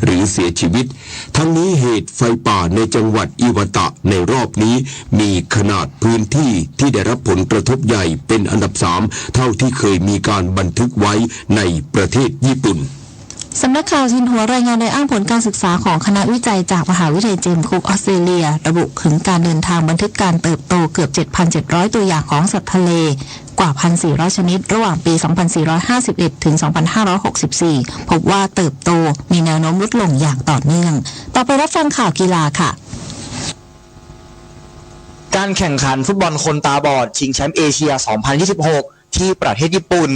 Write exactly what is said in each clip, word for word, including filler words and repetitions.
หรือเสียชีวิต ทั้งนี้เหตุไฟป่าในจังหวัดอิวาตะในรอบนี้มีขนาดพื้นที่ที่ได้รับผลกระทบใหญ่เป็นอันดับสามเท่าที่เคยมีการบันทึกไว้ในประเทศญี่ปุ่น สำนักข่าวซินหัวรายงานโดยอ้างผลการศึกษาของคณะวิจัยจากมหาวิทยาลัยเจมส์คุกออสเตรเลีย ระบุถึงการเดินทางบันทึกการเติบโตเกือบ เจ็ดพันเจ็ดร้อย ตัวอย่างของสัตว์ทะเล กว่า พันสี่ร้อย ชนิด ระหว่างปี สองพันสี่ร้อยห้าสิบเอ็ด ถึง สองพันห้าร้อยหกสิบสี่ พบว่าเติบโตมีแนวโน้มลดลงอย่างต่อเนื่อง ต่อไปรับฟังข่าวกีฬาค่ะ การแข่งขันฟุตบอลคนตาบอดชิงแชมป์เอเชีย สองพันยี่สิบหก ที่ประเทศญี่ปุ่น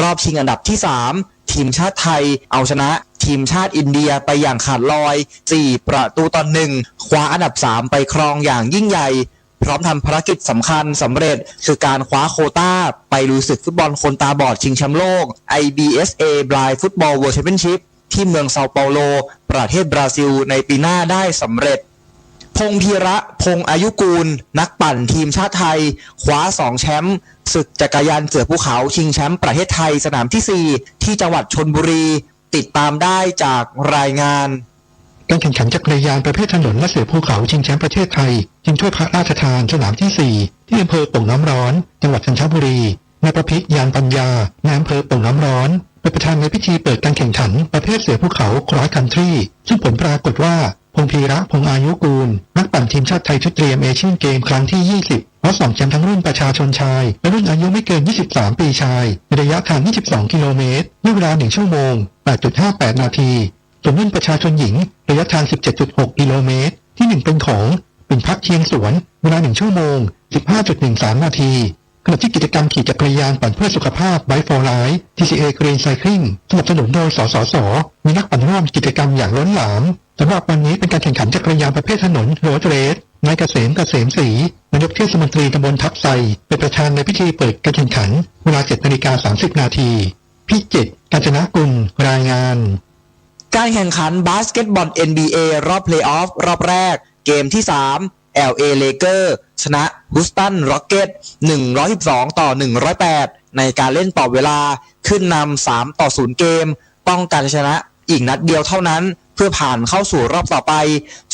รอบชิงอันดับที่สาม ทีมชาติไทยเอาชนะทีมชาติอินเดียไปอย่างขาดลอย สี่ประตูต่อหนึ่ง คว้าอันดับสามไปครองอย่างยิ่งใหญ่ พร้อมทำภารกิจสำคัญสำเร็จ คือการคว้าโควต้าไปลุยศึกฟุตบอลคนตาบอดชิงแชมป์โลก ไอ บี เอส เอ Blind Football World Championship ที่เมืองเซาเปาโล ประเทศบราซิล ในปีหน้าได้สำเร็จ พงษ์พีระ พงษ์อายุกูล นักปั่นทีมชาติไทย คว้าสองแชมป์ศึกจักรยานเสือภูเขาชิงแชมป์ประเทศไทยสนามที่สี่ ที่จังหวัดชลบุรี ติดตามได้จากรายงาน การแข่งขันจักรยานประเภทถนนและเสือภูเขาชิงแชมป์ประเทศไทย ชิงถ้วยพระราชทานสนามที่สี่ ที่อำเภอโป่งน้ำร้อน จังหวัดจันทบุรี นายประพิตร ยานปัญญา นายอำเภอโป่งน้ำร้อน เป็นประธานในพิธีเปิดการแข่งขันประเภทเสือภูเขา Cross Country ซึ่งผลปรากฏว่า พงษ์พีระ พงษ์อายุกูล นักปั่นทีมชาติไทยชุดเตรียมเอเชียนเกมครั้งที่ยี่สิบ คว้าสองแชมป์ทั้งรุ่นประชาชนชาย และรุ่นอายุไม่เกินยี่สิบสามปีชาย ในระยะทางยี่สิบสองกิโลเมตร ด้วยเวลาหนึ่งชั่วโมง แปดจุดห้าแปดนาที ส่วนรุ่นประชาชนหญิง ระยะทางสิบเจ็ดจุดหกกิโลเมตร ที่หนึ่งเป็นของ ปิ่นพัก เชียงสวน เวลาหนึ่งชั่วโมง สิบห้าจุดหนึ่งสามนาที ขณะที่กิจกรรมขี่จักรยานปั่นเพื่อสุขภาพ Bike for Life ที ซี เอ Green Cycling สนับสนุนโดย สสส มีนักปั่นร่วมกิจกรรมอย่างล้นหลาม สำหรับวันนี้เป็นการแข่งขันจักรยานประเภทถนน Road Race นายเกษม เกษมศรี นายกเทศมนตรีตำบลทับไซ เป็นประธานในพิธีเปิดการแข่งขัน เวลาเจ็ดนาฬิกาสามสิบนาที พิจิตร กาญจนกุล รายงาน การแข่งขันบาสเกตบอล เอ็น บี เอ รอบเพลย์ออฟรอบแรก เกมที่สาม แอล เอ Lakers ชนะ Houston Rockets หนึ่งร้อยสิบสองต่อหนึ่งร้อยแปด ในการเล่นต่อเวลา ขึ้นนำสามต่อศูนย์เกม ต้องการจะชนะอีกนัดเดียวเท่านั้น เพื่อผ่านเข้าสู่รอบต่อไป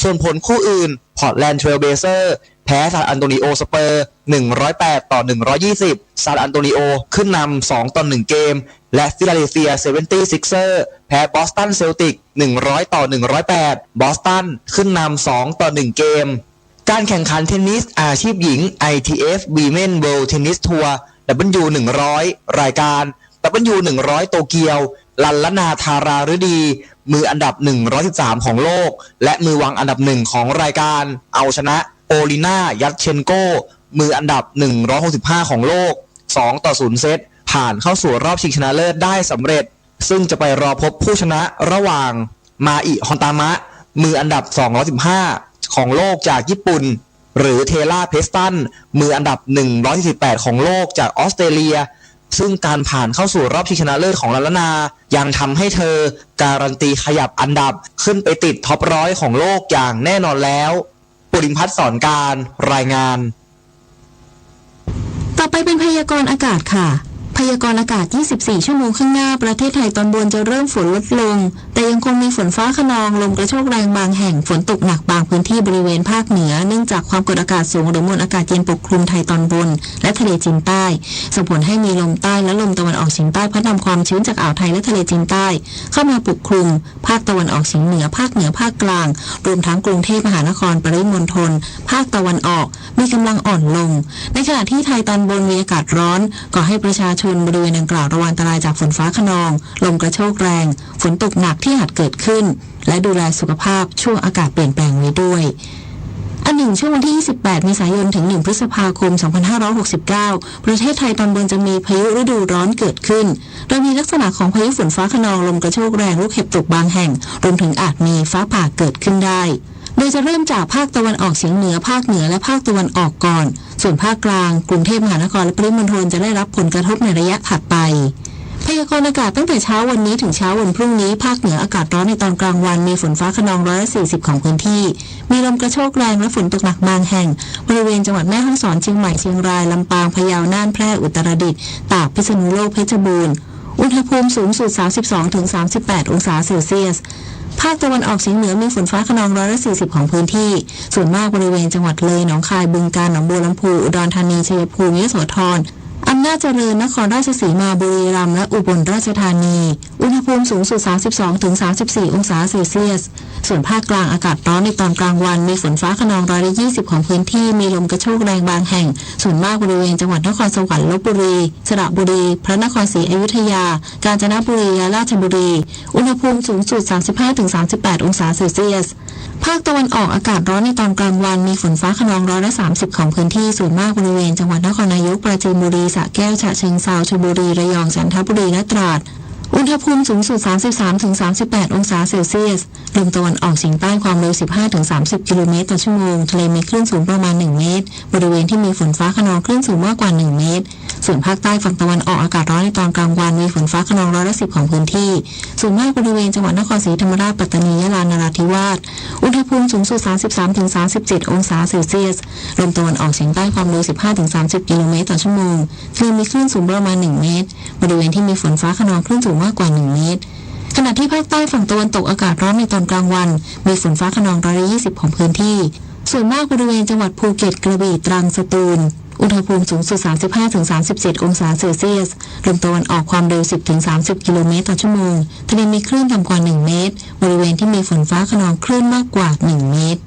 ส่วนผลคู่อื่น Portland Trail Blazers แพ้ San Antonio Spurs หนึ่งร้อยแปดต่อหนึ่งร้อยยี่สิบ San Antonio ขึ้นนำสองต่อหนึ่งเกม และ Philadelphia Seventy-Sixers แพ้ Boston Celtics หนึ่งร้อยต่อหนึ่งร้อยแปด Boston ขึ้นนำสองต่อหนึ่งเกม การแข่งขันเทนนิสอาชีพหญิง ไอ ที เอฟ Women World Tennis Tour ดับเบิลยู หนึ่งร้อย รายการ ดับเบิลยู หนึ่งร้อย โตเกียว ลัลลนา ธาราฤดี มืออันดับหนึ่งร้อยสิบสามของโลก และมือวางอันดับหนึ่งของรายการ เอาชนะ โปลิน่า ยัตเชนโก มืออันดับหนึ่งร้อยหกสิบห้าของโลก สองต่อศูนย์เซต ผ่านเข้าสู่รอบชิงชนะเลิศได้สำเร็จ ซึ่งจะไปรอพบผู้ชนะระหว่าง มาอิ ฮอนตามะ มืออันดับสองร้อยสิบห้าของโลกจากญี่ปุ่น หรือ เทล่า เพสตัน มืออันดับหนึ่งร้อยสี่สิบแปดของโลกจากออสเตรเลีย ซึ่งการผ่านเข้าสู่รอบชิงชนะเลิศของลัลลนา ยังทำให้เธอการันตีขยับอันดับขึ้นไปติดท็อปร้อยของโลกอย่างแน่นอนแล้ว ปุริมพัฒน์ สอนการ รายงาน ต่อไปเป็นพยากรณ์อากาศค่ะ พยากรณ์อากาศ ยี่สิบสี่ ชั่วโมงข้างหน้า ประเทศไทยตอนบนจะเริ่มฝนลดลง แต่ยังคงมีฝนฟ้าคะนอง ลมกระโชกแรงบางแห่ง ฝนตกหนักบางพื้นที่บริเวณภาคเหนือ เนื่องจากความกดอากาศสูงหรือมวลอากาศเย็นปกคลุมไทยตอนบน และทะเลจีนใต้ ส่งผลให้มีลมใต้และลมตะวันออกเฉียงใต้พัดนำความชื้นจากอ่าวไทยและทะเลจีนใต้ เข้ามาปกคลุมภาคตะวันออกเฉียงเหนือ ภาคเหนือ ภาคกลาง รวมทั้งกรุงเทพมหานคร ปริมณฑล ภาคตะวันออก มีกำลังอ่อนลง ในขณะที่ไทยตอนบนมีอากาศร้อน ขอให้ประชาชนบริเวณดังกล่าวระวังอันตรายจากฝนฟ้าคะนอง ลมกระโชกแรง ฝนตกหนักที่อาจเกิดขึ้น และดูแลสุขภาพช่วงอากาศเปลี่ยนแปลงไว้ด้วย อันหนึ่ง ช่วงวันที่ ยี่สิบแปด เมษายน ถึง หนึ่ง พฤษภาคม สองพันห้าร้อยหกสิบเก้า ประเทศไทยตอนบนจะมีพายุฤดูร้อนเกิดขึ้น โดยมีลักษณะของพายุฝนฟ้าคะนอง ลมกระโชกแรง ลูกเห็บตกบางแห่ง รวมถึงอาจมีฟ้าผ่าเกิดขึ้นได้ โดยจะเริ่มจากภาคตะวันออกเฉียงเหนือ ภาคเหนือ และภาคตะวันออกก่อน ส่วนภาคกลาง กรุงเทพมหานคร และปริมณฑลจะได้รับผลกระทบในระยะถัดไป พยากรณ์อากาศตั้งแต่เช้าวันนี้ถึงเช้าวันพรุ่งนี้ ภาคเหนืออากาศร้อนในตอนกลางวัน มีฝนฟ้าคะนองร้อยละสี่สิบของพื้นที่ มีลมกระโชกแรงและฝนตกหนักบางแห่ง บริเวณจังหวัดแม่ฮ่องสอน เชียงใหม่ เชียงราย ลำปาง พะเยา น่าน แพร่ อุตรดิตถ์ ตาก พิษณุโลก เพชรบูรณ์ อุณหภูมิสูงสุด สามสิบสองถึงสามสิบแปดองศาเซลเซียส ภ ภาคตะวันออกเฉียงเหนือมีฝนฟ้าคะนองร้อยละสี่สิบของพื้นที่ ส่วนมากบริเวณจังหวัดเลย หนองคาย บึงกาฬ หนองบัวลำภู อุดรธานี ชัยภูมิ ยโสธร อำนาจเจริญ นครราชสีมา บุรีรัมย์ และอุบลราชธานี อุณหภูมิสูงสุด สามสิบสองถึงสามสิบสี่องศาเซลเซียส ส่วนภาคกลางอากาศร้อนในตอนกลางวัน มีฝนฟ้าคะนองร้อยละยี่สิบของพื้นที่ มีลมกระโชกแรงบางแห่ง ส่วนมากบริเวณจังหวัดนครสวรรค์ ลพบุรี สระบุรี พระนครศรีอยุธยา กาญจนบุรี และราชบุรี อุณหภูมิสูงสุด สามสิบห้าถึงสามสิบแปดองศาเซลเซียส ภาคตะวันออกอากาศร้อนในตอนกลางวัน มีฝนฟ้าคะนองร้อยละสามสิบของพื้นที่ ส่วนมากบริเวณจังหวัดนครนายก ปราจีนบุรี สระแก้ว ฉะเชิงเทรา ชลบุรี ระยอง จันทบุรี และตราด อุณหภูมิสูงสุด สามสิบสามถึงสามสิบแปดองศาเซลเซียส ลมตะวันออกเฉียงใต้ความเร็ว สิบห้าถึงสามสิบกิโลเมตรต่อชั่วโมง ทะเลมีคลื่นสูงประมาณหนึ่งเมตร บริเวณที่มีฝนฟ้าคะนองคลื่นสูงมากกว่าหนึ่งเมตร ส่วนภาคใต้ฝั่งตะวันออกอากาศร้อนในตอนกลางวัน มีฝนฟ้าคะนองร้อยละสิบของพื้นที่ ส่วนมากบริเวณจังหวัดนครศรีธรรมราช ปัตตานี ยะลา นราธิวาส อุณหภูมิสูงสุด สามสิบสามถึงสามสิบเจ็ดองศาเซลเซียส ลมตะวันออกเฉียงใต้ความเร็ว สิบห้าถึงสามสิบกิโลเมตรต่อชั่วโมง ทะเลมีคลื่นสูงประมาณหนึ่งเมตร บริเวณที่มีฝนฟ้าคะนองคลื่นสูงมากกว่าหนึ่งเมตร ขณะที่ภาคใต้ฝั่งตะวันตกอากาศร้อนในตอนกลางวัน มีฝนฟ้าคะนองร้อยละยี่สิบของพื้นที่ ส่วนมากบริเวณจังหวัดภูเก็ต กระบี่ ตรัง สตูล อุณหภูมิสูงสุด สามสิบห้าถึงสามสิบเจ็ดองศาเซลเซียส ลมตะวันออกความเร็ว สิบถึงสามสิบกิโลเมตรต่อชั่วโมง ทะเลมีคลื่นต่ำกว่าหนึ่งเมตร บริเวณที่มีฝนฟ้าคะนองคลื่นมากกว่าหนึ่งเมตร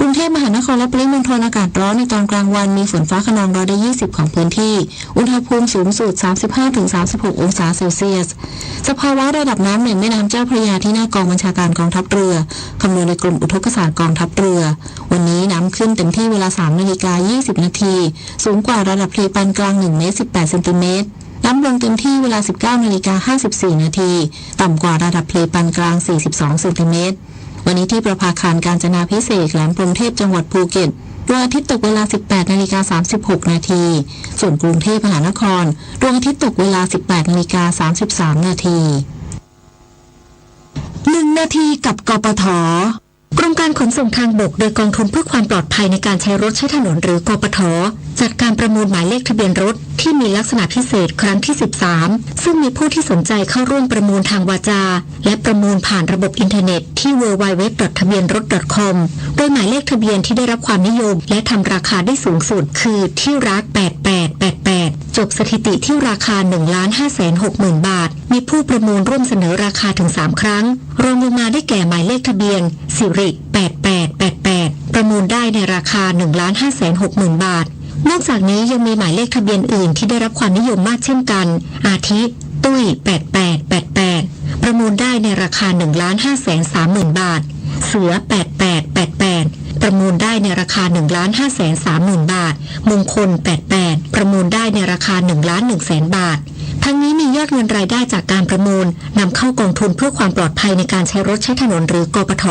กรุงเทพมหานครและปริมณฑลอากาศร้อนในตอนกลางวัน มีฝนฟ้าคะนองร้อยละยี่สิบของพื้นที่ อุณหภูมิสูงสุด สามสิบห้าถึงสามสิบหกองศาเซลเซียส สภาวะระดับน้ำในแม่น้ำเจ้าพระยาที่หน้ากองบัญชาการกองทัพเรือ คำนวณโดยกรมอุทกศาสตร์กองทัพเรือ วันนี้น้ำขึ้นเต็มที่เวลา สามนาฬิกายี่สิบนาที สูงกว่าระดับทะเลปานกลาง หนึ่งเมตรสิบแปดเซนติเมตร น้ำลงเต็มที่เวลา สิบเก้านาฬิกาห้าสิบสี่นาที ต่ำกว่าระดับทะเลปานกลาง สี่สิบสองเซนติเมตร วันนี้ที่ประภาคารกาญจนาภิเษก แหลมพรหมเทพ จังหวัดภูเก็ต ดวงอาทิตย์ตกเวลา สิบแปดนาฬิกาสามสิบหกนาที ส่วนกรุงเทพมหานคร ดวงอาทิตย์ตกเวลา สิบแปดนาฬิกาสามสิบสามนาที หนึ่งนาทีกับ กปท. กรมการขนส่งทางบก โดยกองทุนเพื่อความปลอดภัยในการใช้รถใช้ถนน หรือ กปท จัดการประมูลหมายเลขทะเบียนรถที่มีลักษณะพิเศษครั้งที่ สิบสาม ซึ่งมีผู้ที่สนใจเข้าร่วมประมูลทางวาจา และประมูลผ่านระบบอินเทอร์เน็ตที่ ดับเบิลยู ดับเบิลยู ดับเบิลยู ดอท ทะเบียนรถ ดอท คอม โดยหมายเลขทะเบียนที่ได้รับความนิยมและทำราคาได้สูงสุดคือ ที่รัก แปดแปดแปดแปด จบสถิติที่ราคา หนึ่งล้านห้าแสนหกหมื่นบาท มีผู้ประมูลร่วมเสนอราคาถึงสามครั้ง รองลงมาได้แก่หมายเลขทะเบียน สิริ แปดแปดแปดแปด ประมูลได้ในราคา หนึ่งล้านห้าแสนหกหมื่นบาท นอกจากนี้ยังมีหมายเลขทะเบียนอื่นที่ได้รับความนิยมมากเช่นกัน อาทิ ตุ้ย แปดแปดแปดแปด ประมูลได้ในราคา หนึ่งล้านห้าแสนสามหมื่นบาท เสือ แปดแปดแปดแปด ประมูลได้ในราคา หนึ่งล้านห้าแสนสามหมื่นบาท มงคล แปดแปด ประมูลได้ในราคา หนึ่งล้านหนึ่งแสนบาท ทั้งนี้มียอดเงินรายได้จากการประมูลนำเข้ากองทุนเพื่อความปลอดภัยในการใช้รถใช้ถนน หรือ กปท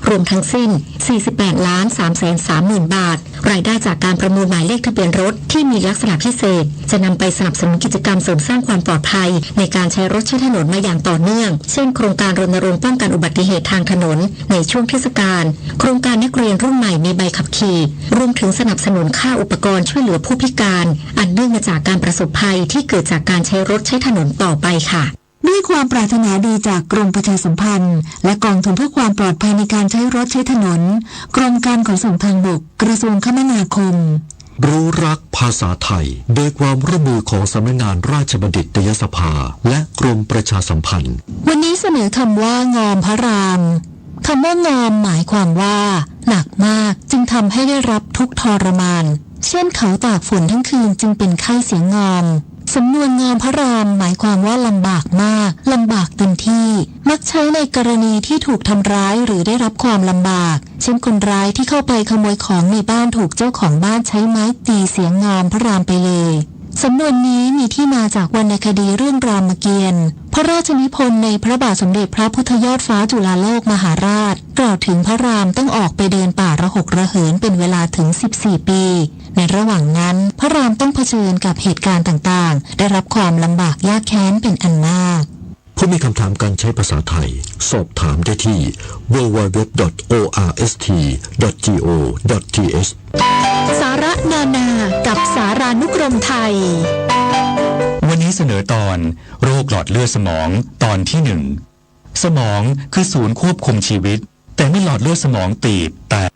รวมทั้งสิ้น สี่สิบแปดล้านสามแสนสามหมื่นบาท รายได้จากการประมูลหมายเลขทะเบียนรถที่มีลักษณะพิเศษ จะนำไปสนับสนุนกิจกรรมเสริมสร้างความปลอดภัยในการใช้รถใช้ถนนมาอย่างต่อเนื่อง เช่น โครงการรณรงค์ป้องกันอุบัติเหตุทางถนนในช่วงเทศกาล โครงการนักเรียนรุ่นใหม่มีใบขับขี่ รวมถึงสนับสนุนค่าอุปกรณ์ช่วยเหลือผู้พิการ อันเนื่องมาจากการประสบภัยที่เกิดจากการใช้รถใช้ถนนต่อไปค่ะ ด้วยความปรารถนาดีจากกรมประชาสัมพันธ์ และกองทุนเพื่อความปลอดภัยในการใช้รถใช้ถนน กรมการขนส่งทางบก กระทรวงคมนาคม รู้รักภาษาไทย โดยความร่วมมือของสำนักงานราชบัณฑิตยสภา และกรมประชาสัมพันธ์ วันนี้เสนอคำว่างอมพระราม คำว่างอมหมายความว่าหนักมาก จึงทำให้ได้รับทุกข์ทรมาน เช่นเขาตากฝนทั้งคืนจึงเป็นไข้เสียงอม สำนวนงอมพระรามหมายความว่าลำบากมาก ลำบากเต็มที่ มักใช้ในกรณีที่ถูกทำร้ายหรือได้รับความลำบาก เช่นคนร้ายที่เข้าไปขโมยของในบ้านถูกเจ้าของบ้านใช้ไม้ตีเสียงงอมพระรามไปเลย สำนวนนี้มีที่มาจากวรรณคดีเรื่องรามเกียรติ์ พระราชนิพนธ์ในพระบาทสมเด็จพระพุทธยอดฟ้าจุฬาโลกมหาราช กล่าวถึงพระรามต้องออกไปเดินป่าระหกระเหินเป็นเวลาถึงสิบสี่ปี ในระหว่างนั้นพระรามต้องเผชิญกับเหตุการณ์ต่างๆ ได้รับความลำบากยากแค้นเป็นอันมาก ผู้มีคำถามการใช้ภาษาไทย สอบถามได้ที่ ดับเบิลยู ดับเบิลยู ดับเบิลยู ดอท โอ อาร์ เอส ที ดอท จี โอ ดอท ที เอช สาระนานากับสารานุกรมไทย วันนี้เสนอตอน โรคหลอดเลือดสมอง ตอนที่หนึ่ง สมองคือศูนย์ควบคุมชีวิต แต่เมื่อหลอดเลือดสมองตีบแตก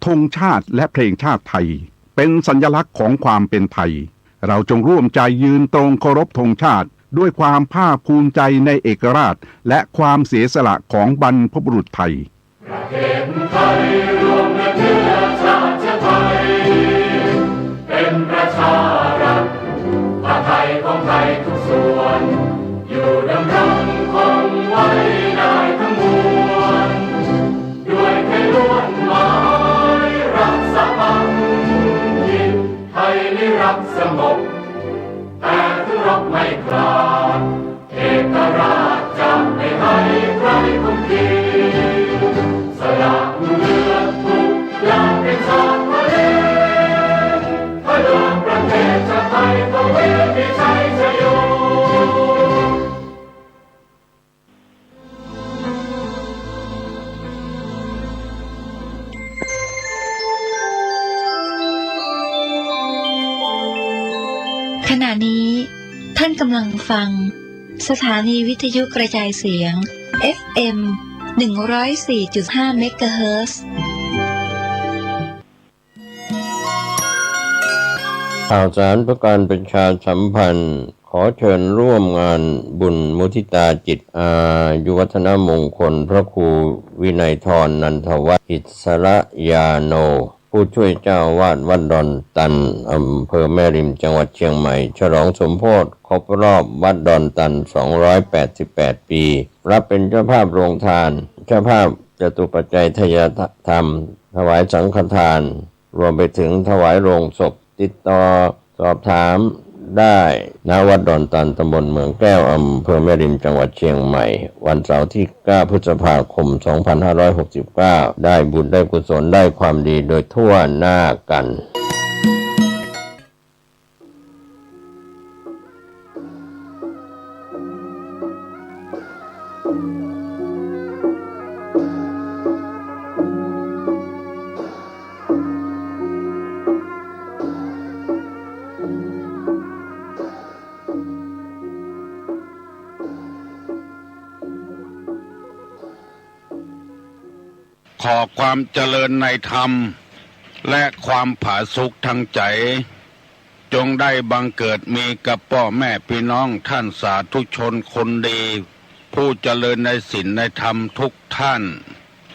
ธงชาติและเพลงชาติไทย เป็นสัญลักษณ์ของความเป็นไทย เราจงร่วมใจยืนตรงเคารพธงชาติ ด้วยความภาคภูมิใจในเอกราชและความเสียสละของบรรพบุรุษไทย ประเทศไทยรวมและเชื้อชาติไทย เป็นประชารัฐ ผ้าไทยของไทยทุกส่วน อยู่ดำรงคงไว้ได้ทั้งมวล ด้วยไทยล้วนหมายรักสามัคคี ไทยนิรักสงบ แต่ถึงรบไม่ขาด เอกราชจะไม่ให้ใครคุมขีด สละเลือดทุกอย่างเป็นชาติทะเล เพื่อประเทศชาติไทย ทวีมีชัยชโย ขณะนี้ท่านกำลังฟังสถานีวิทยุกระจายเสียง เอฟเอ็ม หนึ่งร้อยสี่จุดห้า เมกะเฮิรตซ์ ข่าวสารเพื่อการประชาสัมพันธ์ ขอเชิญร่วมงานบุญมุทิตาจิตอายุวัฒนมงคลพระครูวินัยธร นันทวัฒน์ อิสระยาโน ผู้ช่วยเจ้าอาวาสวัดดอนตัน อำเภอแม่ริม จังหวัดเชียงใหม่ ฉลองสมโภชครบรอบวัดดอนตัน สองร้อยแปดสิบแปด ปี รับเป็นเจ้าภาพโรงทาน เจ้าภาพจตุปัจจัยทายธรรม ถวายสังฆทาน รวมไปถึงถวายโลงศพ ติดต่อสอบถามได้ ณ วัดดอนตัน ตำบลเมืองแก้ว อำเภอแม่ริม จังหวัดเชียงใหม่ วันเสาร์ที่เก้า พฤษภาคม สองพันห้าร้อยหกสิบเก้า ได้บุญได้กุศลได้ความดีโดยทั่วหน้ากัน ขอความเจริญในธรรม และความผาสุกทางใจ๋ จงได้บังเกิดมีกับป้อแม่ปี้น้องท่านสาธุชนคนดี ผู้เจริญในศีลในธรรมทุกท่าน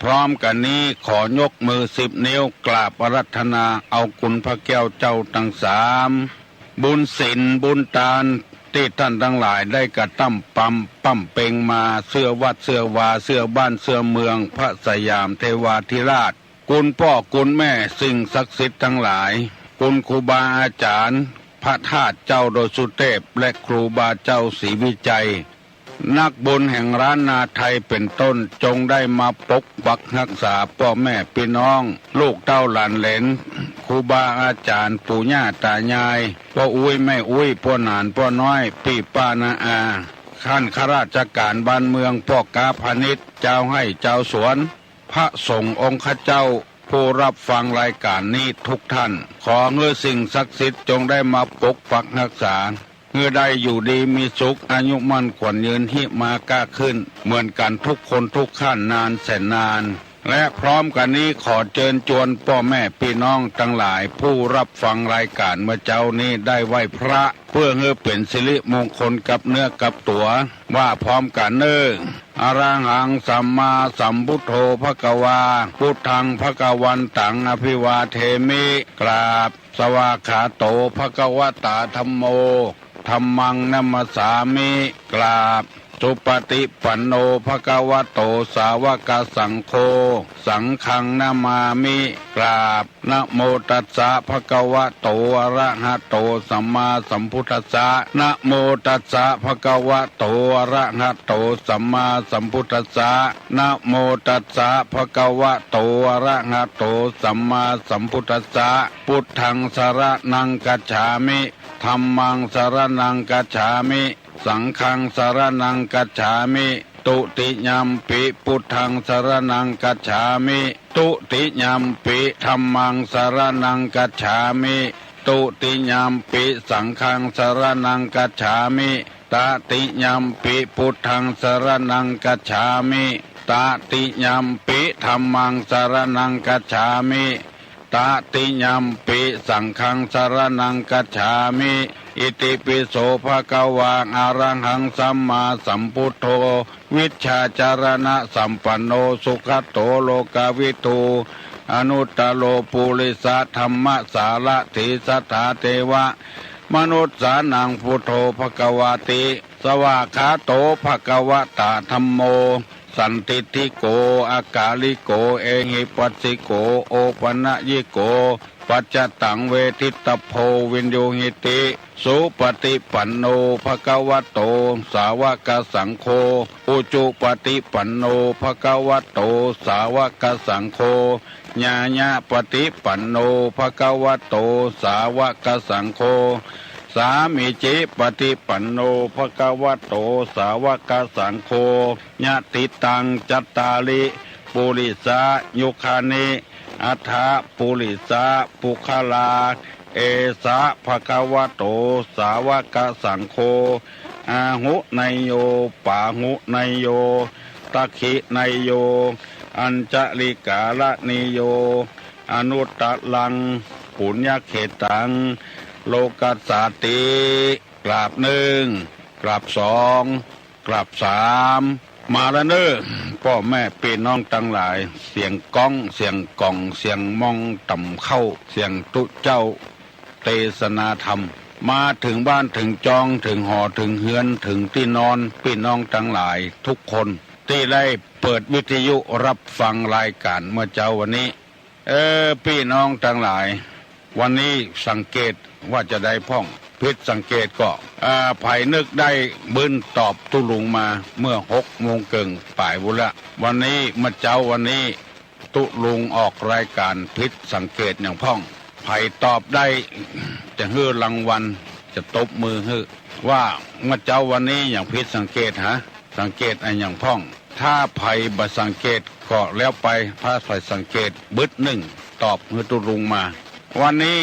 พร้อมกั๋นนี้ขอยกมือสิบนิ้วกราบอาราธนาเอาคุณพระแก้วเจ้าตังสาม บุญศีลบุญตานตี้ท่านตังหลายได้กระตั้มปำ ปำเพ็งมา เสื้อวัดเสื้อวา เสื้อบ้านเสื้อเมือง พระสยามเทวาธิราช คุณป้อคุณแม่สิ่งศักดิ์สิทธิ์ตังหลาย คุณครูบาอาจ๋ารย์ พระธาตุเจ้าดอยสุเทพ และครูบาเจ้าศรีวิชัย นักบุญแห่งล้านนาไทยเป๋นต้น จงได้มาปกปักฮักษาป้อแม่ปี้น้อง ลูกเต้าหลานเหลน ครูบาอาจ๋ารย์ ปู่ย่าต๋ายาย ป้ออุ๊ยแม่อุ๊ย ป้อหนานป้อน้อย ปี้ป้าน้าอา ขั้นข้าราชก๋านบ้านเมือง ป้อก๊าพาณิชย์ จาวไฮ่จาวสวน พระสงฆ์องค์ข้าเจ้า ผู้รับฟังรายก๋านนี้ทุกท่าน ขอหื้อสิ่งศักดิ์สิทธิ์จงได้มาปกปักฮักษา หื้อได้อยู่ดีมีสุข อายุมั่นขวัญยืน หิมาก้าขึ้น เหมือนกั๋นทุกคนทุกท่านนานแสนนาน และพร้อมกั๋นนี้ขอเจิญจวนป้อแม่ปี้น้องตังหลาย ผู้รับฟังรายก๋านเมื่อเจ๊านี้ได้ไหว้พระ เพื่อหื้อเป๋นสิริมงคลกับเนื้อกับตั๋ว ว่าพร้อมกั๋นเน่อ อะระหังสัมมาสัมพุทโธภะคะวา พุทธังภะคะวันตัง อะภิวาเทมิ กราบ สวากขาโตภะคะวะตาธัมโม ธัมมังนะมัสสามิ กราบ สุปฏิปันโนภะคะวะโตสาวกสังโฆ สังฆังนะมามิ กราบ นะโมตัสสะภะคะวะโต อะระหะโต สัมมาสัมพุทธัสสะ นะโมตัสสะภะคะวะโต อะระหะโต สัมมาสัมพุทธัสสะ นะโมตัสสะภะคะวะโต อะระหะโต สัมมาสัมพุทธัสสะ พุทธังสะระณังคัจฉามิ ธัมมังสะระณังคัจฉามิ สังฆังสะระณังคัจฉามิ ตุติยัมปิพุทธังสะระณังคัจฉามิ ตุติยัมปิธัมมังสะระณังคัจฉามิ ตุติยัมปิสังฆังสะระณังคัจฉามิ ตติยัมปิพุทธังสะระณังคัจฉามิ ตติยัมปิธัมมังสะระณังคัจฉามิ ตติยัมปิสังฆังสรณังคัจฉามิ อิติปิโสภะคะวา อะระหังสัมมาสัมพุทโธ วิชชาจรณะสัมปันโน สุขะโตโลกะวิทู อนุตตโรปุริสะธัมมะสารถี สัทธาเทวะมนุสสานัง พุทโธภะคะวาติ สวากขาโตภะคะวะตะ ธัมโม สันทิฏฐิโก อะกาลิโก เอหิปัสสิโก โอปะนะยิโก ปัจจตังเวทิตะโพ วินยูหิติ สุปะฏิปันโนภะคะวะโต สาวะกะสังโฆ อุจุปะฏิปันโนภะคะวะโต สาวะกะสังโฆ ญาญะปะฏิปันโนภะคะวะโต สาวะกะสังโฆ สามีจิปะฏิปันโนภะคะวะโต สาวะกะสังโฆ ยะถิตัง จัตตาริ ปุริสะยุคานิ อัฏฐะปุริสะปุคคลา เอสะภะคะวะโต สาวะกะสังโฆ อาหุเนยโย ปาหุเนยโย ตักขิเนยโย อัญชะลิกาละเนยโย อนุตตะรัง ปุญญะเขตัง โลกัสสาติ กราบนึ่ง กราบสอง กราบสาม มาแล้วเน่อ ป้อแม่ปี้น้องตังหลาย เสียงก๊อง เสียงก๋อง เสียงมองต่ำเข้า เสียงตุ๊เจ้าเตสนาธรรม มาเถิงบ้านเถิงจอง เถิงหอเถิงเฮือน เถิงตี้นอน ปี้น้องตังหลายกู้คน ตี้ได้เปิดวิทยุฮับฟังรายก๋านเมื่อเจ๊าวันนี้ เออ ปี้น้องตังหลาย วันนี้สังเกตว่าจาใดพ่อง ผิดสังเกตก็ อ่า ใผนึกได้บึ้นตอบตุ๊ลุงมาเมื่อหกโมงเกิ่งป๋ายปู้นละ วันนี้เมื่อเจ๊าวันนี้ตุ๊ลุงออกรายก๋านผิดสังเกตหยังพ่อง ใผตอบได้จะหื้อรางวัล จะตบมือหื้อ ว่าเมื่อเจ๊าวันนี้หยังผิดสังเกตฮะ สังเกตอะหยังพ่อง ถ้าใผบ่สังเกตก็แล้วไป ถ้าใผสังเกตบึดนึ่ง ตอบหื้อตุ๊ลุงมา วันนี้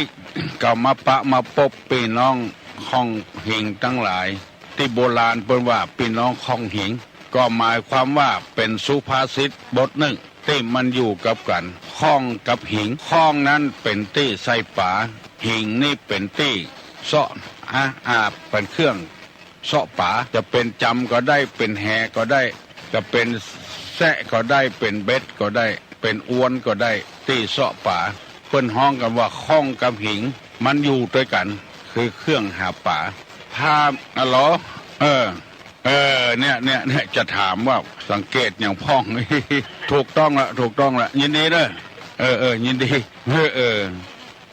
ก็มาปะมาปบปี้น้องค่องหิงตังหลาย ตี้โบราณเปิ้นว่าปี้น้องค่องหิง ก็หมายความว่าเป๋นสุภาษิตบทนึ่งตี้มันอยู่กับกั๋น ค่องกับหิง ค่องนั้นเป๋นตี้ใส่ป๋า หิงนี่เป๋นตี้เซาะ อะ อาบ เป๋นเครื่อง เซาะป๋า จะเป๋นจำก็ได้ เป๋นแหก็ได้ จะเป๋นแซะก็ได้ เป๋นเบ็ดก็ได้ เป๋นอวนก็ได้ ตี้เซาะป๋า เปิ้นฮ้องกั๋นว่าค่องกับหิง มันอยู่ตวยกั๋น คือเครื่องหาป๋า ถ้า อะหรอ เออ เออ เนี่ย เนี่ย เนี่ย จะถามว่าสังเกตหยังพ่อง ถูกต้องละ ถูกต้องละ ยินดีเน่อ เออ เออ ยินดี เออ เออ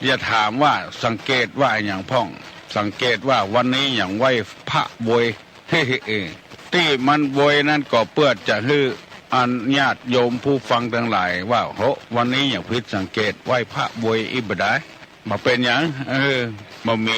จะถามว่าสังเกตว่าหยังพ่อง สังเกตว่าวันนี้หยังไหว้พระโวย ตี้มันโวยนั้นก็เปื้อจะหื้ออันญาติโยมผู้ฟังตังหลายว่า โห วันนี้หยังผิดสังเกต ไหว้พระโวยอี้บ่ดาย บ่เป๋นหยัง เออ บ่มี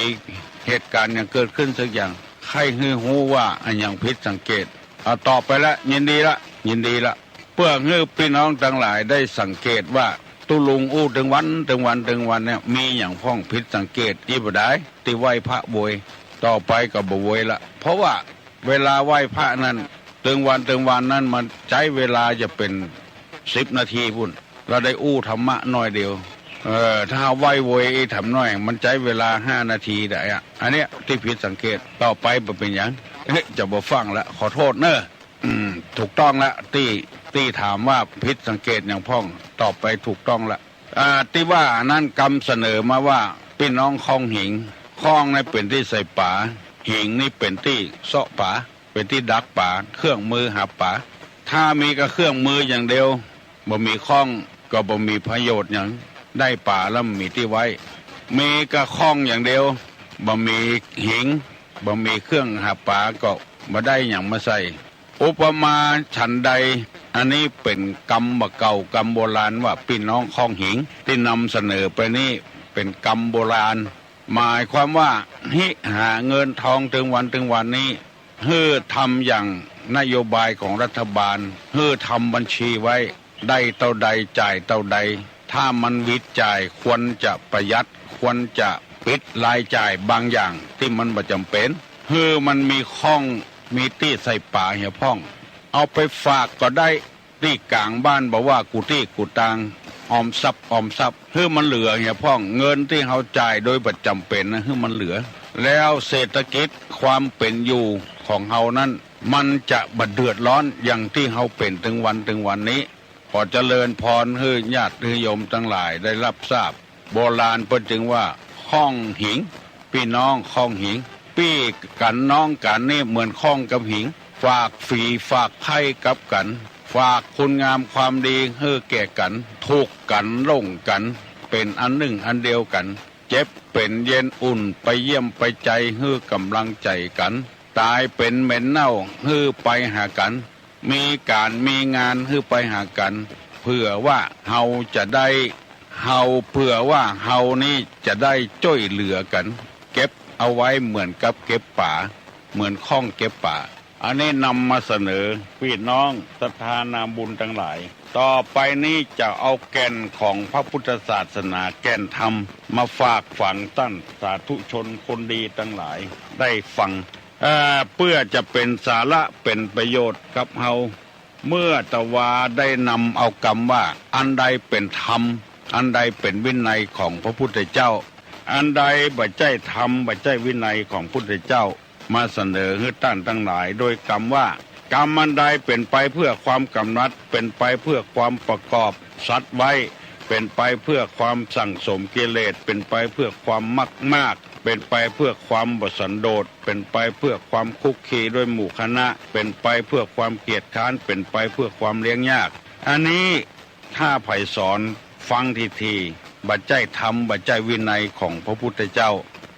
เหตุก๋ารณ์หยังเกิดขึ้นสักอย่าง ใค่หื้อฮู้ว่าอะหยังผิดสังเกต เอา ตอบไปละ ยินดีละ ยินดีละ เปื้อหื้อปี้น้องตังหลายได้สังเกตว่าตุ๊ลุงอู้ตึงวัน ตึงวัน ตึงวันเนี่ย มีหยังพ่องผิดสังเกตอี้บ่ดาย ตี้ไหว้พระโวย ต่อไปก็บ่โวยละ เพราะว่าเวลาไหว้พระนั้น ตึงวัน ตึงวันนั้นมันใจ๊เวลาจะเป๋นสิบนาทีปู้น เฮาได้อู้ธรรมะหน้อยเดียว เออ ถ้าเฮาไหว้โวยอี้ถามหน้อย มันใจ๊เวลาห้านาทีได้อะ อันเนี้ยตี้ผิดสังเกต ต่อไปบ่เป๋นหยัง เอ๊ะ จะบ่ฟังละ ขอโต้ษเน่อ อืม ถูกต้องละ ตี้ ตี้ถามว่าผิดสังเกตหยังพ่อง ตอบไปถูกต้องละ อ่า ตี้ว่านั้นกำเสนอมาว่าปี้น้องค่องหิง ค่องนี่เป๋นตี้ใส่ป๋า หิงนี่เป๋นตี้เซาะป๋า เป๋นตี้ดักป๋า เครื่องมือหาป๋า ถ้ามีก็เครื่องมืออย่างเดียว บ่มีค่องก็บ่มีประโยชน์หยัง ได้ป๋าแล้วบ่มีตี้ไว้ มีก็ค่องอย่างเดียว บ่มีหิง บ่มีเครื่องหาป๋าก็บ่ได้หยังมาใส่ อุปมาฉันใด อันนี้เป๋นกำบ่าเก่า กำโบราณว่าปี้น้องค่องหิง ตี้นำเสนอไปนี้เป๋นกำโบราณ หมายความว่า ฮิหาเงินทองตึงวันตึงวันนี้ หื้อทำอย่างนโยบายของรัฐบาล หื้อทำบัญชีไว้ ได้เต้าใดจ่ายเต้าใด ถ้ามันหวิดจ่ายควรจะประหยัด ควรจะปิดรายจ่ายบางอย่างตี้มันบ่จ๋ำเป๋น หื้อมันมีค่อง มีตี้ใส่ป๋าเหียพ่อง เอาไปฝากก็ได้ ตี้ก๋างบ้านบ่ว่ากู้ตี้กู้ตาง ออมทรัพย์ ออมทรัพย์ หื้อมันเหลือเหียพ่อง เงินตี้เฮาจ่ายโดยบ่จ๋ำเป๋นนะ หื้อมันเหลือ แล้วเศรษฐกิจความเป๋นอยู่ของเฮานั้น มันจะบ่เดือดร้อนอย่างตี้เฮาเป๋นตึงวันตึงวันนี้ ขอเจริญพรหื้อญาติหื้อโยมตังหลายได้ฮับทราบ โบราณเปิ้นจึงว่า ข้องหิง ปี้น้องข้องหิง ปี้กั๋นน้องกั๋นนี่เหมือนข้องกับหิง ฝากฝีฝากไพร่กับกั๋น ฝากคุณงามความดีหื้อแก่กั๋น ทุกข์กั๋นโล่งกั๋น เป๋นอันนึ่งอันเดียวกั๋น เจ็บเป๋นเย็นอุ่นไปเยี่ยมไปใจ๋ หื้อก๋ำลังใจ๋กั๋น ต๋ายเป๋นเหม็นเน่า หื้อไปหากั๋น มีก๋านมีงานหื้อไปหากั๋น เผื่อว่าเฮาจะได้ เฮา เผื่อว่าเฮานี้จะได้จ้วยเหลือกั๋น เก็บเอาไว้เหมือนกับเก็บป๋า เหมือนข้องเก็บป๋า อันนี้นำมาเสนอปี้น้องศรัทธานาบุญตังหลาย ต่อไปนี้จะเอาแก่นของพระพุทธศาสนา แก่นธรรม มาฝากฝังต้านสาธุชนคนดีตังหลายได้ฟัง เอ่อ เปื้อจะเป๋นสาระเป๋นประโยชน์กับเฮา เมื่อตะวาได้นำเอากำว่า อันใดเป๋นธรรม อันใดเป๋นวินัยของพระพุทธเจ้า อันใดบ่ใจ้ธรรม บ่ใจ้วินัยของพุทธเจ้า มาเสนอหื้อต้านตังหลาย โดยกำว่า กำอันใดเป๋นไปเพื่อความกำหนัด เป๋นไปเพื่อความประกอบสัตว์ไว้ เป๋นไปเพื่อความสั่งสมกิเลส เป๋นไปเพื่อความมักมาก เป๋นไปเพื่อความบ่สันโดษ เป๋นไปเพื่อความคุกคีด้วยหมู่คณะ เป๋นไปเพื่อความเกียจคร้าน เป๋นไปเพื่อความเลี้ยงยาก อันนี้ถ้าใผสอนฟังถี่ๆ บ่ใจ้ธรรม บ่ใจ้วินัยของพระพุทธเจ้า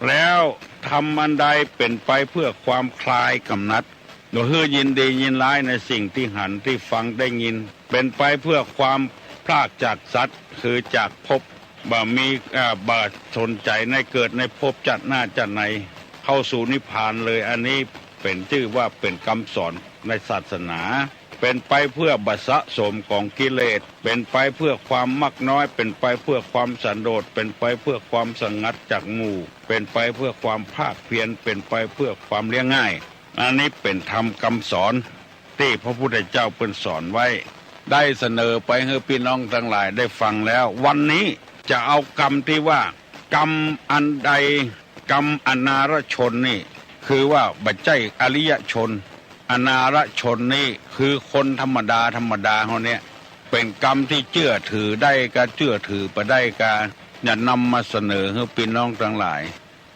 แล้วธรรมอันใดเป๋นไปเพื่อความคลายกำหนัด บ่หื้อยินดียินร้ายในสิ่งตี้หันตี้ฟังได้ยิน เป๋นไปเพื่อความพรากจากสัตว์ คือจากภพ บ่มี เอ่อ บ่สนใจ๋ในเกิดในภพชาติหน้าชาติไหน เข้าสู่นิพพานเลย อันนี้เป๋นจื้อว่าเป๋นกำสอนในศาสนา เป๋นไปเพื่อบ่สะสมของกิเลส เป๋นไปเพื่อความมักน้อย เป๋นไปเพื่อความสันโดษ เป๋นไปเพื่อความสงัดจากหมู่ เป๋นไปเพื่อความภาคเพียร เป๋นไปเพื่อความเลี้ยงง่าย อันนี้เป๋นธรรมกำสอน ตี้พระพุทธเจ้าเปิ้นสอนไว้ ได้เสนอไปหื้อปี้น้องตังหลายได้ฟังแล้ว วันนี้จะเอากำตี้ว่า กำอันใด กำอนารชนนี่ คือว่าบ่ใจ้อริยชน อนารชนนี่คือคนธรรมดาธรรมดาเฮาเนี่ย เป๋นกำตี้เจื้อถือได้กา เจื้อถือบ่ได้กา จะนำมาเสนอหื้อปี้น้องตังหลาย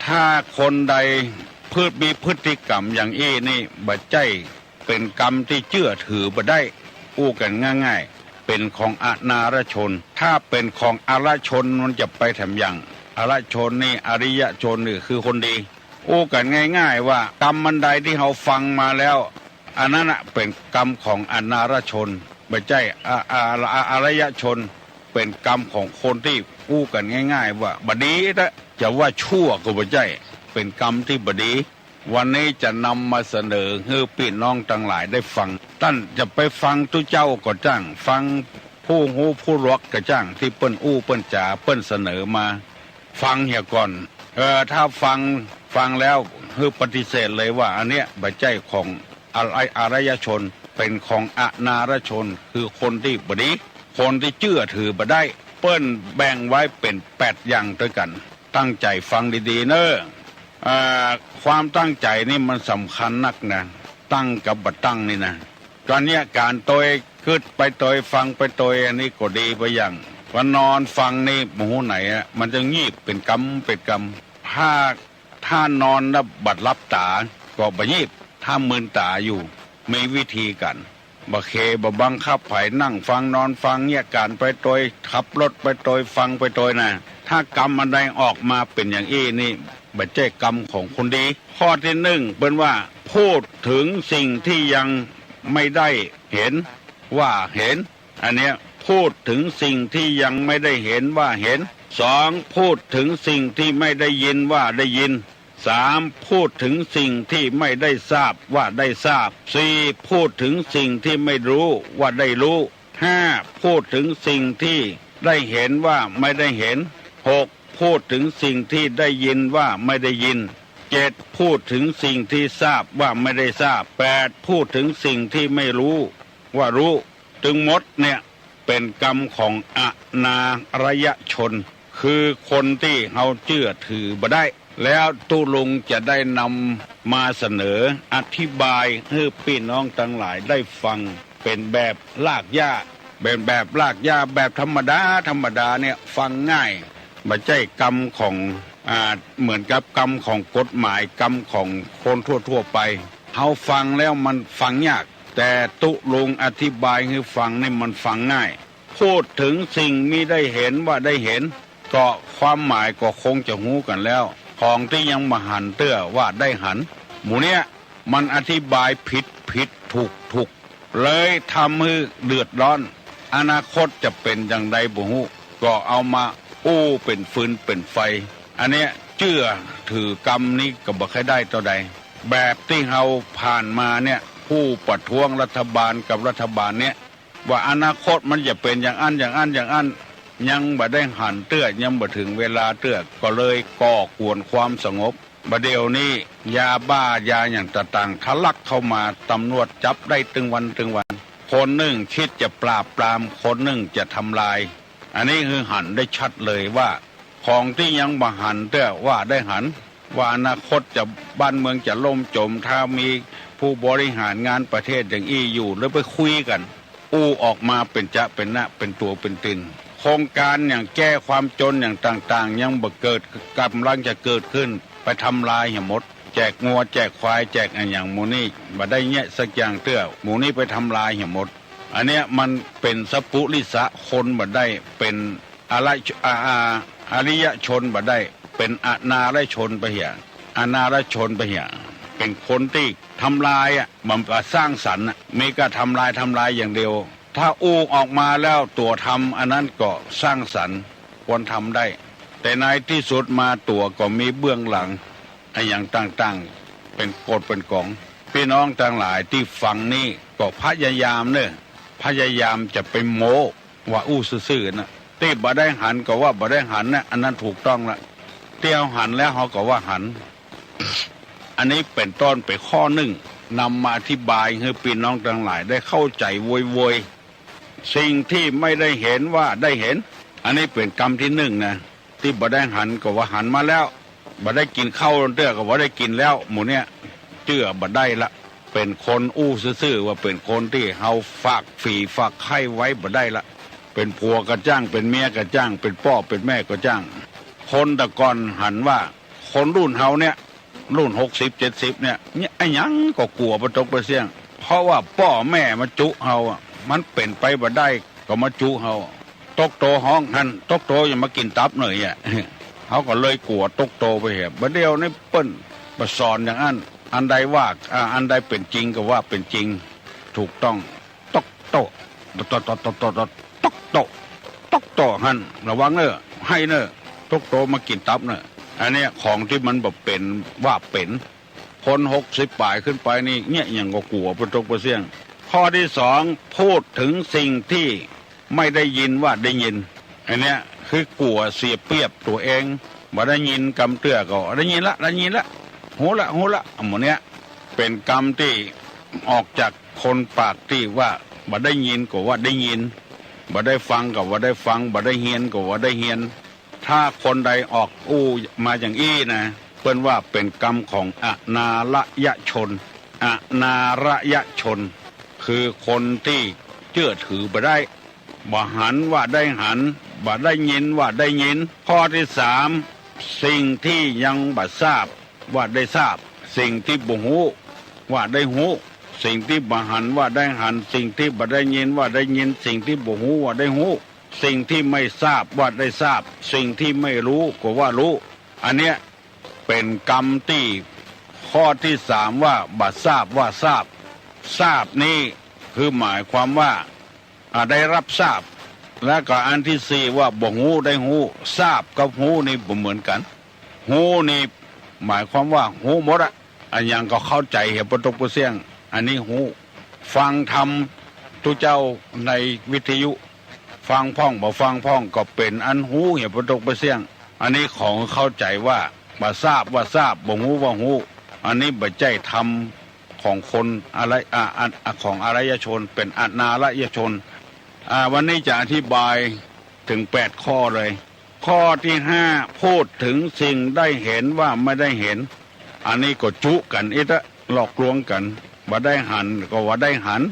ถ้าคนใดพฤติ มีพฤติกรรมอย่างอี้นี่ บ่ใจ้ เป๋นกำตี้เจื้อถือบ่ได้ อู้กั๋นง่ายๆ เป๋นของอนารชน ถ้าเป๋นของอรชนมันจะไปแถมอย่าง อรชนนี่ อริยชนนี่คือคนดี อู้กั๋นง่ายๆ ว่ากำอันใดตี้เฮาฟังมาแล้ว อันนั้นน่ะเป๋นกำของอนารชน บ่ใจ้ อ- อ- อ- อริยชน เป๋นกำของคนตี้อู้กั๋นง่ายๆ ว่าบ่ดีนะ จะว่าชั่วก็บ่ใจ้ เป๋นกำตี้บ่ดี วันนี้จะนำมาเสนอหื้อปี้น้องตังหลายได้ฟัง ต้านจะไปฟังตุ๊เจ้าก็จ้าง ฟังผู้ฮู้ผู้หลวกก็จ้าง ตี้เปิ้นอู้เปิ้นจ๋า เปิ้นเสนอมา ฟังเหียก่อน เออ ถ้าฟัง ฟังแล้วหื้อปฏิเสธเลยว่าอันเนี้ยบ่ใจ้ของอริ- อริยชน เป๋นของอนารชน คือคนตี้บ่ดี คนตี้เจื้อถือบ่ได้ เปิ้นแบ่งไว้เป๋นแปดอย่างตวยกั๋น ตั้งใจ๋ฟังดีๆ เน่อ อ่า ความตั้งใจ๋นี่มันสำคัญนักนะ ตั้งกับบ่ตั้งนี่นะ ต๋อนเนี้ยก๋านตวยกึ๊ดไปตวยฟังไปตวย อันนี้ก็ดีไปอย่าง ว่านอนฟังนี่บ่ฮู้ไหนอะ มันจะงีบเป๋นกำเป๋นกำ ถ้า ถ้านอนแล้วบ่หลับต๋าก็บ่งีบ ถ้ามืนต๋าอยู่ มีวิธีกั๋น บ่เข บ่บังคับใผ นั่งฟังนอนฟังเยียะ ก๋านไปตวย ขับรถไปตวย ฟังไปตวยนะ ถ้ากำอันใดออกมาเป๋นอย่างอี้นี่ บ่ใจ้กำของคนดี ข้อตี้นึ่งเปิ้นว่า พูดถึงสิ่งที่ยังไม่ได้เห็นว่าเห็น อันเนี้ย พูดถึงสิ่งที่ยังไม่ได้เห็นว่าเห็น สอง พูดถึงสิ่งที่ไม่ได้ยินว่าได้ยิน สาม พูดถึงสิ่งที่ไม่ได้ทราบว่าได้ทราบ สี่ พูดถึงสิ่งที่ไม่รู้ว่าได้รู้ ห้า พูดถึงสิ่งที่ได้เห็นว่าไม่ได้เห็น หก พูดถึงสิ่งที่ได้ยินว่าไม่ได้ยิน เจ็ด พูดถึงสิ่งที่ทราบว่าไม่ได้ทราบ แปด พูดถึงสิ่งที่ไม่รู้ว่ารู้ ตึงหมดเนี่ย เป๋นกำของอนารยชน คือคนตี้เฮาเจื้อถือบ่ได้ แล้วตุ๊ลุงจะได้นำมาเสนออธิบายหื้อปี้น้องตังหลายได้ฟัง เป๋นแบบรากหญ้า เป๋นแบบรากหญ้า แบบธรรมดาธรรมดาเนี่ยฟังง่าย บ่ใจ้กำของ อ่า เหมือนกับกำของกฎหมาย กำของคนทั่วๆ ไป เฮาฟังแล้วมันฟังยาก แต่ตุ๊ลุงอธิบายหื้อฟังนี่มันฟังง่าย พูดถึงสิ่งมิได้เห็นว่าได้เห็น ก็ความหมายก็คงจะฮู้กั๋นแล้ว ของตี้ยังบ่หันเตื้อว่าได้หัน หมู่เนี้ยมันอธิบายผิดผิดถูกถูก เลยทำหื้อเดือดร้อน อนาคตจะเป๋นอย่างใดบ่ฮู้ ก็เอามาอู้เป๋นฟืนเป๋นไฟ อันเนี้ยเจื้อถือกำนี้ก็บ่ค่อยได้เต้าใด แบบตี้เฮาผ่านมาเนี่ย ผู้ประท้วงรัฐบาลกับรัฐบาลเนี่ย ว่าอนาคตมันจะเป๋นอย่างอั้นอย่างอั้นอย่างอั้น ยังบ่ได้หันเตื้อ ยังบ่ถึงเวลาเตื้อ ก็เลยก่อกวนความสงบ บ่าเดี่ยวนี้ยาบ้ายาอย่างต่างๆ ทะลักเข้ามา ตำรวจจับได้ตึงวันตึงวัน คนนึ่งคิดจะปราบปราม คนนึ่งจะทำลาย อันนี้คือหันได้ชัดเลยว่า ของตี้ยังบ่หันเตื้อว่าได้หัน ว่าอนาคตจะ บ้านเมืองจะล่มจม ถ้ามีผู้บริหารงานประเทศอย่างอี้อยู่ แล้วไปคุยกั๋น อู้ออกมาเป๋นจะเป๋นนะ เป๋นตั๋วเป๋นตน โครงการอย่างแก้ความจนอย่างต่างๆ ยังบ่เกิด ก่ำลังจะเกิดขึ้น ไปทำลายเหียหมด แจกงัวแจกควาย แจกอะหยังหมู่นี้ บ่ได้เยียะสักอย่างเตื้อ หมู่นี้ไปทำลายเหียหมด อันเนี้ยมันเป๋นสปุริสะคนบ่ได้ เป๋นอริยะ อา อา อริยชนบ่ได้ เป๋นอนารชนไปเหีย อนารชนไปเหีย เป๋นคนตี้ทำลายอะ บ่สร้างสรรค์อะ มีก้าทำลายทำลายอย่างเดียว ถ้าอู้ออกมาแล้วตั๋วทำอันนั้นก็สร้างสรรค์ ควรทำได้ แต่ในตี้สุดมาตั๋วก็มีเบื้องหลัง อะหยังต่างๆ เป๋นกฎเป๋นก๋อง ปี้น้องตังหลายตี้ฟังนี้ก็พยายามเน่อ พยายามจะไปโม้ว่าอู้ซื่อๆ นะ ตี้บ่ได้หันก็ว่าบ่ได้หันนะ อันนั้นถูกต้องละ ตี้เฮาหันแล้วเฮาก็ว่าหัน อันนี้เป๋นต้นเป๋นข้อนึ่ง นำมาอธิบายหื้อปี้น้องตังหลายได้เข้าใจ๋โวยๆ สิ่งที่ไม่ได้เห็นว่าได้เห็น อันนี้เป๋นกำตี้นึ่งนะ ตี้บ่ได้หันก็ว่าหันมาแล้ว บ่ได้กิ๋นข้าวเตื้อก็ว่าได้กิ๋นแล้ว หมู่เนี้ยเจื้อบ่ได้ละ เป๋นคนอู้ซื่อๆ ว่าเป๋นคนตี้เฮาฝากฝีฝากใค่ไว้บ่ได้ละ เป๋นผัวก็จ้าง เป๋นเมียก็จ้าง เป๋นป้อเป๋นแม่ก็จ้าง คนแต่ก่อนหันว่า คนรุ่นเฮาเนี่ย รุ่นหกสิบเจ็ดสิบเนี่ย เนี่ยอะหยังก็กั๋วปะตกปะเสี้ยง เพราะว่าป้อแม่มาจุเฮาอะ มันเป๋นไปบ่ได้ก็มาจุเฮา ตกโตฮ้องหั้น ตกโตอย่ามากิ๋นตับเน่ออะ เฮาก็เลยกั๋วตกโตไปเหีย บ่าเดี่ยวนี้เปิ้นบ่สอนอย่างอั้น อันใดว่า อ่า อันใดเป๋นจริงก็ว่าเป๋นจริง ถูกต้อง ตกโต ตกโต ตกโต ตกโตหั้น ระวังเน่อ ไห้เน่อ ตกโตมากิ๋นตับเน่อ อันเนี้ยของตี้มันบ่เป๋นว่าเป๋น คนหกสิบป๋ายขึ้นไปนี่ เนี่ยหยังก็กั๋วปะตกปะเสี้ยง ข้อตี้สอง พูดถึงสิ่งที่ไม่ได้ยินว่าได้ยิน อันเนี้ยคือกั๋วเสียเปรียบตั๋วเอง บ่ได้ยินกำเตื้อก็ได้ยินละ ได้ยินละ ฮู้ละ ฮู้ละ หมู่เนี้ยเป๋นกำตี้ออกจากคนปากตี้ว่า บ่ได้ยินก็ว่าได้ยิน บ่ได้ฟังก็ว่าได้ฟัง บ่ได้เฮียนก็ว่าได้เฮียน ถ้าคนใดออกอู้มาอย่างอี้นะ เปิ้นว่าเป๋นกำของอนารยชน อนารยชน คือคนตี้เจื้อถือบ่ได้ บ่หันว่าได้หัน บ่ได้ยินว่าได้ยิน ข้อตี้สาม สิ่งที่ยังบ่ทราบว่าได้ทราบ สิ่งตี้บ่ฮู้ว่าได้ฮู้ สิ่งตี้บ่หันว่าได้หัน สิ่งตี้บ่ได้ยินว่าได้ยิน สิ่งตี้บ่ฮู้ว่าได้ฮู้ สิ่งที่ไม่ทราบว่าได้ทราบ สิ่งที่ไม่รู้ก็ว่ารู้ อันเนี้ยเป๋นกำตี้ข้อตี้สามว่าบ่ทราบว่าทราบ ทราบนี้คือหมายความว่า อ่า ได้รับทราบ แล้วก็อันตี้สี่ว่าบ่ฮู้ได้ฮู้ ทราบกับฮู้นี่บ่เหมือนกั๋น ฮู้นี่หมายความว่าฮู้หมดอะ อะหยังก็เข้าใจ๋เหียปะตกปะเสี้ยง อันนี้ฮู้ ฟังธรรมตุ๊เจ้าในวิทยุ ฟังพ่องบ่ฟังพ่องก็เป๋นอันฮู้เหียปะตกปะเสี้ยง อันนี้ขอเข้าใจ๋ว่า บ่ทราบว่าทราบ บ่ฮู้ว่าฮู้ อันนี้บ่ใจ้ธรรมของคนอะไร อ่ะ อ่ะ อ่ะ ของอนารยชน เป๋นอนารยชน อ่า วันนี้จะอธิบายเถิงแปดข้อเลย ข้อตี้ห้า พูดเถิงสิ่งได้หันว่าบ่ได้หัน อันนี้ก็จุกั๋นอิกละ หลอกลวงกั๋น บ่ได้หันก็ว่าได้หัน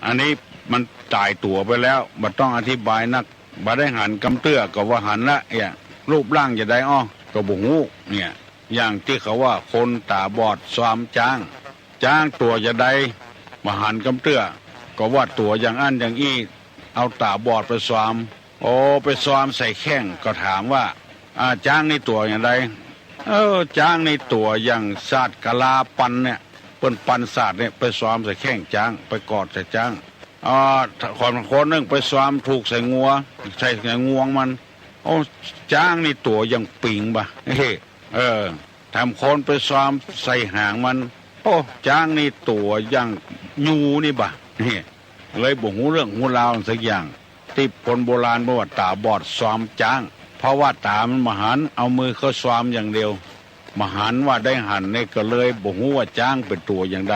อันนี้มันต๋ายตั๋วไปแล้ว บ่ต้องอธิบายนัก บ่ได้หันกำเตื้อก็ว่าหันละ เอี้ย รูปร่างจาใดอ้อ ก็บ่ฮู้ เนี่ย อย่างตี้เขาว่าคนต๋าบอดซอมจ๊าง จ๊างตั๋วจาใด บ่หันกำเตื้อ ก็ว่าตั๋วอย่างอั้นอย่างอี้ เอาต๋าบอดไปซอม โอ้ ไปซอมใส่แข้ง ก็ถามว่า อ่า จ๊างนี่ตั๋วอย่างใด เออ จ๊างนี่ตั๋วอย่างสาดกะลาปันเนี่ย เปิ้นปันสาดเนี่ย ไปซอมใส่แข้งจ๊าง ไปกอดใส่จ๊าง อ่า คน คนนึ่งไปซอมถูกใส่งัว ใส่ ใส่งวงมัน โอ้ จ๊างนี่ตั๋วอย่างปิงบ่ะ เฮ้ เออ แถมคนไปซอมใส่หางมัน โอ้ จ๊างนี่ตั๋วอย่างยูนี่บ่ะ เฮ้ เลยบ่ฮู้เรื่องฮู้ราวสักอย่าง ตี้คนโบราณเปิ้นว่าต๋าบอดซอมจ๊าง เพราะว่าต๋ามันบ่หัน เอามือเข้าซอมอย่างเดียว บ่หันว่าได้หันนี่ ก็เลยบ่ฮู้ว่าจ๊างเป๋นตั๋วอย่างใด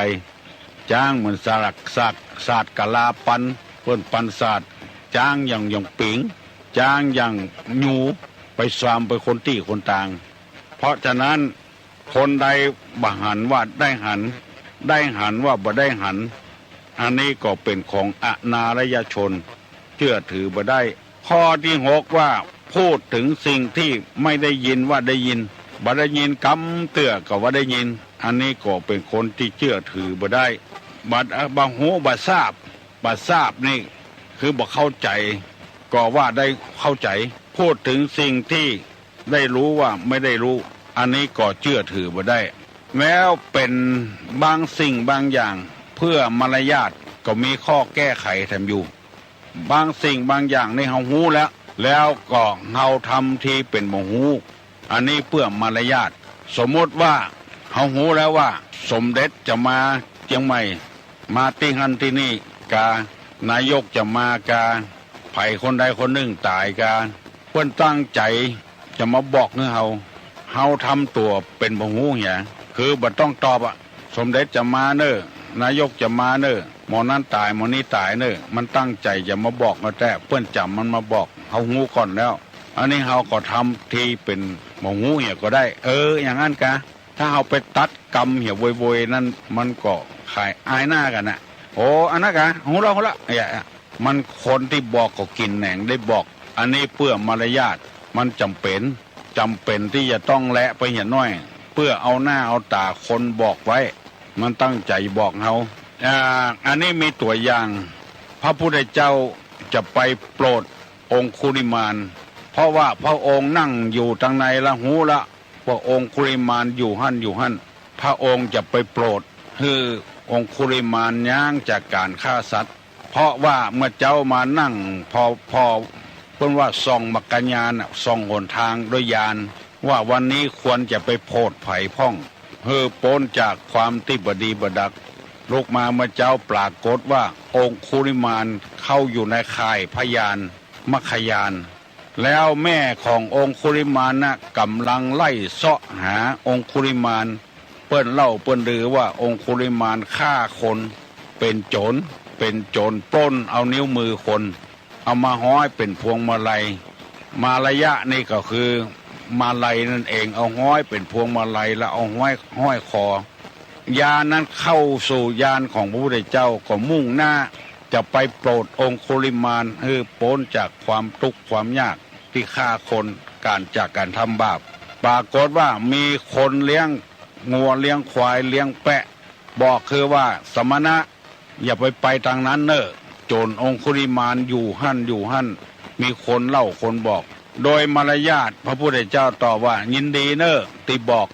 จ๊างเหมือนสาด สาด สาดกะลาปัน เปิ้นปันสาด จ๊างอย่าง อย่างปิง จ๊างอย่างยู ไปซอมไปคนตี้คนตาง เพราะฉะนั้น คนใดบ่หันว่าได้หัน ได้หันว่าบ่ได้หัน อันนี้ก็เป๋นของอนารยชน เจื้อถือบ่ได้ ข้อตี้หกว่า พูดเถิงสิ่งตี้บ่ได้ยินว่าได้ยิน บ่ได้ยินกำเตื้อก็ว่าได้ยิน อันนี้ก็เป๋นคนตี้เจื้อถือบ่ได้ บ่ บ่ฮู้บ่ซาบ บ่ซาบนี่คือบ่เข้าใจ๋ ก็ว่าได้เข้าใจ๋ พูดเถิงสิ่งตี้ ได้ฮู้ว่าบ่ได้ฮู้ อันนี้ก็เจื้อถือบ่ได้ แล้วเป๋นบางสิ่งบางอย่าง เปื้อมารยาทก็มีข้อแก้ไขแถมอยู่ บางสิ่งบางอย่างนี่เฮาฮู้แล้ว แล้วก็เฮาทำทีเป๋นบ่ฮู้ อันนี้เปื้อมารยาท สมมุติว่าเฮาฮู้แล้วว่าสมเด็จจะมาเจียงใหม่ มาตี้หั้นตี้นี่กา นายกจะมากา ใผคนใดคนนึ่งต๋ายกา เปิ้นตั้งใจ๋จะมาบอกหื้อเฮา เฮาทำตั๋วเป๋นบ่ฮู้เหีย คือบ่ต้องตอบอะ สมเด็จจะมาเน่อ นายกจะมาเน่อ หมอนั้นต๋าย หมอนี้ต๋ายเน่อ มันตั้งใจ๋จะมาบอกเฮาแต๊ เปิ้นจ๋ำมันมาบอก เฮาฮู้ก่อนแล้ว อันนี้เฮาก็ทำทีเป๋นบ่ฮู้เหียก็ได้ เออ อย่างอั้นกา ถ้าเฮาไปตัดกำเหียโวยๆ นั้น มันก็ขายอายหน้ากั๋นน่ะ โอ้ อันนั้นกา ฮู้ละ ฮู้ละ เอี้ย มันคนตี้บอกก็กิ๋นแหนงได้บอก อันนี้เปื้อมารยาท มันจ๋ำเป๋น จ๋ำเป๋นตี้จะต้องและไปเหียน้อย เปื้อเอาหน้าเอาต๋าคนบอกไว้ มันตั้งใจ๋บอกเฮา อ่า อันนี้มีตั๋วอย่าง พระพุทธเจ้าจะไปโปรดองคุลิมาน เพราะว่าพระองค์นั่งอยู่ตังในละ ฮู้ละ ว่าองคุลิมานอยู่หั้นอยู่หั้น พระองค์จะไปโปรด หื้อองคุลิมานยั้งจากก๋านฆ่าสัตว์ เพราะว่าเมื่อเจ๊ามานั่ง พอ พอ เปิ้นว่าส่องมรรคญาณน่ะ ส่องหนทางด้วยญาณ ว่าวันนี้ควรจะไปโปรดใผพ่อง หื้อป๊นจากความตี้บ่ดีบ่ดัก ลุกมาเมื่อเจ๊าปรากฏว่าองคุลิมานเข้าอยู่ในข่ายพระญาณ มรรคญาณ แล้วแม่ขององคุลิมานน่ะก๋ำลังไล่เซาะหาองคุลิมาน เปิ้นเล่าเปิ้นลือว่าองคุลิมานฆ่าคน เป๋นโจ๋ร เป๋นโจ๋รปล้นเอานิ้วมือคน เอามาฮ้อยเป๋นพวงมาลัย มารยะนี่ก็คือมาลัยนั่นเอง เอาฮ้อยเป๋นพวงมาลัยแล้วเอาฮ้อย ห้อยคอ ญาณนั้นเข้าสู่ญาณของพระพุทธเจ้า ก็มุ่งหน้าจะไปโปรดองคุลิมานหื้อป๊นจากความตุ๊กข์ความยากตี้ฆ่าคน ก๋านจากก๋านทำบาป ปรากฏว่ามีคนเลี้ยงงัวเลี้ยงควายเลี้ยงแปะ บอกคือว่า สมณะ อย่าไปไปตางนั้นเน่อ โจ๋รองคุลิมานอยู่หั้นอยู่หั้น มีคนเล่าคนบอก โดยมารยาทพระพุทธเจ้าตอบว่า ยินดีเน่อตี้บอก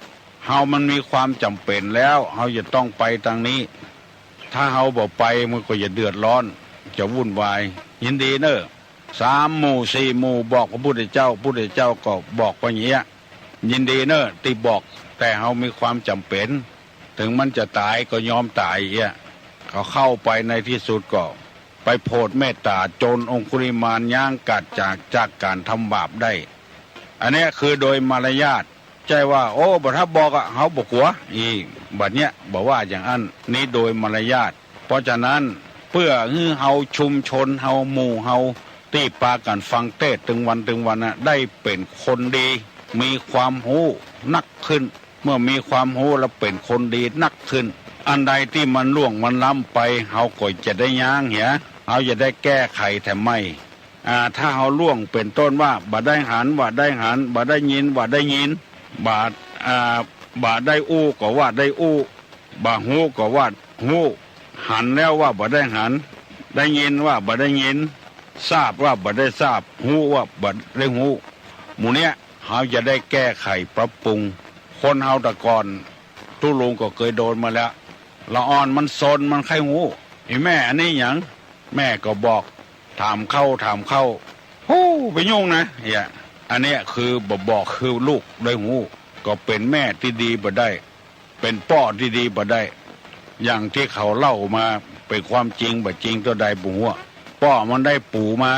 เฮามันมีความจ๋ำเป๋นแล้ว เฮาจะต้องไปตางนี้ ถ้าเฮาบ่ไปมันก็จะเดือดร้อน จะวุ่นวาย ยินดีเน่อ สามหมู่สี่หมู่บอกพระพุทธเจ้า พุทธเจ้าก็บอกว่าอย่างเงี้ย ยินดีเน่อตี้บอก แต่เฮามีความจ๋ำเป๋น เถิงมันจะต๋ายก็ยอมต๋ายเอี้ย เขาเข้าไปในตี้สุดก็ไปโผดเมตต๋าจ๋นองคุลิมานยั้งกั๋นจาก จากก๋านทำบาปได้ อันเนี้ยคือโดยมารยาท ใจ้ว่า โอ้ บ่ถ้าบอกอะ เฮาบ่กั๋ว อี บัดเนี้ยบ่ว่าอย่างอั้น นี้โดยมารยาท เพราะฉะนั้น เปื้อหื้อเฮาชุมชนเฮาหมู่เฮาตี้ปากั๋นฟังเตสน์ตึงวันตึงวันน่ะ ได้เป๋นคนดี มีความฮู้นักขึ้น เมื่อมีความฮู้แล้วเป๋นคนดีนักขึ้น อันใดตี้มันล่วงมันล้ำไป เฮาก็จะได้ย้างเหีย เฮาจะได้แก้ไขแถมใหม่ อ่า ถ้าเฮาล่วงเป๋นต้นว่า บ่ได้หันว่าได้หัน บ่ได้ยินว่าได้ยิน บ่ อ่า บ่ได้อู้ก็ว่าได้อู้ บ่ฮู้ก็ว่าฮู้ หันแล้วว่าบ่ได้หัน ได้ยินว่าบ่ได้ยิน ทราบว่าบ่ได้ทราบ ฮู้ว่าบ่ได้ฮู้ หมู่เนี้ยเฮาจะได้แก้ไขปรับปรุง คนเฮาแต่ก่อน ตุ๊ลุงก็เกยโดนมาแล้ว ละอ่อนมันซนมันใค่ฮู้ "อีแม่ อันนี้หยัง" แม่ก็บอก ถามเข้าถามเข้า "ฮู้ ไปยุ่งนะ" เหีย อันเนี้ยคือบ่บอกหื้อลูกได้ฮู้ ก็เป๋นแม่ตี้ดีบ่ได้ เป๋นป้อตี้ดีบ่ได้ อย่างตี้เขาเล่ามา เป๋นความจริงบ่จริงเต้าใดบ่ฮู้ ป้อมันได้ปู๋มา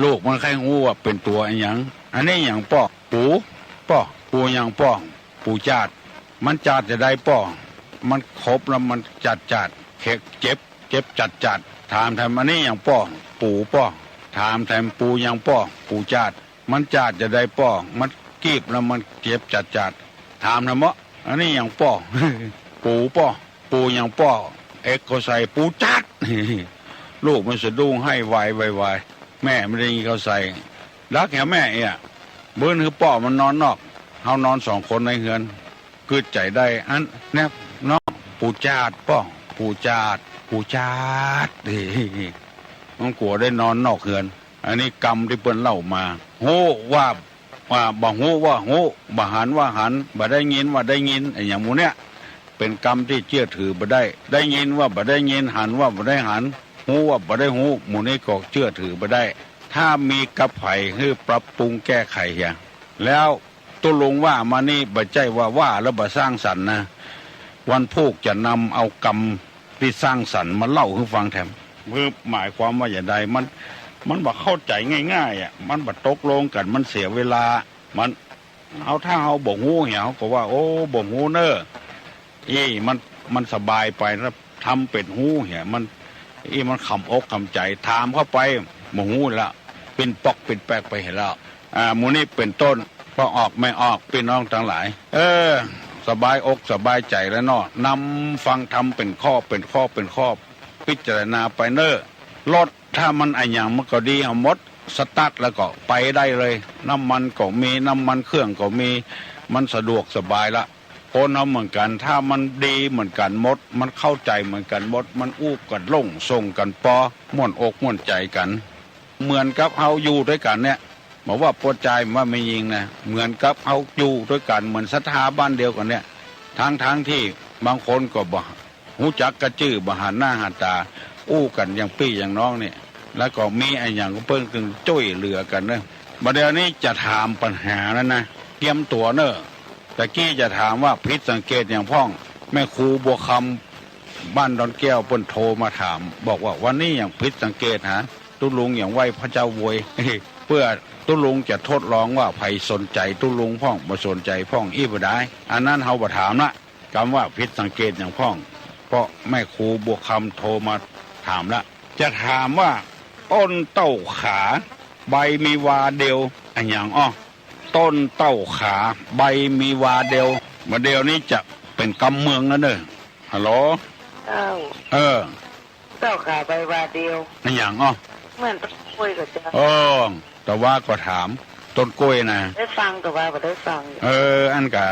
ลูกมันใค่ฮู้ว่าเป๋นตั๋วอะหยัง "อันนี้หยังป้อ" "ปู๋ ป้อ" "ปู๋หยังป้อ" "ปู๋จาด มันจาดจาใดป้อ" "มันขบแล้วมันจาดจาด เข็ก เจ็บ เจ็บจาดจาด" "ถามแถม อันนี้หยังป้อ" "ปู๋ป้อ" "ถามแถม ปู๋หยังป้อ" "ปู๋จาด มันจาดจาใดป้อ" "มันกีบแล้วมันเจ็บจาดจาด" "ถามแถมเนาะ อันนี้หยังป้อ" "ปู๋ป้อ" "ปู๋หยังป้อ" เอ็กก็ใส่ "ปู๋จาด" ลูกมันสะดุ้งไห้วายวายวาย แม่มันได้ยินก็ใส่ "ดักแหมแม่เอี้ย เบิ้นหื้อป้อมันนอนนอก เฮานอนสองคนในเฮือน" กึ๊ดใจ๋ได้ อันแนบน้อง "ปู๋จาดป้อ ปู๋จาด ปู๋จาด" มันกั๋วได้นอนนอกเฮือน อันนี้กำตี้เปิ้นเล่ามา ฮู้ว่า ว่า บ่ฮู้ว่าฮู้ บ่หันว่าหัน บ่ได้ยินว่าได้ยิน อะหยังหมู่เนี้ย เป๋นกำตี้เจื้อถือบ่ได้ ได้ยินว่าบ่ได้ยิน หันว่าบ่ได้หัน ฮู้ว่าบ่ได้ฮู้ หมู่นี้ก็เจื้อถือบ่ได้ ถ้ามีกับใผหื้อปรับปรุงแก้ไขเหีย แล้ว ตุ๊ลุงว่ามานี่บ่ใจ้ว่า ว่าแล้วบ่สร้างสรรค์นะ วันพูกจะนำเอากำตี้สร้างสรรค์มาเล่าหื้อฟังแถม คือหมายความว่าจาใด มัน มันบ่เข้าใจ๋ง่ายๆ อะ มันบ่ตกลงกั๋น มันเสียเวลา มัน เฮา ถ้าเฮาบ่ฮู้เหีย เฮาก็ว่า โอ้ บ่ฮู้เน่อ อี้ มัน มันสบายไปนะ ทำเป๋นฮู้เหีย มัน อี้ มันขำอกขำใจ๋ ถามเข้าไป บ่ฮู้ละ ปิ๊นป๊อกปิ๊นแป๊กไปเหียแล้ว อ่า หมู่นี้เป๋นต้น ป้อออกแม่ออก ปี้น้องตังหลาย เออ สบายอกสบายใจ๋แล้วเนาะ นำฟังธรรมเป๋นข้อเป๋นข้อเป๋นข้อ พิจารณาไปเน่อ รถถ้ามันอะหยังมันก็ดี เฮาหมด สตาร์ทแล้วก็ไปได้เลย น้ำมันก็มี น้ำมันเครื่องก็มี มันสะดวกสบายละ คนเฮาเหมือนกั๋น ถ้ามันดีเหมือนกั๋นหมด มันเข้าใจ๋เหมือนกั๋นหมด มันอู้กั๋นโล่งส่งกั๋นปอ ม่วนอกม่วนใจ๋กั๋น เหมือนกับเฮาอยู่ตวยกั๋นเนี่ย บ่ว่าป้อจาย บ่ว่าแม่ญิงนะ เหมือนกับเฮาอยู่ตวยกั๋น เหมือนศรัทธาบ้านเดียวกั๋นเนี่ย ทั้งๆ ตี้บางคนก็บ่ฮู้จักกั๋นจื้อ บ่หันหน้าหันต๋า อู้กั๋นอย่างปี้อย่างน้องเนี่ย แล้วก็มีอะหยังก็เปิ้นจึงจ้วยเหลือกั๋นเน่อ บ่าเดี่ยวนี้จะถามปัญหาแล้วนะ เกียมตั๋วเน่อ ตะกี้จะถามว่าผิดสังเกตหยังพ่อง แม่ครูบัวคำบ้านดอนแก้วเปิ้นโทรมาถาม บอกว่าวันนี้หยังผิดสังเกตหา ตุ๊ลุงหยังไหว้พระเจ้าโวย เปื้อตุ๊ลุงจะทดลองว่าใผสนใจ๋ตุ๊ลุงพ่อง บ่สนใจ๋พ่องอี้บ่ดาย อันนั้นเฮาบ่ถามละ กำว่าผิดสังเกตหยังพ่อง เพราะแม่ครูบัวคำโทรมาถามละ จะถามว่าต้นเต้าขา ใบมีวาเดียว อะหยังอ้อ ต้นเต้าขา ใบมีวาเดียว บ่าเดี่ยวนี้จะเป๋นกำเมืองแล้วเน่อ ฮัลโหล เจ้า เออ เต้าขาใบวาเดียว อะหยังอ้อ เหมือนต้นกล้วยก่อเจ้า เออ ตะวาก็ถาม ต้นกล้วยนะ ได้ฟังตะวาบ่ได้ฟัง เออ อั้นกา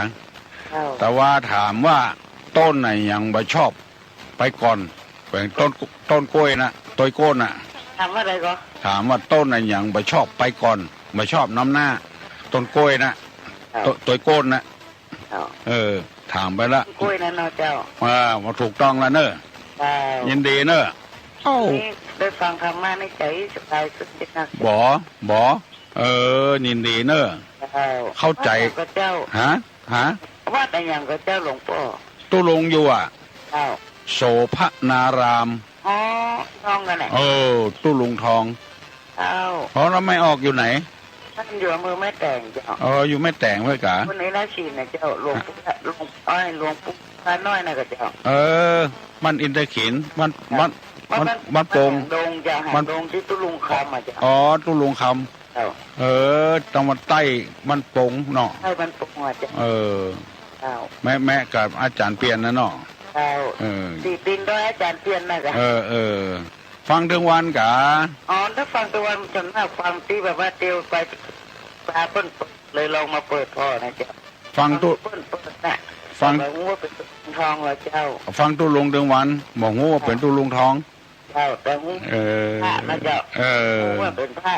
เจ้า ตะวาถามว่าต้นอะหยังบ่ชอบไปก่อน แป๋งต้น ต้นกล้วยนะ ต้นกล้วยนะ ถามว่าอะไรก็ ถามว่าต้นอะหยังบ่ชอบไปก่อน บ่ชอบนำหน้า ต้นกล้วยนะ เจ้า ต้น ต้นกล้วยนะ เจ้า เออ ถามไปละ กล้วยนั่นเนาะเจ้า อ่า มาถูกต้องแล้วเน่อ เจ้า ยินดีเน่อ เอ้า นี่ได้ฟังธรรมะในใจ๋สบายสุดเลยนะ บ่ บ่ เออ ยินดีเน่อ เจ้า เข้าใจ๋ วัดอะหยังก่อเจ้า ฮะ ฮะ วัดอะหยังก่อเจ้าหลวงป้อ ตุ๊ลุงอยู่อะ เจ้า โสภณาราม อ๋อ ทองนั่นแหละ เออ ตุ๊ลุงทอง เจ้า อ๋อ แล้วแม่ออกอยู่ไหน ท่านอยู่อำเภอแม่แตงเจ้า เออ อยู่แม่แตงไว้กะ คนในราชสีห์นะเจ้า หลวงปู่ หลวง อ้อย หลวงปู่พระน้อยนะกะเจ้า เออ บ้านอินทขิล บ้าน เจ้า บ้าน บ้าน บ้านโป่ง หางดงจ้ะ หางดง ตี้ตุ๊ลุงคำอะเจ้า อ๋อ ตุ๊ลุงคำ เจ้า เออ ตางวัดใต้บ้านโป่งเนาะ ใต้บ้านโป่งอะเจ้า เออ เจ้า แมะ แมะกับอาจ๋ารย์เปียนนะเนาะ เจ้า เออ ตี้ตีนดอยอาจ๋ารย์เปียนนะจ๊ะ เออ เออ ฟังตึงวันกา อ๋อ ถ้าฟังตึงวันส่วนมากฟังตี้แบบว่าเตียวไปปาเปิ้นเปิด เลยลองมาเปิดผ่อนะเจ้า ฟังตุ๊ ฟังตี้เปิ้นเปิดน่ะ ฟัง บ่ฮู้ว่าเป๋นตุ๊ลุงทองเหรอเจ้า ฟังตุ๊ลุงตึงวัน บ่ฮู้ว่าเป๋นตุ๊ลุงทอง เจ้า แต่ฮู้ เออ พระนะเจ้า เออ ฮู้ว่าเป๋นพระ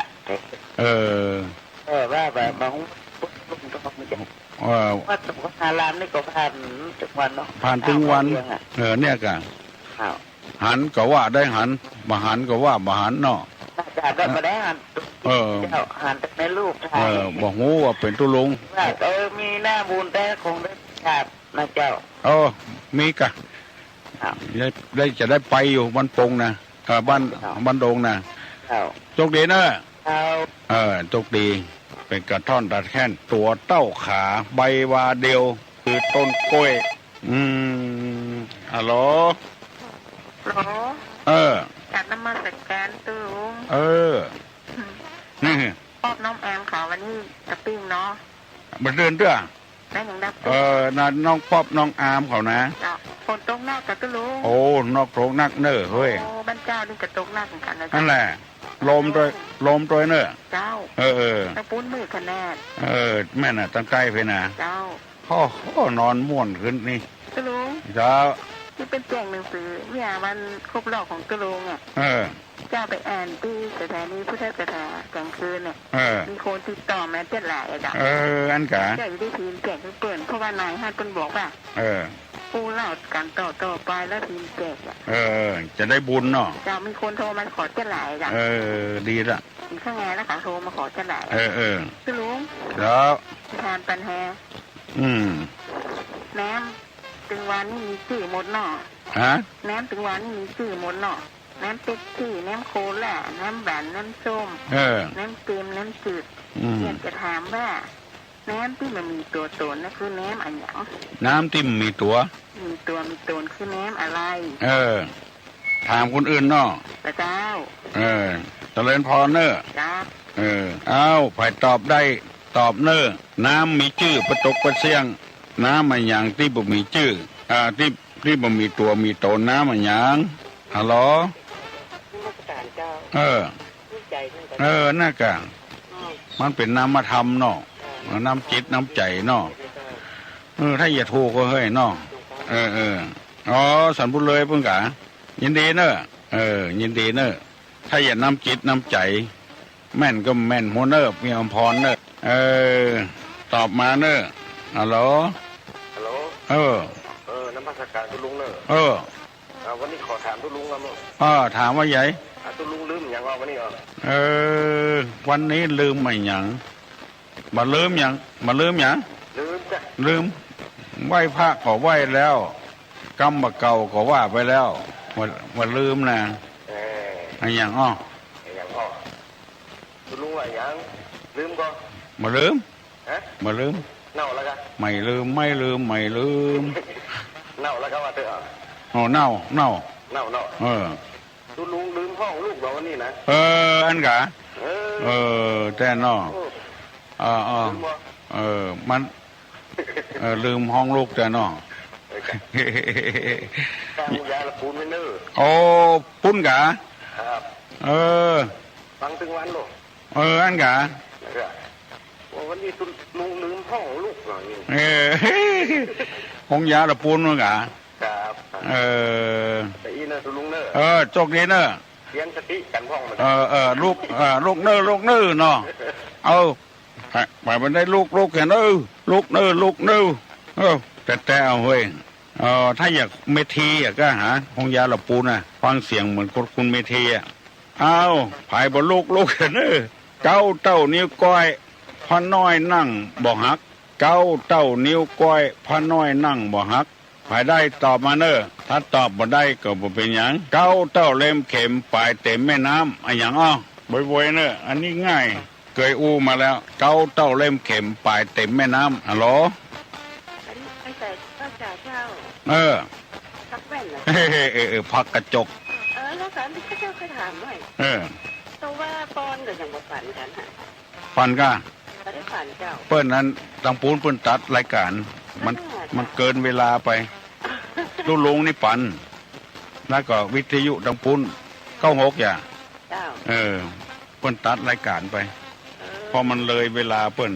เออ เออ ว่าแบบ บ่ฮู้ตุ๊ลุงทองเจ้า เออ วัดสุขารามนี่ก็ผ่านตึงวันเนาะ ผ่านตึงวัน เวียงอะ เออ เนี่ยกะ ครับ หันก็ว่าได้หัน บ่หันก็ว่าบ่หันเนาะ น่าจะได้มาได้หัน เออ เจ้า หันแต่ในรูปถ่าย เออ บ่ฮู้ว่าเป๋นตุ๊ลุง ว่า เออ มีหน้าบุญแต๊คงได้กราบนะเจ้า เออ มีกะ ครับ ได้ ได้ จะได้ไปอยู่บ้านโป่งนะ เออ บ้าน ครับ บ้านโดงนะ ครับ โจคดีเน่อ ครับ เออ โจคดี เป๋นกระท่อนตัดแค้น ตั๋วเต้าขา ใบวาเดียว คือต้นกล้วย อืม ฮัลโหล ฮัลโหล เออ กราบนมัสการตุ๊ลุง เออ อืม นี่ ป๊อบน้องแอมเขาวันนี้จะปิ้งเนาะ บ่เดินเตื้อ แม่นหยังดับ เออ น่ะ น้องป๊อบน้องอามเขานะ เจ้า ฝนตกหนักกะตุ๊ลุง โอ้ นอกตกหนักเน่อเฮ้ย โอ้ บ้านเจ้านี่กะตกหนักเหมือนกั๋นนะ นั่นแหละ ลมตวย ลมตวยเน่อ เจ้า เออ เออ ตางปู๊นมืดขนาด เออ แม่นน่ะ ตางใต้เปียนะ เจ้า โอ้โห นอนม่วนขึ้นนี่ ตุ๊ลุง เจ้า ตี้เปิ้นแจกหนังสือเมื่อวันครบรอบของตุ๊ลุงอะ เออ เจ้าไปอ่านตี้สถานีพุทธสถาก๋างคืนเนี่ย เออ มีคนติดต่อมาเจ๊าหลายอะเจ้า เออ อันกา เจ้าจะได้พิมพ์แจกหื้อเปิ้น เพราะว่านายฮั่นเปิ้นบอกว่า เออ ผู้เล่ากั๋นต่อๆ ไปแล้วพิมพ์แจกอะ เออ จะได้บุญเนาะ เจ้า มีคนโทรมาขอเจ๊าหลายอะเจ้า เออ ดีละ มีข้างในแล้วเขาโทรมาขอเจ๊าหลาย เออ เออ ตุ๊ลุง เจ้า ถามปัญหา อืม น้ำตึงวานี่มีจื้อหมดเนาะ ฮะ น้ำตึงวานี่มีจื้อหมดเนาะ น้ำเป๊ปซี่ น้ำโคลา น้ำหวาน น้ำส้ม เออ น้ำเค็ม น้ำจืด อืม อยากจะถามว่า น้ำตี้บ่มีตั๋วต๋นน่ะคือน้ำอะหยัง น้ำตี้บ่มีตั๋ว มีตั๋วมีต๋นคือน้ำอะไร เออ ถามคนอื่นเนาะ พระเจ้า เออ เจริญพรเน่อ เจ้า เออ อ้าว ใผตอบได้ ตอบเน่อ น้ำมีจื้อปะตกปะเสี้ยง น้ำอะหยังตี้บ่มีจื้อ อ่า ตี้ ตี้บ่มีตั๋วมีต๋น น้ำอะหยัง ฮัลโหล นมัสการเจ้า เออ จิตใจ๋เหมือนกั๋น เออ น่ากะ อืม มันเป๋นนามธรรมเนาะ เออ น้ำจิตน้ำใจ๋เนาะ เออ ถ้าอย่าถูกก็เฮ้ยเนาะ เออ เออ อ๋อ สันปุเลยปุ้นกา ยินดีเน่อ เออ ยินดีเน่อ ถ้าอย่าน้ำจิตน้ำใจ๋ แม่นก็แม่นหั้วเน่อ มีอำพรเน่อ เออ ตอบมาเน่อ ฮัลโหล ฮัลโหล เออ เออ นมัสการตุ๊ลุงเน่อ เออ อ่า วันนี้ขอถามตุ๊ลุงครับ เออ ถามว่าใหญ่ อ่า ตุ๊ลุงลืมหยังวะวันนี้อ่ะ เออ วันนี้ลืมอะหยัง บ่ลืมหยัง บ่ลืมหยัง ลืมจ้ะ ลืม ไหว้พระก็ไหว้แล้ว กรรมบ่าเก่าก็ว่าไปแล้ว บ่ บ่ลืมนะ เออ อะหยังอ้อ อะหยังอ้อ ตุ๊ลุงว่าหยัง ลืมก่อ บ่ลืม ฮะ บ่ลืม เน่าแล้วกะ ไม่ลืม ไม่ลืม ไม่ลืม เน่าแล้วกะว่าเต๊อะ โอ้ เน่า เน่า เน่า เน่า เออ ตุ๊ลุงลืมฮ้องลูกบ่วันนี้นะ เออ อันกา เออ เออ แต๊เนาะ โอ้ เออ เออ ลืมบ่ เออ มัน เออ ลืมฮ้องลูกแต๊เนาะ เออ กะ กะยาละปูนไว้เน่อ โอ้ ปูนกา ครับ เออ ฟังตึงวันโลด เออ อันกา แล้วกะ โอ้ วันนี้ตุ๊ลุงลืมฮ้องลูกเหรอนี่ เออ ฮ้องยาละปูนเหมือนกา ครับ เออ แต่อี้เน่อตุ๊ลุงเน่อ เออ โจคดีเน่อ เตื๋อนสติกั๋นพ่องมัน เออ เออ ลูก เออ ลูกเน่อ ลูกเน่อเนาะ เออ ไป ไปมันได้ลูก ลูกเหียเน่อ ลูกเน่อ ลูกเน่อ เออ แต่ แต่เอาเฮ้ย เออ ถ้าอยากเมธีอะก็หาฮ้องยาละปูนน่ะ ฟังเสียงเหมือนคน คนเมธีอะ อ้าว ผายบ่ลูก ลูกเหียเน่อ เก๊าเต้านิ้วก้อย พระน้อยนั่งบ่หัก เก๊าเต้านิ้วก้อย พระน้อยนั่งบ่หัก ผายได้ตอบมาเน่อ ถ้าตอบบ่ได้ก็บ่เป๋นหยัง เก๊าเต้าเล็มเข็ม ป๋ายเต็มแม่น้ำ อะหยังอ้อ บ่อยๆ เน่อ อันนี้ง่าย เกยอู้มาแล้ว เก๊าเต้าเล็มเข็ม ป๋ายเต็มแม่น้ำ ฮัลโหล อันนี้ไม่ใส่ ก็จ่ายเช่า เออ พักแว่นเหรอ เออ เออ เออ พักกระจก เออ แล้ว ถามตี้ข้าเจ้าเคยถามไว้ เออ แต่ว่าปอนก็ยังบ่ฝันกั๋นฮะ ฝันก่ะ บ่ได้ฝันเจ้า เปิ้นนั้น ตังปู๊นเปิ้นตัดรายก๋าน มัน อ่า มันเกินเวลาไป ตุ๊ลุงนี่ปัน แล้วก็วิทยุตังปู๊น เก้าหก อย่า เจ้า เออ เปิ้นตัดรายก๋านไป เออ เพราะมันเลยเวลาเปิ้น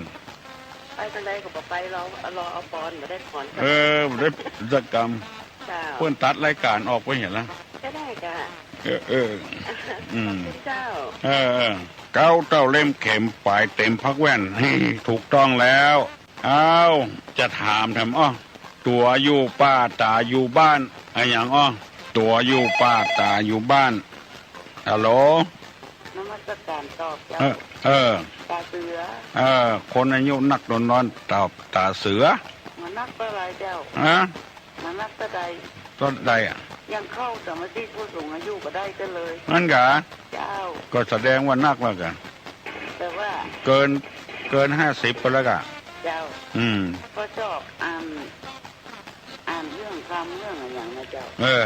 ไปตางใดก็บ่ไป รอ รอเอาปอน บ่ได้ปอน เออ บ่ได้สักกำ เจ้า เปิ้นตัดรายก๋านออกไปหั้นละ ก็ได้จ้ะ เออ เออ อืม ขอบคุณเจ้า เออ เออ เก๊าเต้าเล่มเข็มปายเต็มผักแว่น นี่ถูกต้องแล้ว อ้าว จะถามแถมอ้อ ตั๋วอยู่ป่าต๋าอยู่บ้าน อะหยังอ้อ ตั๋วอยู่ป่าต๋าอยู่บ้าน ฮัลโหล นมัสการตอบเจ้า เออ เออ ต๋าเสือ เออ คนอายุนักนอนตอบต๋าเสือ มานักเต้าใดเจ้า ฮะ มานักเต้าใด เต้าใดอะ ยังเข้าสมาชิกผู้สูงอายุบ่ได้เสียเลย นั่นกะ เจ้า ก็แสดงว่านักแล้วกะ แต่ว่า เกิน เกินห้าสิบไปแล้วกะ เจ้า อืม ก็ชอบอ่าน อ่านเรื่องธรรมเรื่องอะหยังนะเจ้า เออ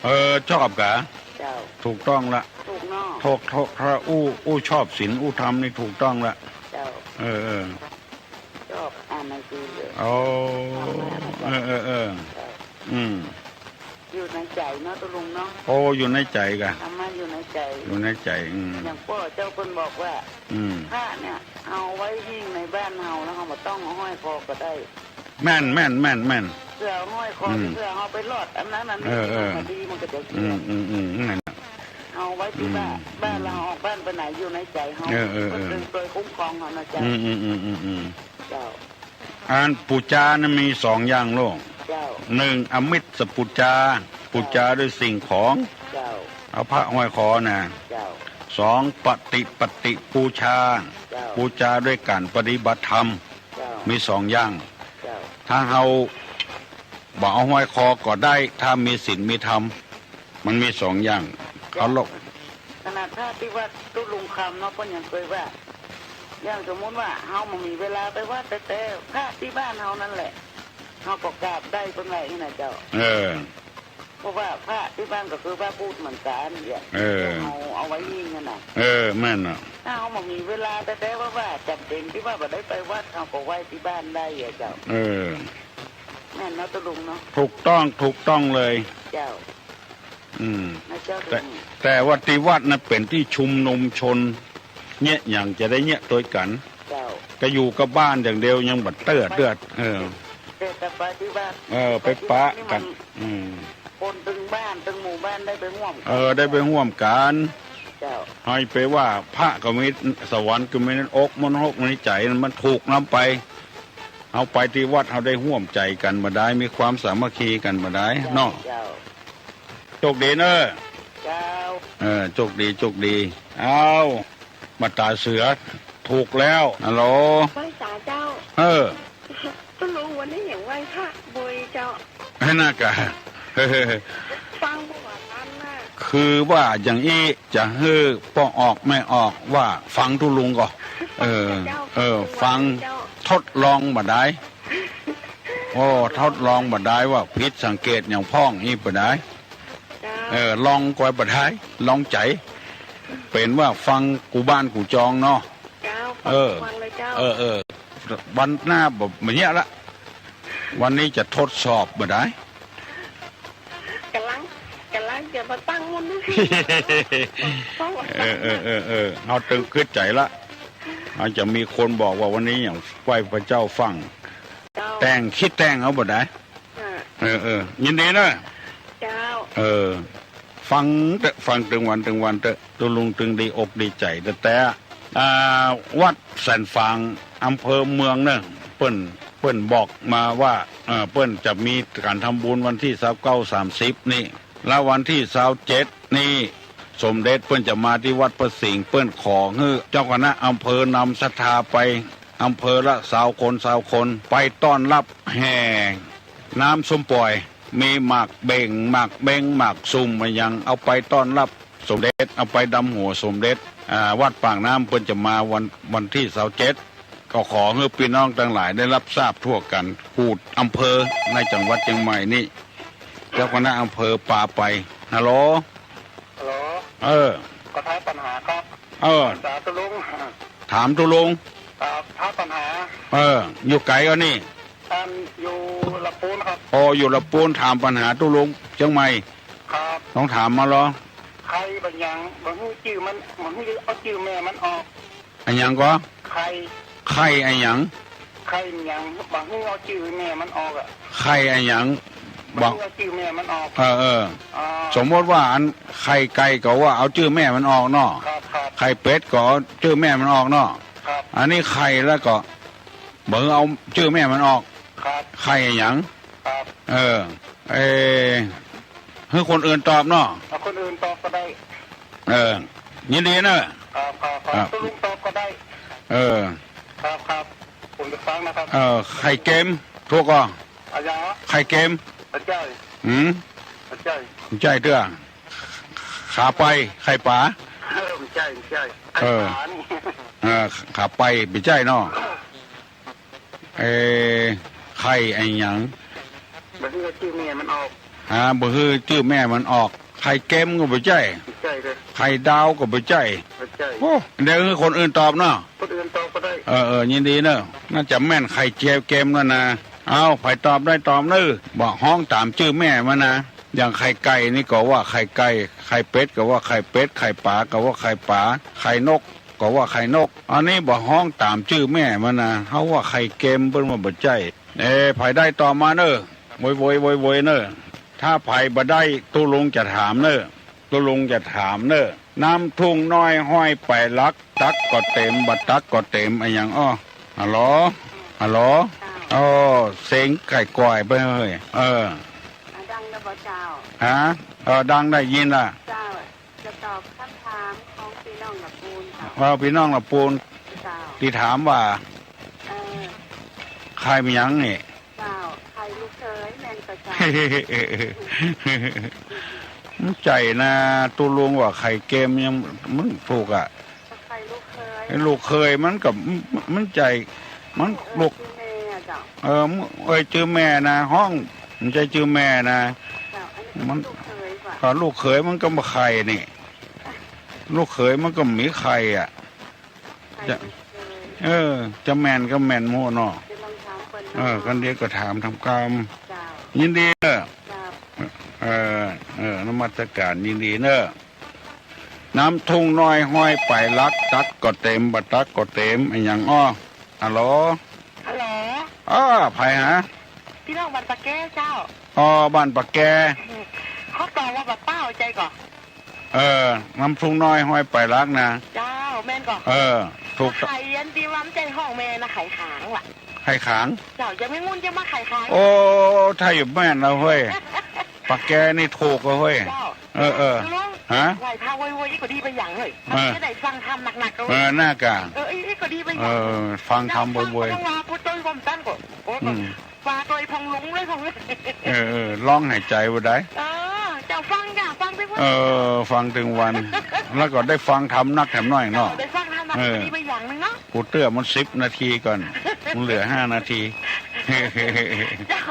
เออ ชอบกะ เจ้า ถูกต้องละ ถูกเนาะ ถูก ถูก ถ้าอู้ อู้ชอบศีลอู้ธรรมนี่ถูกต้องละ เจ้า เออ เออ ชอบอ่านหนังสืออยู่ โอ้ ธรรมะนะเจ้า เออ เออ เออ เจ้า อืม อยู่ในใจ๋เนาะตุ๊ลุงเนาะ โอ้ อยู่ในใจ๋กะ ธรรมะอยู่ในใจ๋ อยู่ในใจ๋ อืม อย่างป้อเจ้าเปิ้นบอกว่า อืม พระเนี่ย เอาไว้หิ้งในบ้านเฮาแล้วเฮาบ่ต้องเอาห้อยคอก็ได้ แม่น แม่น แม่น แม่น เผื่อห้อยคอ อืม เผื่อเฮาไปลอดอันนั้นอันนี้ เออ เออ มันก็ดี มันก็จะเสีย อืม อืม อืม นั่นน่ะ เอาไว้ตี้บ้าน อืม บ้านเฮา ออกบ้านไปไหนอยู่ในใจ๋เฮา เออ เออ เออ เปิ้นคอยคุ้มครองเฮานะเจ้า อืม อืม อืม อืม อืม เจ้า อันปู๋จานะมีสองอย่างลูก เจ้า นึ่ง อมิสปู๋จา ปู๋จาด้วยสิ่งของ เจ้า เอาพระห้อยคอนะ เจ้า สอง ปฏิปัตติปู๋จา เจ้า ปู๋จาด้วยก๋านปฏิบัติธรรม เจ้า มีสองอย่าง เจ้า ถ้าเฮาบ่เอาห้อยคอก็ได้ ถ้ามีศีลมีธรรม มันมีสองอย่าง เจ้า เคารพ ขนาดพระตี้วัดตุ๊ลุงคำเนาะ เปิ้นยังเคยว่า อย่างสมมุติว่าเฮาบ่มีเวลาไปวัด แต่ แต่พระตี้บ้านเฮานั่นแหละ เฮาก็กราบได้เปิ้นว่าอี้นะเจ้า เออ เพราะว่าพระตี้บ้านก็คือพระพุทธเหมือนกั๋นเนี่ย เออ เฮาเอาไว้หิ้งนั่นน่ะ เออ แม่นน่ะ ถ้าเฮาบ่มีเวลา แต่ แต่ว่า ว่าจ๋ำเป๋นตี้ว่าบ่ได้ไปวัด เฮาก็ไหว้ตี้บ้านได้อะเจ้า เออ แม่นเนาะตุ๊ลุงเนาะ ถูกต้อง ถูกต้องเลย เจ้า อืม นะเจ้า แต่ ตุ๊ลุง แต่ว่าตี้วัดน่ะเป๋นตี้ชุมนุมชน เยียะหยังจะได้เยียะตวยกั๋น เจ้า ก็อยู่กับบ้านอย่างเดียวยังบ่เตื้อ เตื้อ เออ แต่ แต่ไปตี้วัด เออ ไปปะกั๋น ไปตี้วัดนี่มัน อืม คนตึงบ้านตึงหมู่บ้านได้ไปฮ่วมกั๋น เออ ได้ไปฮ่วมกั๋น เจ้า เฮาไปว่าพระก็มี สวรรค์ก็มีในอก มนต์หกในใจ๋ มันถูกนำไป เฮาไปตี้วัด เฮาได้ฮ่วมใจ๋กั๋นบ่ดาย มีความสามัคคีกั๋นบ่ดาย เจ้า เนาะ เจ้า โชคดีเน่อ เจ้า เออ โชคดี โชคดี เอา มาต๋าเสือ ถูกแล้ว ฮัลโหล ไหว้สาเจ้า เออ ตุ๊ลุงวันนี้อย่างไหว้พระบ่อยเจ้า ไอ้น่ากะ ฟังบ่หวาดอั้นน่ะ คือว่าอย่างอี้ จะหื้อป้อออกแม่ออกว่าฟังตุ๊ลุงก่อ เออ เจ้า เออ ฟัง เจ้า ทดลองบ่ดาย โอ้ ทดลองบ่ดายว่าผิดสังเกตอย่างพ่องอี้บ่ดาย เจ้า เออ ลองก่อยบ่ดาย ลองใจ๋ เป๋นว่าฟังกู้บ้านกู้จองเนาะ เจ้า เออ ฟังเลยเจ้า เออ เออ วันหน้าบ่ บ่เยียะละ วันนี้จะทดสอบบ่ดาย ก๋ำลัง ก๋ำลังจะมาตั้งมุ่นนะ เออ เออ เออ เออ เฮาตึงกึ๊ดใจ๋ละ อาจจะมีคนบอกว่าวันนี้อย่างไหว้พระเจ้าฟั่ง เจ้า แต่ง คิดแต่งเอาบ่ดาย อ่า เออ เออ ยินดีเน่อ เจ้า เออ ฟังเต๊อะ ฟังตึงวันตึงวันเต๊อะ ตุ๊ลุงตึงดีอกดีใจ๋แต๊ๆ อ่า วัดแสนฝาง อำเภอเมืองเน่อ เปิ้น เปิ้นบอกมาว่า เอ่อ เปิ้นจะมีก๋านทำบุญวันตี้ซาวเก้า สามสิบ นี่ แล้ววันตี้ซาวเจ็ดนี่ สมเด็จเปิ้นจะมาตี้วัดพระสิงห์ เปิ้นขอหื้อเจ้าคณะอำเภอนำศรัทธาไป อำเภอละซาวคน ซาวคน ไปต้อนรับแห่น้ำส้มป่อย มีหมากเบ่ง หมากเบ๊ง หมากสุ่มอะหยัง เอาไปต้อนรับสมเด็จ เอาไปดำหัวสมเด็จ อ่า วัดปากน้ำเปิ้นจะมาวัน วันตี้ซาวเจ็ด ก็ขอหื้อปี้น้องตังหลายได้ฮับทราบทั่วกั๋น กู้อำเภอในจังหวัดเจียงใหม่นี่ เจ้าคณะอำเภอปาไป ฮัลโหล เออ ก็ถามปัญหาครับ เออ ปรึกษาตุ๊ลุง ถามตุ๊ลุง ครับ ถามปัญหา เออ อยู่ไก๋ก่อนี่ อันอยู่ลำปูนครับ อ๋อ อยู่ลำปูน ถามปัญหาตุ๊ลุงเจียงใหม่ ครับ ลองถามมาลอ ใค่บ่าหยัง บ่หื้อจื้อมัน บ่หื้อเอาจื้อแม่มันออก อะหยังก่อ ใค่ ใค่อะหยัง ใค่อะหยัง บ่หื้อเอาจื้อแม่มันออกอะ ใค่อะหยัง บ่หื้อเอาจื้อแม่มันออก เออ เออ อ๋อ สมมติว่าอันใค่ไก่ก็ว่าเอาจื้อแม่มันออกเนาะ ครับ ครับ ใค่เป็ดก็เอาจื้อแม่มันออกเนาะ ครับ อันนี้ใค่แล้วก็ บ่หื้อเอาจื้อแม่มันออก ครับ ใค่อะหยัง ครับ เออ เออ หื้อคนอื่นตอบเนาะ เอาคนอื่นตอบก็ได้ เออ ยินดีเนอะ ครับ ครับ ครับ ตุ๊ลุงตอบก็ได้ เออ ครับ ครับ ผมจะฟังนะครับ เออ ใค่เกม ถูกก่อ อะหยัง ใค่เกม บ่ใจ้ หืม บ่ใจ้ บ่ใจ้เตื้อ ขาไป ใค่ป๋า เออ บ่ใจ้ บ่ใจ้ เออ ใค่ป๋านี่ เออ ขาไป บ่ใจ้เนาะ เออ ใค่อะหยัง บ่หื้อจื้อแม่มันออก ฮะ บ่หื้อจื้อแม่มันออก ใค่เกมก็บ่ใจ้ บ่ใจ้เลย ใค่ดาวก็บ่ใจ้ บ่ใจ้ โอ้ เดี๋ยวหื้อคนอื่นตอบเนาะ คนอื่นตอบก็ได้ เออ เออ ยินดีเนอะ น่าจะแม่นใค่เกมนั่นนะ เอา ใผตอบได้ตอบเนอะ บ่ฮ้องต๋ามจื้อแม่มันนะ อย่างใค่ไก่นี่ก็ว่าใค่ไก่ ใค่เป็ดก็ว่าใค่เป็ด ใค่ป๋าก็ว่าใค่ป๋า ใค่นก ก็ว่าใค่นก อันนี้บ่ฮ้องต๋ามจื้อแม่มันนะ เฮาว่าใค่เกม เปิ้นว่าบ่ใจ้ เออ ใผได้ตอบมาเนอะ โวยโวยโวยโวยเนอะ ถ้าใผบ่ได้ตุ๊ลุงจะถามเนอะ ตุ๊ลุงจะถามเนอะ น้ำทุ่งน้อยห้อยไปหลัก ตักก็เต็ม บ่ตักก็เต็ม อะหยังอ้อ ฮัลโหล ฮัลโหล อ้อ เสียงไก่ก่อยไปเฮ้ย เออ อ่ะ ดังแล้วบ่เจ้า ฮะ เออ ดัง ได้ยินละ เจ้า จะตอบคำถามของปี้น้องละปูนเจ้า เออ ปี้น้องละปูน เจ้า ตี้ถามว่า เออ ใค่อะหยังนี่ เจ้า ใค่ลูกเขยแม่นก่อเจ้า มันใจ้นะ ตุ๊ลุงว่าใค่เกมยัง มันถูกอะ ใค่ลูกเขย ลูกเขยมันก็ มันใจ้ มัน เออ ลูก จื้อแม่เจ้า เออ เอ่ยจื้อแม่นะ ฮ้อง บ่ใจ้จื้อแม่นะ เจ้า อันนี้ มัน ลูกเขยว่ะ ก็ลูกเขยมันก็บ่ใค่นี่ ลูกเขยมันก็บ่มีใค่อะ ใค่ จะ ลูกเขย เออ จะแม่นก็แม่นโม่เนาะ จะลองถามเปิ้นเนาะ เออ กันเดี๋ยวก็ถามทำกรรม เจ้า ยินดีเนอะ เจ้า เออ เออ นมัสการ ยินดีเนอะ น้ำทุ่งน้อยห้อยไปหลัก ตักก็เต็ม บ่ตักก็เต็ม อะหยังอ้อ ฮัลโหล ฮัลโหล อ้อ ใผฮะ ปี้น้องบ้านปะแกเจ้า อ้อ บ้านปะแก อืม เขาตอบว่าบ่เป้าใจ้ก่อ เออ น้ำทุ่งน้อยห้อยไปหลักนะ เจ้า แม่นก่อ เออ ถูก ใค่อันตี้ว่ามันใจ้ฮ้องแม่นะ ใค่ขางว่ะ ใค่ขาง เจ้า ยังไม่งุ่นจะมาใค่ขาง โอ้ ถ้าอยู่แม่นแล้วเฮ้ย ปะแกนี่ถูกแล้วเฮ้ย เจ้า เออ เออ ตุ๊ลุง ฮะ ไหว้พระโวยๆ อี้ก็ดีไปอย่างเฮ้ย เออ จะได้ฟังธรรมหนักๆ ก็ เออ หน้ากาก เออ อี้ก็ดีไปอย่าง เออ ฟังธรรมโวยๆ เจ้า ฟังก็ต้องว่า ผู้ต้นความตั้นก็ โอ้ อืม ว่าโตยผ่องหลงเลยผ่อง เออ เออ ร้องหายใจบ่ได้ เออ เจ้าฟังจ้ะ ฟังไปหมด เออ ฟังตึงวัน แล้วก็ได้ฟังธรรมนักแถมน้อยเนาะ เจ้าได้ฟังธรรมนัก เออ ดีไปอย่างหนึ่งเนาะ กูเตื้อมันสิบนาทีก่อน มันเหลือห้านาที เจ้า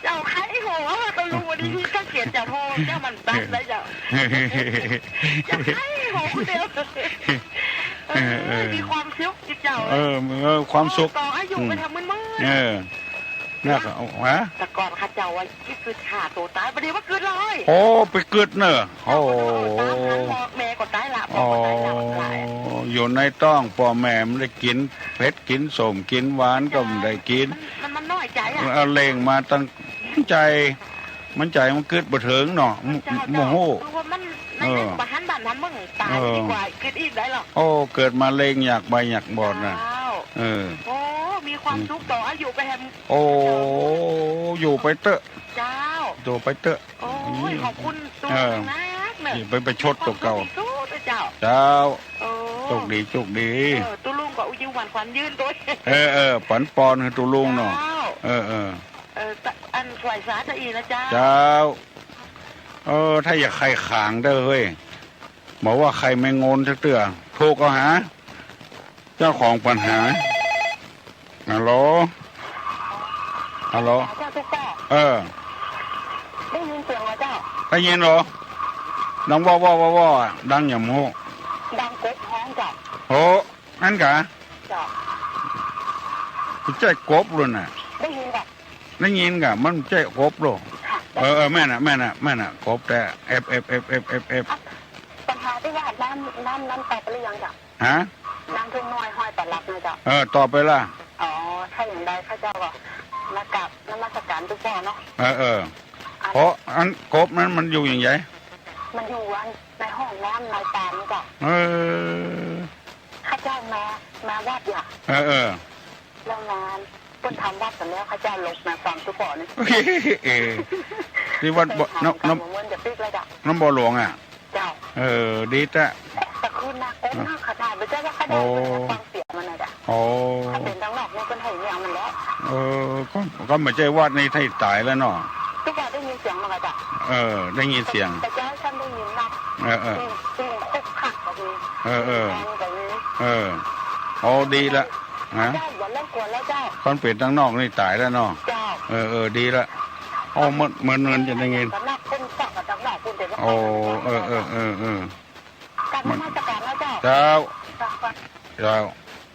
เจ้าใค่โหว่าตะลุงวันนี้ที่เจ้าเขียนเจ้าโทร เจ้ามันตัดแล้วเจ้า เจ้าใค่โหคนเดียว เออ เออ เออ มีความสุขจิตเจ้า เออ เออ ความสุข ต่ออายุ อืม ไปทำมึนๆ เออ เนี่ย เอา ฮะ แต่ก่อนข้าเจ้าว่า กึ๊ดฆ่าตัวตาย บ่ดีว่ากึ๊ดเลย โอ้ ไปกึ๊ดเนอะ โอ้โห ตามหาพ่อแม่ก็ต๋ายละ พ่อก็ต๋ายละ อ๋อ หลาย อยู่ในต๊องป้อแม่บ่ได้กิ๋นเผ็ด กิ๋นส้ม กิ๋นหวานก็บ่ได้กิ๋น มัน มัน มันน้อยใจ๋อะ เอาเลี้ยงมาตั้ง มันใจ๋ มันใจ๋ มันกึ๊ดบ่เถิงเนาะ มันใจ๋ โมโห เจ้า คือว่ามัน ใน เออ นั้นบ่หันบ้านหันเมือง ต๋าย เออ ดีกว่ากึ๊ดอีกได้หรอก โอ้ เกิดมาเลี้ยงยากใบ้ยากบอดน่ะ เจ้า เออ โอ้ มีความสุขต่ออายุไปแฮม โอ้ อยู่ไปเต๊อะ เจ้า อยู่ไปเต๊อะ โอ้ย อืม ขอบคุณตุ๊ลุง เออ นักเนอะ นี่ไปประชดตั๋วเก่า ขอบคุณตุ๊ลุงนะเจ้า เจ้า โอ้ โชคดี โชคดี เออ ตุ๊ลุงก็อายุหวานขวัญยืนโตย เออ เออ ปันปอนหื้อตุ๊ลุงเนาะ เจ้า เออ เออ เออ อันถวายสาธอีกนะเจ้า เจ้า เออ ถ้าอยากใค่ขางเต๊อะเฮ้ย บอกว่าใค่แม่งนสักเตื้อ ถูกเอาหา เจ้าของปัญหา ฮัลโหล ฮัลโหล เจ้าตุ๊กตา เออ ได้ยินเสียงไหมเจ้า ได้ยินเหรอ ดังว่อว่อว่อว่ออะ ดังหยังบ่ฮู้ ดังกบฮ้องเจ้า โอ้ อั้นกา เจ้า บ่ใจ้กบลุ่นน่ะ ได้ยินก่ะ ได้ยินก่ะ มันบ่ใจ้กบลุ่น ค่ะ เออ เออ แม่นน่ะ แม่นน่ะ แม่นน่ะ กบแต๊ เอฟ เอฟ เอฟ เอฟ เอฟ เอฟ ปัญหาตี้ว่าน้ำ น้ำ น้ำตกไปหรือยังเจ้า ฮะ น้ำทุ่งน้อยห้วยป่าหลักนะเจ้า เออ ตกไปละ อ๋อ ถ้าอย่างใดข้าเจ้าก็มากราบนมัสการตุ๊ป้อเนาะ เออ เออ อ่ะ เพราะอันกบนั้นมันอยู่อย่างใด มันอยู่อันในห้องน้ำในตานี่เจ้า เออ ข้าเจ้ามา มาวัดอย่าง เออ เออ แล้วมาเปิ้นทำวัดเสร็จแล้วข้าเจ้าลบมาฟังตุ๊ป้อนี่ เออ ตี้วัดบ่ ไปหา น้ำ น้ำ หลวงตาเหมือนจะปิ๊กแล้วเจ้า น้ำบ่อหลวงอะ เจ้า เออ ดีแต๊ แต่คืนน่ากลัวมากขนาด บ่ใจ้ว่าข้าเจ้า โอ้ ฟังเสียงมันนะเจ้า โอ้ ถ้าเป๋นตางนอกนี่เปิ้นไห้เยียะมันแล้ว เออ ก็ ก็บ่ใจ้วัดนี้ไห้ต๋ายแล้วเนาะ ตุ๊ป้อได้ยินเสียงมันก็เจ้า เออ ได้ยินเสียง แต่เจ้าท่านได้ยินนะ เออ เออ ปิ้ง ปิ้งคุกคักก็มี เออ เออ แทงก็มี เออ โอ้ ดีละ ฮะ เจ้า บ่รบกวนแล้วเจ้า คันเป๋นตางนอกนี่ต๋ายแล้วเนาะ เจ้า เออ เออ ดีละ โอ้ เหมือน เหมือน เหมือนจะได้ยิน ตางนอกเปิ้นเจาะกับตางนอกเปิ้นเดี๋ยวก็ โอ้ เออ เออ เออ เออ กราบนมัสการนะเจ้า เจ้า เจ้า เจ้า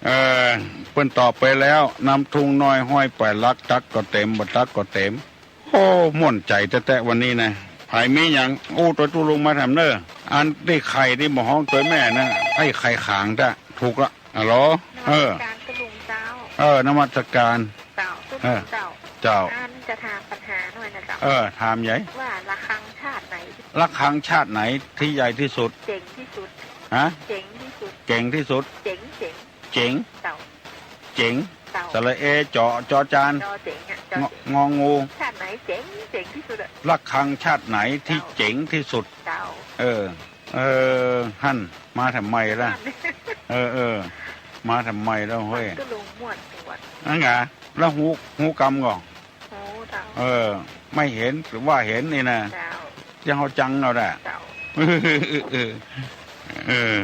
เออ เปิ้นตอบไปแล้ว น้ำทุ่งน้อยห้วยป่าหลัก ตักก็เต๋ม บ่ตักก็เต๋ม โอ้ ม่วนใจ๋แต๊ๆ วันนี้นะ ใผมีหยังอู้ตวยตุ๊ลุงมาแถมเน่อ อันตี้ไข่ตี้บ่ฮ้องตวยแม่นะ ไอ้ไข่ขางแต๊ ถูกละ ฮัลโหล นมัสการ เออ ตุ๊ลุงเจ้า เออ นมัสการ เจ้า ตุ๊ลุงเจ้า เออ เจ้า อันจะถามปัญหาหน่อยนะเจ้า เออ ถามใหญ่ ว่าระฆังชาติไหน ระฆังชาติไหนตี้ใหญ่ตี้สุด เจ๋งตี้สุด ฮะ เจ๋งตี้สุด เจ๋งตี้สุด เจ๋ง เจ๋ง เจ๋ง เจ้า เจ๋ง เจ้า สระเอ จอ จอจาน จอเจ๋งอะ จอเจ๋ง งอ งองู ชาติไหนเจ๋ง เจ๋งตี้สุดอะ ระฆังชาติไหนตี้ เจ้า เจ๋งตี้สุด เจ้า เออ เออ หั้น มาทำไมล่ะ หั้น เออ เออ มาทำไมแล้วเฮ้ย ตุ๊ลุงม่วนตวย อั้นกา แล้วฮู้ ฮู้กำก่อ ฮู้เจ้า เออ ไม่เห็นหรือว่าเห็นนี่นะ เจ้า จะเอาจังเอาแต๊ เจ้า เออ เออ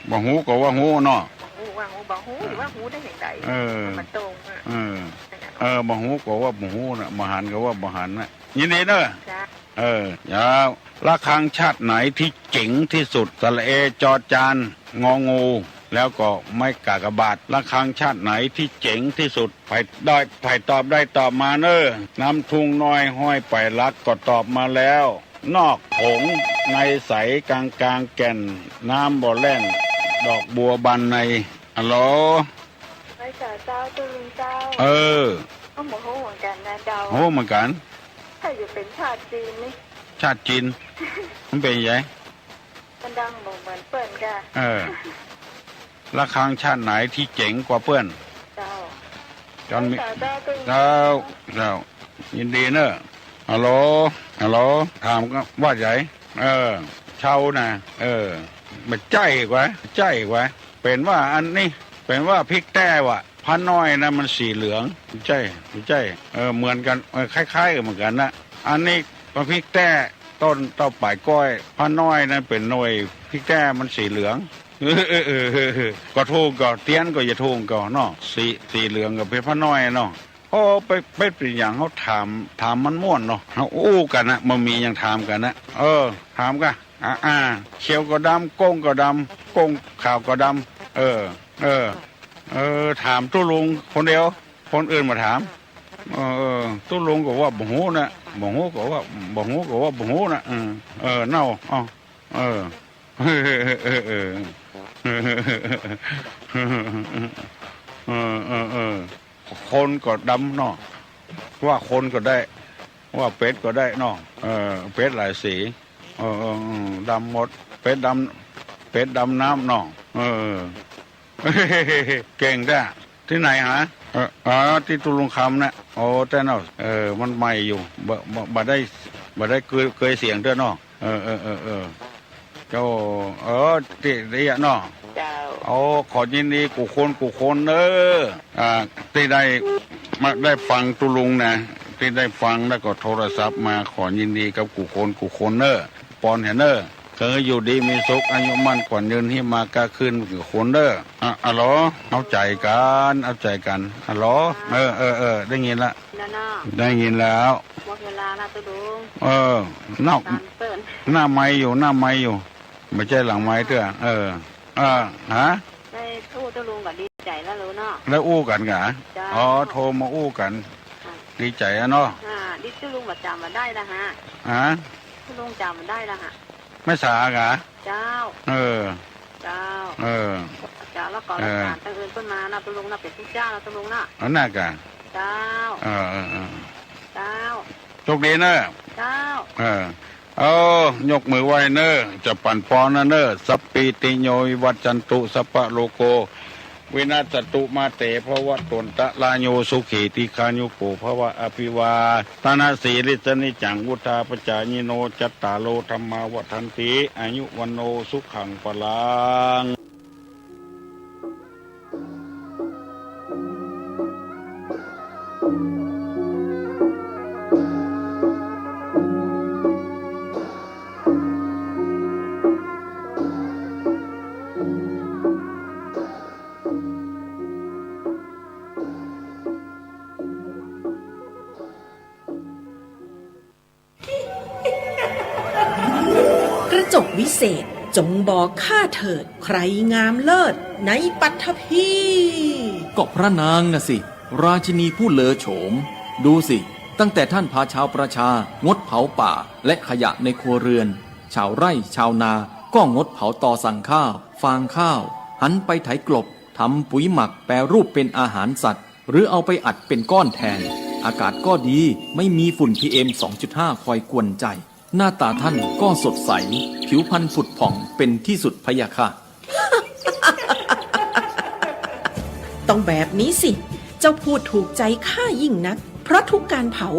บ่ฮู้ก็ว่าฮู้เนาะ บ่ฮู้ว่าฮู้ บ่ฮู้ เออ หรือว่าฮู้ได้อย่างใด เออ มันตรงอะ เออ เออ บ่ฮู้ก็ว่าบ่ฮู้นะ บ่หันก็ว่าบ่หันนะ ยินดีเนาะ เจ้า เออ เจ้า ระฆังชาติไหนตี้เจ๋งตี้สุด สระเอ จอจาน งองู แล้วก็ไม้กากบาท ระฆังชาติไหนตี้เจ๋งตี้สุด ใผได้ ใผตอบได้ตอบมาเน่อ น้ำทุ่งน้อยห้วยป่าหลักก็ตอบมาแล้ว นอกผงในใสกลางกลางแก่น น้ำบ่แล่น ดอกบัวบานใน ฮัลโหล ไหว้สาเจ้า ตุ๊ลุงเจ้า เออ ก็บ่ฮู้เหมือนกั๋นนะเจ้า ฮู้เหมือนกั๋น ถ้าอยู่เป๋นชาติจีนนี่ ชาติจีน มันเป๋นไง มันดังบ่เหมือนเปิ้นก่ะ เออ ระฆังชาติไหนตี้เจ๋งกว่าเปิ้น เจ้า จอนมี ไหว้สาเจ้า ตุ๊ลุง เจ้า เจ้า ยินดีเน่อ ฮัลโหล ฮัลโหล ถามก็ว่าใหญ่ เออ เชานะ เออ บ่ใจ้กว่า ใจ้กว่า เป๋นว่าอันนี้ เป๋นว่าพริกแต๊ว่ะ พระน้อยนะมันสีเหลือง ใจ้ ใจ้ เออ เหมือนกั๋น เออ คล้ายๆ กั๋นเหมือนกั๋นนะ อันนี้ก็พริกแต๊ ต้นเต้าป๋ายก้อย พระน้อยนั้นเป๋นหน่วย พริกแต๊มันสีเหลือง เออ เออ เออ เออ ก็ถูกก่อ เตี้ยนก็อย่าถูกก่อเนาะ สี สีเหลืองก็เป๋นพระน้อยเนาะ โอ้ ไป ไปเป๋นหยังเฮาถาม ถามมันม่วนเนาะ เฮาอู้กั๋นนะ บ่มีหยังถามกั๋นนะ เออ ถามก่ะ อ่า อ่า เขียวก็ดำ ก้งก็ดำ ก้งขาวก็ดำ เออ เออ เออ ถามตุ๊ลุงคนเดียว คนอื่นบ่ถาม เออ เออ ตุ๊ลุงก็ว่าบ่ฮู้นะ บ่ฮู้ก็ว่า บ่ฮู้ก็ว่าบ่ฮู้นะ เออ เออ เน่า เอ้า เออ เออ เออ เออ เออ คนก็ดำเนาะ ว่าคนก็ได้ ว่าเป็ดก็ได้เนาะ เออ เป็ดหลายสี เออ เออ เออ ดำหมด เป็ดดำ เป็ดดำน้ำเนาะ เออ เก่งแต๊ ตี้ไหนหา เออ อ๋อ ตี้ตุ๊ลุงคำนะ โอ้ แต๊เนาะ เออ มันใหม่อยู่ บ่ บ่ บ่ได้ บ่ได้เกย เกยเสียงเตื้อเนาะ เออ เออ เออ เออ เจ้า เออ ตี้ ตี้เนาะ เจ้า โอ้ ขอยินดีกู้คนกู้คนเน้อ อ่า ตี้ได้ มาได้ฟังตุ๊ลุงนะ ตี้ได้ฟังแล้วก็โทรศัพท์มา ขอยินดีกับกู้คนกู้คนเน้อ ปอนแหเน้อ ขอหื้ออยู่ดีมีสุข อายุมั่นขวัญยืน ฮีมาก้าขึ้นกู้คนเน้อ อ่ะ อะหลอ เอาใจ๋กั๋น เอาใจ๋กั๋น อะหลอ เออ เออ เออ ได้ยินละ แล้วเนาะ ได้ยินแล้ว หมดเวลา ละตุ๊ลุง เออ นอก ตามเปิ้น หน้าไมค์อยู่ หน้าไมค์อยู่ บ่ใจ้หลังไมค์เตื้อ เออ เออ ฮะ ได้อู้ตุ๊ลุงก็ดีใจ๋แล้วลูกเนาะ ได้อู้กั๋นกา เจ้า อ๋อ โทรมาอู้กั๋น อ่ะ ดีใจ๋อะเนาะ อ่า ดีตุ๊ลุงก็จ๋ำบ่ได้ละฮะ ฮะ ตุ๊ลุงจ๋ำบ่ได้ละฮะ แม่สากา เจ้า เออ เจ้า เออ เจ้า แล้วก็ เออ หลักฐานตังอื่นเปิ้นมานะตุ๊ลุงนะ เป๋นตุ๊เจ้านะตุ๊ลุงนะ อันนั้นกา เจ้า เออ เออ เออ เจ้า โชคดีเน่อ เจ้า เออ เอา ยกมือไหว้เน่อ จะปั๋นปอนนะเน่อ สัพพีติโยวิวัชชันตุ สัพพะโรโค วินัสสะตุ มาเต ภวัตวันตะราโย สุขี ทีฆายุโก ภวะ อภิวาทะนะสีลิสสะนิจจัง วุฑฒาปะจายิโน จัตตาโร ธัมมา วัฑฒันติ อายุ วัณโณ สุขัง พลัง กระจกวิเศษ จงบอกข้าเถิด ใครงามเลิศในปัตภีร์ ก็พระนางน่ะสิ ราชินีผู้เลอโฉม ดูสิ ตั้งแต่ท่านพาชาวประชา งดเผาป่า และขยะในครัวเรือน ชาวไร่ชาวนา ก็งดเผาตอสั่งข้าว ฟางข้าว หันไปไถกลบ ทำปุ๋ยหมักแปรรูปเป็นอาหารสัตว์ หรือเอาไปอัดเป็นก้อนแทน อากาศก็ดี ไม่มีฝุ่น พีเอ็ม สองจุดห้า คอยกวนใจ หน้าตาท่านก็สดใส ผิวพรรณผุดผ่องเป็นที่สุดพะยะค่ะ ต้องแบบนี้สิ เจ้าพูดถูกใจข้ายิ่งนัก เพราะทุกการเผา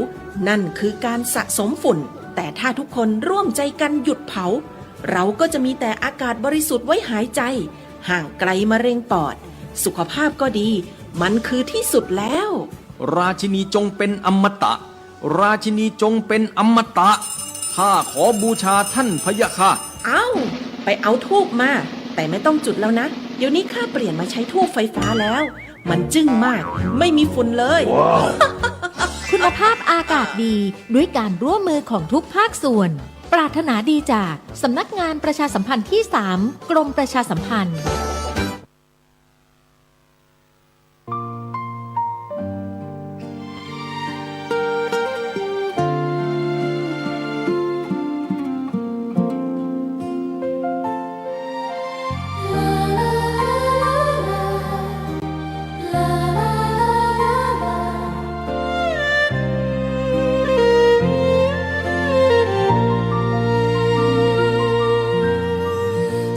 นั่นคือการสะสมฝุ่น แต่ถ้าทุกคนร่วมใจกันหยุดเผา เราก็จะมีแต่อากาศบริสุทธิ์ไว้หายใจ ห่างไกลมะเร็งปอด สุขภาพก็ดี มันคือที่สุดแล้ว ราชินีจงเป็นอมตะ ราชินีจงเป็นอมตะ ข้าขอบูชาท่านพะยะค่ะ เอ้า ไปเอาธูปมา แต่ไม่ต้องจุดแล้วนะ เดี๋ยวนี้ข้าเปลี่ยนมาใช้ธูปไฟฟ้าแล้ว มันจึ้งมาก ไม่มีฝุ่นเลย คุณภาพอากาศดี ด้วยการร่วมมือของทุกภาคส่วน ปรารถนาดีจากสำนักงานประชาสัมพันธ์ที่สาม กรมประชาสัมพันธ์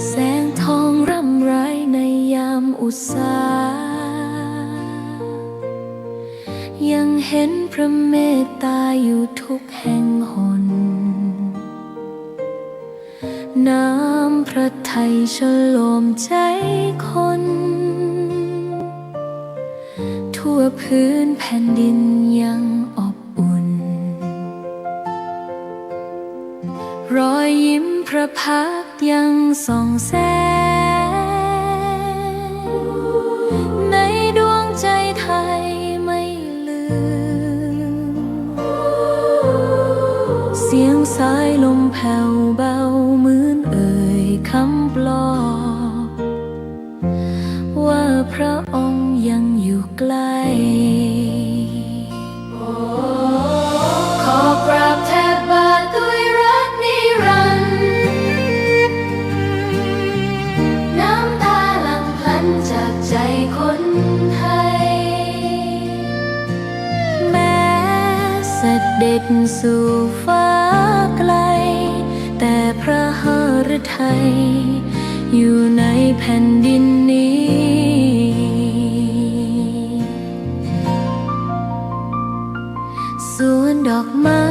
แสงทองร่ำไรในยามอุษา ยังเห็นพระเมตตาอยู่ทุกแห่งหน น้ำพระทัยชโลมใจคน ทั่วพื้นแผ่นดินยังอบอุ่น รอยยิ้มพระพักตร์ยังส่องแสง ในดวงใจไทยไม่ลืม เสียงสายลมแผ่วเบาเหมือนเอ่ยคำปลอบ ว่าพระองค์ยังอยู่ใกล้ ขอกราบแทบบาทด้วยรักนิรันดร์ น้ำตาหลั่งพลันจากใจคนไทย แม้เสด็จสู่ฟ้าไกล แต่พระหฤทัยอยู่ในแผ่นดินนี้ สวนดอกไม้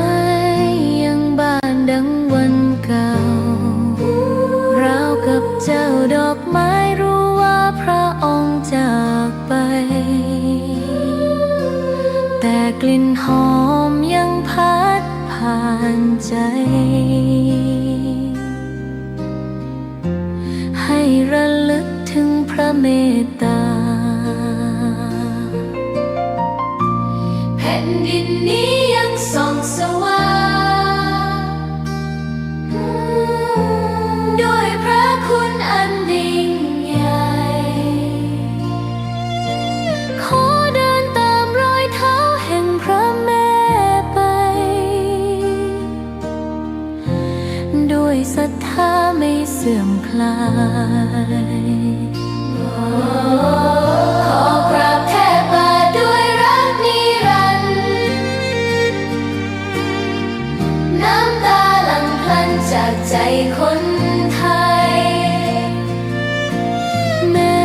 ยังบานดังวันเก่า ราวกับเจ้าดอกไม้รู้ว่าพระองค์จากไป แต่กลิ่นหอมยังพัดผ่านใจ ให้ระลึกถึงพระเมตตา แผ่นดินนี้ยังส่องสว่าง คลาย ขอกราบแทบบาทด้วยรักนิรันดร์ น้ำตาหลั่งพลันจากใจคนไทย แม้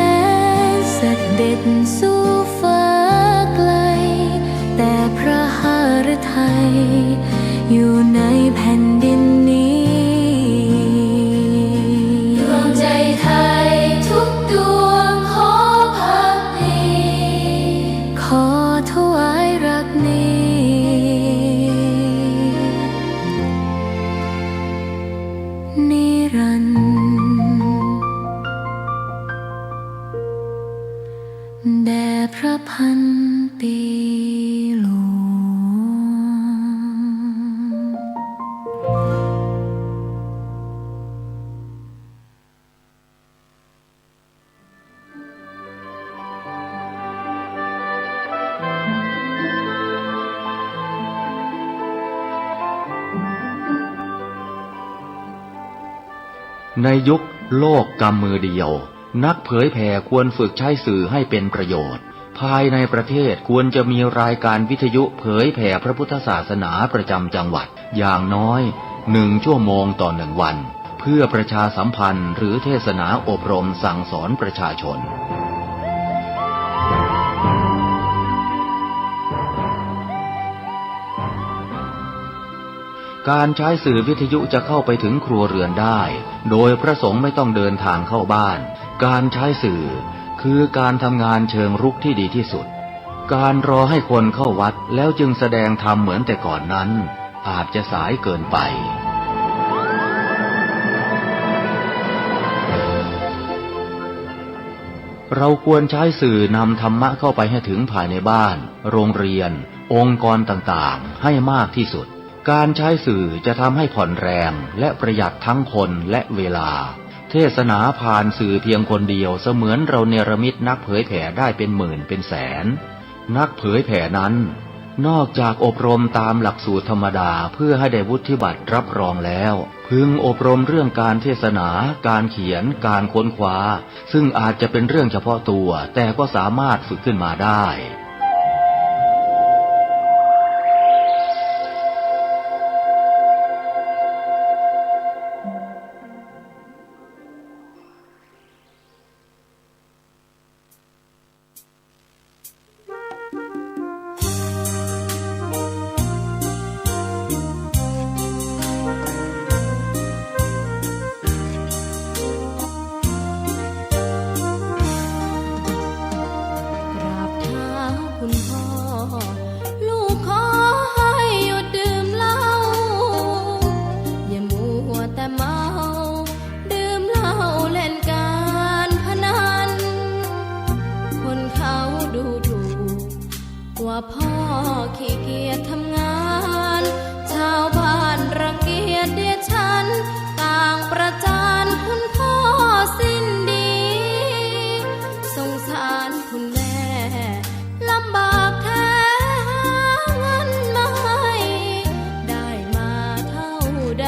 เสด็จสู่ฟ้าไกล แต่พระหฤทัยอยู่ในแผ่นดินนี้ ดวงใจไทยทุกดวงขอภักดี ขอถวายรักนี้ นิรันดร์ แด่พระพันปีหลวง ในยุคโลกกำมือเดียว นักเผยแผ่ควรฝึกใช้สื่อให้เป็นประโยชน์ ภายในประเทศควรจะมีรายการวิทยุเผยแผ่พระพุทธศาสนาประจำจังหวัด อย่างน้อยหนึ่งชั่วโมงต่อหนึ่งวัน เพื่อประชาสัมพันธ์หรือเทศนาอบรมสั่งสอนประชาชน การใช้สื่อวิทยุจะเข้าไปถึงครัวเรือนได้ โดยพระสงฆ์ไม่ต้องเดินทางเข้าบ้าน การใช้สื่อคือการทำงานเชิงรุกที่ดีที่สุด การรอให้คนเข้าวัดแล้วจึงแสดงธรรมเหมือนแต่ก่อนนั้น อาจจะสายเกินไป เราควรใช้สื่อนำธรรมะเข้าไปให้ถึงภายในบ้าน โรงเรียน องค์กรต่างๆ ให้มากที่สุด การใช้สื่อจะทำให้ผ่อนแรงและประหยัดทั้งคนและเวลา เทศนาผ่านสื่อเพียงคนเดียวเสมือนเราเนรมิตนักเผยแผ่ได้เป็นหมื่นเป็นแสน นักเผยแผ่นั้น นอกจากอบรมตามหลักสูตรธรรมดาเพื่อให้ได้วุฒิบัตรรับรองแล้ว พึงอบรมเรื่องการเทศนา การเขียน การค้นคว้า ซึ่งอาจจะเป็นเรื่องเฉพาะตัว แต่ก็สามารถฝึกขึ้นมาได้ กราบเท้าคุณพ่อ ลูกขอให้หยุดดื่มเหล้า อย่ามัวแต่เมา ดื่มเหล้าเล่นการพนัน คนเขาดูถูก ว่าพ่อขี้เกียจทำงาน ชาวบ้านรังเกียจเดียดฉัน ต่างประจานคุณพ่อสิ้นดี สงสารคุณแม่ ลำบากแท้หาเงินไม่ได้ มาเท่าใด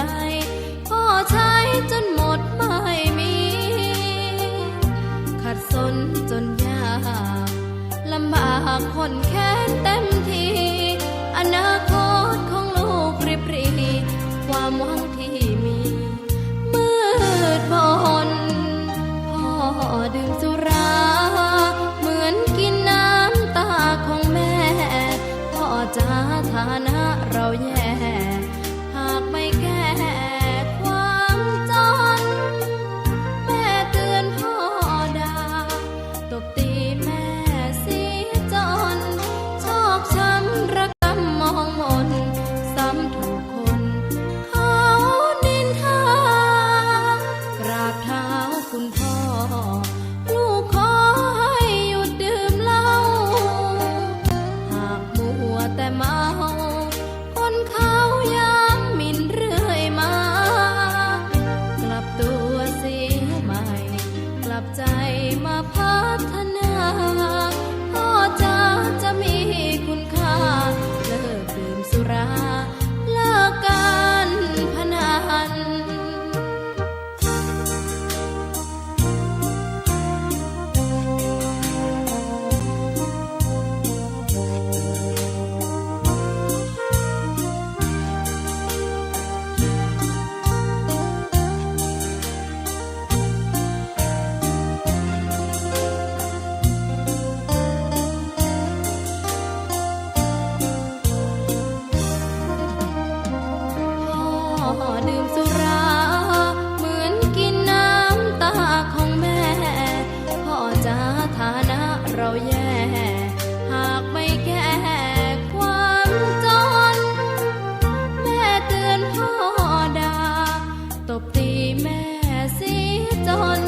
พ่อใช้จนหมดไม่มี ขัดสนจนยาก ลำบากข้นแค้นเต็มที อนาคตของลูกริบหรี่ ความหวังที่มี มืดมน พ่อดื่มสุรา เหมือนกินน้ำตาของแม่ พ่อจ๋า ฐานะเราแย่ หากไม่แก้ความจน แม่เตือนพ่อด่า ตบตีแม่เสียจน ชอกช้ำระกำมองมน ซ้ำถูกคนเขานินทา กราบเท้าคุณพ่อ ลูกขอ เราแย่ หากไม่แก้ความจน แม่เตือนพ่อด่า ตบตีแม่เสียจน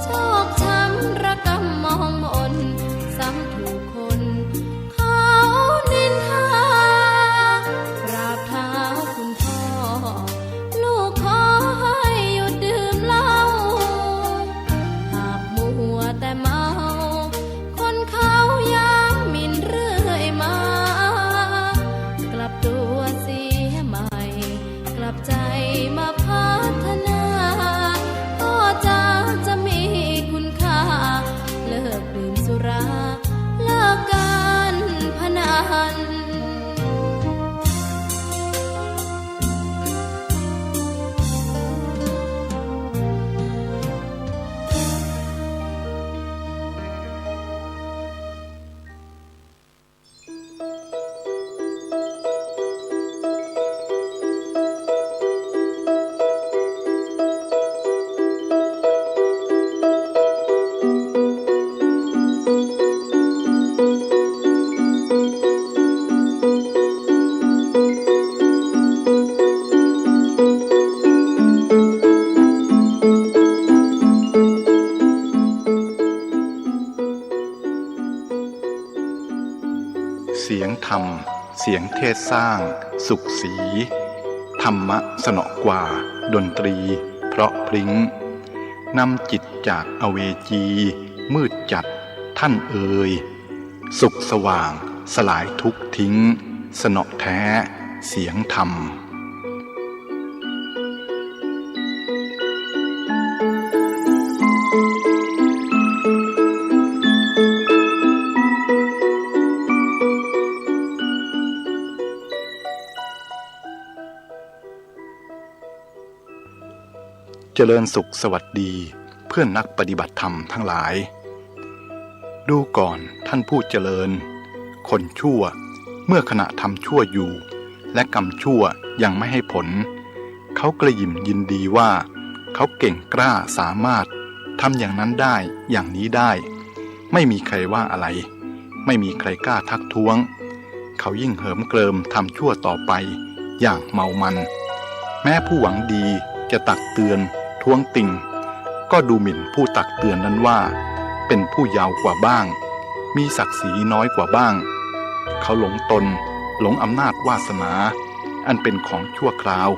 ชอกช้ำระกำมองมน ซ้ำถูกคนเขานินทา กราบเท้าคุณพ่อ ลูกขอให้หยุดดื่มเหล้า หากมัวแต่เมา คนเขายามหมิ่นเรื่อยมา กลับตัวเสียใหม่ กลับใจมาพัฒนา พ่อจ๋าจะมีคุณค่า เลิกดื่มสุรา เลิกการพนัน เสียงธรรม เสียงเทศน์สร้าง สุขสี ธรรมะสนอกว่า ดนตรี เพราะพริ้ง นำจิตจากอเวจี มืดจัด ท่านเอย สุขสว่าง สลายทุกข์ทิ้ง สนอแท้ เสียงธรรม เจริญสุขสวัสดี เพื่อนนักปฏิบัติธรรมทั้งหลาย ดูก่อนท่านผู้เจริญ คนชั่ว เมื่อขณะทำชั่วอยู่ และกรรมชั่วยังไม่ให้ผล เขากระหยิ่มยินดีว่า เขาเก่งกล้าสามารถทำอย่างนั้นได้ อย่างนี้ได้ ไม่มีใครว่าอะไร ไม่มีใครกล้าทักท้วง เขายิ่งเหิมเกริมทำชั่วต่อไปอย่างเมามัน แม้ผู้หวังดีจะตักเตือนท้วงติง ก็ดูหมิ่นผู้ตักเตือนนั้นว่า เป็นผู้เยาว์กว่าบ้าง มีศักดิ์ศรีน้อยกว่าบ้าง เขาหลงตน หลงอำนาจวาสนา อันเป็นของชั่วคราว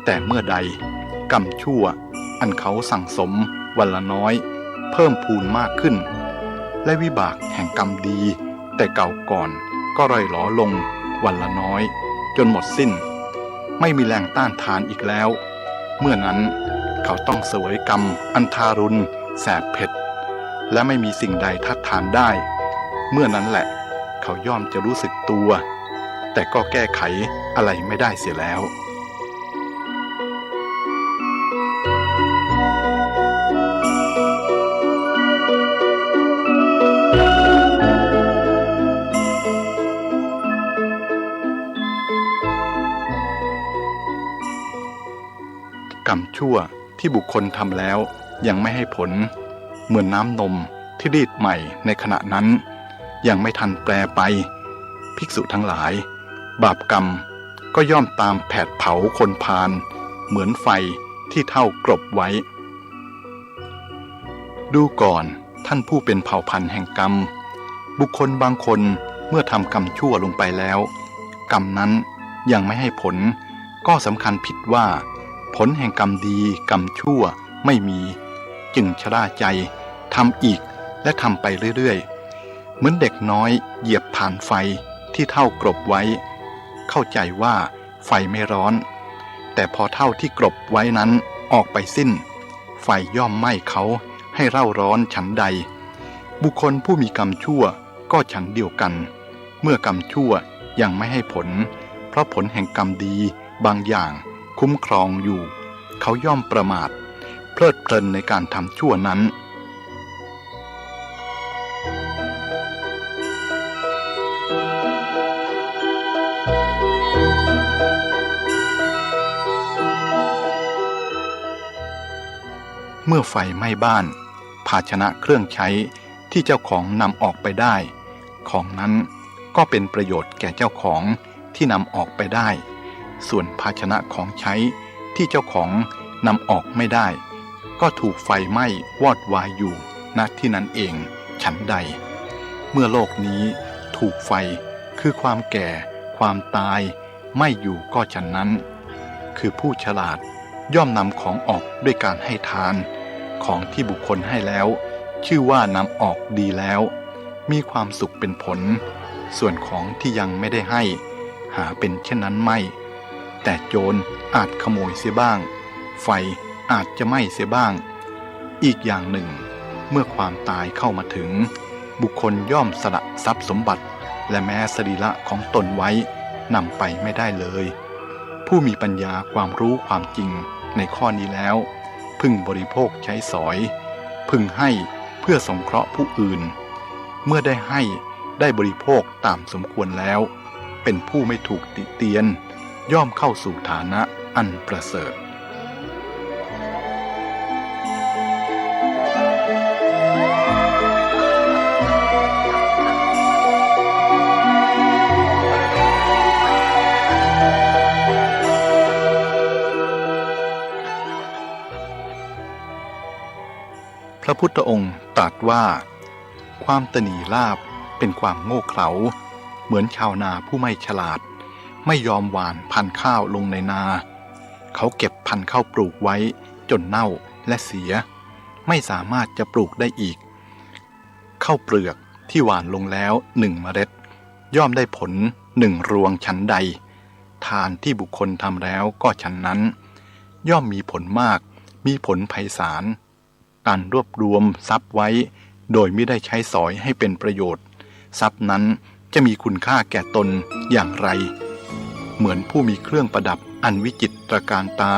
แต่เมื่อใดกรรมชั่วอันเขาสั่งสมวันละน้อย เพิ่มพูนมากขึ้น และวิบากแห่งกรรมดีแต่เก่าก่อนก็ร่อยหรอลงวันละน้อย จนหมดสิ้น ไม่มีแรงต้านทานอีกแล้ว เมื่อนั้นเขาต้องเสวยกรรมอันทารุณแสบเผ็ด และไม่มีสิ่งใดทัดทานได้ เมื่อนั้นแหละเขาย่อมจะรู้สึกตัว แต่ก็แก้ไขอะไรไม่ได้เสียแล้ว กรรมชั่วที่บุคคลทำแล้วยังไม่ให้ผล เหมือนน้ำนมที่รีดใหม่ในขณะนั้น ยังไม่ทันแปรไป ภิกษุทั้งหลาย บาปกรรมก็ย่อมตามแผดเผาคนพาล เหมือนไฟที่เถ้ากรบไว้ ดูก่อนท่านผู้เป็นเผ่าพันธุ์แห่งกรรม บุคคลบางคนเมื่อทำกรรมชั่วลงไปแล้ว กรรมนั้นยังไม่ให้ผล ก็สำคัญผิดว่า ผลแห่งกรรมดีกรรมชั่วไม่มี จึงชะล่าใจทำอีกและทำไปเรื่อยๆ เหมือนเด็กน้อยเหยียบถ่านไฟที่เถ้ากรบไว้ เข้าใจว่าไฟไม่ร้อน แต่พอเถ้าที่กรบไว้นั้นออกไปสิ้น ไฟย่อมไหม้เขาให้เร่าร้อนฉันใด บุคคลผู้มีกรรมชั่วก็ฉันเดียวกัน เมื่อกรรมชั่วยังไม่ให้ผล เพราะผลแห่งกรรมดีบางอย่างคุ้มครองอยู่ เขาย่อมประมาท เพลิดเพลินในการทำชั่วนั้น เมื่อไฟไหม้บ้าน ภาชนะเครื่องใช้ ที่เจ้าของนำออกไปได้ ของนั้นก็เป็นประโยชน์แก่เจ้าของที่นำออกไปได้ ส่วนภาชนะของใช้ที่เจ้าของนำออกไม่ได้ ก็ถูกไฟไหม้วอดวายอยู่ ณ ที่นั้นเอง ฉันใด เมื่อโลกนี้ถูกไฟ คือความแก่ ความตาย ไหม้อยู่ก็ฉันนั้น คือผู้ฉลาดย่อมนำของออกด้วยการให้ทาน ของที่บุคคลให้แล้ว ชื่อว่านำออกดีแล้ว มีความสุขเป็นผล ส่วนของที่ยังไม่ได้ให้ หาเป็นเช่นนั้นไม่ แต่โจรอาจขโมยเสียบ้าง ไฟอาจจะไหม้เสียบ้าง อีกอย่างหนึ่ง เมื่อความตายเข้ามาถึง บุคคลย่อมสละทรัพย์สมบัติ และแม้สรีระของตนไว้ นำไปไม่ได้เลย ผู้มีปัญญาความรู้ความจริงในข้อนี้แล้ว พึงบริโภคใช้สอย พึงให้เพื่อสงเคราะห์ผู้อื่น เมื่อได้ให้ได้บริโภคตามสมควรแล้ว เป็นผู้ไม่ถูกติเตียน ย่อมเข้าสู่ฐานะอันประเสริฐ พระพุทธองค์ตรัสว่า ความตนีลาภเป็นความโง่เขลา เหมือนชาวนาผู้ไม่ฉลาด ไม่ยอมหว่านพันธุ์ข้าวลงในนา เขาเก็บพันธุ์ข้าวปลูกไว้จนเน่าและเสีย ไม่สามารถจะปลูกได้อีก ข้าวเปลือกที่หว่านลงแล้วหนึ่งเมล็ด ย่อมได้ผลหนึ่งรวงฉันใด ทานที่บุคคลทำแล้วก็ฉันนั้น ย่อมมีผลมาก มีผลไพศาล การรวบรวมทรัพย์ไว้โดยมิได้ใช้สอยให้เป็นประโยชน์ ทรัพย์นั้นจะมีคุณค่าแก่ตนอย่างไร เหมือนผู้มีเครื่องประดับอันวิจิตรตระการตา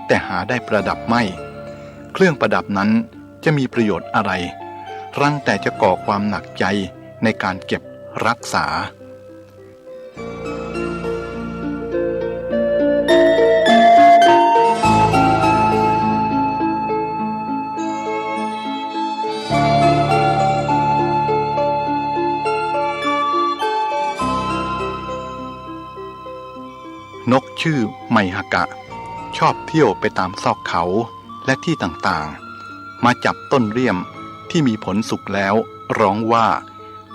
แต่หาได้ประดับไม่ เครื่องประดับนั้นจะมีประโยชน์อะไร รังแต่จะก่อความหนักใจในการเก็บรักษา นกชื่อไมหกะ ชอบเที่ยวไปตามซอกเขาและที่ต่างๆ มาจับต้นเลี่ยมที่มีผลสุกแล้วร้องว่า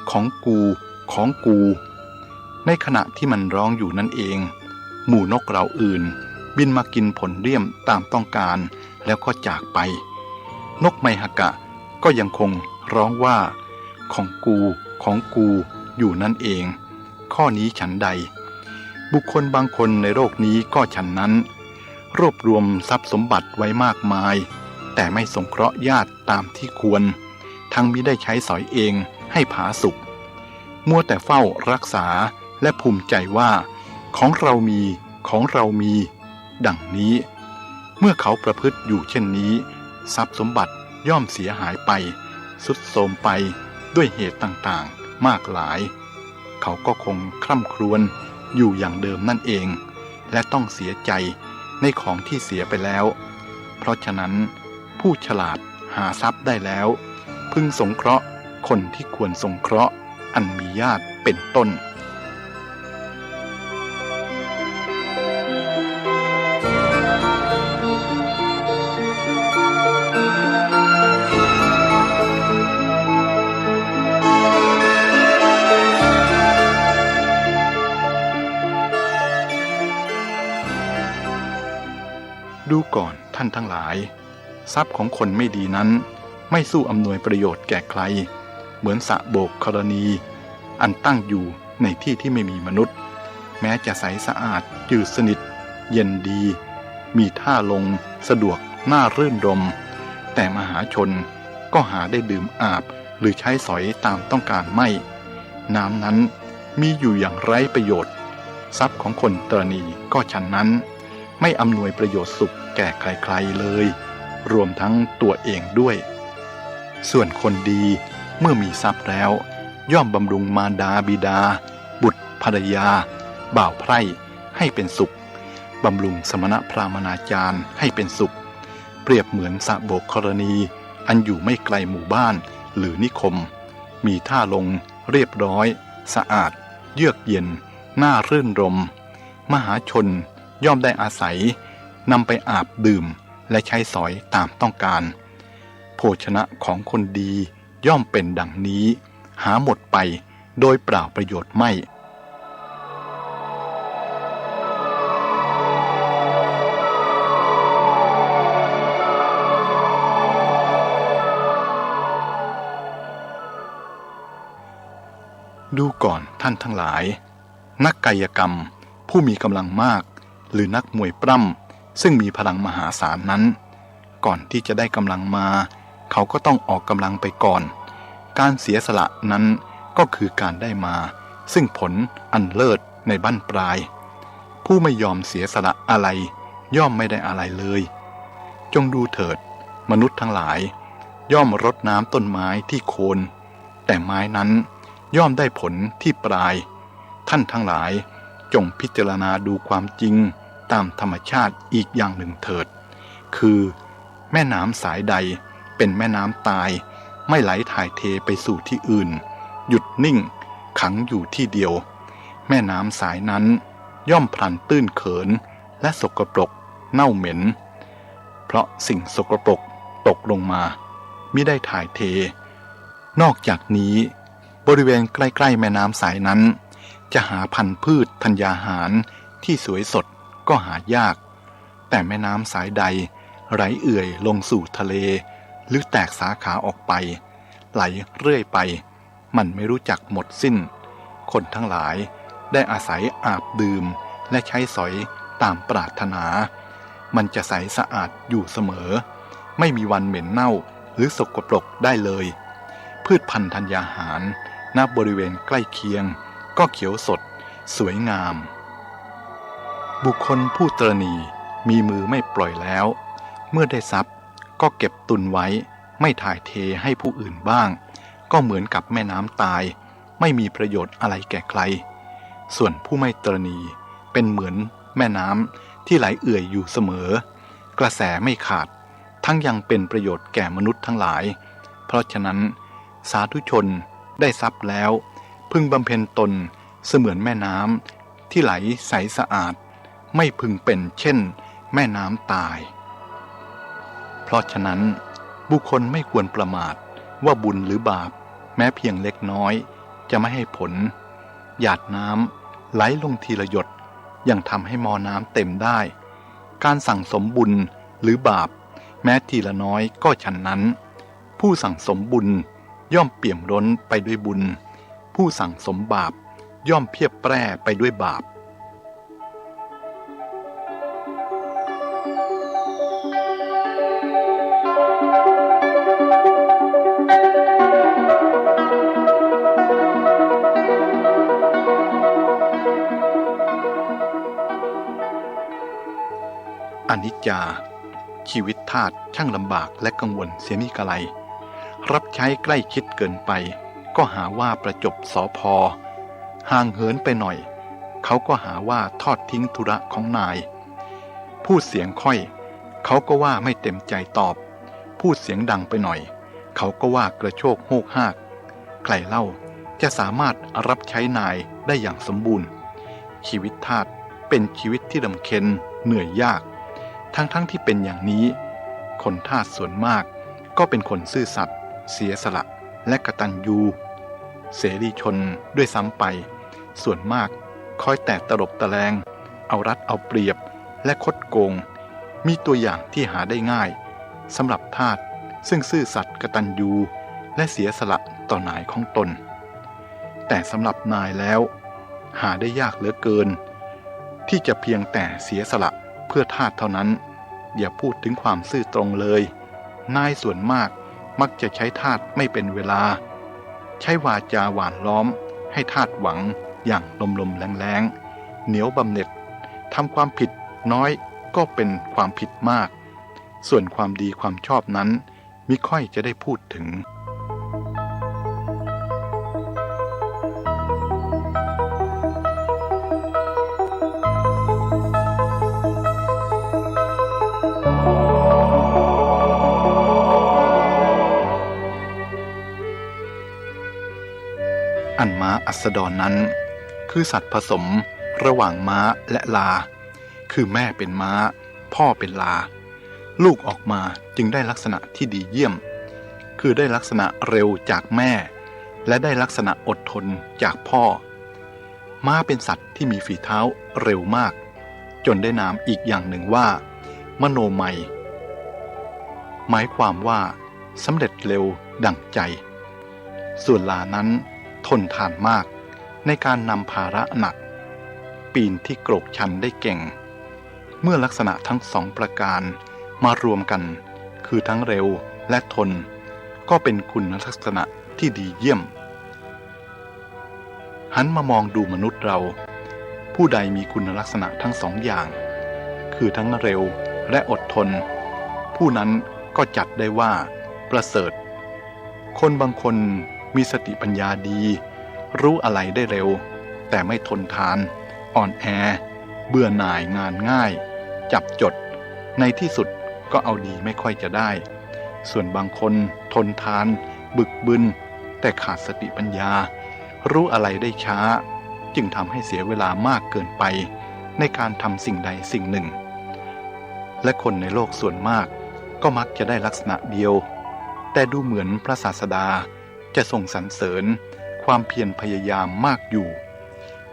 ของกู ของกู ในขณะที่มันร้องอยู่นั้นเอง หมู่นกเหล่าอื่นบินมากินผลเลี่ยมตามต้องการแล้วก็จากไป นกไมหกะก็ยังคงร้องว่า ของกู ของกู อยู่นั้นเอง ข้อนี้ฉันใด บุคคลบางคนในโลกนี้ก็ฉันนั้น รวบรวมทรัพย์สมบัติไว้มากมาย แต่ไม่สงเคราะห์ญาติตามที่ควร ทั้งมิได้ใช้สอยเองให้ผาสุก มัวแต่เฝ้ารักษาและภูมิใจว่า ของเรามี ของเรามี ดังนี้ เมื่อเขาประพฤติอยู่เช่นนี้ ทรัพย์สมบัติย่อมเสียหายไป ทรุดโทรมไปด้วยเหตุต่างๆ มากหลาย เขาก็คงคร่ำครวญอยู่อย่างเดิมนั่นเอง และต้องเสียใจในของที่เสียไปแล้ว เพราะฉะนั้น ผู้ฉลาดหาทรัพย์ได้แล้ว พึงสงเคราะห์คนที่ควรสงเคราะห์ อันมีญาติเป็นต้น ดูก่อนท่านทั้งหลาย ทรัพย์ของคนไม่ดีนั้น ไม่สู้อำนวยประโยชน์แก่ใคร เหมือนสระโบกธรณี อันตั้งอยู่ในที่ที่ไม่มีมนุษย์ แม้จะใสสะอาดจืดสนิท เย็นดี มีท่าลงสะดวกน่ารื่นรมย์ แต่มหาชนก็หาได้ดื่มอาบหรือใช้สอยตามต้องการไม่ น้ำนั้นมีอยู่อย่างไร้ประโยชน์ ทรัพย์ของคนตระหนี่ก็ฉันนั้น ไม่อำนวยประโยชน์สุขแก่ใครๆ เลย รวมทั้งตัวเองด้วย ส่วนคนดีเมื่อมีทรัพย์แล้ว ย่อมบำรุงมารดาบิดา บุตรภรรยา บ่าวใคร่ให้เป็นสุข บำรุงสมณพราหมณาจารย์ให้เป็นสุข เปรียบเหมือนสระโบกธรณี อันอยู่ไม่ไกลหมู่บ้าน หรือนิคม มีท่าลงเรียบร้อย สะอาด เยือกเย็น น่ารื่นรมย์ มหาชนย่อมได้อาศัยนำไปอาบดื่ม และใช้สอยตามต้องการ โภชนะของคนดีย่อมเป็นดังนี้ หาหมดไปโดยเปล่าประโยชน์ไม่ ดูก่อนท่านทั้งหลาย นักกายกรรมผู้มีกำลังมาก หรือนักมวยปล้ำซึ่งมีพลังมหาศาลนั้น ก่อนที่จะได้กำลังมา เขาก็ต้องออกกำลังไปก่อน การเสียสละนั้นก็คือการได้มาซึ่งผลอันเลิศในบั้นปลาย ผู้ไม่ยอมเสียสละอะไรย่อมไม่ได้อะไรเลย จงดูเถิด มนุษย์ทั้งหลาย ย่อมรดน้ำต้นไม้ที่โคน แต่ไม้นั้นย่อมได้ผลที่ปลาย ท่านทั้งหลายจงพิจารณาดูความจริงตามธรรมชาติอีกอย่างหนึ่งเถิด คือ แม่น้ำสายใดเป็นแม่น้ำตาย ไม่ไหลถ่ายเทไปสู่ที่อื่น หยุดนิ่งขังอยู่ที่เดียว แม่น้ำสายนั้นย่อมพลันตื้นเขินและสกปรกเน่าเหม็น เพราะสิ่งสกปรกตกลงมา มิได้ถ่ายเท นอกจากนี้ บริเวณใกล้ๆแม่น้ำสายนั้น จะหาพันธุ์พืชธัญญาหารที่สวยสดก็หายาก แต่แม่น้ำสายใดไหลเอื่อยลงสู่ทะเล หรือแตกสาขาออกไป ไหลเรื่อยไป มันไม่รู้จักหมดสิ้น คนทั้งหลายได้อาศัยอาบดื่มและใช้สอยตามปรารถนา มันจะใสสะอาดอยู่เสมอ ไม่มีวันเหม็นเน่าหรือสกปรกได้เลย พืชพันธุ์ธัญญาหารณบริเวณใกล้เคียงก็เขียวสดสวยงาม บุคคลผู้ตระหนี่มีมือไม่ปล่อยแล้ว เมื่อได้ทรัพย์ก็เก็บตุนไว้ ไม่ถ่ายเทให้ผู้อื่นบ้าง ก็เหมือนกับแม่น้ำตาย ไม่มีประโยชน์อะไรแก่ใคร ส่วนผู้ไม่ตระหนี่เป็นเหมือนแม่น้ำที่ไหลเอื่อยอยู่เสมอ กระแสไม่ขาด ทั้งยังเป็นประโยชน์แก่มนุษย์ทั้งหลาย เพราะฉะนั้น สาธุชนได้ทรัพย์แล้ว พึงบำเพ็ญตนเสมือนแม่น้ำที่ไหลใสสะอาด ไม่พึงเป็นเช่นแม่น้ำตาย เพราะฉะนั้น บุคคลไม่ควรประมาทว่าบุญหรือบาป แม้เพียงเล็กน้อย จะไม่ให้ผล หยาดน้ำไหลลงทีละหยด ยังทำให้หม้อน้ำเต็มได้ การสั่งสมบุญหรือบาป แม้ทีละน้อยก็ฉันนั้น ผู้สั่งสมบุญย่อมเปี่ยมล้นไปด้วยบุญ ผู้สั่งสมบาปย่อมเพียบแปร่ไปด้วยบาป อนิจจา ชีวิตทาสช่างลำบากและกังวลเสียมิกะไร รับใช้ใกล้ชิดเกินไป ก็หาว่าประจบ สภ. ห่างเหินไปหน่อย เขาก็หาว่าทอดทิ้งธุระของนาย พูดเสียงค่อย เขาก็ว่าไม่เต็มใจตอบ พูดเสียงดังไปหน่อย เขาก็ว่ากระโชกโฮกฮาก ใครเล่าจะสามารถรับใช้นายได้อย่างสมบูรณ์ ชีวิตทาสเป็นชีวิตที่ลำเค็ญเหนื่อยยาก ทั้งๆที่เป็นอย่างนี้ คนทาสส่วนมากก็เป็นคนซื่อสัตย์ เสียสละ และกตัญญู เสรีชนด้วยซ้ำไป ส่วนมากคอยแต่ตลบตะแลง เอารัดเอาเปรียบ และคดโกง มีตัวอย่างที่หาได้ง่าย สำหรับทาสซึ่งซื่อสัตย์กตัญญู และเสียสละต่อนายของตน แต่สำหรับนายแล้ว หาได้ยากเหลือเกิน ที่จะเพียงแต่เสียสละเพื่อทาสเท่านั้น อย่าพูดถึงความซื่อตรงเลย นายส่วนมากมักจะใช้ทาสไม่เป็นเวลา ใช้วาจาหว่านล้อมให้ทาสหวังอย่างลมๆแล้งๆ เหนียวบำเหน็จ ทำความผิดน้อยก็เป็นความผิดมาก ส่วนความดีความชอบนั้น มิค่อยจะได้พูดถึง อันม้าอัสดรนั้น คือสัตว์ผสมระหว่างม้าและลา คือแม่เป็นม้า พ่อเป็นลา ลูกออกมาจึงได้ลักษณะที่ดีเยี่ยม คือได้ลักษณะเร็วจากแม่ และได้ลักษณะอดทนจากพ่อ ม้าเป็นสัตว์ที่มีฝีเท้าเร็วมาก จนได้นามอีกอย่างหนึ่งว่า มโนมัย หมายความว่าสำเร็จเร็วดั่งใจ ส่วนลานั้นทนทานมากในการนำภาระหนัก ปีนที่โกรกชันได้เก่ง เมื่อลักษณะทั้งสองประการมารวมกัน คือทั้งเร็วและทน ก็เป็นคุณลักษณะที่ดีเยี่ยม หันมามองดูมนุษย์เรา ผู้ใดมีคุณลักษณะทั้งสองอย่าง คือทั้งเร็วและอดทน ผู้นั้นก็จัดได้ว่าประเสริฐ คนบางคนมีสติปัญญาดี รู้อะไรได้เร็ว แต่ไม่ทนทาน อ่อนแอ เบื่อหน่ายงานง่าย จับจด ในที่สุดก็เอาดีไม่ค่อยจะได้ ส่วนบางคนทนทาน บึกบึน แต่ขาดสติปัญญา รู้อะไรได้ช้า จึงทำให้เสียเวลามากเกินไปในการทำสิ่งใดสิ่งหนึ่ง และคนในโลกส่วนมากก็มักจะได้ลักษณะเดียว แต่ดูเหมือนพระศาสดาจะทรงสรรเสริญความเพียรพยายามมากอยู่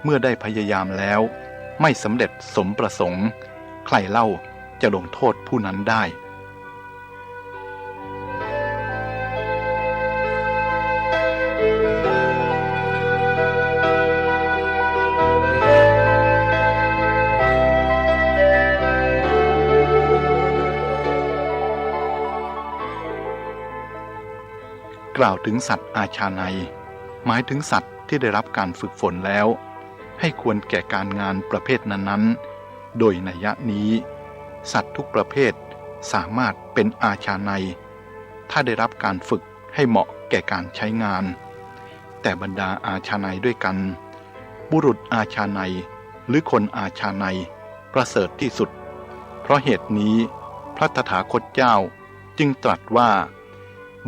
เมื่อได้พยายามแล้วไม่สำเร็จสมประสงค์ ใครเล่าจะลงโทษผู้นั้นได้ กล่าวถึงสัตว์อาชาไนย หมายถึงสัตว์ที่ได้รับการฝึกฝนแล้ว ให้ควรแก่การงานประเภทนั้นๆ โดยนัยยะนี้ สัตว์ทุกประเภทสามารถเป็นอาชาไนย ถ้าได้รับการฝึกให้เหมาะแก่การใช้งาน แต่บรรดาอาชาไนยด้วยกัน บุรุษอาชาไนยหรือคนอาชาไนยประเสริฐที่สุด เพราะเหตุนี้พระตถาคตเจ้าจึงตรัสว่า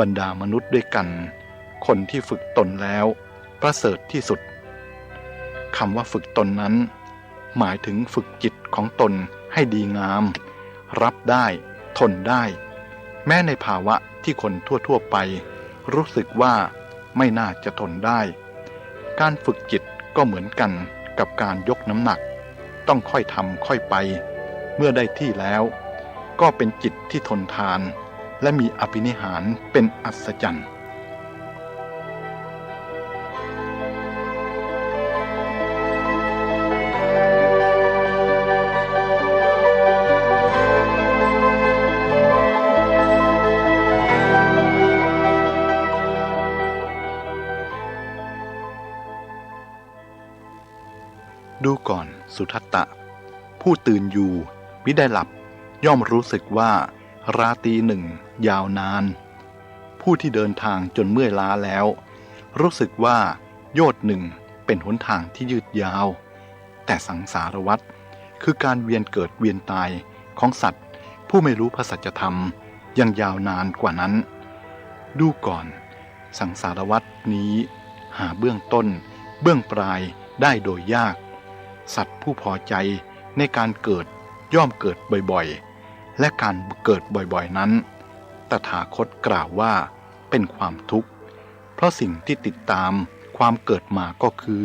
บรรดามนุษย์ด้วยกัน คนที่ฝึกตนแล้วประเสริฐที่สุด คำว่าฝึกตนนั้น หมายถึงฝึกจิตของตนให้ดีงาม รับได้ ทนได้ แม้ในภาวะที่คนทั่วๆ ไปรู้สึกว่าไม่น่าจะทนได้ การฝึกจิตก็เหมือนกันกับการยกน้ำหนัก ต้องค่อยทำค่อยไป เมื่อได้ที่แล้ว ก็เป็นจิตที่ทนทาน และมีอภินิหารเป็นอัศจรรย์ ดูก่อน สุทัตตะ ผู้ตื่นอยู่มิได้หลับ ย่อมรู้สึกว่าราตรีหนึ่งยาวนาน ผู้ที่เดินทางจนเมื่อยล้าแล้ว รู้สึกว่าโยชน์หนึ่งเป็นหนทางที่ยืดยาว แต่สังสารวัฏ คือการเวียนเกิดเวียนตายของสัตว์ผู้ไม่รู้พระสัจธรรม ยังยาวนานกว่านั้น ดูก่อน สังสารวัฏนี้หาเบื้องต้น เบื้องปลายได้โดยยาก สัตว์ผู้พอใจในการเกิดย่อมเกิดบ่อยๆ และการเกิดบ่อยๆ นั้น ตถาคตกล่าวว่าเป็นความทุกข์ เพราะสิ่งที่ติดตามความเกิดมาก็คือ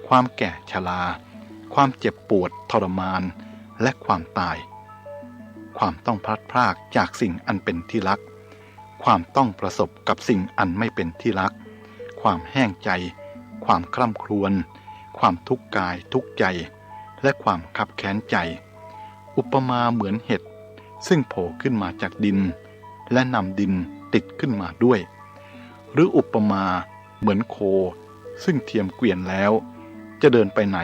ความแก่ชรา ความเจ็บปวดทรมาน และความตาย ความต้องพลัดพรากจากสิ่งอันเป็นที่รัก ความต้องประสบกับสิ่งอันไม่เป็นที่รัก ความแห้งใจ ความคร่ำครวญ ความทุกข์กายทุกข์ใจ และความคับแค้นใจ อุปมาเหมือนเห็ดซึ่งโผล่ขึ้นมาจากดิน และนำดินติดขึ้นมาด้วย หรืออุปมาเหมือนโคซึ่งเทียมเกวียนแล้ว จะเดินไปไหน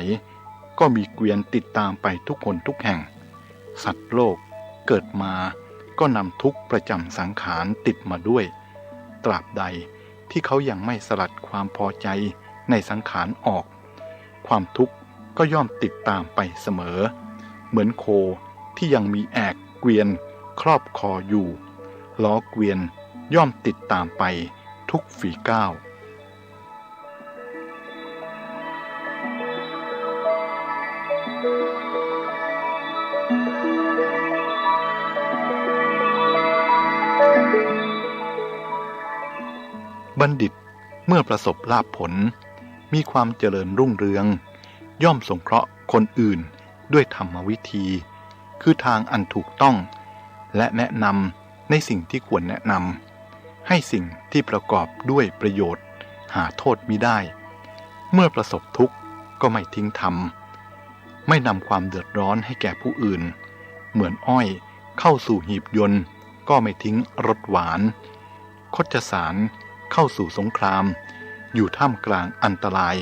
ก็มีเกวียนติดตามไปทุกหนทุกแห่ง สัตว์โลกเกิดมาก็นำทุกข์ประจำสังขารติดมาด้วย ตราบใดที่เขายังไม่สลัดความพอใจในสังขารออก ความทุกข์ก็ย่อมติดตามไปเสมอ เหมือนโคที่ยังมีแอกเกวียนครอบคออยู่ ล้อเกวียนย่อมติดตามไปทุกฝีก้าว บัณฑิตเมื่อประสบลาภผล มีความเจริญรุ่งเรือง ย่อมสงเคราะห์คนอื่นด้วยธรรมวิธี คือทางอันถูกต้อง และแนะนำในสิ่งที่ควรแนะนำ ให้สิ่งที่ประกอบด้วยประโยชน์ หาโทษมิได้ เมื่อประสบทุกข์ก็ไม่ทิ้งธรรม ไม่นำความเดือดร้อนให้แก่ผู้อื่น เหมือนอ้อยเข้าสู่หีบยนต์ก็ไม่ทิ้งรสหวาน คชสารเข้าสู่สงคราม อยู่ท่ามกลางอันตราย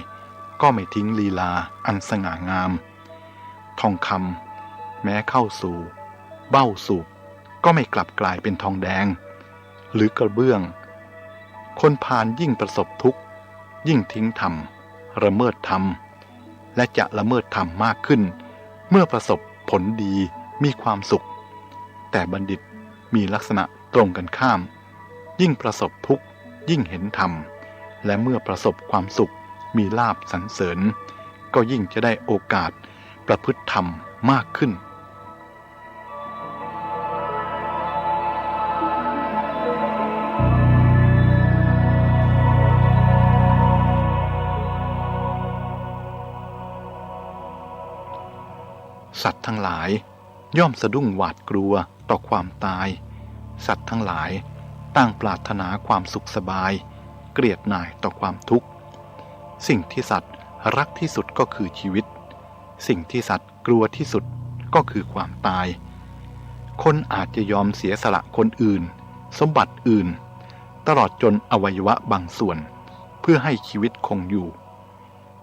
ก็ไม่ทิ้งลีลาอันสง่างาม ทองคำแม้เข้าสู่เบ้าสูบ ก็ไม่กลับกลายเป็นทองแดง หรือกระเบื้อง คนพาลยิ่งประสบทุกข์ ยิ่งทิ้งธรรม ละเมิดธรรม และจะละเมิดธรรมมากขึ้น เมื่อประสบผลดีมีความสุข แต่บัณฑิตมีลักษณะตรงกันข้าม ยิ่งประสบทุกข์ยิ่งเห็นธรรม และเมื่อประสบความสุขมีลาภสรรเสริญ ก็ยิ่งจะได้โอกาสประพฤติธรรมมากขึ้น สัตว์ทั้งหลายย่อมสะดุ้งหวาดกลัวต่อความตาย สัตว์ทั้งหลายต่างปรารถนาความสุขสบาย เกลียดหน่ายต่อความทุกข์ สิ่งที่สัตว์รักที่สุดก็คือชีวิต สิ่งที่สัตว์กลัวที่สุดก็คือความตาย คนอาจจะยอมเสียสละคนอื่น สมบัติอื่น ตลอดจนอวัยวะบางส่วน เพื่อให้ชีวิตคงอยู่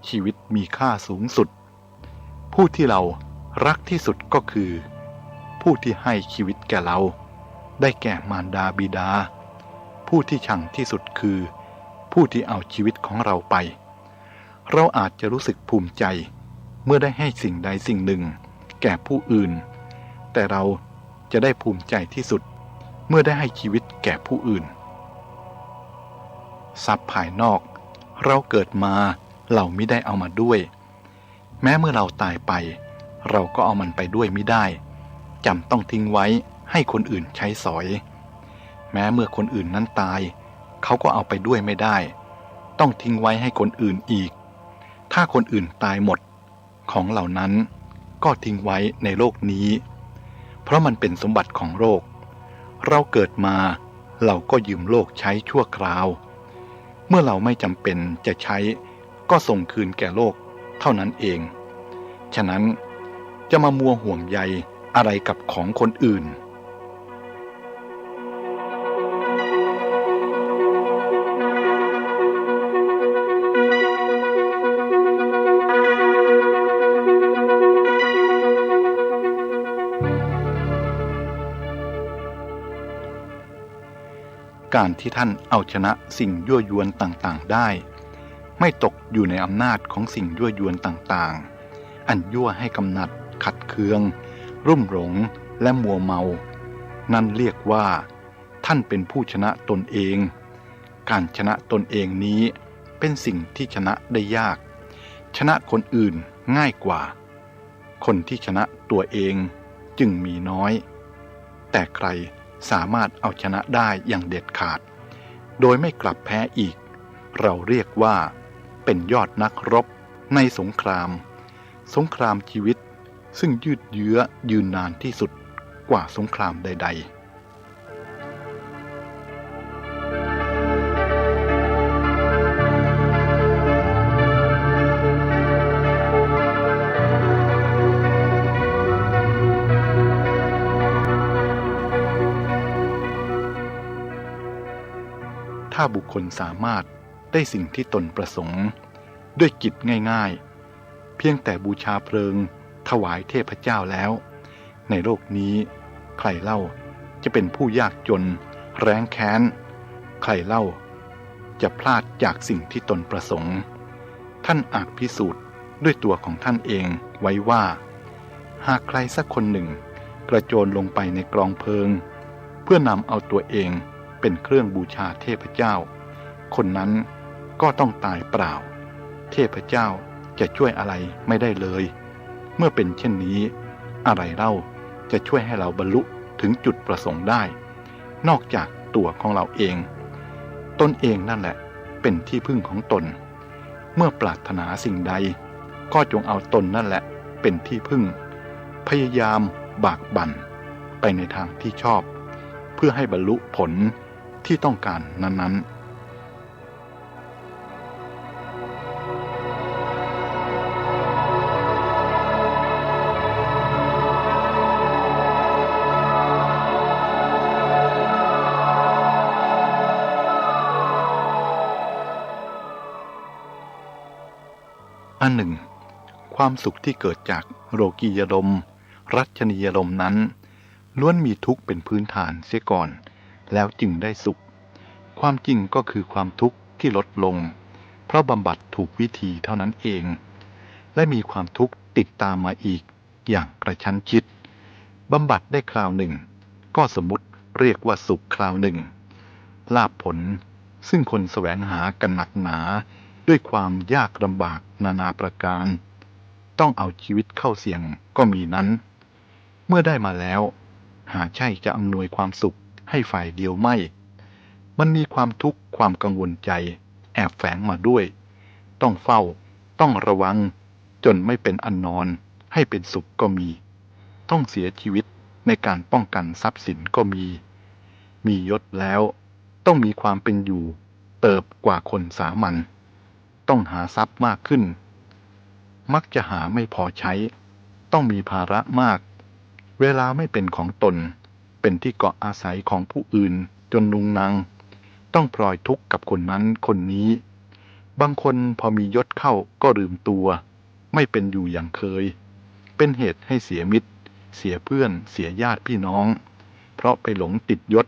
ชีวิตมีค่าสูงสุด ผู้ที่เรารักที่สุดก็คือ ผู้ที่ให้ชีวิตแก่เรา ได้แก่มารดาบิดา ผู้ที่ชังที่สุดคือ ผู้ที่เอาชีวิตของเราไป เราอาจจะรู้สึกภูมิใจเมื่อได้ให้สิ่งใดสิ่งหนึ่งแก่ผู้อื่น แต่เราจะได้ภูมิใจที่สุดเมื่อได้ให้ชีวิตแก่ผู้อื่น ทรัพย์ภายนอกเราเกิดมา เรามิได้เอามาด้วย แม้เมื่อเราตายไป เราก็เอามันไปด้วยมิได้ จำต้องทิ้งไว้ให้คนอื่นใช้สอย แม้เมื่อคนอื่นนั้นตาย เขาก็เอาไปด้วยไม่ได้ ต้องทิ้งไว้ให้คนอื่นอีก ถ้าคนอื่นตายหมด ของเหล่านั้นก็ทิ้งไว้ในโลกนี้ เพราะมันเป็นสมบัติของโลก เราเกิดมา เราก็ยืมโลกใช้ชั่วคราว เมื่อเราไม่จำเป็นจะใช้ ก็ส่งคืนแก่โลกเท่านั้นเอง ฉะนั้นจะมามัวห่วงใยอะไรกับของคนอื่น การที่ท่านเอาชนะสิ่งยั่วยวนต่างๆ ได้ ไม่ตกอยู่ในอำนาจของสิ่งยั่วยวนต่างๆ อันยั่วให้กำหนัด ขัดเคือง รุ่มหลง และมัวเมา นั่นเรียกว่าท่านเป็นผู้ชนะตนเอง การชนะตนเองนี้เป็นสิ่งที่ชนะได้ยาก ชนะคนอื่นง่ายกว่า คนที่ชนะตัวเองจึงมีน้อย แต่ใครสามารถเอาชนะได้อย่างเด็ดขาด โดยไม่กลับแพ้อีก เราเรียกว่าเป็นยอดนักรบในสงคราม สงครามชีวิตซึ่งยืดเยื้อยืนนานที่สุดกว่าสงครามใดๆ ถ้าบุคคลสามารถได้สิ่งที่ตนประสงค์ด้วยกิจง่ายๆ เพียงแต่บูชาเพลิงถวายเทพเจ้าแล้ว ในโลกนี้ใครเล่าจะเป็นผู้ยากจนแร้นแค้น ใครเล่าจะพลาดจากสิ่งที่ตนประสงค์ ท่านอาจพิสูจน์ด้วยตัวของท่านเองไว้ว่า หากใครสักคนหนึ่งกระโจนลงไปในกองเพลิง เพื่อนำเอาตัวเองเป็นเครื่องบูชาเทพเจ้า คนนั้นก็ต้องตายเปล่า เทพเจ้าจะช่วยอะไรไม่ได้เลย เมื่อเป็นเช่นนี้ อะไรเล่าจะช่วยให้เราบรรลุถึงจุดประสงค์ได้ นอกจากตัวของเราเอง ตนเองนั่นแหละเป็นที่พึ่งของตน เมื่อปรารถนาสิ่งใด ก็จงเอาตนนั่นแหละเป็นที่พึ่ง พยายามบากบั่นไปในทางที่ชอบ เพื่อให้บรรลุผลที่ต้องการนั้นๆ อันหนึ่ง ความสุขที่เกิดจากโลกียารมณ์ รัชนียารมณ์นั้น ล้วนมีทุกข์เป็นพื้นฐานเสียก่อน แล้วจึงได้สุข ความจริงก็คือความทุกข์ที่ลดลง เพราะบำบัดถูกวิธีเท่านั้นเอง และมีความทุกข์ติดตามมาอีกอย่างกระชั้นชิด บำบัดได้คราวหนึ่ง ก็สมมุติเรียกว่าสุขคราวหนึ่ง ลาภผลซึ่งคนแสวงหากันหนักหนา ด้วยความยากลำบากนานาประการ ต้องเอาชีวิตเข้าเสี่ยงก็มีนั้น เมื่อได้มาแล้ว หาใช่จะอำนวยความสุขให้ฝ่ายเดียวไม่ มันมีความทุกข์ความกังวลใจแอบแฝงมาด้วย ต้องเฝ้า ต้องระวัง จนไม่เป็นอันนอน ให้เป็นสุขก็มี ต้องเสียชีวิตในการป้องกันทรัพย์สินก็มี มียศแล้ว ต้องมีความเป็นอยู่เติบกว่าคนสามัญ ต้องหาทรัพย์มากขึ้น มักจะหาไม่พอใช้ ต้องมีภาระมาก เวลาไม่เป็นของตน เป็นที่เกาะอาศัยของผู้อื่นจนนุงนัง ต้องพลอยทุกข์กับคนนั้นคนนี้ บางคนพอมียศเข้าก็ลืมตัว ไม่เป็นอยู่อย่างเคย เป็นเหตุให้เสียมิตร เสียเพื่อน เสียญาติพี่น้อง เพราะไปหลงติดยศ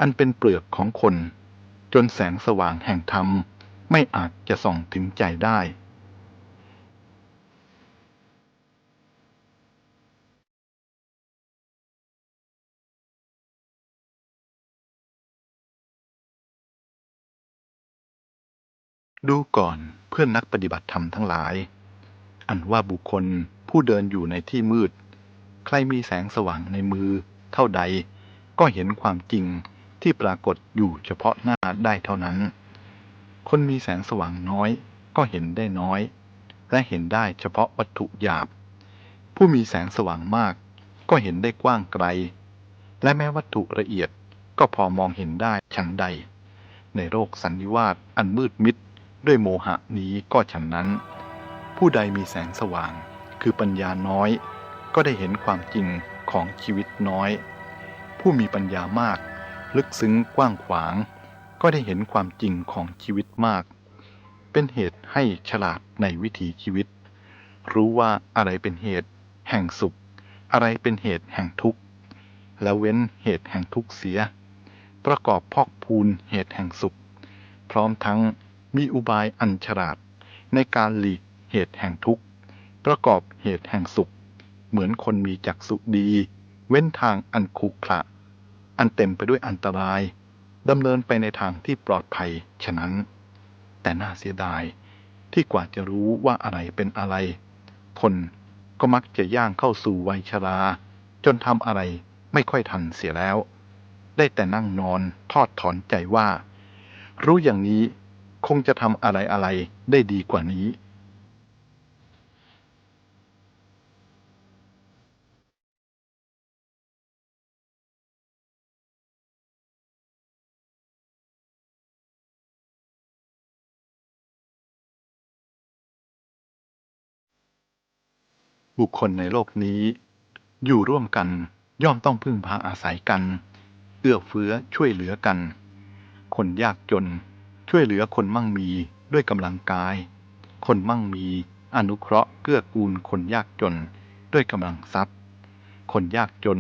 อันเป็นเปลือกของคน จนแสงสว่างแห่งธรรมไม่อาจจะส่องถึงใจได้ ดูก่อนเพื่อนนักปฏิบัติธรรมทั้งหลาย อันว่าบุคคลผู้เดินอยู่ในที่มืด ใครมีแสงสว่างในมือเท่าใด ก็เห็นความจริงที่ปรากฏอยู่เฉพาะหน้าได้เท่านั้น คนมีแสงสว่างน้อยก็เห็นได้น้อย และเห็นได้เฉพาะวัตถุหยาบ ผู้มีแสงสว่างมากก็เห็นได้กว้างไกล และแม้วัตถุละเอียดก็พอมองเห็นได้ฉันใด ในโลกสันนิวาตอันมืดมิดด้วยโมหะนี้ก็ฉันนั้น ผู้ใดมีแสงสว่างคือปัญญาน้อย ก็ได้เห็นความจริงของชีวิตน้อย ผู้มีปัญญามาก ลึกซึ้งกว้างขวาง ก็ได้เห็นความจริงของชีวิตมาก เป็นเหตุให้ฉลาดในวิถีชีวิต รู้ว่าอะไรเป็นเหตุแห่งสุข อะไรเป็นเหตุแห่งทุกข์ และเว้นเหตุแห่งทุกข์เสีย ประกอบพอกพูนเหตุแห่งสุข พร้อมทั้งมีอุบายอันฉลาดในการหลีกเหตุแห่งทุกข์ ประกอบเหตุแห่งสุข เหมือนคนมีจักษุดี เว้นทางอันขรุขระ อันเต็มไปด้วยอันตราย ดำเนินไปในทางที่ปลอดภัยฉะนั้น แต่น่าเสียดายที่กว่าจะรู้ว่าอะไรเป็นอะไร คนก็มักจะย่างเข้าสู่วัยชรา จนทำอะไรไม่ค่อยทันเสียแล้ว ได้แต่นั่งนอนทอดถอนใจว่า รู้อย่างนี้คงจะทำอะไรๆ ได้ดีกว่านี้ บุคคลในโลกนี้อยู่ร่วมกันย่อมต้องพึ่งพาอาศัยกัน เอื้อเฟื้อช่วยเหลือกัน คนยากจนช่วยเหลือคนมั่งมีด้วยกำลังกาย คนมั่งมีอนุเคราะห์เกื้อกูลคนยากจนด้วยกำลังทรัพย์ คนยากจน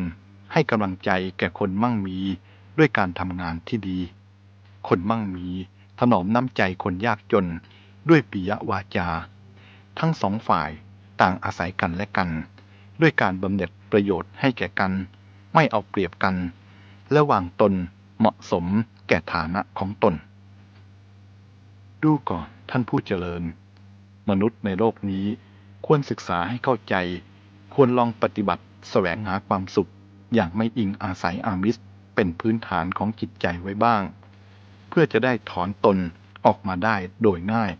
ให้กำลังใจแก่คนมั่งมีด้วยการทำงานที่ดี คนมั่งมีถนอมน้ำใจคนยากจนด้วยปิยวาจา ทั้งสองฝ่ายต่างอาศัยกันและกัน ด้วยการบำเหน็จประโยชน์ให้แก่กัน ไม่เอาเปรียบกัน และวางตนเหมาะสมแก่ฐานะของตน ดูก่อนท่านผู้เจริญ มนุษย์ในโลกนี้ควรศึกษาให้เข้าใจ ควรลองปฏิบัติแสวงหาความสุขอย่างไม่อิงอาศัยอามิสเป็นพื้นฐานของจิตใจไว้บ้าง เพื่อจะได้ถอนตนออกมาได้โดยง่าย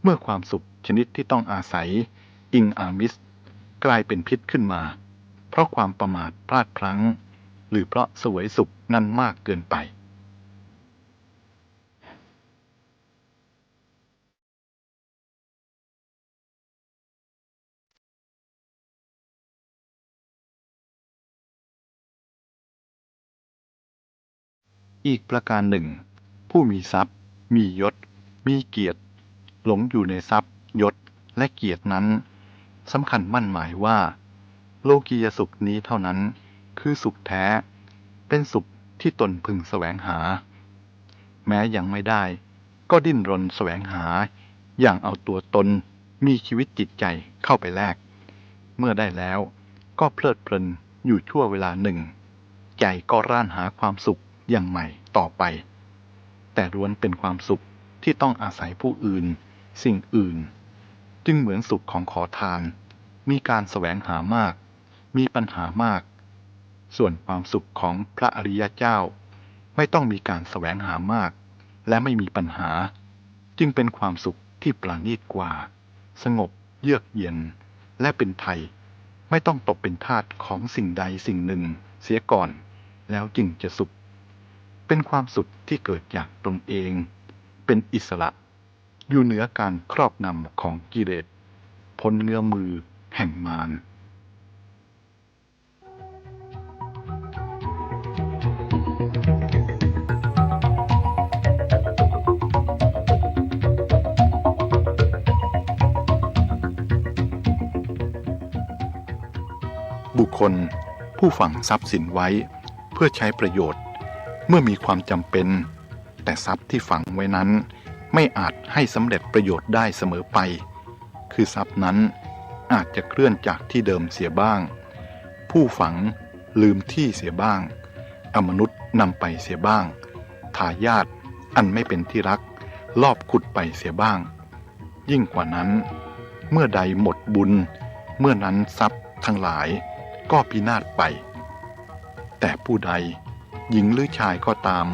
เมื่อความสุขชนิดที่ต้องอาศัยอิงอามิสกลายเป็นพิษขึ้นมา เพราะความประมาทพลาดพลั้ง หรือเพราะเสวยสุขนั้นมากเกินไป อีกประการหนึ่ง ผู้มีทรัพย์ มียศ มีเกียรติ หลงอยู่ในทรัพย์ ยศ และเกียรตินั้น สำคัญมั่นหมายว่า โลกียสุขนี้เท่านั้นคือสุขแท้ เป็นสุขที่ตนพึงแสวงหา แม้ยังไม่ได้ ก็ดิ้นรนแสวงหา อย่างเอาตัวตน มีชีวิตจิตใจเข้าไปแลก เมื่อได้แล้ว ก็เพลิดเพลินอยู่ชั่วเวลาหนึ่ง ใจก็ร่านหาความสุขอย่างใหม่ต่อไป แต่ล้วนเป็นความสุขที่ต้องอาศัยผู้อื่น สิ่งอื่น จึงเหมือนสุขของขอทาน มีการแสวงหามาก มีปัญหามาก ส่วนความสุขของพระอริยเจ้า ไม่ต้องมีการแสวงหามาก และไม่มีปัญหา จึงเป็นความสุขที่ประณีตกว่า สงบ เยือกเย็น และเป็นไทย ไม่ต้องตกเป็นทาสของสิ่งใดสิ่งหนึ่งเสียก่อน แล้วจึงจะสุข เป็นความสุขที่เกิดจากตนเอง เป็นอิสระ อยู่เหนือการครอบงำของกิเลส พ้นเงื้อมมือแห่งมาร บุคคลผู้ฝังทรัพย์สินไว้เพื่อใช้ประโยชน์เมื่อมีความจำเป็น แต่ทรัพย์ที่ฝังไว้นั้นไม่อาจให้สำเร็จประโยชน์ได้เสมอไป คือทรัพย์นั้นอาจจะเคลื่อนจากที่เดิมเสียบ้าง ผู้ฝังลืมที่เสียบ้าง อมนุษย์นำไปเสียบ้าง ทายาทอันไม่เป็นที่รักลอบขุดไปเสียบ้าง ยิ่งกว่านั้น เมื่อใดหมดบุญ เมื่อนั้นทรัพย์ทั้งหลายก็พินาศไป แต่ผู้ใด หญิงหรือชายก็ตาม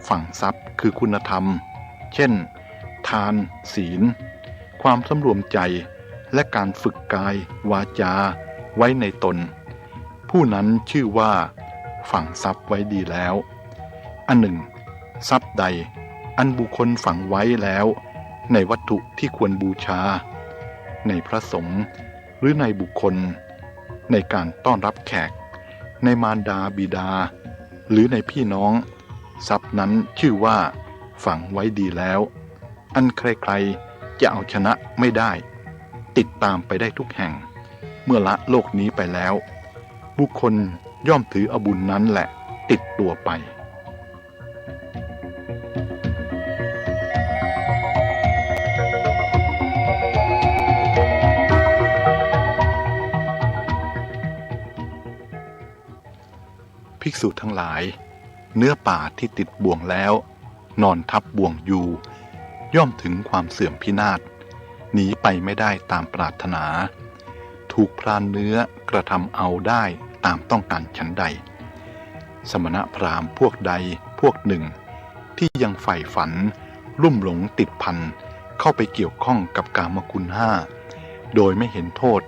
ฝังทรัพย์คือคุณธรรม เช่น ทาน ศีล ความสำรวมใจ และการฝึกกาย วาจา ไว้ในตน ผู้นั้นชื่อว่าฝังทรัพย์ไว้ดีแล้ว อันหนึ่ง ทรัพย์ใดอันบุคคลฝังไว้แล้วในวัตถุที่ควรบูชา ในพระสงฆ์ หรือในบุคคล ในการต้อนรับแขก ในมารดาบิดา หรือในพี่น้อง ทรัพย์นั้นชื่อว่าฝังไว้ดีแล้ว อันใครๆจะเอาชนะไม่ได้ ติดตามไปได้ทุกแห่ง เมื่อละโลกนี้ไปแล้ว บุคคลย่อมถือเอาบุญนั้นแหละติดตัวไป ภิกษุทั้งหลาย เนื้อป่าที่ติดบ่วงแล้ว นอนทับบ่วงอยู่ ย่อมถึงความเสื่อมพินาศ หนีไปไม่ได้ตามปรารถนา ถูกพรานเนื้อกระทำเอาได้ตามต้องการฉันใด สมณพราหมณ์พวกใดพวกหนึ่ง ที่ยังใฝ่ฝันลุ่มหลงติดพันเข้าไปเกี่ยวข้องกับกามคุณห้า โดยไม่เห็นโทษ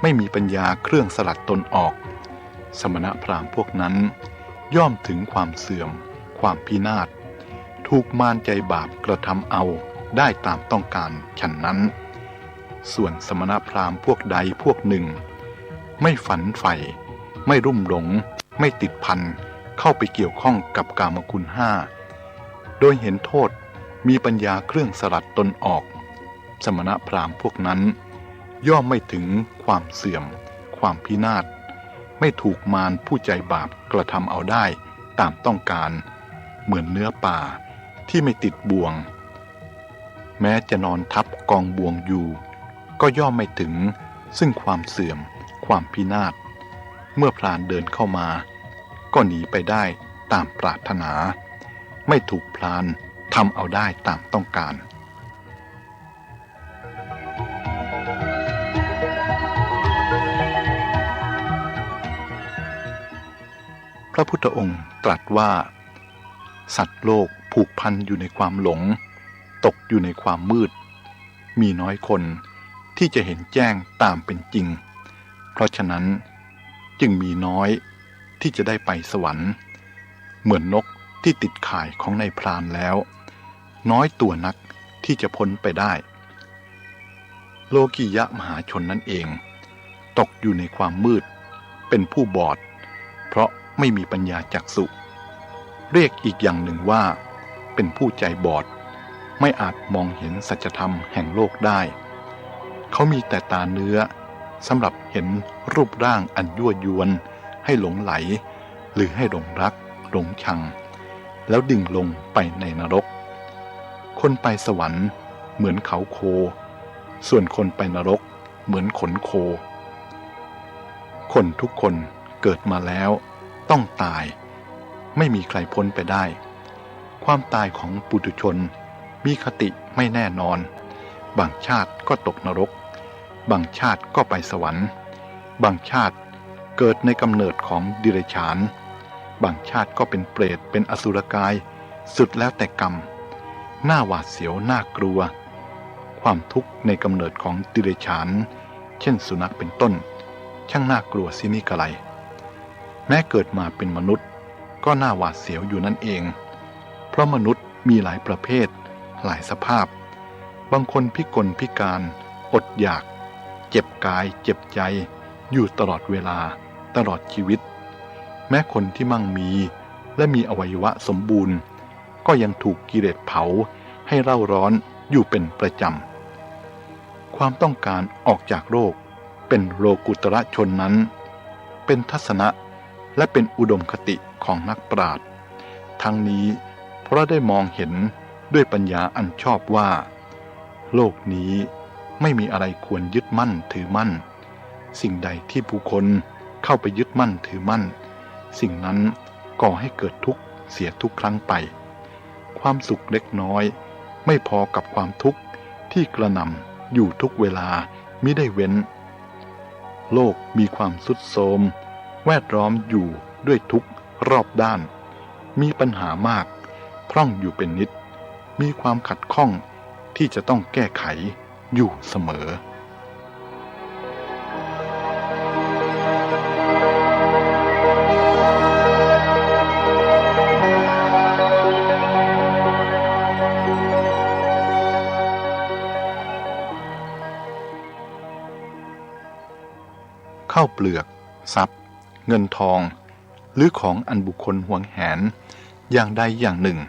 ไม่มีปัญญาเครื่องสลัดตนออก สมณพราหมณ์พวกนั้น ย่อมถึงความเสื่อม ความพินาศ ถูกมารใจบาปกระทำเอาได้ตามต้องการฉันนั้น ส่วนสมณพราหมณ์พวกใดพวกหนึ่ง ไม่ฝันใฝ่ ไม่ลุ่มหลง ไม่ติดพันเข้าไปเกี่ยวข้องกับกามคุณห้า โดยเห็นโทษ มีปัญญาเครื่องสลัดตนออก สมณพราหมณ์พวกนั้น ย่อมไม่ถึงความเสื่อม ความพินาศ ไม่ถูกมารผู้ใจบาปกระทำเอาได้ตามต้องการ เหมือนเนื้อป่าที่ไม่ติดบ่วง แม้จะนอนทับกองบ่วงอยู่ ก็ย่อมไม่ถึงซึ่งความเสื่อม ความพินาศ เมื่อพรานเดินเข้ามา ก็หนีไปได้ตามปรารถนา ไม่ถูกพรานทำเอาได้ตามต้องการ พระพุทธองค์ตรัสว่า สัตว์โลกภู ผูกพันอยู่ในความหลง ตกอยู่ในความมืด มีน้อยคนที่จะเห็นแจ้งตามเป็นจริง เพราะฉะนั้นจึงมีน้อยที่จะได้ไปสวรรค์ เหมือนนกที่ติดข่ายของนายพรานแล้ว น้อยตัวนักที่จะพ้นไปได้ โลกิยะมหาชนนั้นเอง ตกอยู่ในความมืด เป็นผู้บอด เพราะไม่มีปัญญาจักษุ เรียกอีกอย่างหนึ่งว่า เป็นผู้ใจบอด ไม่อาจมองเห็นสัจธรรมแห่งโลกได้ เขามีแต่ตาเนื้อ สำหรับเห็นรูปร่างอันยั่วยวนให้หลงใหล หรือให้หลงรัก หลงชัง แล้วดิ่งลงไปในนรก คนไปสวรรค์เหมือนเขาโค ส่วนคนไปนรกเหมือนขนโค คนทุกคนเกิดมาแล้วต้องตาย ไม่มีใครพ้นไปได้ ความตายของปุถุชนมีคติไม่แน่นอน บางชาติก็ตกนรก บางชาติก็ไปสวรรค์ บางชาติเกิดในกำเนิดของเดรัจฉาน บางชาติก็เป็นเปรต เป็นอสุรกาย สุดแล้วแต่กรรม น่าหวาดเสียว น่ากลัว ความทุกข์ในกำเนิดของเดรัจฉาน เช่นสุนัขเป็นต้น ช่างน่ากลัวเสียนิกระไร แม้เกิดมาเป็นมนุษย์ ก็น่าหวาดเสียวอยู่นั่นเอง เพราะมนุษย์มีหลายประเภท หลายสภาพ บางคนพิกลพิการ อดอยาก เจ็บกาย เจ็บใจ อยู่ตลอดเวลา ตลอดชีวิต แม้คนที่มั่งมี และมีอวัยวะสมบูรณ์ ก็ยังถูกกิเลสเผาให้เร่าร้อนอยู่เป็นประจำ ความต้องการออกจากโลก เป็นโลกุตระชนนั้น เป็นทัศนะและเป็นอุดมคติของนักปราชญ์ ทั้งนี้เพราะได้มองเห็นด้วยปัญญาอันชอบว่า โลกนี้ไม่มีอะไรควรยึดมั่นถือมั่น สิ่งใดที่บุคคลเข้าไปยึดมั่นถือมั่น สิ่งนั้นก่อให้เกิดทุกข์เสียทุกครั้งไป ความสุขเล็กน้อยไม่พอกับความทุกข์ที่กระหน่ำอยู่ทุกเวลามิได้เว้น โลกมีความทรุดโทรม แวดล้อมอยู่ด้วยทุกข์รอบด้าน มีปัญหามาก พร่องอยู่เป็นนิด มีความขัดข้องที่จะต้องแก้ไขอยู่เสมอ ข้าวเปลือก ทรัพย์ เงินทอง หรือของอันบุคคลหวงแหนอย่างใดอย่างหนึ่ง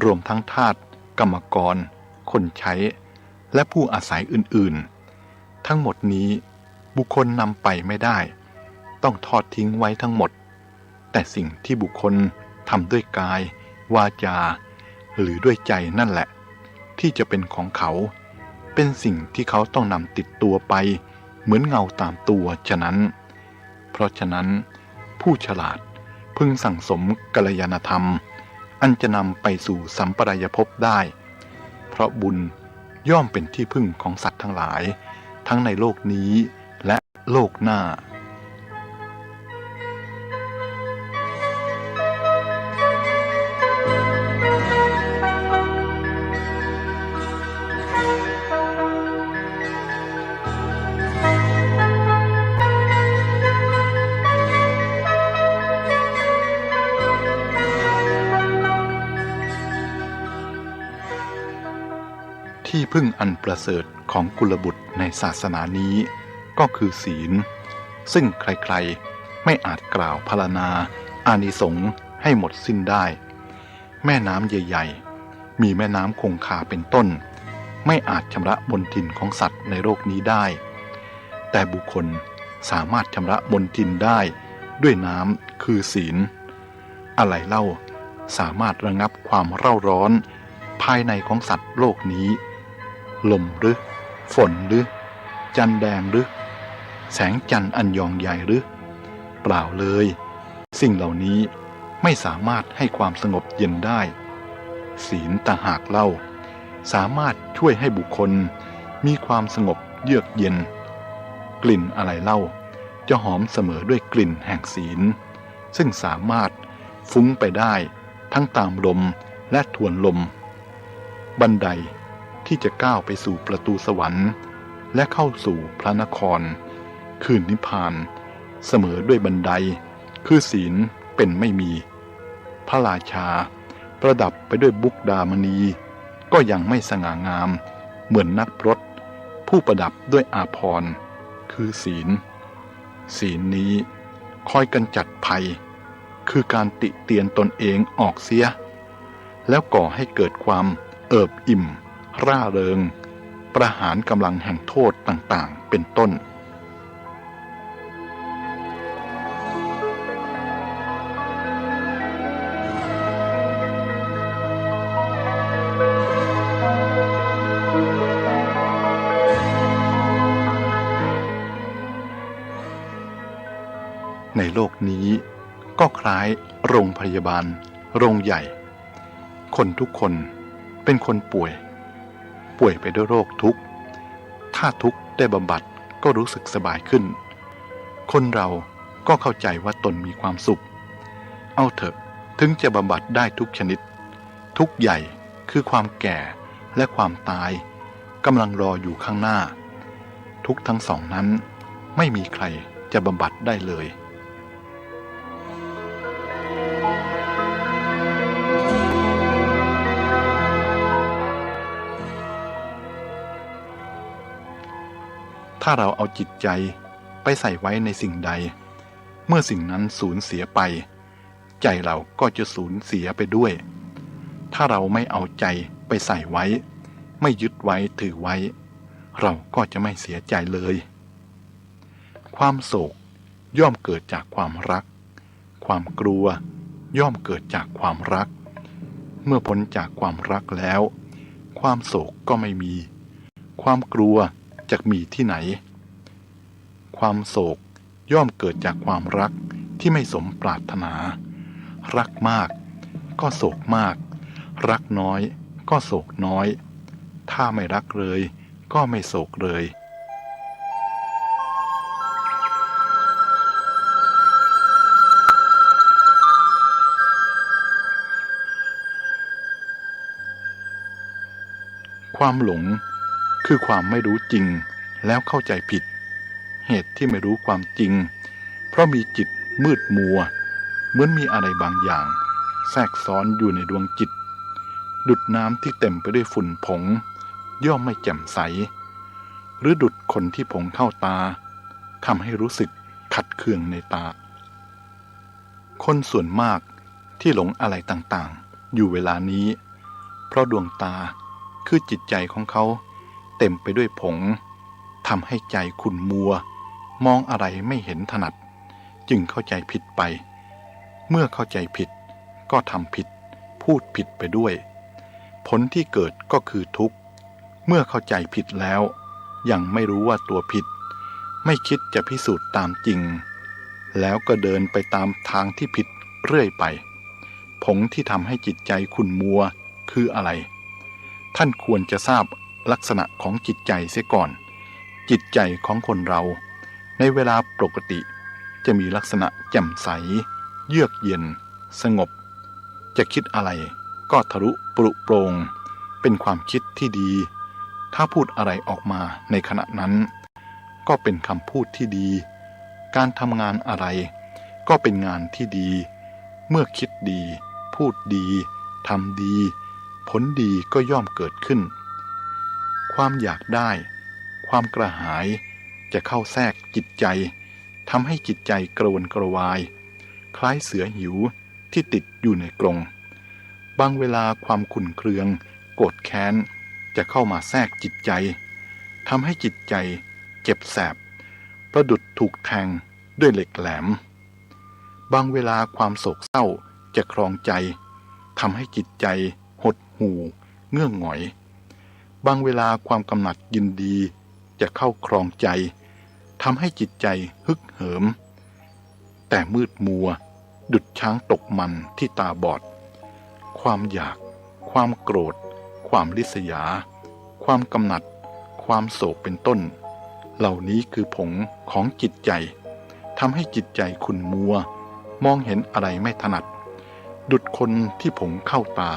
รวมทั้งทาส กรรมกร คนใช้ และผู้อาศัยอื่นๆ ทั้งหมดนี้บุคคลนำไปไม่ได้ ต้องทอดทิ้งไว้ทั้งหมด แต่สิ่งที่บุคคลทำด้วยกาย วาจา หรือด้วยใจนั่นแหละ ที่จะเป็นของเขา เป็นสิ่งที่เขาต้องนำติดตัวไปเหมือนเงาตามตัวฉะนั้น เพราะฉะนั้น ผู้ฉลาดพึงสั่งสมกัลยาณธรรม อันจะนำไปสู่สัมปรายภพได้ เพราะบุญย่อมเป็นที่พึ่งของสัตว์ทั้งหลาย ทั้งในโลกนี้และโลกหน้า ที่พึ่งอันประเสริฐของกุลบุตรในศาสนานี้ ก็คือศีล ซึ่งใครๆ ไม่อาจกล่าวพรรณนาอานิสงส์ให้หมดสิ้นได้ แม่น้ำใหญ่ๆ มีแม่น้ำคงคาเป็นต้น ไม่อาจชำระมลทินของสัตว์ในโลกนี้ได้ แต่บุคคลสามารถชำระมลทินได้ด้วยน้ำคือศีล อะไรเล่าสามารถระงับความเร่าร้อนภายในของสัตว์โลกนี้ ลมหรือ ฝนหรือ จันทร์แดงหรือ แสงจันทร์อันยองใยหรือ เปล่าเลย สิ่งเหล่านี้ไม่สามารถให้ความสงบเย็นได้ ศีลต่างหากเล่า สามารถช่วยให้บุคคลมีความสงบเยือกเย็น กลิ่นอะไรเล่า จะหอมเสมอด้วยกลิ่นแห่งศีล ซึ่งสามารถฟุ้งไปได้ทั้งตามลม และทวนลม บันไดที่จะก้าวไปสู่ประตูสวรรค์ และเข้าสู่พระนคร คือนิพพาน เสมอด้วยบันได คือศีลเป็นไม่มี พระราชาประดับไปด้วยมุกดามณี ก็ยังไม่สง่างามเหมือนนักพรตผู้ประดับด้วยอาภรณ์ คือศีล ศีลนี้คอยกำจัดภัย คือการติเตียนตนเองออกเสีย แล้วก่อให้เกิดความเอิบอิ่ม ร่าเริง ประหารกำลังแห่งโทษต่างๆ เป็นต้น ในโลกนี้ก็คล้ายโรงพยาบาลโรงใหญ่ คนทุกคนเป็นคนป่วย ป่วยไปด้วยโรคทุกข์ ถ้าทุกข์ได้บำบัดก็รู้สึกสบายขึ้น คนเราก็เข้าใจว่าตนมีความสุข เอาเถอะ ถึงจะบำบัดได้ทุกชนิด ทุกข์ใหญ่คือความแก่และความตายกำลังรออยู่ข้างหน้า ทุกข์ทั้งสองนั้นไม่มีใครจะบำบัดได้เลย ถ้าเราเอาจิตใจไปใส่ไว้ในสิ่งใด เมื่อสิ่งนั้นสูญเสียไป ใจเราก็จะสูญเสียไปด้วย ถ้าเราไม่เอาใจไปใส่ไว้ ไม่ยึดไว้ถือไว้ เราก็จะไม่เสียใจเลย ความโศกย่อมเกิดจากความรัก ความกลัวย่อมเกิดจากความรัก เมื่อพ้นจากความรักแล้ว ความโศกก็ไม่มี ความกลัวจะมีที่ไหน ความโศกย่อมเกิดจากความรักที่ไม่สมปรารถนา รักมากก็โศกมาก รักน้อยก็โศกน้อย ถ้าไม่รักเลยก็ไม่โศกเลย ความหลงคือความไม่รู้จริงแล้วเข้าใจผิด เหตุที่ไม่รู้ความจริง เพราะมีจิตมืดมัว เหมือนมีอะไรบางอย่างแทรกซ้อนอยู่ในดวงจิต ดุจน้ำที่เต็มไปด้วยฝุ่นผง ย่อมไม่แจ่มใส หรือดุจคนที่ผงเข้าตา ทำให้รู้สึกขัดเคืองในตา คนส่วนมากที่หลงอะไรต่างๆ อยู่เวลานี้ เพราะดวงตาคือจิตใจของเขาเต็มไปด้วยผง ทำให้ใจขุ่นมัว มองอะไรไม่เห็นถนัด จึงเข้าใจผิดไป เมื่อเข้าใจผิดก็ทำผิด พูดผิดไปด้วย ผลที่เกิดก็คือทุกข์ เมื่อเข้าใจผิดแล้ว ยังไม่รู้ว่าตัวผิด ไม่คิดจะพิสูจน์ตามจริง แล้วก็เดินไปตามทางที่ผิดเรื่อยไป ผงที่ทำให้จิตใจขุ่นมัวคืออะไร ท่านควรจะทราบลักษณะของจิตใจเสียก่อน จิตใจของคนเราในเวลาปกติจะมีลักษณะแจ่มใส เยือกเย็น สงบ จะคิดอะไรก็ทะลุปรุโปร่ง เป็นความคิดที่ดี ถ้าพูดอะไรออกมาในขณะนั้น ก็เป็นคำพูดที่ดี การทำงานอะไรก็เป็นงานที่ดี เมื่อคิดดี พูดดี ทำดี ผลดีก็ย่อมเกิดขึ้น ความอยากได้ ความกระหายจะเข้าแทรกจิตใจ ทำให้จิตใจกระวนกระวาย คล้ายเสือหิวที่ติดอยู่ในกรง บางเวลาความขุ่นเคือง โกรธแค้น จะเข้ามาแทรกจิตใจ ทำให้จิตใจเจ็บแสบ ประดุจถูกแทงด้วยเหล็กแหลม บางเวลาความโศกเศร้าจะครองใจ ทำให้จิตใจหดหู่ เง่อหงอย บางเวลาความกำหนัดยินดีจะเข้าครองใจ ทำให้จิตใจฮึกเหิม แต่มืดมัว ดุจช้างตกมันที่ตาบอด ความอยาก ความโกรธ ความริษยา ความกำหนัด ความโศกเป็นต้น เหล่านี้คือผงของจิตใจ ทำให้จิตใจขุ่นมัว มองเห็นอะไรไม่ถนัด ดุจคนที่ผงเข้าตา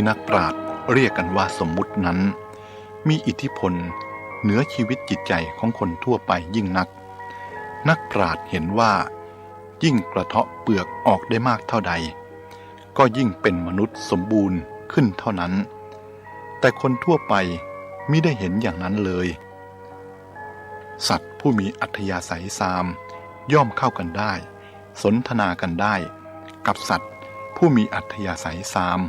นักปราชญ์เรียกกันว่าสมมุตินั้น มีอิทธิพลเหนือชีวิตจิตใจของคนทั่วไปยิ่งนัก นักปราชญ์เห็นว่ายิ่งกระเทาะเปลือกออกได้มากเท่าใด ก็ยิ่งเป็นมนุษย์สมบูรณ์ขึ้นเท่านั้น แต่คนทั่วไปมิได้เห็นอย่างนั้นเลย สัตว์ผู้มีอัธยาศัยซามย่อมเข้ากันได้ สนทนากันได้ กับสัตว์ผู้มีอัธยาศัยซาม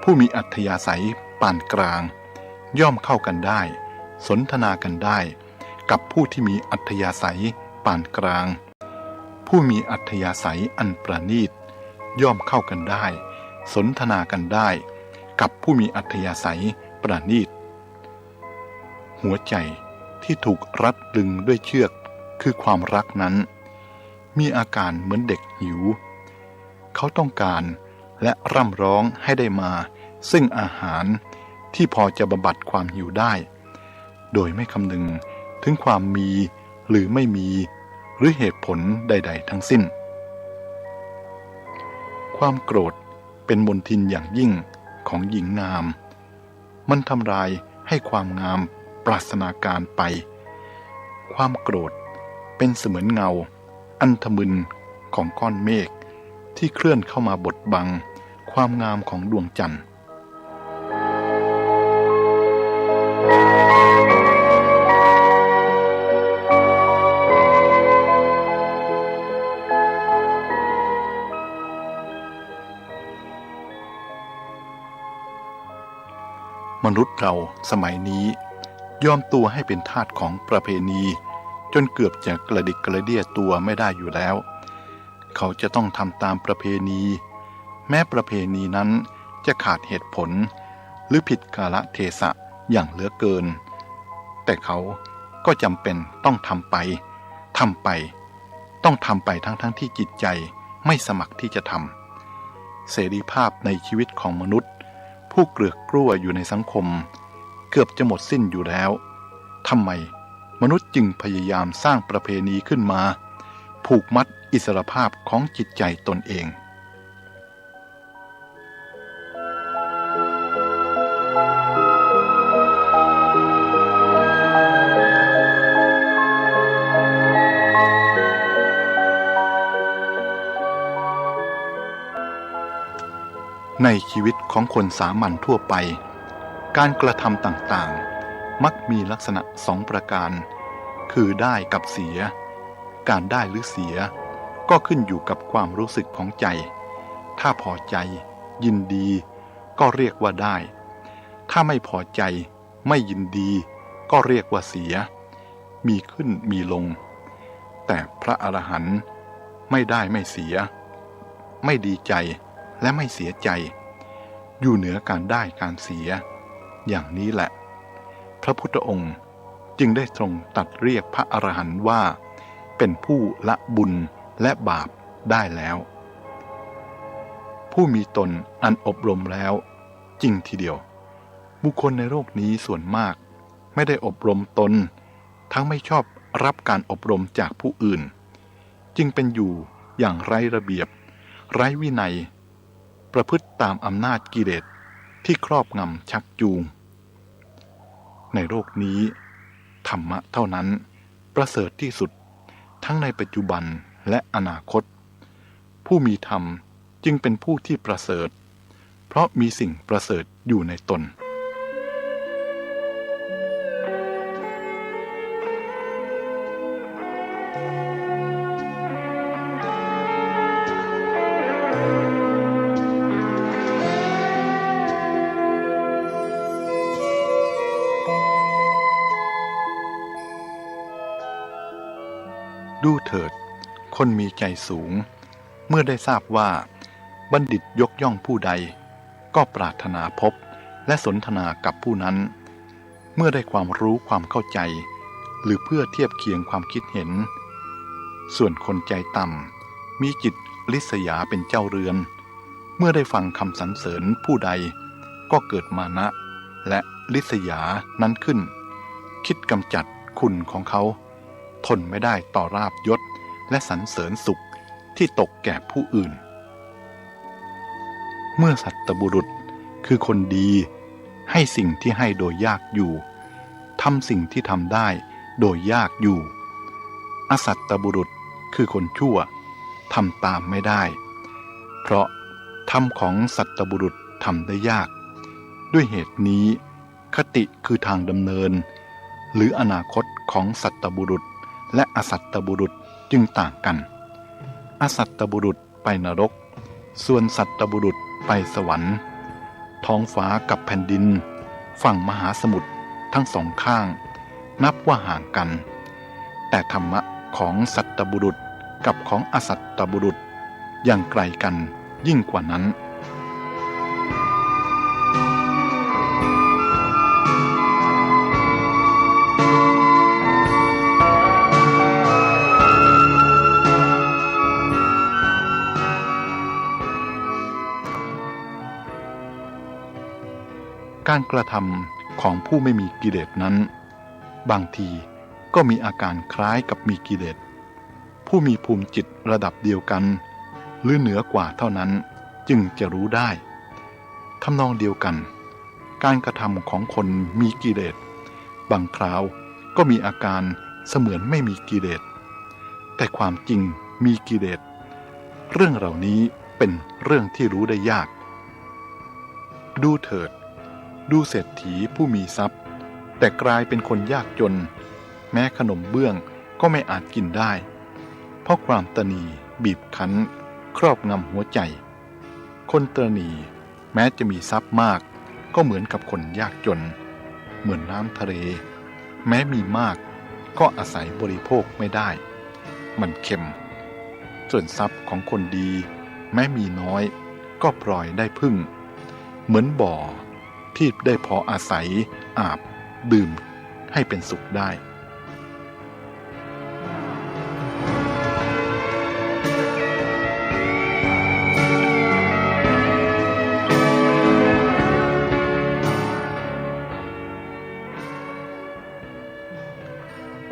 ผู้มีอัธยาศัยปานกลาง ย่อมเข้ากันได้ สนทนากันได้ กับผู้ที่มีอัธยาศัยปานกลาง ผู้มีอัธยาศัยอันประณีต ย่อมเข้ากันได้ สนทนากันได้ กับผู้มีอัธยาศัยประณีต หัวใจที่ถูกรัดรึงด้วยเชือกคือความรักนั้น มีอาการเหมือนเด็กหิว เขาต้องการและร่ำร้องให้ได้มาซึ่งอาหารที่พอจะบำบัดความหิวได้ โดยไม่คำนึงถึงความมีหรือไม่มี หรือเหตุผลใดๆ ทั้งสิ้น ความโกรธเป็นมลทินอย่างยิ่งของหญิงงาม มันทำลายให้ความงามปราศนาการไป ความโกรธเป็นเสมือนเงาอันทะมึนของก้อนเมฆที่เคลื่อนเข้ามาบดบังความงามของดวงจันทร์ มนุษย์เราสมัยนี้ยอมตัวให้เป็นทาสของประเพณี จนเกือบจะกระดิกกระเดี้ยตัวไม่ได้อยู่แล้ว เขาจะต้องทำตามประเพณี แม้ประเพณีนั้นจะขาดเหตุผล หรือผิดกาลเทศะอย่างเหลือเกิน แต่เขาก็จำเป็นต้องทำไป ทำไป ต้องทำไปทั้งๆ ที่จิตใจไม่สมัครที่จะทำ เสรีภาพในชีวิตของมนุษย์ ผู้เกลือกกลั้วอยู่ในสังคม เกือบจะหมดสิ้นอยู่แล้ว ทำไมมนุษย์จึงพยายามสร้างประเพณีขึ้นมา ผูกมัดอิสรภาพของจิตใจตนเอง ในชีวิตของคนสามัญทั่วไป การกระทำต่างๆ มักมีลักษณะสองประการ คือได้กับเสีย การได้หรือเสีย ก็ขึ้นอยู่กับความรู้สึกของใจ ถ้าพอใจ ยินดี ก็เรียกว่าได้ ถ้าไม่พอใจ ไม่ยินดี ก็เรียกว่าเสีย มีขึ้นมีลง แต่พระอรหันต์ไม่ได้ไม่เสีย ไม่ดีใจและไม่เสียใจ อยู่เหนือการได้การเสีย อย่างนี้แหละ พระพุทธองค์จึงได้ทรงตรัสเรียกพระอรหันต์ว่า เป็นผู้ละบุญและบาปได้แล้ว ผู้มีตนอันอบรมแล้ว จริงทีเดียว บุคคลในโลกนี้ส่วนมากไม่ได้อบรมตน ทั้งไม่ชอบรับการอบรมจากผู้อื่น จึงเป็นอยู่อย่างไร้ระเบียบ ไร้วินัย ประพฤติตามอำนาจกิเลสที่ครอบงำชักจูง ในโลกนี้ ธรรมะเท่านั้นประเสริฐที่สุด ทั้งในปัจจุบันและอนาคต ผู้มีธรรมจึงเป็นผู้ที่ประเสริฐ เพราะมีสิ่งประเสริฐอยู่ในตน ดูเถิด คนมีใจสูง เมื่อได้ทราบว่าบัณฑิตยกย่องผู้ใด ก็ปรารถนาพบและสนทนากับผู้นั้น เมื่อได้ความรู้ความเข้าใจ หรือเพื่อเทียบเคียงความคิดเห็น ส่วนคนใจต่ำ มีจิตริษยาเป็นเจ้าเรือน เมื่อได้ฟังคำสรรเสริญผู้ใด ก็เกิดมานะและริษยานั้นขึ้น คิดกำจัดคุณของเขา ทนไม่ได้ต่อลาภยศและสรรเสริญสุขที่ตกแก่ผู้อื่น เมื่อสัตบุรุษ คื คือคนดี ให้สิ่งที่ให้โดยยากอยู่ ทำสิ่งที่ทำได้โดยยากอยู่ อสัตตบุรุษคือคนชั่ว ทำตามไม่ได้ เพราะธรรมของสัตตบุรุษทำได้ยาก ด้วยเหตุนี้ คติคือทางดำเนิน หรืออนาคตของสัตตบุรุษและอสัตตบุรุษจึงต่างกัน อสัตตบุรุษไปนรก ส่วนสัตตบุรุษไปสวรรค์ ท้องฟ้ากับแผ่นดิน ฝั่งมหาสมุทรทั้งสองข้าง นับว่าห่างกัน แต่ธรรมะของสัตตบุรุษกับของอสัตตบุรุษ ยังไกลกันยิ่งกว่านั้น การกระทำของผู้ไม่มีกิเลสนั้น บางทีก็มีอาการคล้ายกับมีกิเลส ผู้มีภูมิจิตระดับเดียวกัน หรือเหนือกว่าเท่านั้นจึงจะรู้ได้ ทำนองเดียวกัน การกระทำของคนมีกิเลส บางคราวก็มีอาการเสมือนไม่มีกิเลส แต่ความจริงมีกิเลส เรื่องเหล่านี้เป็นเรื่องที่รู้ได้ยาก ดูเถิด ดูเศรษฐีผู้มีทรัพย์ แต่กลายเป็นคนยากจน แม้ขนมเบื้องก็ไม่อาจกินได้ เพราะความตณีบีบคั้นครอบงำหัวใจ คนตณีแม้จะมีทรัพย์มาก ก็เหมือนกับคนยากจน เหมือนน้ำทะเล แม้มีมากก็อาศัยบริโภคไม่ได้ มันเค็ม ส่วนทรัพย์ของคนดีแม้มีน้อยก็พลอยได้ผึ้ง เหมือนบ่อที่ได้พออาศัยอาบดื่มให้เป็นสุขได้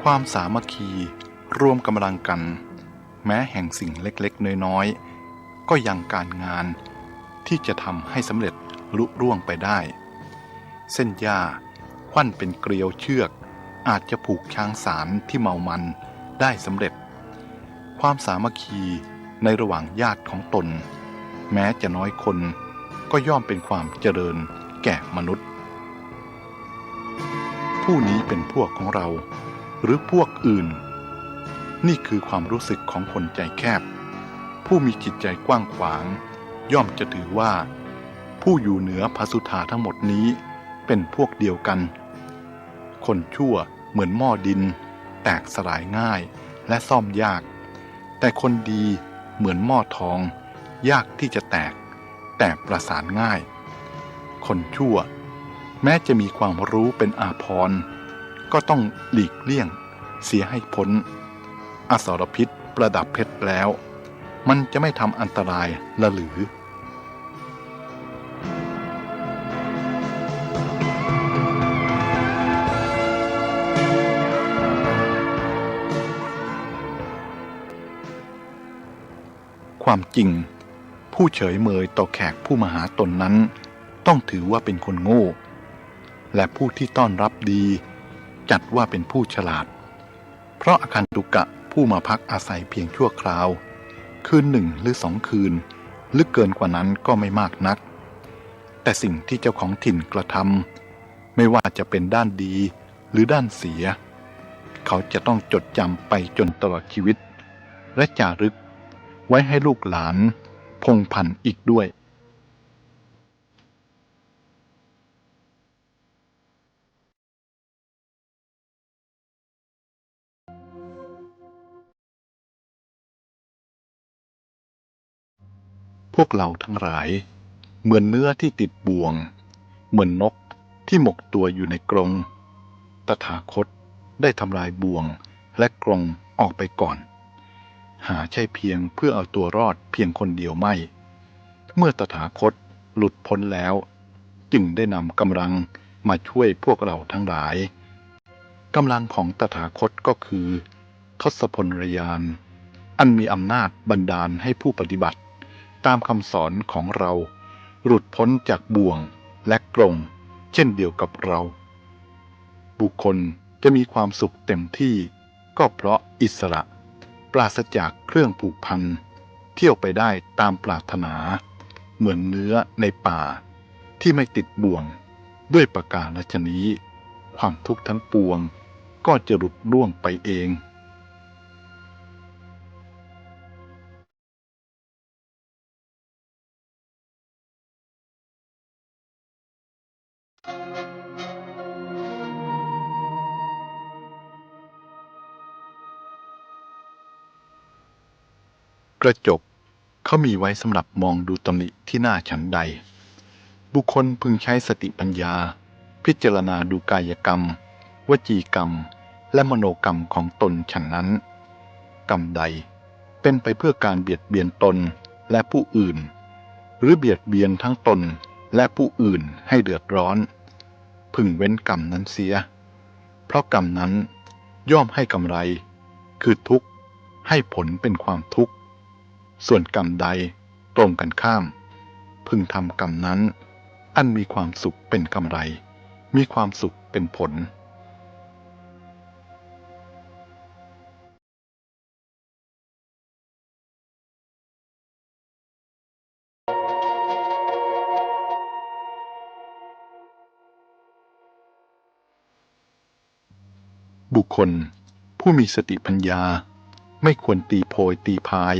ความสามัคคีรวมกำลังกัน แม้แห่งสิ่งเล็กๆ น้อยๆ ก็ยังการงานที่จะทำให้สำเร็จลุล่วงไปได้ เส้นหญ้าควั้นเป็นเกลียวเชือก อาจจะผูกช้างสารที่เมามันได้สำเร็จ ความสามัคคีในระหว่างญาติของตน แม้จะน้อยคน ก็ย่อมเป็นความเจริญแก่มนุษย์ ผู้นี้เป็นพวกของเรา หรือพวกอื่น นี่คือความรู้สึกของคนใจแคบ ผู้มีจิตใจกว้างขวาง ย่อมจะถือว่า ผู้อยู่เหนือพระสุธาทั้งหมดนี้เป็นพวกเดียวกัน คนชั่วเหมือนหม้อดิน แตกสลายง่ายและซ่อมยาก แต่คนดีเหมือนหม้อทอง ยากที่จะแตก แต่ประสานง่าย คนชั่วแม้จะมีความรู้เป็นอาภรณ์ ก็ต้องหลีกเลี่ยงเสียให้พ้น อสรพิษประดับเพชรแล้ว มันจะไม่ทำอันตรายละหรือ ความจริง ผู้เฉยเมยต่อแขกผู้มาหาตนนั้น ต้องถือว่าเป็นคนโง่ และผู้ที่ต้อนรับดี จัดว่าเป็นผู้ฉลาด เพราะอาคันตุกะผู้มาพักอาศัยเพียงชั่วคราว คืนหนึ่งหรือสองคืน หรือเกินกว่านั้นก็ไม่มากนัก แต่สิ่งที่เจ้าของถิ่นกระทำ ไม่ว่าจะเป็นด้านดีหรือด้านเสีย เขาจะต้องจดจำไปจนตลอดชีวิต และจารึกไว้ให้ลูกหลานพงศ์พันธุ์อีกด้วย พวกเราทั้งหลาย เหมือนเนื้อที่ติดบ่วง เหมือนนกที่หมกตัวอยู่ในกรง ตถาคตได้ทำลายบ่วงและกรงออกไปก่อน หาใช่เพียงเพื่อเอาตัวรอดเพียงคนเดียวไม่ เมื่อตถาคตหลุดพ้นแล้ว จึงได้นำกำลังมาช่วยพวกเราทั้งหลาย กำลังของตถาคตก็คือทศพลญาณ อันมีอำนาจบันดาลให้ผู้ปฏิบัติตามคำสอนของเรา หลุดพ้นจากบ่วง และกรงเช่นเดียวกับเรา บุคคลจะมีความสุขเต็มที่ ก็เพราะอิสระ ปราศจากเครื่องผูกพัน เที่ยวไปได้ตามปรารถนา เหมือนเนื้อในป่าที่ไม่ติดบ่วง ด้วยประการฉะนี้ ความทุกข์ทั้งปวงก็จะหลุดล่วงไปเอง กระจกเขามีไว้สำหรับมองดูตำหนิที่หน้าฉันใด บุคคลพึงใช้สติปัญญาพิจารณาดูกายกรรม วจีกรรม และมโนกรรมของตนฉันนั้น กรรมใดเป็นไปเพื่อการเบียดเบียนตนและผู้อื่น หรือเบียดเบียนทั้งตนและผู้อื่นให้เดือดร้อน พึงเว้นกรรมนั้นเสีย เพราะกรรมนั้นย่อมให้กำไร คือทุกข์ ให้ผลเป็นความทุกข์ ส่วนกรรมใดตรงกันข้าม พึงทำกรรมนั้น อันมีความสุขเป็นกำไร มีความสุขเป็นผล บุคคลผู้มีสติปัญญา ไม่ควรตีโพยตีพาย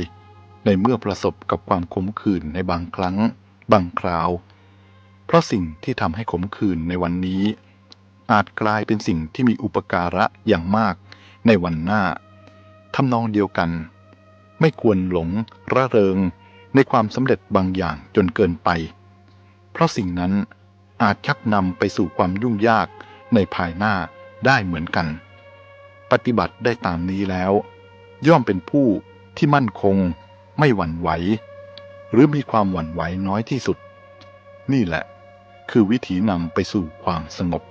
ในเมื่อประสบกับความขมขื่นในบางครั้งบางคราว เพราะสิ่งที่ทำให้ขมขื่นในวันนี้ อาจกลายเป็นสิ่งที่มีอุปการะอย่างมากในวันหน้า ทำนองเดียวกัน ไม่ควรหลงระเริงในความสำเร็จบางอย่างจนเกินไป เพราะสิ่งนั้นอาจชักนำไปสู่ความยุ่งยากในภายหน้าได้เหมือนกัน ปฏิบัติได้ตามนี้แล้ว ย่อมเป็นผู้ที่มั่นคง ไม่หวั่นไหว หรือมีความหวั่นไหวน้อยที่สุด นี่แหละคือวิธีนำไปสู่ความสงบ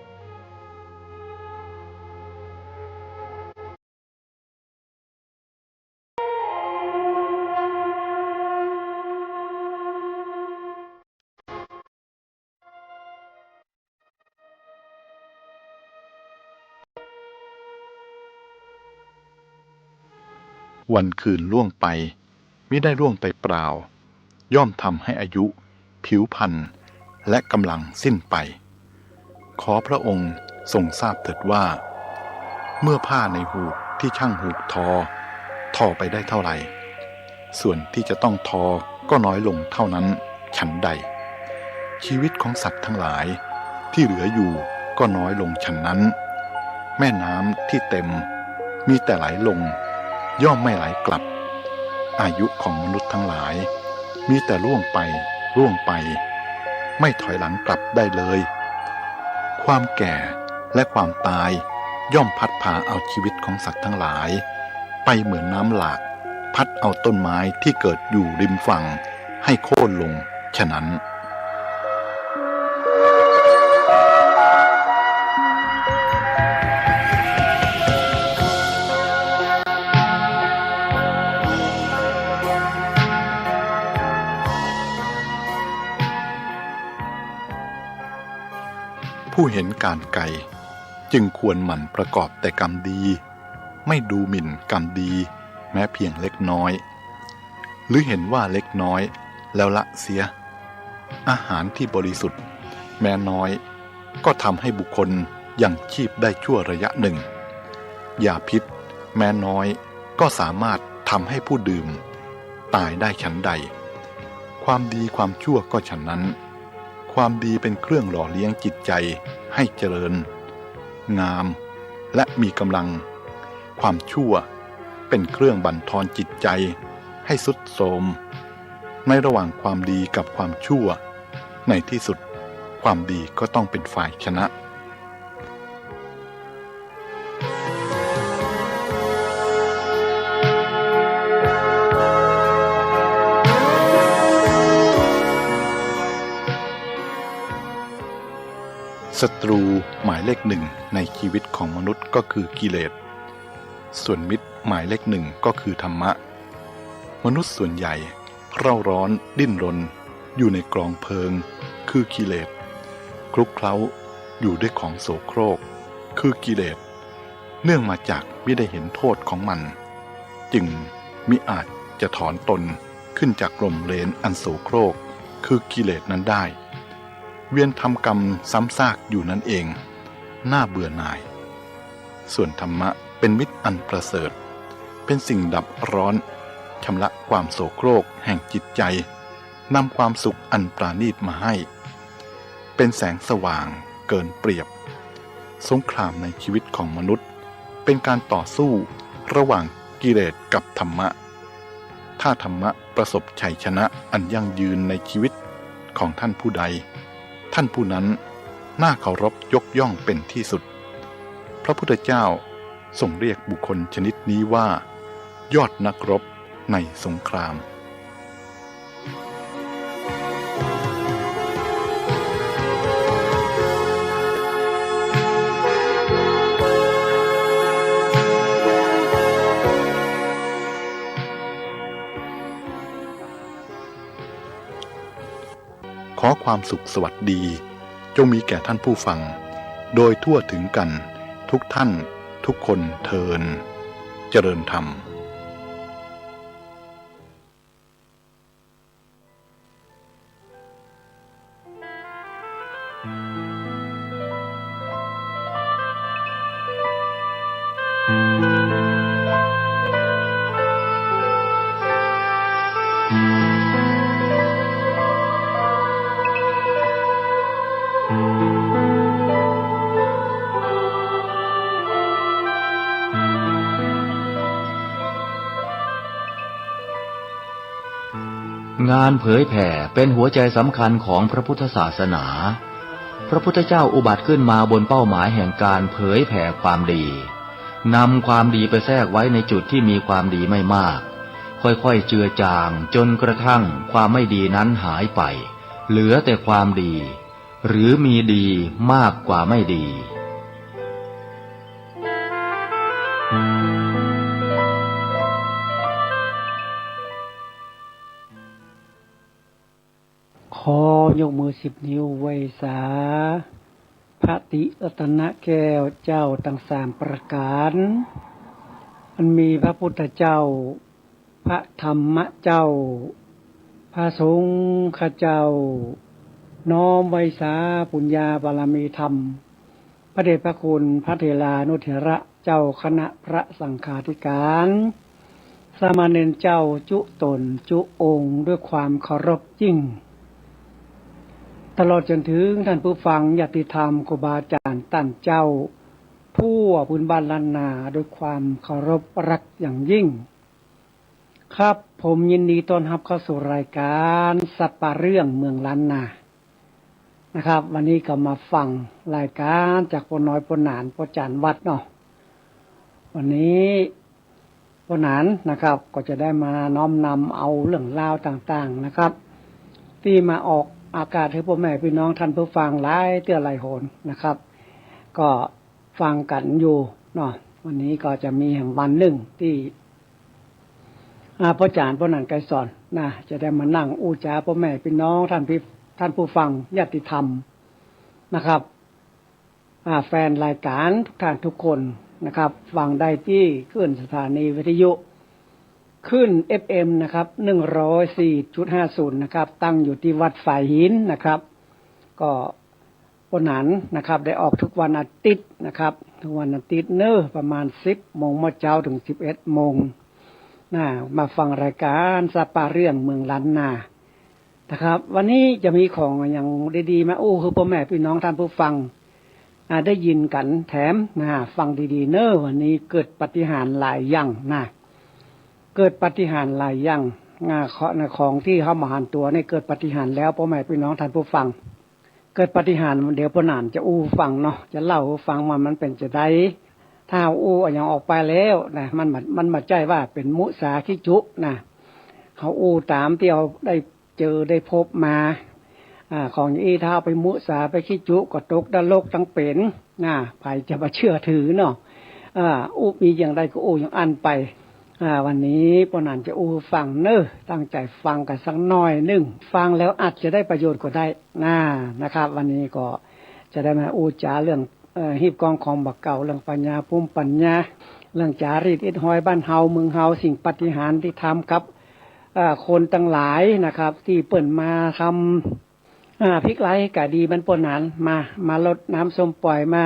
วันคืนล่วงไป มิได้ล่วงไปเปล่า ย่อมทำให้อายุ ผิวพรรณ และกำลังสิ้นไป ขอพระองค์ทรงทราบเถิดว่า เมื่อผ้าในหูกที่ช่างหูกทอ ทอไปได้เท่าไหร่ ส่วนที่จะต้องทอก็น้อยลงเท่านั้น ฉันใด ชีวิตของสัตว์ทั้งหลายที่เหลืออยู่ก็น้อยลงฉันนั้น แม่น้ำที่เต็มมีแต่ไหลลง ย่อมไม่ไหลกลับ อายุของมนุษย์ทั้งหลาย มีแต่ล่วงไป ล่วงไป ไม่ถอยหลังกลับได้เลย ความแก่และความตายย่อมพัดพาเอาชีวิตของสัตว์ทั้งหลาย ไปเหมือนน้ำหลากพัดเอาต้นไม้ที่เกิดอยู่ริมฝั่งให้โค่นลงฉะนั้น ผู้เห็นก๋านไกล จึงควรหมั่นประกอบแต่กรรมดี ไม่ดูหมิ่นกรรมดีแม้เพียงเล็กน้อย หรือเห็นว่าเล็กน้อยแล้วละเสีย อาหารที่บริสุทธิ์แม้น้อยก็ทำให้บุคคลยังชีพได้ชั่วระยะหนึ่ง ยาพิษแม้น้อยก็สามารถทำให้ผู้ดื่มตายได้ฉันใด ความดีความชั่วก็ฉันนั้น ความดีเป็นเครื่องหล่อเลี้ยงจิตใจให้เจริญ งาม และมีกำลัง ความชั่วเป็นเครื่องบั่นทอนจิตใจให้ทรุดโทรม ในระหว่างความดีกับความชั่ว ในที่สุดความดีก็ต้องเป็นฝ่ายชนะ ศัตรูหมายเลขหนึ่งในชีวิตของมนุษย์ก็คือกิเลส ส่วนมิตรหมายเลขหนึ่งก็คือธรรมะ มนุษย์ส่วนใหญ่เร่าร้อนดิ้นรนอยู่ในกองเพลิง คือกิเลส คลุกเคล้าอยู่ด้วยของโสโครก คือกิเลส เนื่องมาจากมิได้เห็นโทษของมัน จึงมิอาจจะถอนตนขึ้นจากหล่มเหลนอันโสโครก คือกิเลสนั้นได้ เวียนทำกรรมซ้ำซากอยู่นั้นเอง น่าเบื่อหน่าย ส่วนธรรมะเป็นมิตรอันประเสริฐ เป็นสิ่งดับร้อน ชำระความโสโครกแห่งจิตใจ นำความสุขอันปราณีตมาให้ เป็นแสงสว่างเกินเปรียบ สงครามในชีวิตของมนุษย์ เป็นการต่อสู้ระหว่างกิเลสกับธรรมะ ถ้าธรรมะประสบชัยชนะอันยั่งยืนในชีวิตของท่านผู้ใด ท่านผู้นั้นน่าเคารพยกย่องเป็นที่สุด พระพุทธเจ้าทรงเรียกบุคคลชนิดนี้ว่า ยอดนักรบในสงคราม ขอความสุขสวัสดีจงมีแก่ท่านผู้ฟัง โดยทั่วถึงกันทุกท่านทุกคนเทอญ เจริญธรรม งานเผยแผ่เป็นหัวใจสำคัญของพระพุทธศาสนา พระพุทธเจ้าอุบัติขึ้นมาบนเป้าหมายแห่งการเผยแผ่ความดี นำความดีไปแทรกไว้ในจุดที่มีความดีไม่มาก ค่อยๆ เจือจาง จนกระทั่งความไม่ดีนั้นหายไป เหลือแต่ความดี หรือมีดีมากกว่าไม่ดี ขอยกมือสิบนิ้วไหว้สา พระติรัตนแก้วเจ้าตังสามประก๋าน อันมีพระพุทธเจ้า พระธรรมเจ้า พระสงฆ์เจ้า น้อมไหว้สาปุญญาบารมีธรรม พระเดชพระคุณพระเถรานุเถระเจ้าคณะพระสังฆาธิการ สามเณรเจ้าจุ๊ต๋นจุ๊องค์ด้วยความเคารพยิ่ง ตลอดจ๋นถึงท่านผู้ฟังญาติธรรมครูบาอาจ๋ารย์ต้านเจ้า ทั่วพื้นบ้านล้านนาด้วยความเคารพรักอย่างยิ่ง ครับ ผมยินดีต้อนฮับเข้าสู่รายก๋านสัปปะเรื่องเมืองล้านนา นะครับ วันนี้ก็มาฟังรายก๋านจากป้อน้อยป้อหนานป้อจ๋ารย์วัดเนาะ วันนี้ป้อหนานนะครับ ก็จะได้มาน้อมนำเอาเรื่องราวต่างๆ นะครับ ตี้มาออกอากาศหื้อป้อแม่ปี้น้องท่านผู้ฟังหลายเตื้อหลายหนนะครับ ก็ฟังกั๋นอยู่เนาะ วันนี้ก็จะมีแหมวันนึ่งตี้ อ่า ป้อจ๋ารย์ป้อหนานไกรสรนะ จะได้มานั่งอู้จ๋าป้อแม่ปี้น้องท่านผู้ ท่านผู้ฟังญาติธรรมนะครับ อ่า แฟนรายก๋านทุกท่านทุกคนนะครับ ฟังได้ตี้คลื่นสถานีวิทยุ คลื่นเอฟเอ็มนะครับ หนึ่งร้อยสี่จุดห้าศูนย์นะครับ ตั้งอยู่ตี้วัดฝายหินนะครับ ก็ ป้อหนานนะครับ ได้ออกทุกวันอาทิตย์นะครับ ทุกวันอาทิตย์เนาะ ประมาณสิบโมงเมื่อเจ๊าเถิงสิบเอ็ดโมงนะ มาฟังรายก๋านสัปปะเรื่องเมืองล้านนานะครับ วันนี้จะมีของอะหยังดีๆ มาอู้หื้อป้อแม่ปี้น้องท่านผู้ฟัง อ่า ได้ยินกั๋นแถมนะ ฟังดีๆ เนาะ วันนี้เกิดปาฏิหาริย์หลายอย่างนะ เกิดปาฏิหาริย์หลายอย่าง อ่า ขอ ของตี้เฮาบ่หันตั๋วนี่เกิดปาฏิหาริย์แล้ว ป้อแม่ปี้น้องท่านผู้ฟัง เกิดปาฏิหาริย์ เดี๋ยวป้อหนานจะอู้ฟังเนาะ จะเล่าหื้อฟังว่ามันเป๋นจาใด ถ้าอู้อะหยังออกไปแล้วนะ มันบ่ มันบ่ใจ้ว่าเป๋นมุสาขี้จุ๊นะ เฮาอู้ต๋ามตี้เฮาได้เจอได้พบมา อ่า ของอย่างอี้ถ้าเอาไปมุสาไปขี้จุ๊ก็ตกนรกตังเป๋นนะ ใผจะบ่เจื้อถือเนาะ อ่า อู้ มีอย่างใดก็อู้อย่างอั้นไป อ่า วันนี้ป้อหนานจะอู้หื้อฟังเนาะ ตั้งใจ๋ฟังกั๋นสักหน้อยนึ่ง ฟังแล้วอาจจะได้ประโยชน์ก็ได้นะ นะครับ วันนี้ก็ จะได้มาอู้จ๋าเรื่อง เอ่อ ฮีบกองของบ่าเก่า เรื่องปัญญา ภูมิปัญญา เรื่องจารีตอิดฮอยบ้านเฮาเมืองเฮา สิ่งปาฏิหาริย์ตี้ทำกับ เอ่อ คนตังหลายนะครับ ตี้เปิ้นมาทำ อ่า พลิกร้ายให้ก๋ายดี มันป้นหนานมา มาฮดน้ำส้มป่อย มา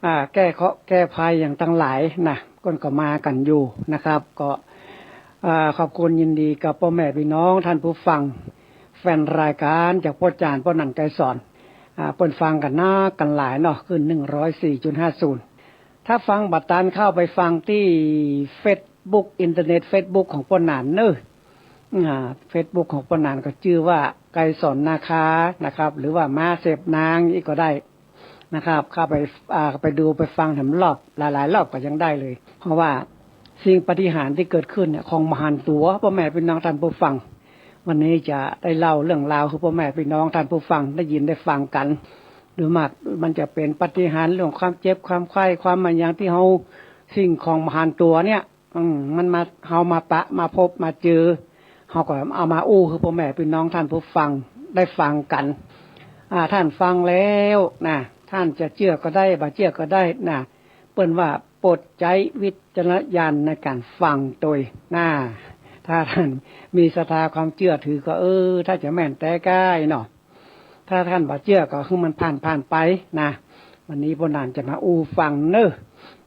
อ่า แก้เคราะห์แก้ภัยอย่างตังหลายนะ เปิ้นก็มากั๋นอยู่นะครับ ก็ อ่า ขอบคุณยินดีกับป้อแม่ปี้น้องท่านผู้ฟัง แฟนรายก๋านจากป้อจ๋านป้อหนันไกรสอน อ่า เปิ้นฟังกั๋นนักกั๋นหลายเนาะ คลื่น หนึ่งร้อยสี่จุดห้าศูนย์ ถ้าฟังบ่ตันเข้าไปฟังตี้เฟซบุ๊ก อินเทอร์เน็ตเฟซบุ๊กของป้อหนันเนาะ อ่า เฟซบุ๊กของป้อหนันก็จื้อว่าไกรสอนนาคานะครับ หรือว่าม้าเสพนางอี้ก็ได้นะครับ เข้าไป อ่า ไปดูไปฟังแถมรอบ หลายๆ รอบก็ยังได้เลย เพราะว่าสิ่งปาฏิหาริย์ตี้เกิดขึ้นเนี่ย ของบ่หันตั๋ว ป้อแม่ปี้น้องท่านผู้ฟัง วันนี้จะได้เล่าเรื่องราวหื้อป้อแม่ปี้น้องท่านผู้ฟังได้ยินได้ฟังกั๋น โดยมากมันจะเป๋นปาฏิหาริย์เรื่องความเจ็บความไข้ ความอะหยังตี้เฮา สิ่งของบ่หันตั๋วเนี่ย อืม มันมา เฮามาปะมาพบมาเจอ เฮาก็เอามาอู้หื้อป้อแม่ปี้น้องท่านผู้ฟังได้ฟังกั๋น อ่า ท่านฟังแล้วนะ ท่านจะเจื้อก็ได้ บ่เจื้อก็ได้นะ เปิ้นว่าโปรดใจ๊วิจารณญาณในก๋านฟังตวยนะ ถ้าท่านมีศรัทธาความเจื้อถือก็ เออ ถ้าจะแม่นแต๊ก้าเนาะ ถ้าท่านบ่เจื้อก็หื้อมันผ่านๆ ไปนะ วันนี้ป้อหนันจะมาอู้ฟังเนาะ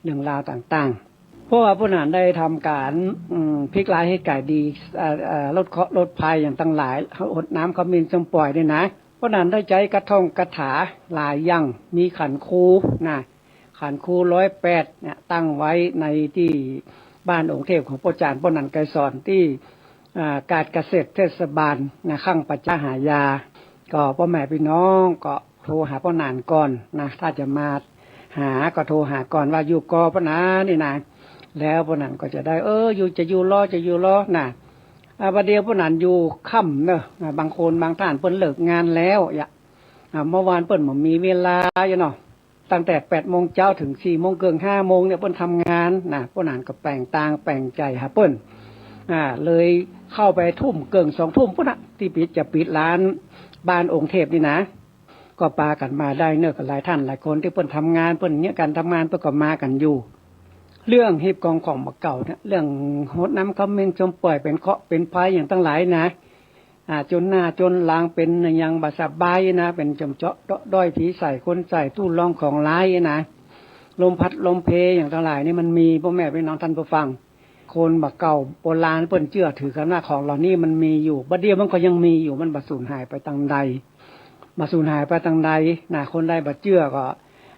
เรื่องราวต่างๆ เพราะว่าป้อหนันได้ทำก๋าน อืม พลิกร้ายให้ก๋ายดี เอ่อ เอ่อ ลดเคราะห์ลดภัยอย่างตังหลาย ฮดน้ำขมิ้นส้มป่อยนี่นะ ป้อหนันได้ใจ๊กระท่องกระถาหลายอย่าง มีขันครูนะ ขันครูร้อยแปดเนี่ยตั้งไว้ในตี้บ้านองค์เทพของป้อจ๋านป้อหนันไกรสอนตี้ อ่า ก๋าดเกษตรเทศบาลนะ ข้างประชาหายา ก็ป้อแม่ปี้น้องก็โทรหาป้อหนันก่อนนะ ถ้าจะมาหาก็โทรหาก่อนว่าอยู่ก่อป้อหนันนี่นะ แล้วป้อหนันก็จะได้ เออ อยู่ จะอยู่รอ จะอยู่รอนะ อ่า บ่าเดี่ยวป้อหนันอยู่ค่ำเนาะ อ่า บางคนบางท่านเปิ้นเลิกงานแล้ว อ่า เมื่อวานเปิ้นบ่มีเวลาอยู่เนาะ ตั้งแต่แปดโมงเจ๊าเถิงสี่โมงเกิ่ง ห้าโมงเนี่ยเปิ้นทำงานนะ ป้อหนันก็แป๋งตางแป๋งใจ๋หาเปิ้น อ่า เลยเข้าไปทุ่มเกิ่ง สองทุ่มปู๊นนะ ตี้ปิด จะปิดร้านบ้านองค์เทพนี่นะ ก็ปากั๋นมาได้เนาะ กั๋นหลายท่านหลายคน ตี้เปิ้นทำงาน เปิ้นเยียะก๋านทำงาน เปิ้นก็มากั๋นอยู่ เรื่องฮีบกองของบ่าเก่าเนี่ย เรื่องฮดน้ำขมิ้นส้มป่อยเป๋นเคราะห์เป๋นภัยอย่างตังหลายนะ อ่า จนหน้าจนหลัง เป๋นอะหยังบ่สบายนะ เป๋นจ่อมเจาะเดาะด้อย ผีใส่คนใส่ ตู้รองของร้ายนะ ลมพัดลมเพอย่างตังหลายนี่มันมี ป้อแม่ปี้น้องท่านผู้ฟัง คนบ่าเก่าโบราณเปิ้นเจื้อถือกั๋นว่าของเหล่านี้มันมีอยู่ บ่าเดี่ยวมันก็ยังมีอยู่ มันบ่สูญหายไปตางใด บ่สูญหายไปตางใดนะ คนใดบ่เจื้อก็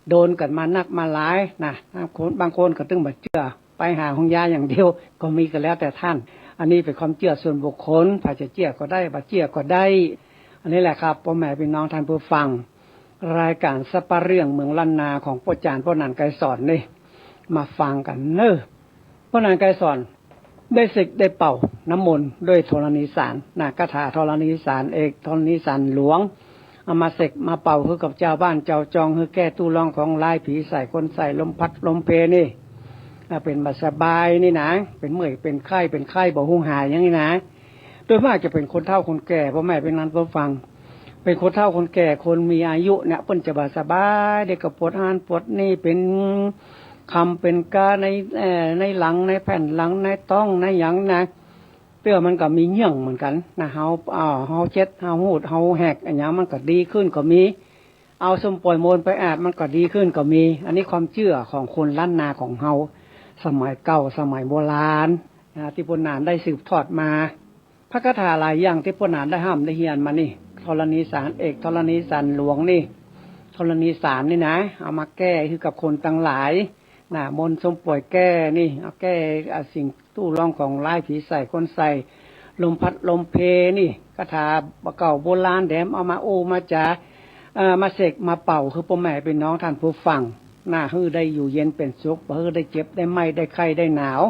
โดนกั๋นมานักมาหลายนะ คน บางคนก็ตึงบ่เจื้อ ไปหาโฮงยาอย่างเดียวก็มี ก็แล้วแต่ท่าน อันนี้เป๋นความเจื้อส่วนบุคคล ใผจะเจื้อก็ได้ บ่เจื้อก็ได้ อันนี้แหละครับ ป้อแม่ปี้น้องท่านผู้ฟัง รายก๋านสัปเหร่อเรื่องเมืองล้านนาของป้อจ๋านป้อหนันไกรสอนนี่ มาฟังกั๋นเนาะ ป้อหนันไกรสอนได้เสกได้เป่าน้ำมนต์ด้วยธรณีสารนะ คาถาธรณีสารเอก ธรณีสารหลวง เอามาเสกมาเป่าหื้อกับจาวบ้านจาวจอง หื้อแก้ตู้รองของร้าย ผีใส่คนใส่ ลมพัดลมเพนี่ อ่า เป๋นบ่สบายนี่นะ เป๋นเมื่อยเป๋นไข้ เป๋นไข้บ่ฮู้หายอย่างนี้นะ โดยมากจะเป๋นคนเฒ่าคนแก่ ป้อแม่ปี้น้องผู้ฟัง เป๋นคนเฒ่าคนแก่ คนมีอายุเนี่ย เปิ้นจะบ่สบาย เดี๋ยวก็ปวดหั้นปวดนี่ เป๋นคำเป๋นกาใน เอ่อ ในหลัง ในแผ่นหลัง ในต๊อง ในหยังนะ เตื้อมันก็มีเยื่องเหมือนกั๋นนะ เฮา อ่า เฮาเจ็ด เฮาหูด เฮาแหก อะหยังมันก็ดีขึ้นก็มี เอาส้มป่อยมนต์ไปอาบมันก็ดีขึ้นก็มี อันนี้ความเจื้อของคนล้านนาของเฮา สมัยเก่า สมัยโบราณนะ ตี้ป้อหนันได้สืบทอดมา พระคาถาหลายอย่างตี้ป้อหนันได้ฮ่ำได้เฮียนมานี่ ธรณีสารเอก ธรณีสารหลวงนี่ ธรณีสารนี่นะ เอามาแก้หื้อกับคนตังหลายนะ มนต์ส้มป่อยแก้นี่ เอาแก้ อ่า สิ่ง ตู้รองของร้าย ผีใส่คนใส่ ลมพัดลมเพนี่ คาถาบ่าเก่าโบราณแดม เอามาอู้มาจ๋า เอ่อ มาเสกมาเป่าหื้อป้อแม่ปี้น้องท่านผู้ฟังนะ หื้อได้อยู่เย็นเป๋นสุข บ่หื้อได้เจ็บได้ไม้ได้ไข้ได้หนาว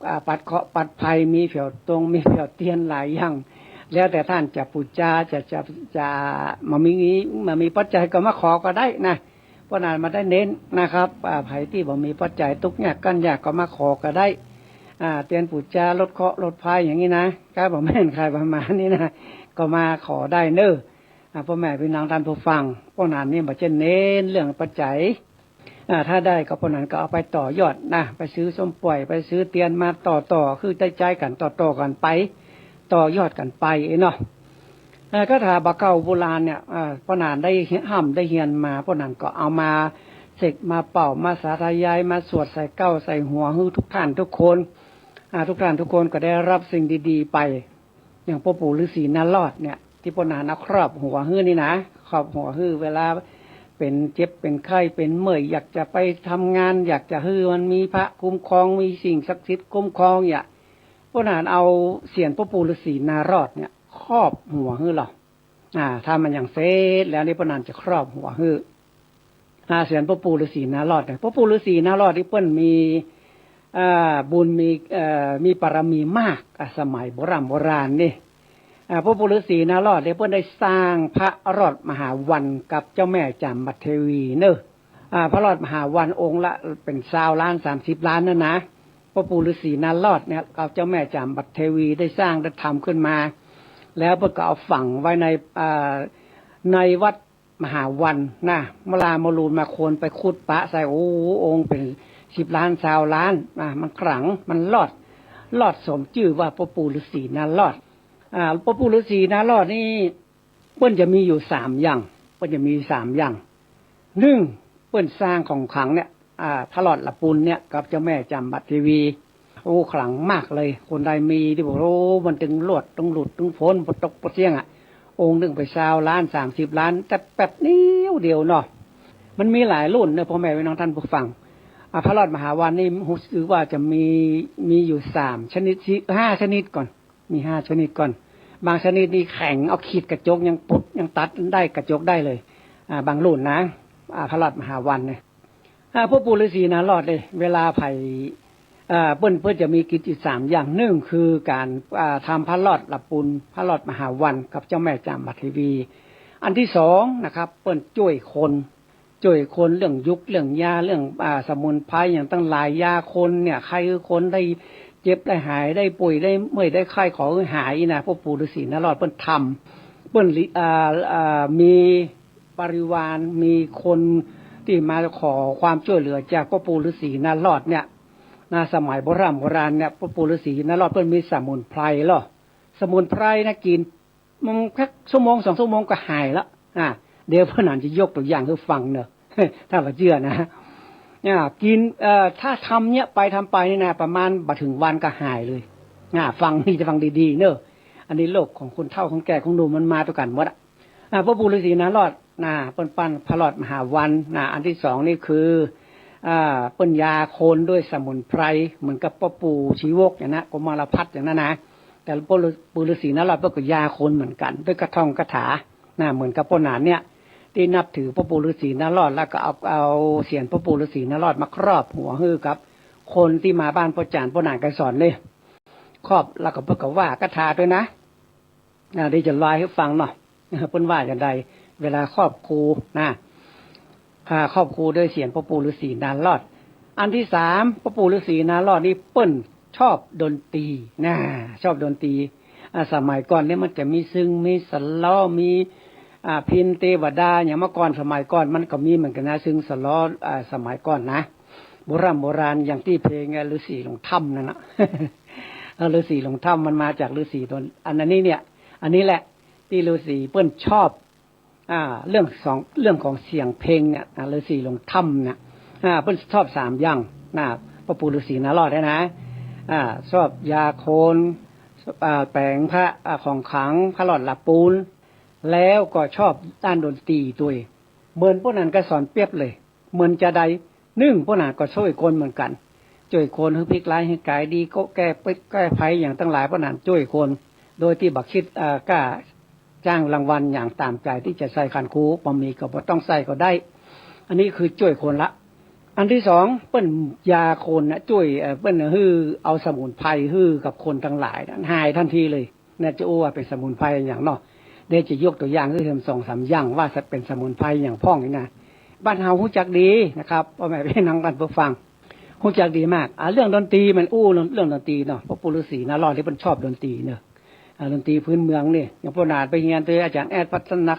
อ่า ปัดเคราะห์ปัดภัย มีแผวตรง มีแผวเตียนหลายอย่าง แล้วแต่ท่านจะปู๋จา จะ จะ จะ บ่มี บ่มีปัจจัยก็มาขอก็ได้นะ ป้อหนันมาได้เน้นนะครับ อ่า ใผตี้บ่มีปัจจัย ตุ๊กข์ยากกั้นยากก็มาขอก็ได้ อ่า เตียนปู๋จาลดเคราะห์ลดภัยอย่างนี้นะ ใค่บ่แม่นใค่ประมาณนี้นะ ก็มาขอได้เนาะ อ่า ป้อแม่ปี้น้องต้านผู้ฟัง ป้อหนานนี่บ่าเจ้นเน้นเรื่องปัจจัย อ่า ถ้าได้ก็ป้อหนานก็เอาไปต่อยอดนะ ไปซื้อส้มป่วย ไปซื้อเตียนมาต่อๆ คือได้ใจ๊กั๋นต่อๆ กั๋นไป ต่อยอดกั๋นไปเนาะ เอ่อ คาถาบ่าเก่าโบราณเนี่ย อ่า ป้อหนานได้ฮ่ำได้เฮียนมา ป้อหนานก็เอามาเสกมาเป่า มาสาธยาย มาสวดใส่เก๊าใส่หัวหื้อทุกท่านทุกคน อ่า ทุกท่านทุกคนก็ได้ฮับสิ่งดีๆ ไป อย่างป้อปู่ฤๅษีนารอดเนี่ย ตี้ป้อหนานเอาครอบหัวหื้อนี่นะ ครอบหัวหื้อ เวลาเป๋นเจ็บเป๋นไข้เป๋นเมื่อย อยากจะไปทำงาน อยากจะหื้อมันมีพระคุ้มครอง มีสิ่งศักดิ์สิทธิ์คุ้มครองเนี่ย ป้อหนานเอาเสียรป้อปู่ฤๅษีนารอดเนี่ย ครอบหัวหื้อลอ อ่า ถ้ามันอย่างเสร็จแล้วนี่ป้อหนานจะครอบหัวหื้อ อ่า เสียรป้อปู่ฤๅษีนารอดเนี่ย ป้อปู่ฤๅษีนารอดนี่เปิ้นมี อ่า บุญมี เอ่อ มีบารมีมาก อ่า สมัยโบร่ำโบราณนี่ อ่า ป้อปู่ฤๅษีนารอดเนี่ยเปิ้นได้สร้างพระรอดมหาวัณกับเจ้าแม่จามเทวีเนาะ อ่า พระรอดมหาวัณองค์ละเป๋นซาวล้านสามสิบล้านนั่นนะ ป้อปู่ฤๅษีนารอดเนี่ยกับเจ้าแม่จามเทวีได้สร้างได้ทำขึ้นมา แล้วเปิ้นก็เอาฝังไว้ใน อ่า ในวัดมหาวัณนะ เมื่อลามาลูนมาคนไปขุดปะใส่ โอ้ องค์เป๋นสิบล้านซาวล้าน อ่า มันขลัง มันรอด รอดสมจื้อว่าป้อปู่ฤๅษีนารอด อ่า ป้อปู่ฤๅษีนารอดนี่ เปิ้นจะมีอยู่สามอย่าง เปิ้นจะมีสามอย่าง นึ่ง เปิ้นสร้างของขลังเนี่ย อ่า พระรอดละปุณเนี่ยกับเจ้าแม่จามเทวี โอ้ ขลังมากเลย คนใดมีตี้บอก โอ้ มันตึงรอด ตึงหลุด ตึงป๊น บ่ตกบ่เสี้ยงอะ องค์นึ่งไปซาวล้าน สามสิบล้าน แต่แป๊บเดียวเดียวเนาะ มันมีหลายรุ่นเนาะ ป้อแม่ปี้น้องต้านผู้ฟัง อ่า พระรอดมหาวัณนี่ฮู้สึกว่าจะมี มีอยู่สามชนิด สี่ ห้าชนิดก่อน มีห้าชนิดก่อน บางชนิดนี่แข็ง เอาขีดกระจกยังปุดยังตัดได้ กระจกได้เลย อ่า บางรุ่นนะ อ่า พระรอดมหาวัณเนี่ย อ่า ป้อปู่ฤๅษีนารอดเนี่ย เวลาใผ อ่า เปิ้น เปิ้นจะมีกิจอยู่สามอย่าง นึ่งคือก๋าน อ่า ทำพระรอดละปุณ พระรอดมหาวัณกับเจ้าแม่จามเทวี อันตี้สองนะครับ เปิ้นจ้วยคน จ้วยคนเรื่องยุกเรื่องยา เรื่อง อ่า สมุนไพรอย่างตังหลาย ยาคนเนี่ย ใค่หื้อคนได้เจ็บได้หาย ได้ป่วยได้เมื่อยได้ไข้ ขอหื้อหายนะ ป้อปู่ฤๅษีนารอดเปิ้นทำ เปิ้นลิ อ่า อ่า มีบริวาร มีคนตี้มาขอความจ้วยเหลือจากป้อปู่ฤๅษีนารอดเนี่ยนะ สมัยโบร่ำโบราณเนี่ย ป้อปู่ฤๅษีนารอดเปิ้นมีสมุนไพรลอ สมุนไพรนะกิ๋น มันสักชั่วโมงสองชั่วโมงก็หายละ อ่า เดี๋ยวป้อหนานจะยกตั๋วอย่างหื้อฟังเนาะ ถ้าบ่เจื้อนะ อ่า กิ๋น เอ่อ ถ้าทำเนี่ยไปทำไปนี่นะ ประมาณบ่เถิงวันก็หายเลย อ่า ฟังนี่จะฟังดีๆ เนาะ อันนี้โรคของคนเฒ่าคนแก่ของหนุ่มมันมาตวยกั๋นหมดอะ อ่า ป้อปู่ฤๅษีนารอดนะ เปิ้นปั้นพระรอดมหาวัณนะ อันตี้สองนี่คือ อ่า เปิ้นยาคนด้วยสมุนไพร เหมือนกับป้อปู่ชีวกอย่างนั้น กุมารพัฒน์อย่างนั้นนะ แต่ป้อปู่ฤๅษีนารอดเปิ้นก็ยาคนเหมือนกั๋น ด้วยกระท่องคาถา นะ เหมือนกับป้อหนานเนี่ย ตี้นับถือป้อปู่ฤๅษีนารอด แล้วก็เอา เอาเสียรป้อปู่ฤๅษีนารอดมาครอบหัวหื้อกับคนตี้มาบ้านป้อจ๋ารย์ป้อหนานไกรสอนเลย ครอบแล้วก็เปิ้นก็ว่าคาถาตวยนะ อ่า เดี๋ยวจะลายหื้อฟังเนาะ เปิ้นว่าจาใด เวลาครอบครูนะ อ่า ครอบครูด้วยเสียรป้อปู่ฤๅษีนารอด อันตี้สาม ป้อปู่ฤๅษีนารอดนี่เปิ้นชอบดนตรีนะ ชอบดนตรี อ่า สมัยก่อนเนี่ยมันจะมีซิง มีสะเลาะ มี อ่า พิณเตวดา อย่างเมื่อก่อนสมัยก่อนมันก็มีเหมือนกั๋นนะ ซิงสะเลาะ อ่า สมัยก่อนนะ โบร่ำโบราณ อย่างตี้เพลงฤๅษีหลงถ้ำนั่นนะ ฤๅษีหลงถ้ำมันมาจากฤๅษีตน อันนี้เนี่ย อันนี้แหละตี้ฤๅษีเปิ้นชอบ อ่า เรื่องสอง เรื่องของเสียงเพลงเนี่ย อ่า ฤๅษีหลงถ้ำเนี่ย อ่า เปิ้นชอบสามอย่างนะ ป้อปู่ฤๅษีนารอดเนี่ยนะ อ่า ชอบยาคน อ่า แป๋งพระ อ่า ของขลัง พระรอดละปูน แล้วก็ชอบด้านดนตรีตวย เหมือนป้อหนานไกรสอนเปียบเลย เหมือนจาใด นึ่ง ป้อหนานก็จ้วยคนเหมือนกั๋น จ้วยคนหื้อพลิกร้ายหื้อก๋ายดี ก็แก้ แก้ภัยอย่างตังหลาย ป้อหนานจ้วยคน โดยตี้บ่คิด อ่า ก้า จ้างรางวัลอย่างต๋ามใจ๋ตี้จะใส่ขันครู บ่มีก็บ่ต้องใส่ก็ได้ อันนี้คือจ้วยคนละ อันตี้สอง เปิ้นยาคนนะ จ้วย เอ่อ เปิ้นหื้อเอาสมุนไพรหื้อกับคนตังหลายนะ หายทันทีเลย เนี่ยจะอู้ว่าเป๋นสมุนไพรอย่างเนาะ เดี๋ยวจะยกตั๋วอย่างหื้อหื้อสองสามอย่างว่าจะเป๋นสมุนไพรอย่างพ่องนี่นะ บ้านเฮาฮู้จักดีนะครับ ป้อแม่ปี้น้องต้านผู้ฟัง ฮู้จักดีมาก อ่า เรื่องดนตรีมันอู้เรื่อง เรื่องดนตรีเนาะ ป้อปู่ฤๅษีนารอดนี่เปิ้นชอบดนตรีเนาะ อ่า ดนตรีพื้นเมืองนี่ อย่างป้อหนานไปเฮียนตวยอาจ๋ารย์แอดพัฒนัก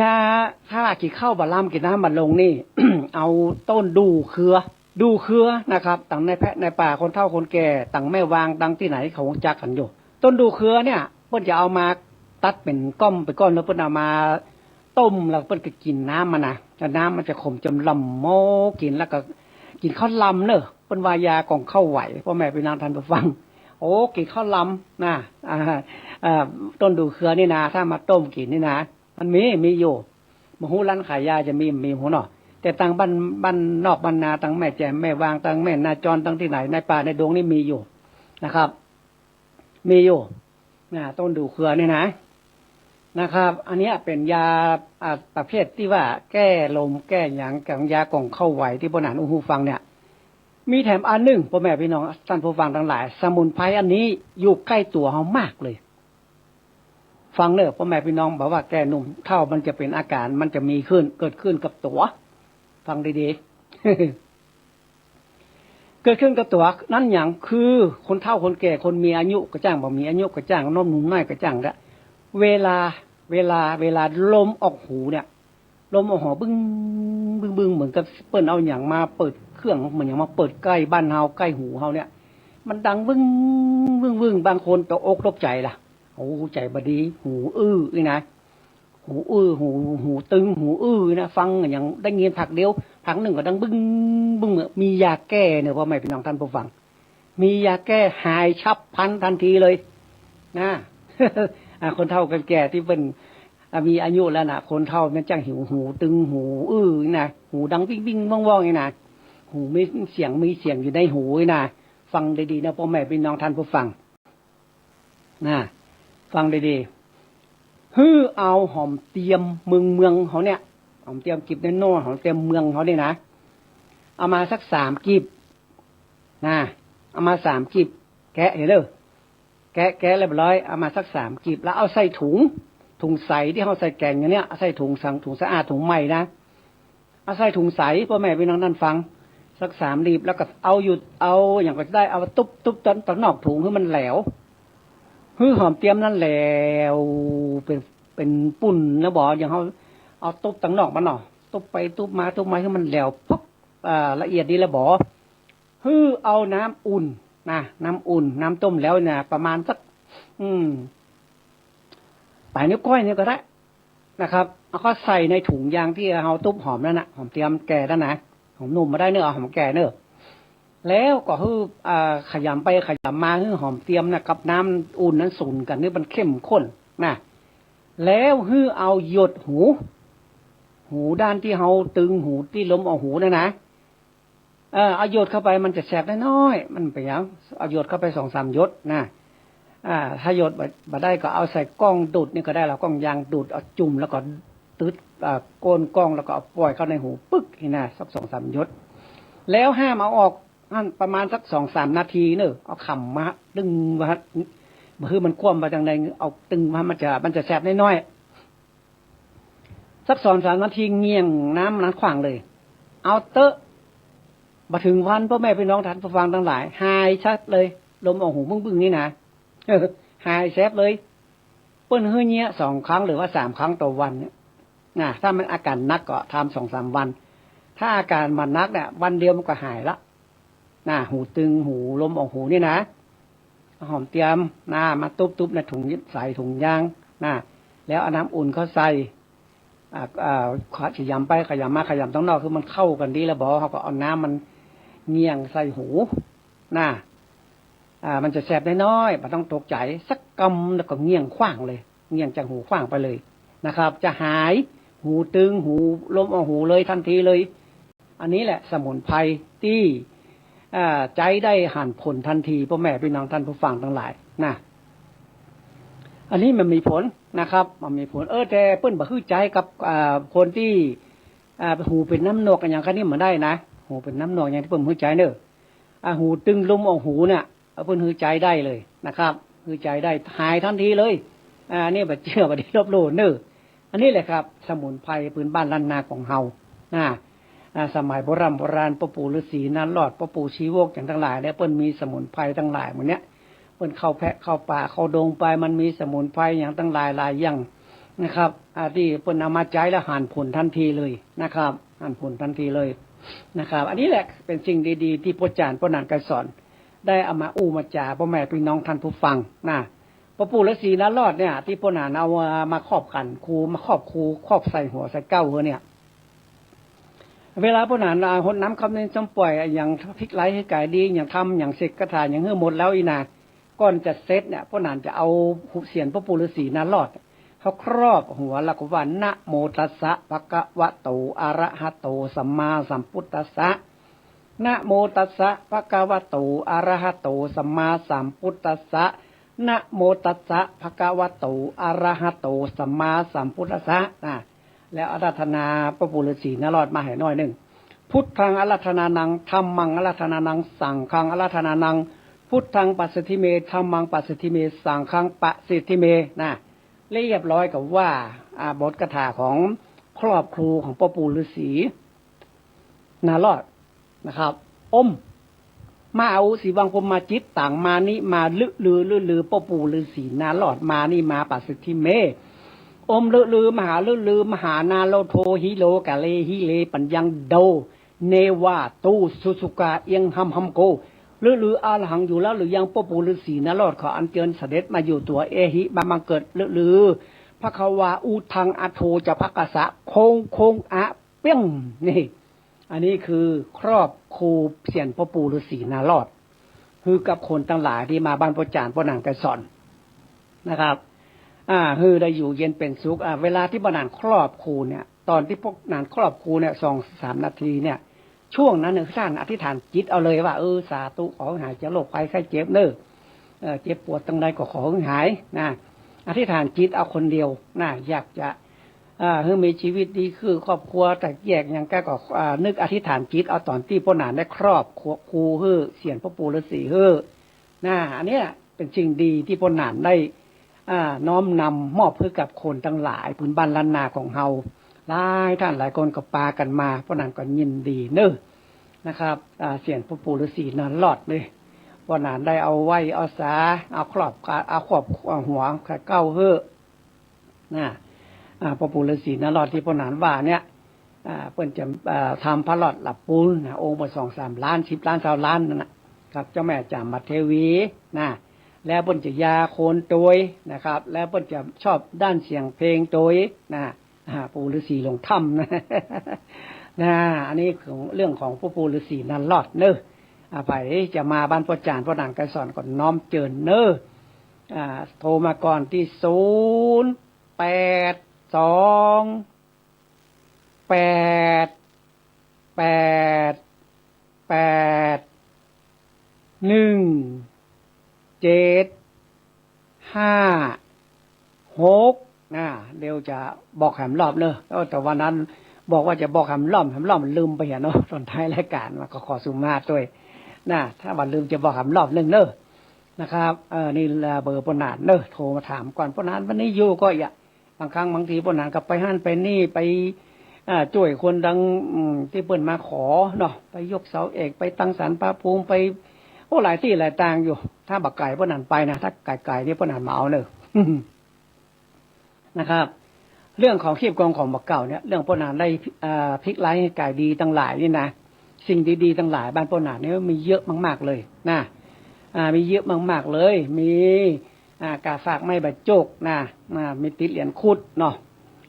ยา ถ้าว่ากิ๋นข้าวบ่ลำ กิ๋นน้ำบ่ลงนี่ เอาต้นดู่เครือ ดู่เครือนะครับ ตังในแพะในป่า คนเฒ่าคนแก่ ตังแม่วาง ตังตี้ไหนเขาฮู้จักกั๋นอยู่ ต้นดู่เครือเนี่ย เปิ้นจะเอามาตัดเป๋นก้อมเป๋นก้อน แล้วเปิ้นเอามาต้ม แล้วเปิ้นก็กิ๋นน้ำมันนะ แล้วน้ำมันจะขมจ๋ำลำ โอ้ กิ๋นแล้วก็กิ๋นข้าวลำเน่อ เปิ้นว่ายาก่องข้าวไหว ป้อแม่ปี้น้องท่านผู้ฟัง โอ้ กิ๋นข้าวลำนะ อ่า อ่า ต้นดู่เครือนี่นะ ถ้ามาต้มกิ๋นนี่นะ มันมี มีอยู่ บ่ฮู้ร้านขายยาจะมี มีฮู้เนาะ แต่ตังบ้าน บ้านนอกบ้านนา ตังแม่แจ่มแม่วาง ตังแม่นาจร ตังตี้ไหน ในป่าในดงนี่มีอยู่นะครับ มีอยู่นะ ต้นดู่เครือนี่นะ นะครับ อันเนี้ยเป๋นยา อ่า ประเภทตี้ว่าแก้ลมแก้หยัง กับยาก่องข้าวไหวตี้ป้อหนานอู้ฮู้ฟังเนี่ย มีแถมอันนึ่ง ป้อแม่ปี้น้องท่านผู้ฟังตังหลาย สมุนไพรอันนี้อยู่ใก้ตั๋วเฮามากเลย ฟังเน่อ ป้อแม่ปี้น้อง บ่ว่าแก่หนุ่มเฒ่า มันจะเป๋นอาก๋าน มันจะมีขึ้น เกิดขึ้นกับตั๋ว ฟังดีๆ เกิดขึ้นกับตั๋วนั้นหยัง คือคนเฒ่าคนแก่ คนมีอายุก็จ้าง บ่มีอายุก็จ้าง หนุ่มน้อยก็จ้างละ เวลา เวลา เวลาลมออกหูเนี่ย ลมออกหูบึ้ง บึ้ง บึ้ง เหมือนกับเปิ้นเอาหยังมาเปิดเครื่อง เหมือนหยังมาเปิดใก้บ้านเฮา ใก้หูเฮาเนี่ย มันดังบึ้ง บึ้ง บึ้ง บางคนตกอกตกใจ๋ละ โอ้ ใจ๋บ่ดี หูอื้อนี่นะ หูอื้อ หู หูตึง หูอื้อนะ ฟังหยังได้ยินผลักเดียว ผลักนึ่งก็ดังบึ้ง บึ้ง เหมือนมียาแก้เน่อ ป้อแม่ปี้น้องท่านผู้ฟัง มียาแก้ หายฉับพลันทันทีเลยนะ อ่า คนเฒ่าคนแก่ตี้เปิ้น อ่า มีอายุแล้วนะ คนเฒ่ามันจ้างหิว หูตึง หูอื้อนะ หูดังวิ่งวิ่งว่องว่องนี่นะ หูมีเสียง มีเสียงอยู่ในหูนี่นะ ฟังดีๆ นะ ป้อแม่ปี้น้องท่านผู้ฟัง นะ ฟังดีๆ หื้อเอาหอมเตียมเมืองเมืองเฮาเนี่ย หอมเตียมกีบน้อยๆ หอมเตียมเมืองเฮาเนี่ยนะ เอามาสักสามกีบนะ เอามาสามกีบ แกะหั้นเน่อ แกะ แกะเรียบร้อย เอามาสักสามกีบ แล้วเอาใส่ถุง ถุงใสตี้เฮาใส่แก๋งอย่างเนี้ย เอาใส่ถุงสัง ถุงสะอาด ถุงใหม่นะ เอาใส่ถุงใส ป้อแม่ปี้น้องท่านฟัง สักสามลีบ แล้วก็เอาอยู่ เอาหยังก็ได้ เอาตุ๊บตุ๊บตัง ตังนอกถุงหื้อมันแหลว หื้อหอมเตียมนั้นแหลว เป๋น เป๋นปุ่นนะบ่ อย่างเฮาเอาตุ๊บตังนอกมันเนาะ ตุ๊บไปตุ๊บมา ตุ๊บมาหื้อมันแหลวปุ๊บ อ่า ละเอียดดีแล้วบ่ หื้อเอาน้ำอุ่นนะ น้ำอุ่น น้ำต้มแล้วนะ ประมาณสัก อืม ปลายนิ้วก้อยนี่ก็ได้นะครับ เอาเข้าใส่ในถุงยางตี้เฮาตุ๊บหอมนั่นนะ หอมเตียมแก่นั่นนะ หอมหนุ่มบ่ได้เน่อ เอาหอมแก่เน่อ แล้วก็หื้อ อ่า ขยำไปขยำมา หื้อหอมเตียมนะกับน้ำอุ่นนั้นสูนกั๋น หื้อมันเข้มข้นนะ แล้วหื้อเอาหยดหู หูด้านตี้เฮาตึงหูตี้ลมออกหูนั่นนะ เออ เอาหยดเข้าไป มันจะแสบน้อยๆ มันเป๋นหยัง เอาหยดเข้าไปสองสามหยดนะ อ่า ถ้าหยดบ่ บ่ได้ก็เอาใส่ก้องดูดนี่ก็ได้ เอาก้องยางดูด เอาจุ่มแล้วก็ตึ๊ด อ่า ก้นก้องแล้วก็เอาป่อยเข้าในหูปึ๊กนี่นะ สักสองสามหยด แล้วห้ามเอาออก อั้นประมาณสักสองสามนาทีเน่อ เอาขำมาตึงไว้ บ่หื้อมันคว่ำไปตางใด เอาตึงไว้ มันจะ มันจะแสบน้อยๆ สักสองสามนาที เงี่ยงน้ำนั้นขว้างเลย เอาเต๊อะ บ่เถิงวัน ป้อแม่ปี้น้องท่านผู้ฟังตังหลาย หายชัดเลย ลมออกหูบึ้งๆ นี่นะ หายแสบเลย เปิ้นหื้อเยียะสองครั้งหรือว่าสามครั้งต่อวันเนี่ยนะ ถ้ามันอาก๋านหนักก็ทำสองสามวัน ถ้าอาก๋านบ่หนักเนี่ย วันเดียวมันก็หายละนะ หูตึง หูลมออกหูนี่นะ เอาหอมเตียมนะ มาตุ๊บๆ ในถุงใส ถุงยางนะ แล้วเอาน้ำอุ่นเข้าใส่ อ่า อ่า ขยำไปขยำมา ขยำตังนอก คือมันเข้ากั๋นดีแล้วบ่ เฮาก็เอาน้ำมันเงี่ยงใส่หูนะ อ่า มันจะแสบน้อยๆ บ่ต้องตกใจ๋ สักกำแล้วก็เงี่ยงขว้างเลย เงี่ยงจากหูขว้างไปเลยนะครับ จะหายหูตึง หูลมออกหูเลยทันทีเลย อันนี้แหละสมุนไพรตี้ อ่า ใจ๊ได้หันผลทันที ป้อแม่ปี้น้องท่านผู้ฟังตังหลายนะ อันนี้มันมีผลนะครับ มันมีผล เออ แต่เปิ้นบ่หื้อใจ๊กับ อ่า คนตี้ อ่า หูเป๋นน้ำหนวกอะหยังคันนี้บ่ได้นะ หูเป๋นน้ำหนวกอะหยังตี้เปิ้นบ่หื้อใจ๊เน่อ อ่า หูตึงลมออกหูเนี่ย เอาเปิ้นหื้อใจ๊ได้เลยนะครับ หื้อใจ๊ได้ หายทันทีเลย อ่า อันนี้บ่เจื้อบ่ดีลบหลู่เน่อ อันนี้แหละครับ สมุนไพรพื้นบ้านล้านนาของเฮานะ อ่า สมัยโบร่ำโบราณ ป้อปู่ฤๅษีนารอด ป้อปู่ชีวกอย่างตังหลายเนี่ย เปิ้นมีสมุนไพรตังหลายหมู่เนี้ย เปิ้นเข้าแพะเข้าป่าเข้าดงไป มันมีสมุนไพรอย่างตังหลายหลายอย่างนะครับ อ่า ตี้เปิ้นเอามาใจ๊แล้วหันผลตันทีเลยนะครับ หันผลตันทีเลยนะครับ อันนี้แหละเป๋นสิ่งดีๆ ตี้ป้อจ๋ารย์ป้อหนานไกรสร ได้เอามาอู้มาจ๋าป้อแม่ปี้น้องต้านผู้ฟังนะ ป้อปู่ฤๅษีนารอดเนี่ย ตี้ป้อหนานเอามาครอบขันครู มาครอบครู ครอบใส่หัวใส่เก๊าเฮาเนี่ย เวลาป้อหนาน อ่า ฮดน้ำคำเน้นซ้ำป่อย อะหยังพลิกไลให้ก๋ายดี อะหยังทำ อะหยังเสกคาถา อะหยังหื้อหมดแล้วอี้นา ก่อนจะเสร็จเนี่ย ป้อหนานจะเอาเสียรป้อปู่ฤๅษีนารอด เขาครอบหัวแล้วก็ว่า นะโมตัสสะ ภะคะวะโต อะระหะโต สัมมาสัมพุทธัสสะ นะโมตัสสะ ภะคะวะโต อะระหะโต สัมมาสัมพุทธัสสะ นะโมตัสสะ ภะคะวะโต อะระหะโต สัมมาสัมพุทธัสสะ นะ แล้วอาราธนาป้อปู่ฤๅษีนารอดมาหื้อหน้อยนึ่ง พุทธังอาราธนานัง ธัมมังอาราธนานัง สังฆังอาราธนานัง พุทธังปัสสิทธิเม ธัมมังปัสสิทธิเม สังฆังปัสสิทธิเม นะ เรียบร้อยก็ว่า อ่า บทคาถาของครอบครูของป้อปู่ฤๅษีนารอดนะครับ โอม มาอาอุ สีวัง พรหมมา จิตตัง มานิมา ฤๅลือ ฤๅลือ ป้อปู่ฤๅษีนารอด มานิมา ปัสสิทธิเม โอม ฤๅลือ มหา ฤๅลือ มหานาโลโท หิโล กะเล หิเล ปัญญัง โด เนวา ตู สุสุกา เอียง หัม หัมโก ฤๅลือ อรหัง อยู่แล้วหรือยัง ป้อปู่ฤๅษีนารอด ขออัญเจิญเสด็จมาอยู่ตั๋ว เอหิ มาบังเกิด ฤๅลือ ภะคะวา อุทัง อะโท จะ ภะคะสะ โคง โคง อะ เปี้ยง นี่ อันนี้คือครอบครูเสียรป้อปู่ฤๅษีนารอด หื้อกับคนตังหลายตี้มาบ้านป้อจ๋ารย์ป้อหนานไกรสรนะครับ อ่า หื้อได้อยู่เย็นเป๋นสุข อ่า เวลาตี้ป้อหนานครอบครูเนี่ย ต๋อนตี้ป้อหนานครอบครูเนี่ย สองสามนาทีเนี่ย ช่วงนั้นเนี่ย ต้านอธิษฐานจิตเอาเลยว่า เออ สาธุ ขอหื้อหายจากโรคภัยไข้เจ็บเน่อ เอ่อ เจ็บปวดตังใดก็ขอหื้อหายนะ อธิษฐานจิตเอาคนเดียวนะ อยากจะ อ่า หื้อมีชีวิตดีขึ้น ครอบครัวแตกแยกอะหยังก็ ก็ อ่า นึกอธิษฐานจิตเอาต๋อนตี้ป้อหนานได้ครอบครูหื้อ เสียรป้อปู่ฤๅษีหื้อ นะ อันเนี้ยเป๋นสิ่งดีตี้ป้อหนานได้ อ่า น้อมนำมอบหื้อกับคนตังหลาย ปื้นบ้านล้านนาของเฮา หลายต้านหลายคนก็ปากั๋นมา ป้อหนานก็ยินดีเน่อนะครับ อ่า เสียรป้อปู่ฤๅษีนารอดเนี่ย ป้อหนานได้เอาไหว้เอาสา เอาครอบ เอาครอบ เอาหัวใส่เก๊าหื้อ นะ อ่า ป้อปู่ฤๅษีนารอดตี้ป้อหนานว่าเนี่ย อ่า เปิ้นจะ อ่า ทำพระรอดหลับปูนนะ องค์ละสองสามล้าน สิบล้าน ซาวล้านนั่นน่ะ กับเจ้าแม่จามัตเทวีนะ แล้วเปิ้นจะยาโคนตวยนะครับ แล้วเปิ้นจะชอบด้านเสียงเพลงตวยนะ อ่า ปู่ฤๅษีหลงถ้ำนะ นะ อันนี้ของ เรื่องของป้อปู่ฤๅษีนารอดเน่อ อ่า ใผจะมาบ้านป้อจ๋ารย์ป้อหนานไกรสรก็น้อมเจิญเน่อ อ่า โทรมาก่อนตี้ ศูนย์แปดสอง แปด แปด แปด หนึ่ง เจ็ด ห้า หก นะ เดี๋ยวจะบอกแหมรอบเน่อ เออ แต่วันนั้นบอกว่าจะบอกแหมรอบ แหมรอบมันลืมไปเหียเนาะ ต๋อนท้ายรายก๋านมาก็ขอสุมาตวยนะ ถ้าว่าลืมจะบอกแหมรอบนึ่งเน่อ นะครับ เออ นี่ละเบอร์ป้อหนานเน่อ โทรมาถามก่อน ป้อหนานวันนี้อยู่ก่อ บางครั้งบางทีป้อหนานก็ไปหั้นไปนี่ ไป อ่า จ้วยคนตัง อืม ตี้เปิ้นมาขอเนาะ ไปยกเสาเอก ไปตั้งศาลพระภูมิ ไป โอ้ หลายตี้หลายตางอยู่ ถ้าบ่ไก๋ป้อหนานไปนะ ถ้าไก๋ๆ นี่ป้อหนานบ่เอาเน่อ นะครับ เรื่องของคีบกองของบ่าเก่าเนี่ย เรื่องป้อหนานได้ อ่า พลิกไลให้ก๋ายดีตังหลายนี่นะ สิ่งดีๆ ตังหลายบ้านป้อหนานเนี่ยมีเยอะมากๆ เลยนะ อ่า มีเยอะมากๆ เลย มี อ่า ก๋าฝากไม้บ่าโจ้กนะ อ่า มีตี๋เหรียญครุฑเนาะ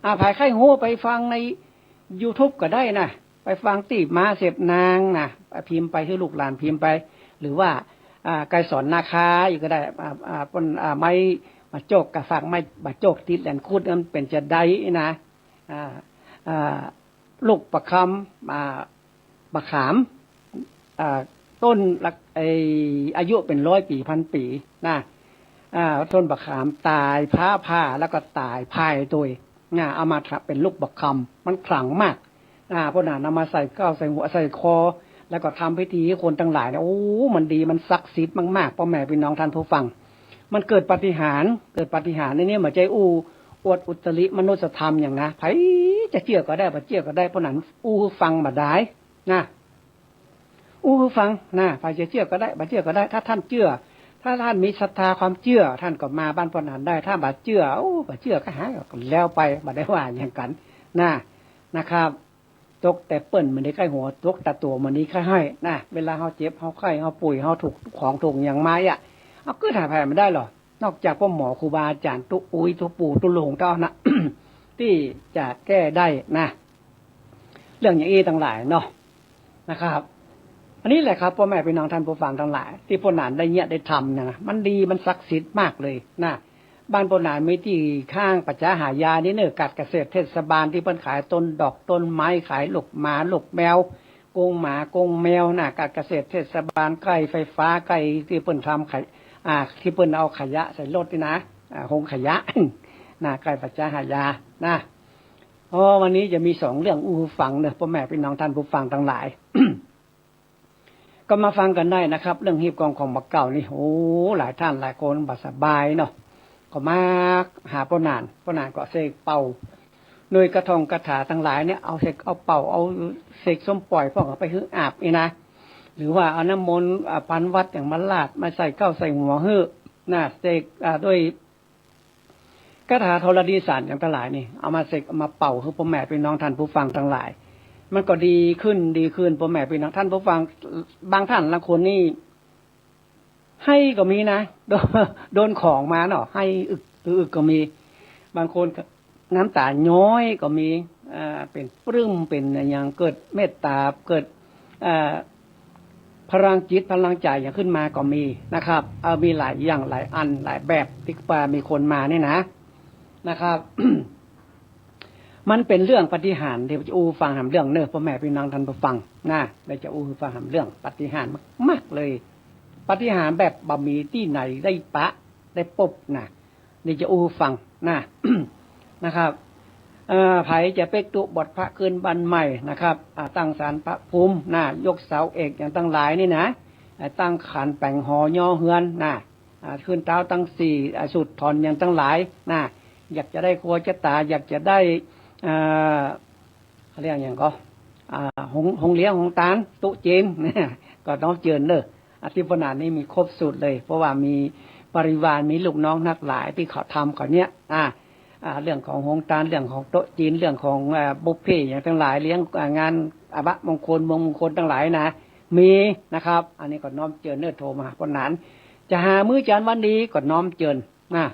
อ่า ใผใค่ฮู้ไปฟังในยูทูบก็ได้นะ ไปฟังตี้ม้าเสพนางนะ ไปพิมพ์ไปหื้อลูกหลานพิมพ์ไป หรือว่า อ่า ไกรสรนาคาอยู่ก็ได้ อ่า อ่า เปิ้น อ่า ไม้บ่าโจ้ก ก๋าฝากไม้บ่าโจ้กตี๋เหรียญครุฑมันเป๋นจาใดนะ อ่า อ่า ลูกบ่าคำ อ่า บ่าขาม อ่า ต้นละ ไอ้ อายุเป๋นร้อยปี๋พันปี๋นะ อ่า ต้นบ่าขามต๋าย ฟ้าผ่า แล้วก็ต๋ายภายตวยนะ เอามาทำเป๋นลูกบ่าคำ มันขลังมาก อ่า ป้อหนานเอามาใส่เก๊าใส่หัวใส่คอ แล้วก็ทำพิธีหื้อคนตังหลายเนี่ย โอ้ มันดี มันศักดิ์สิทธิ์มากๆ ป้อแม่ปี้น้องต้านผู้ฟัง มันเกิดปาฏิหาริย์ เกิดปาฏิหาริย์ในนี้ บ่ใจ้อู้อวดอุตริมนุสธรรมหยังนะ ใผจะเจื้อก็ได้ บ่เจื้อก็ได้ ป้อหนานอู้หื้อฟังบ่ดายนะ อู้หื้อฟังนะ ใผจะเจื้อก็ได้ บ่เจื้อก็ได้ ถ้าต้านเจื้อ ถ้าต้านมีศรัทธาความเจื้อ ต้านก็มาบ้านป้อหนานได้ ถ้าบ่เจื้อ โอ้ บ่เจื้อก็หา ก็แล้วไป บ่ได้ว่าหยังกั๋น นะ นะครับ ตกแต่เปิ้นมื้อนี้ใค่หัว ตกแต่ตั๋วมื้อนี้ใค่ไห้ นะ เวลาเฮาเจ็บ เฮาไข้ เฮาป่วย เฮาถูกของถูกหยังมาอะ เฮากึ๊ดหาใผบ่ได้หรอก นอกจากป้อหมอครูบาอาจ๋ารย์ ตุ๊อุ๊ย ตุ๊ปู่ ตุ๊ลุงเต้านะ ตี้จะแก้ได้นะ เรื่องอย่างอี้ตังหลายเนาะ นะครับ อันนี้แหละครับ ป้อแม่ปี้น้องต้านผู้ฟังตังหลาย ตี้ป้อหนานได้เยียะได้ทำเนี่ยนะ มันดี มันศักดิ์สิทธิ์มากเลยนะ บ้านป้อหนานมีตี้ข้างประชาหายานี่เน่อ ก๋านเกษตรเทศบาล ตี้เปิ้นขายต้นดอกต้นไม้ ขายลูกหมาลูกแมว กรงหมากรงแมวนะ ก๋านเกษตรเทศบาล ใก้ไฟฟ้า ใก้ตี้เปิ้นทำขย- อ่า ตี้เปิ้นเอาขยะใส่รถนี่นะ อ่า โฮงขยะ นะ ใก้ประชาหายานะ อ๋อ วันนี้จะมีสองเรื่องอู้หื้อฟังเน่อ ป้อแม่ปี้น้องต้านผู้ฟังตังหลาย ก็มาฟังกั๋นได้นะครับ เรื่องฮีบกองของบ่าเก่านี่ โอ้ หลายต้านหลายคนบ่สบายเนาะ ก็มาหาป้อหนาน ป้อหนานก็เสกเป่า โดยกระท่องคาถาตังหลายเนี่ย เอาเสกเอาเป่า เอาเสกส้มป่อยพ่องเอาไปหื้ออาบนี่นะ หรือว่าเอาน้ำมนต์ อ่า พันวัตรอย่างมาราด มาใส่เก๊าใส่หัวหื้อนะ เสก อ่า ด้วย คาถาธรณีสารอย่างตังหลายนี่ เอามาเสก เอามาเป่าหื้อป้อแม่ปี้น้องต้านผู้ฟังตังหลาย มันก็ดีขึ้น ดีขึ้น ป้อแม่ปี้น้องต้านผู้ฟัง บางต้านลางคนนี่ ไห้ก็มีนะ โดน โดนของมาเนาะ ไห้อึกอึกก็มี บางคนก็น้ำต๋าย้อยก็มี อ่า เป๋นปลื้ม เป๋นอะหยัง เกิดเมตต๋า เกิด อ่า พลังจิตพลังใจ๋อย่างขึ้นมาก็มีนะครับ เออ มีหลายอย่างหลายอันหลายแบบตี้ว่ามีคนมานี่นะ นะครับ มันเป๋นเรื่องปาฏิหาริย์ เดี๋ยวจะอู้หื้อฟังแหมเรื่องเน่อ ป้อแม่ปี้น้องต้านผู้ฟังนะ เดี๋ยวจะอู้หื้อฟังแหมเรื่องปาฏิหาริย์มากๆ เลย ปาฏิหาริย์แบบบ่มีตี้ไหนได้ปะ ได้ปบนะ เดี๋ยวจะอู้หื้อฟังนะ นะครับ เอ่อ ใผจะเป๊กตุ๊บวชพระขึ้นบ้านใหม่นะครับ อ่า ตั้งศาลพระภูมินะ ยกเสาเอกอย่างตังหลายนี่นะ อ่า ตั้งขันแป๋งหอย้อเฮือนนะ อ่า ขึ้นเต๊าตังสี่ อ่า สูดถอนอย่างตังหลายนะ อยากจะได้ครัวจะต๋า อยากจะได้ อ่า เขาเรียกอย่างก็ อ่า โฮง โฮงเลี้ยงโฮงตาน ตุ๊จีน ก็น้อมเจิญเน่อ ตี้ป้อหนานนี่มีครบสูตรเลย เพราะว่ามีบริวาร มีลูกน้องนักหลายตี้เขาทำเขาเนี่ย อ่า อ่า เรื่องของโฮงตาน เรื่องของโต๊ะจีน เรื่องของ อ่า บุฟเฟ่ต์อย่างตังหลาย เลี้ยง อ่า งานอัปมงคล มงคลตังหลายนะ มีนะครับ อันนี้ก็น้อมเจิญเน่อ โทรมาหาป้อหนาน จะหามื้อจานวันดีก็น้อมเจิญนะ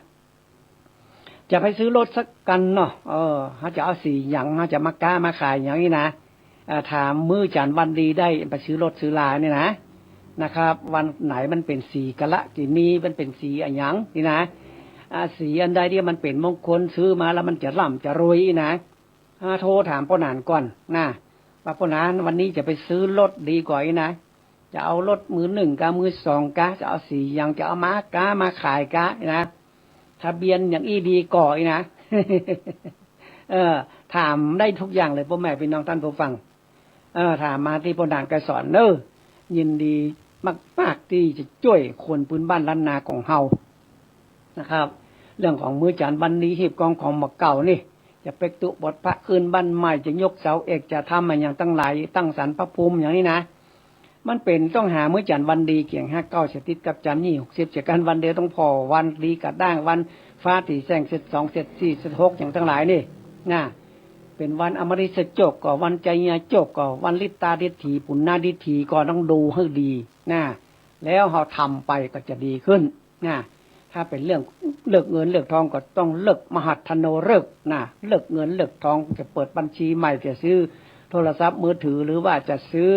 จะไปซื้อรถสักคันเนาะ เออ เฮาจะเอาสีหยัง เฮาจะมาก๊ามาขายหยังนี่นะ เอ่อ ถามมื้อจานวันดีได้ ไปซื้อรถซื้อลานี่นะ นะครับ วันไหนมันเป๋นสีกาลกิณี มันเป๋นสีอะหยังนี่นะ อ่า สีอันใดตี้มันเป๋นมงคล ซื้อมาแล้วมันจะร่ำจะรวยนี่นะ อ่า โทรถามป้อหนานก่อนนะ ว่าป้อหนานวันนี้จะไปซื้อรถดีก่อนี่นะ จะเอารถมือหนึ่งกา มือสองกา จะเอาสีหยัง จะเอามาก๊ามาขายกานี่นะ ทะเบียนอย่างอี้ดีก่อนี่นะ เออ ถามได้ทุกอย่างเลย ป้อแม่ปี้น้องต้านผู้ฟัง เออ ถามมาตี้ป้อหนานไกรสอนเน่อ ยินดีมากๆ ตี้จะจ้วยคนปื้นบ้านล้านนาของเฮา นะครับ เรื่องของมื้อจานวันดี ฮีบกองของบ่าเก่านี่ จะเป๊กตุ๊บวชพระขึ้นบ้านใหม่ จะยกเสาเอก จะทำอะหยังตังหลาย ตั้งศาลพระภูมิอย่างนี้นะ มันเป๋นต้องหามื้อจานวันดี เกี่ยงห้าเก้า เสียติดกับจานนี่ หกสิบ เสียกั๋นวันเดียว ต้องผ่อวันดีกระด้าง วันฟ้าถี่แจ้ง เสร็จสอง เสร็จสี่ เสร็จหก อย่างตังหลายนี่นะ เป๋นวันอมฤตโจกก็ วันไชยโจกก็ วันฤทธาดิษฐี ปุณณาดิษฐีก็ต้องดูหื้อดีนะ แล้วเฮาทำไปก็จะดีขึ้นนะ ถ้าเป๋นเรื่องเลิกเงินเลิกทองก็ต้องเลิกมหัฏฐโนฤกษ์นะ เลิกเงินเลิกทอง จะเปิดบัญชีใหม่ จะซื้อโทรศัพท์มือถือ หรือว่าจะซื้อ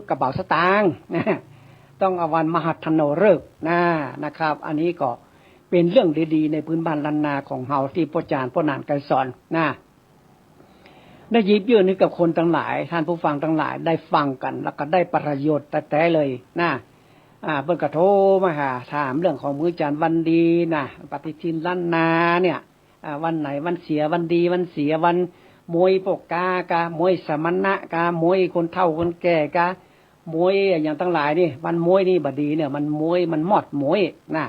กระเป๋าสตางค์นะ ต้องเอาวันมหัฏฐโนฤกษ์นะ นะครับ อันนี้ก็เป๋นเรื่องดีๆ ในปื้นบ้านล้านนาของเฮา ตี้ป้อจานป้อหนานไกรสอนนะ ได้หยิบยื่นหื้อกับคนตังหลาย ต้านผู้ฟังตังหลายได้ฟังกั๋น แล้วก็ได้ประโยชน์แต๊ๆ เลยนะ อ่า เปิ้นก็โทรมาหาถามเรื่องของมื้อจานวันดีนะ ปฏิทินล้านนาเนี่ย อ่า วันไหนวันเสียวันดี วันเสียวันมวยป้อก๊ากา มวยสมณะกา มวยคนเฒ่าคนแก่กา มวยอะหยังตังหลายนี่ วันมวยนี่บ่ดีเนี่ย มันมวย มันมอดมวยนะ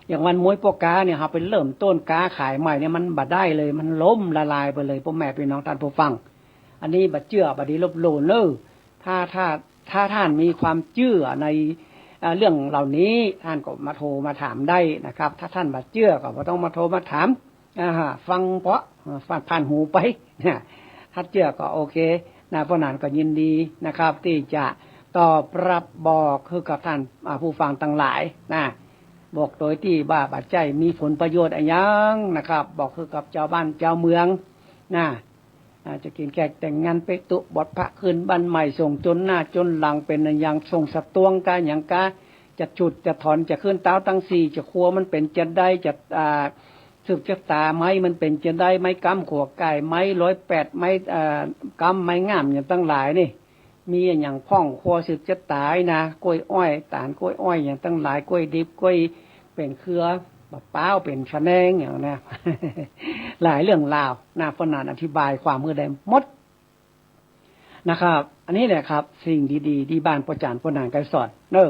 อย่างวันมวยป้อก๊าเนี่ย เฮาไปเริ่มต้นก๊าขายใหม่เนี่ย มันบ่ได้เลย มันล้มละลายไปเลย ป้อแม่ปี้น้องต้านผู้ฟัง อันนี้บ่เจื้อ บ่ดีลบหลู่เน่อ ถ้า ถ้า ถ้าต้านมีความเจื้อใน อ่า เรื่องเหล่านี้ต้านก็มาโทรมาถามได้นะครับ ถ้าต้านบ่เจื้อก็บ่ต้องมาโทรมาถาม อ่า ฟังเปาะ อ่า ฟังผ่านหูไป นะ ถ้าเจื้อก็โอเคนะ ป้อหนานก็ยินดีนะครับ ตี้จะตอบรับบอกหื้อกับต้าน อ่า ผู้ฟังตังหลายนะ บอกโดยตี้ว่าบ่ใจ้มีผลประโยชน์อะหยังนะครับ บอกหื้อกับจาวบ้านจาวเมืองนะ อ่า จะกิ๋นแขกแต่งงาน ไปตุ๊บวชพระ ขึ้นบ้านใหม่ ส่งจนหน้าจนหลัง เป๋นอะหยัง ส่งสตวงกาหยังกา จะฉูดจะถอน จะขึ้นเต๊าตังสี่ จะครัวมันเป๋นจาใด จะ อ่า สืบจะต๋าไม้มันเป๋นจาใด ไม้ก๊ำขั่วก้าย ไม้ร้อยแปด ไม้ อ่า ก๊ำไม้ง่ามหยังตังหลายนี่ มีอะหยังพ่องครัวสืบจะต๋านะ กล้วยอ้อย ต๋าลกล้วยอ้อยหยังตังหลาย กล้วยดิบ กล้วยเป๋นเครือ มะพร้าวเป๋นสะแนงหยังนะ หลายเรื่องราวนะ ป้อหนานอธิบายความหื้อได้หมดนะครับ อันนี้แหละครับ สิ่งดีๆ ตี้บ้านป้อจ๋ารย์ป้อหนานไกรสอน เนอะ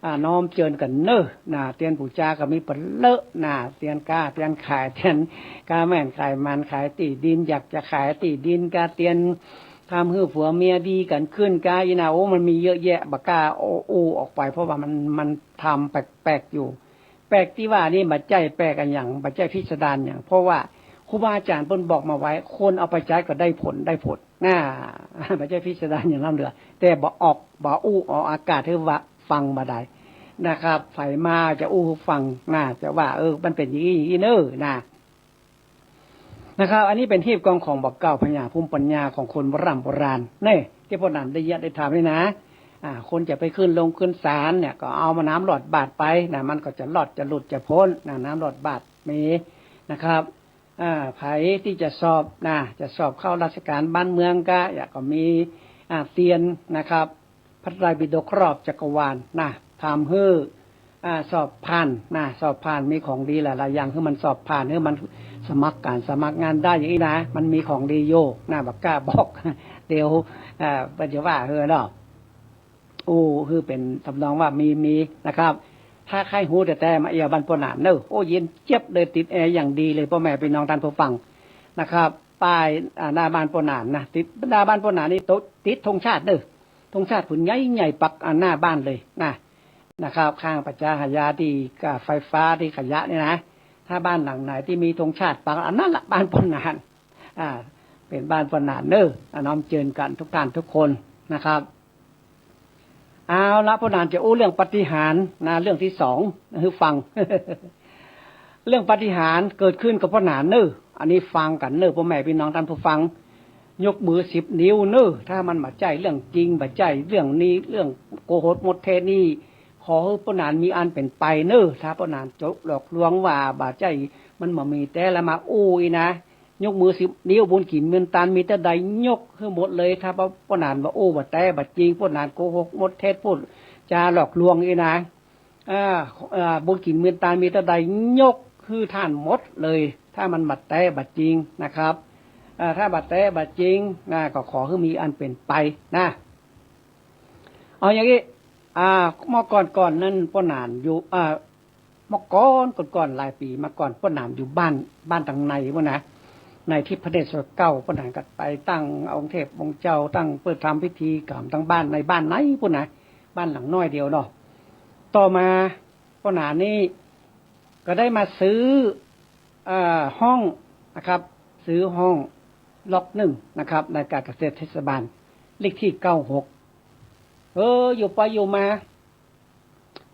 อ่า น้อมเจิญกั๋นเนอะ นะ เตียนปู๋จาก็มีเป๋นเยอะนะ เตียนก๊า เตียนขาย เตียนก๊าแม่นขายมัน ขายตี้ดิน อยากจะขายตี้ดิน ก๊าเตียนทำหื้อผัวเมียดีกั๋นขึ้น ก๊าอี้นะ โอ้ มันมีเยอะแยะ บ่กล้าอู้ออกไป เพราะว่ามัน มันทำแปลกๆ อยู่ แปลกตี้ว่านี่บ่ใจ้แปลกอะหยัง บ่ใจ้พิสดารหยัง เพราะว่าครูบาอาจ๋ารย์เปิ้นบอกมาไว้ คนเอาไปใจ๊ก็ได้ผล ได้ผลนะ บ่ใจ้พิสดารหยังล้ำเหลือ แต่บ่ออก บ่อู้ออกอากาศหื้อว่าฟังบ่ได้นะครับ ใผมาจะอู้หื้อฟังนะ จะว่า เออ มันเป๋นอย่างอี้ อย่างอี้เนอะนะ นะครับ อันนี้เป๋นฮีบกองของบ่าเก้า พญาภูมิปัญญาของคนโบร่ำโบราณ นี่ ตี้ป้อหนานได้เยียะได้ถามนี่นะ อ่า คนจะไปขึ้นลงขึ้นศาลเนี่ย ก็เอามาน้ำหลอดบาตรไปนะ มันก็จะรอดจะหลุดจะป๊นนะ น้ำหลอดบาตรมีนะครับ อ่า ใผตี้จะสอบนะ จะสอบเข้าราชก๋านบ้านเมืองก็ อยากก็มี อ่า เตียนนะครับ พระไตรปิฎกครอบจักรวาลนะ ทำหื้อ อ่า สอบผ่านนะ สอบผ่าน มีของดีหลายๆ อย่าง หื้อมันสอบผ่าน หื้อมันสมัครงาน สมัครงานได้อย่างอี้นะ มันมีของดีอยู่นะ บ่กล้าบอก เดี๋ยว อ่า เปิ้นจะว่าหื้อเนาะ โอ้ หื้อเป๋นทำนองว่ามี มีนะครับ ถ้าใค่ฮู้แต๊ๆ มาเอี่ยวบ้านป้อหนานเนอะ โอ้ เย็นเจี๊ยบเลย ติดแอร์อย่างดีเลย ป้อแม่ปี้น้องต้านผู้ฟังนะครับ ป้าย อ่า หน้าบ้านป้อหนานนะ ติด หน้าบ้านป้อหนานนี่ ติดธงชาติเนอะ ธงชาติผืนใหญ่ๆ ปัก อ่า หน้าบ้านเลยนะ นะครับ ข้างประชาหายาตี้ อ่า ไฟฟ้าตี้ขยะนี่นะ ถ้าบ้านหลังไหนตี้มีธงชาติปัก อันนั้นละบ้านป้อหนาน อ่า เป๋นบ้านป้อหนานเนอะ อ่า น้อมเจิญกั๋นทุกท่านทุกคนนะครับ เอาละ ป้อหนานจะอู้เรื่องปาฏิหาริย์นะ เรื่องตี้สองหื้อฟัง เรื่องปาฏิหาริย์เกิดขึ้นกับป้อหนานเนอะ อันนี้ฟังกั๋นเนอะ ป้อแม่ปี้น้องต้านผู้ฟัง ยกมือสิบนิ้วเนอะ ถ้ามันบ่ใจ้เรื่องจริง บ่ใจ้เรื่องนี้ เรื่องโกหกมดเท็จนี่ ขอหื้อป้อหนานมีอันเป๋นไปเนอะ ถ้าป้อหนานจะหลอกลวงว่าบ่ใจ้ มันบ่มีแต๊แล้วมาอู้อี้นะ ยกมือสิบนิ้ว บุญกิ๋นเมือนตานมีเต้าใด ยกหื้อหมดเลย ถ้าป้อหนานบ่อู้ บ่แต๊บ่จริง ป้อหนานโกหกมดเท็จ พูดจ๋าหลอกลวงอี้นะ อ่า อ่า บุญกิ๋นเมือนตานมีเต้าใด ยกหื้อต้านหมดเลย ถ้ามันบ่แต๊บ่จริงนะครับ อ่า ถ้าบ่แต๊บ่จริงนะ ก็ขอหื้อมีอันเป๋นไปนะ เอาอย่างอี้ อ่า เมื่อก่อนๆ นั้นป้อหนานอยู่ อ่า เมื่อก่อนๆ หลายปี๋มาก่อน ป้อหนานอยู่บ้าน บ้านตังในปู้นนะ ในทิพย์พระเนตรซอยเก้า ป้อหนานก็ไปตั้งองค์เทพองค์เจ้า ตั้งเปิ้นทำพิธีกรรมตังบ้าน ในบ้านในปู้นนะ บ้านหลังน้อยเดียวเนาะ ต่อมาป้อหนานนี่ก็ได้มาซื้อ เอ่อ ห้องนะครับ ซื้อห้องล็อกหนึ่งนะครับ ในการเกษตรเทศบาล เลขตี้เก้าหก เออ อยู่ไปอยู่มา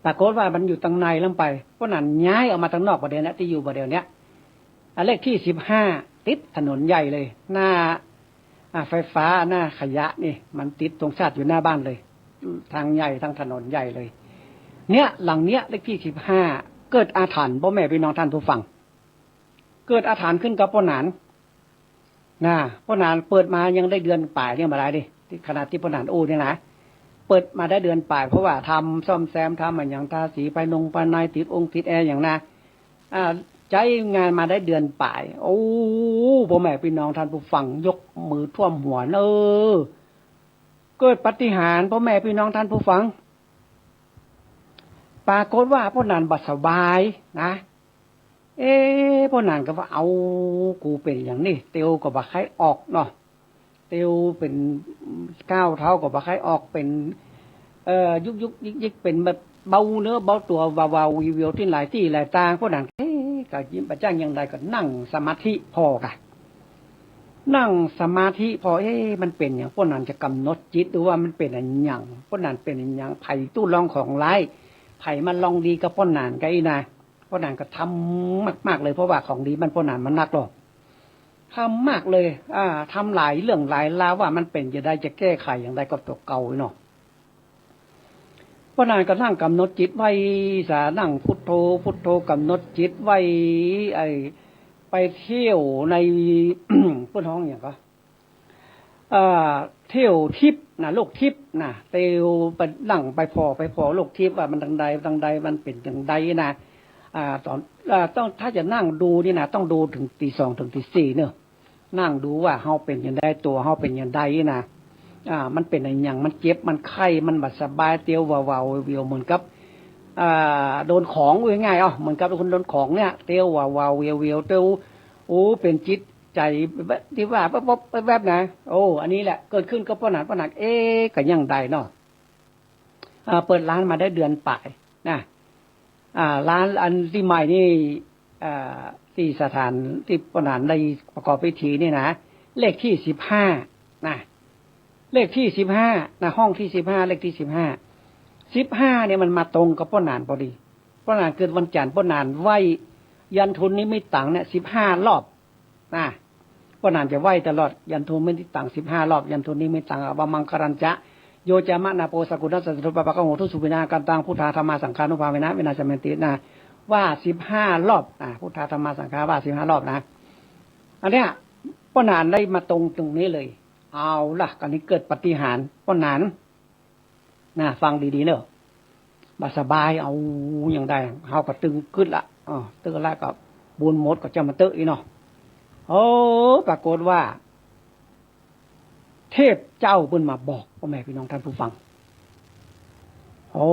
ปรากฏว่ามันอยู่ตังในล้ำไป ป้อหนานย้ายออกมาตังนอกบ่าเดี่ยวเนี้ย ตี้อยู่บ่าเดี่ยวเนี้ย อ่ะ เลขตี้สิบห้า ติดถนนใหญ่เลย หน้า อ่ะ ไฟฟ้า หน้าขยะนี่ มันติดธงชาติอยู่หน้าบ้านเลย ทางใหญ่ ทางถนนใหญ่เลย เนี่ย หลังเนี้ย เลขตี้สิบห้า เกิดอาถรรพ์ ป้อแม่ปี้น้องต้านผู้ฟัง เกิดอาถรรพ์ขึ้นกับป้อหนาน นะ ป้อหนานเปิดมายังได้เดือนป๋ายเนี่ย บ่าดายดิ ตี้ขนาดตี้ป้อหนานอู้เนี่ยนะ เปิดมาได้เดือนป๋าย เพราะว่าทำซ่อมแซม ทำอะหยัง ทาสีภายนงภายใน ติดองค์ติดแอร์หยังนะ อ่า ใจ๊งานมาได้เดือนป๋าย โอ้ ป้อแม่ปี้น้องต้านผู้ฟัง ยกมือท่วมหัวเนอะ เกิดปาฏิหาริย์ ป้อแม่ปี้น้องต้านผู้ฟัง ปรากฏว่าป้อหนานบ่สบายนะ เอ๊ะ ป้อหนานก็ว่า เอา กูเป๋นอย่างนี้ เตียวก็บ่ใค่ออกเนาะ เตียวเป๋นก้าวเท้าก็บ่ใค่ออก เป๋น เอ่อ ยุกยุกยิกยิก เป๋นแบบ เบาเนื้อเบาตั๋ว วาวๆ วิวๆ ตี้หลายตี้หลายตาง ป้อนั้น เอ๊ะ ก็บ่จ้างอย่างใดก็นั่งสมาธิผ่อก่ะ นั่งสมาธิผ่อ เอ๊ะ มันเป๋นหยัง ป้อนั้นจะก๋ำหนดจิตดูว่ามันเป๋นอะหยัง ป้อนั้นเป๋นอะหยัง ใผตู้ลองของร้าย ใผมาลองดีกับป้อนั้นก่ะอี้นะ ป้อนั้นก็ทำมากๆ เลย เพราะว่าของดีบ้านป้อนั้นมันนักเนาะ ทำมากเลย อ่า ทำหลายเรื่องหลายราวว่ามันเป๋นจะใด จะแก้ไขอย่างใดกับตั๋วเก่าเนาะ ป้อนั้นก็นั่งก๋ำหนดจิตไว้สา นั่งพุทโธ พุทโธ ก๋ำหนดจิตไว้ ไอ้ ไปเตียวใน เปิ้นฮ้องหยังก็ เอ่อ เตียวทิพย์นะ โลกทิพย์นะ เตียวไปนั่งไปผ่อ ไปผ่อโลกทิพย์ว่ามันตางใด ตางใด มันเป๋นตางใดนะ อ่า ต๋อน อ่า ต้อง ถ้าจะนั่งดูนี่นะ ต้องดูเถิงตีสองเถิงตีสี่เนาะ นั่งดูว่าเฮาเป๋นอย่างใด ตั๋วเฮาเป๋นอย่างใดนะ อ่า มันเป๋นอะหยัง มันเจ็บ มันไข้ มันบ่สบาย เตียววาวๆ วิวๆ เหมือนกับ อ่า โดนของ ว่าง่ายๆ เอ้า เหมือนกับคนโดนของเนี่ย เตียววาวๆ วิวๆ เตียว โอ้ เป๋นจิตใจ๋ตี้ว่าแวบๆ แวบๆ นะ โอ้ อันนี้แหละเกิดขึ้นกับป้อนั้น ป้อนั้น เอ๊ะ ก็ยังใดเนาะ อ่า เปิดร้านมาได้เดือนป๋ายนะ อ่า ร้านอันตี้ใหม่นี่ อ่า ตี้สถานตี้ป้อนั้นได้ประกอบพิธีนี่นะ เลขตี้สิบห้านะ เลขตี้สิบห้านะ ห้องตี้สิบห้า เลขตี้สิบห้า สิบห้าเนี่ยมันมาตรงกับป้อนั้นพอดี ป้อนั้นเกิดวันจันทร์ ป้อนั้นไหว้ยันทุนนิมิตตังเนี่ยสิบห้ารอบ นะ ป้อนั้นจะไหว้ตลอด ยันทุนนิมิตตังสิบห้ารอบ ยันทุนนิมิตตัง อะวะมังคลัญจะ โยจะมะนาโป สะกุณัสสะ จตุปปาทะโห ทุสสุปิณากันตัง พุทธา ธัมมา สังฆานุภาเวนะ วินาศยันตินะ ว่าสิบห้ารอบ อ่า พุทธา ธัมมา สังฆา ว่าสิบห้ารอบนะ อันเนี้ย ป้อนั้นได้มาตรงตรงนี้เลย เอาล่ะ อันนี้เกิดปาฏิหาริย์ ป้อนั้น นะ ฟังดีๆ เนาะ บ่สบาย เอา อย่างใด เฮาก็ตึงกึ๊ดละ อ้อ ตึงละก็บุญหมดก็จะมาเต๊อะอี้เนาะ โอ้ ปรากฏว่า เทพเจ้าเปิ้นมาบอก ป้อแม่พี่น้องท่านผู้ฟัง โอ้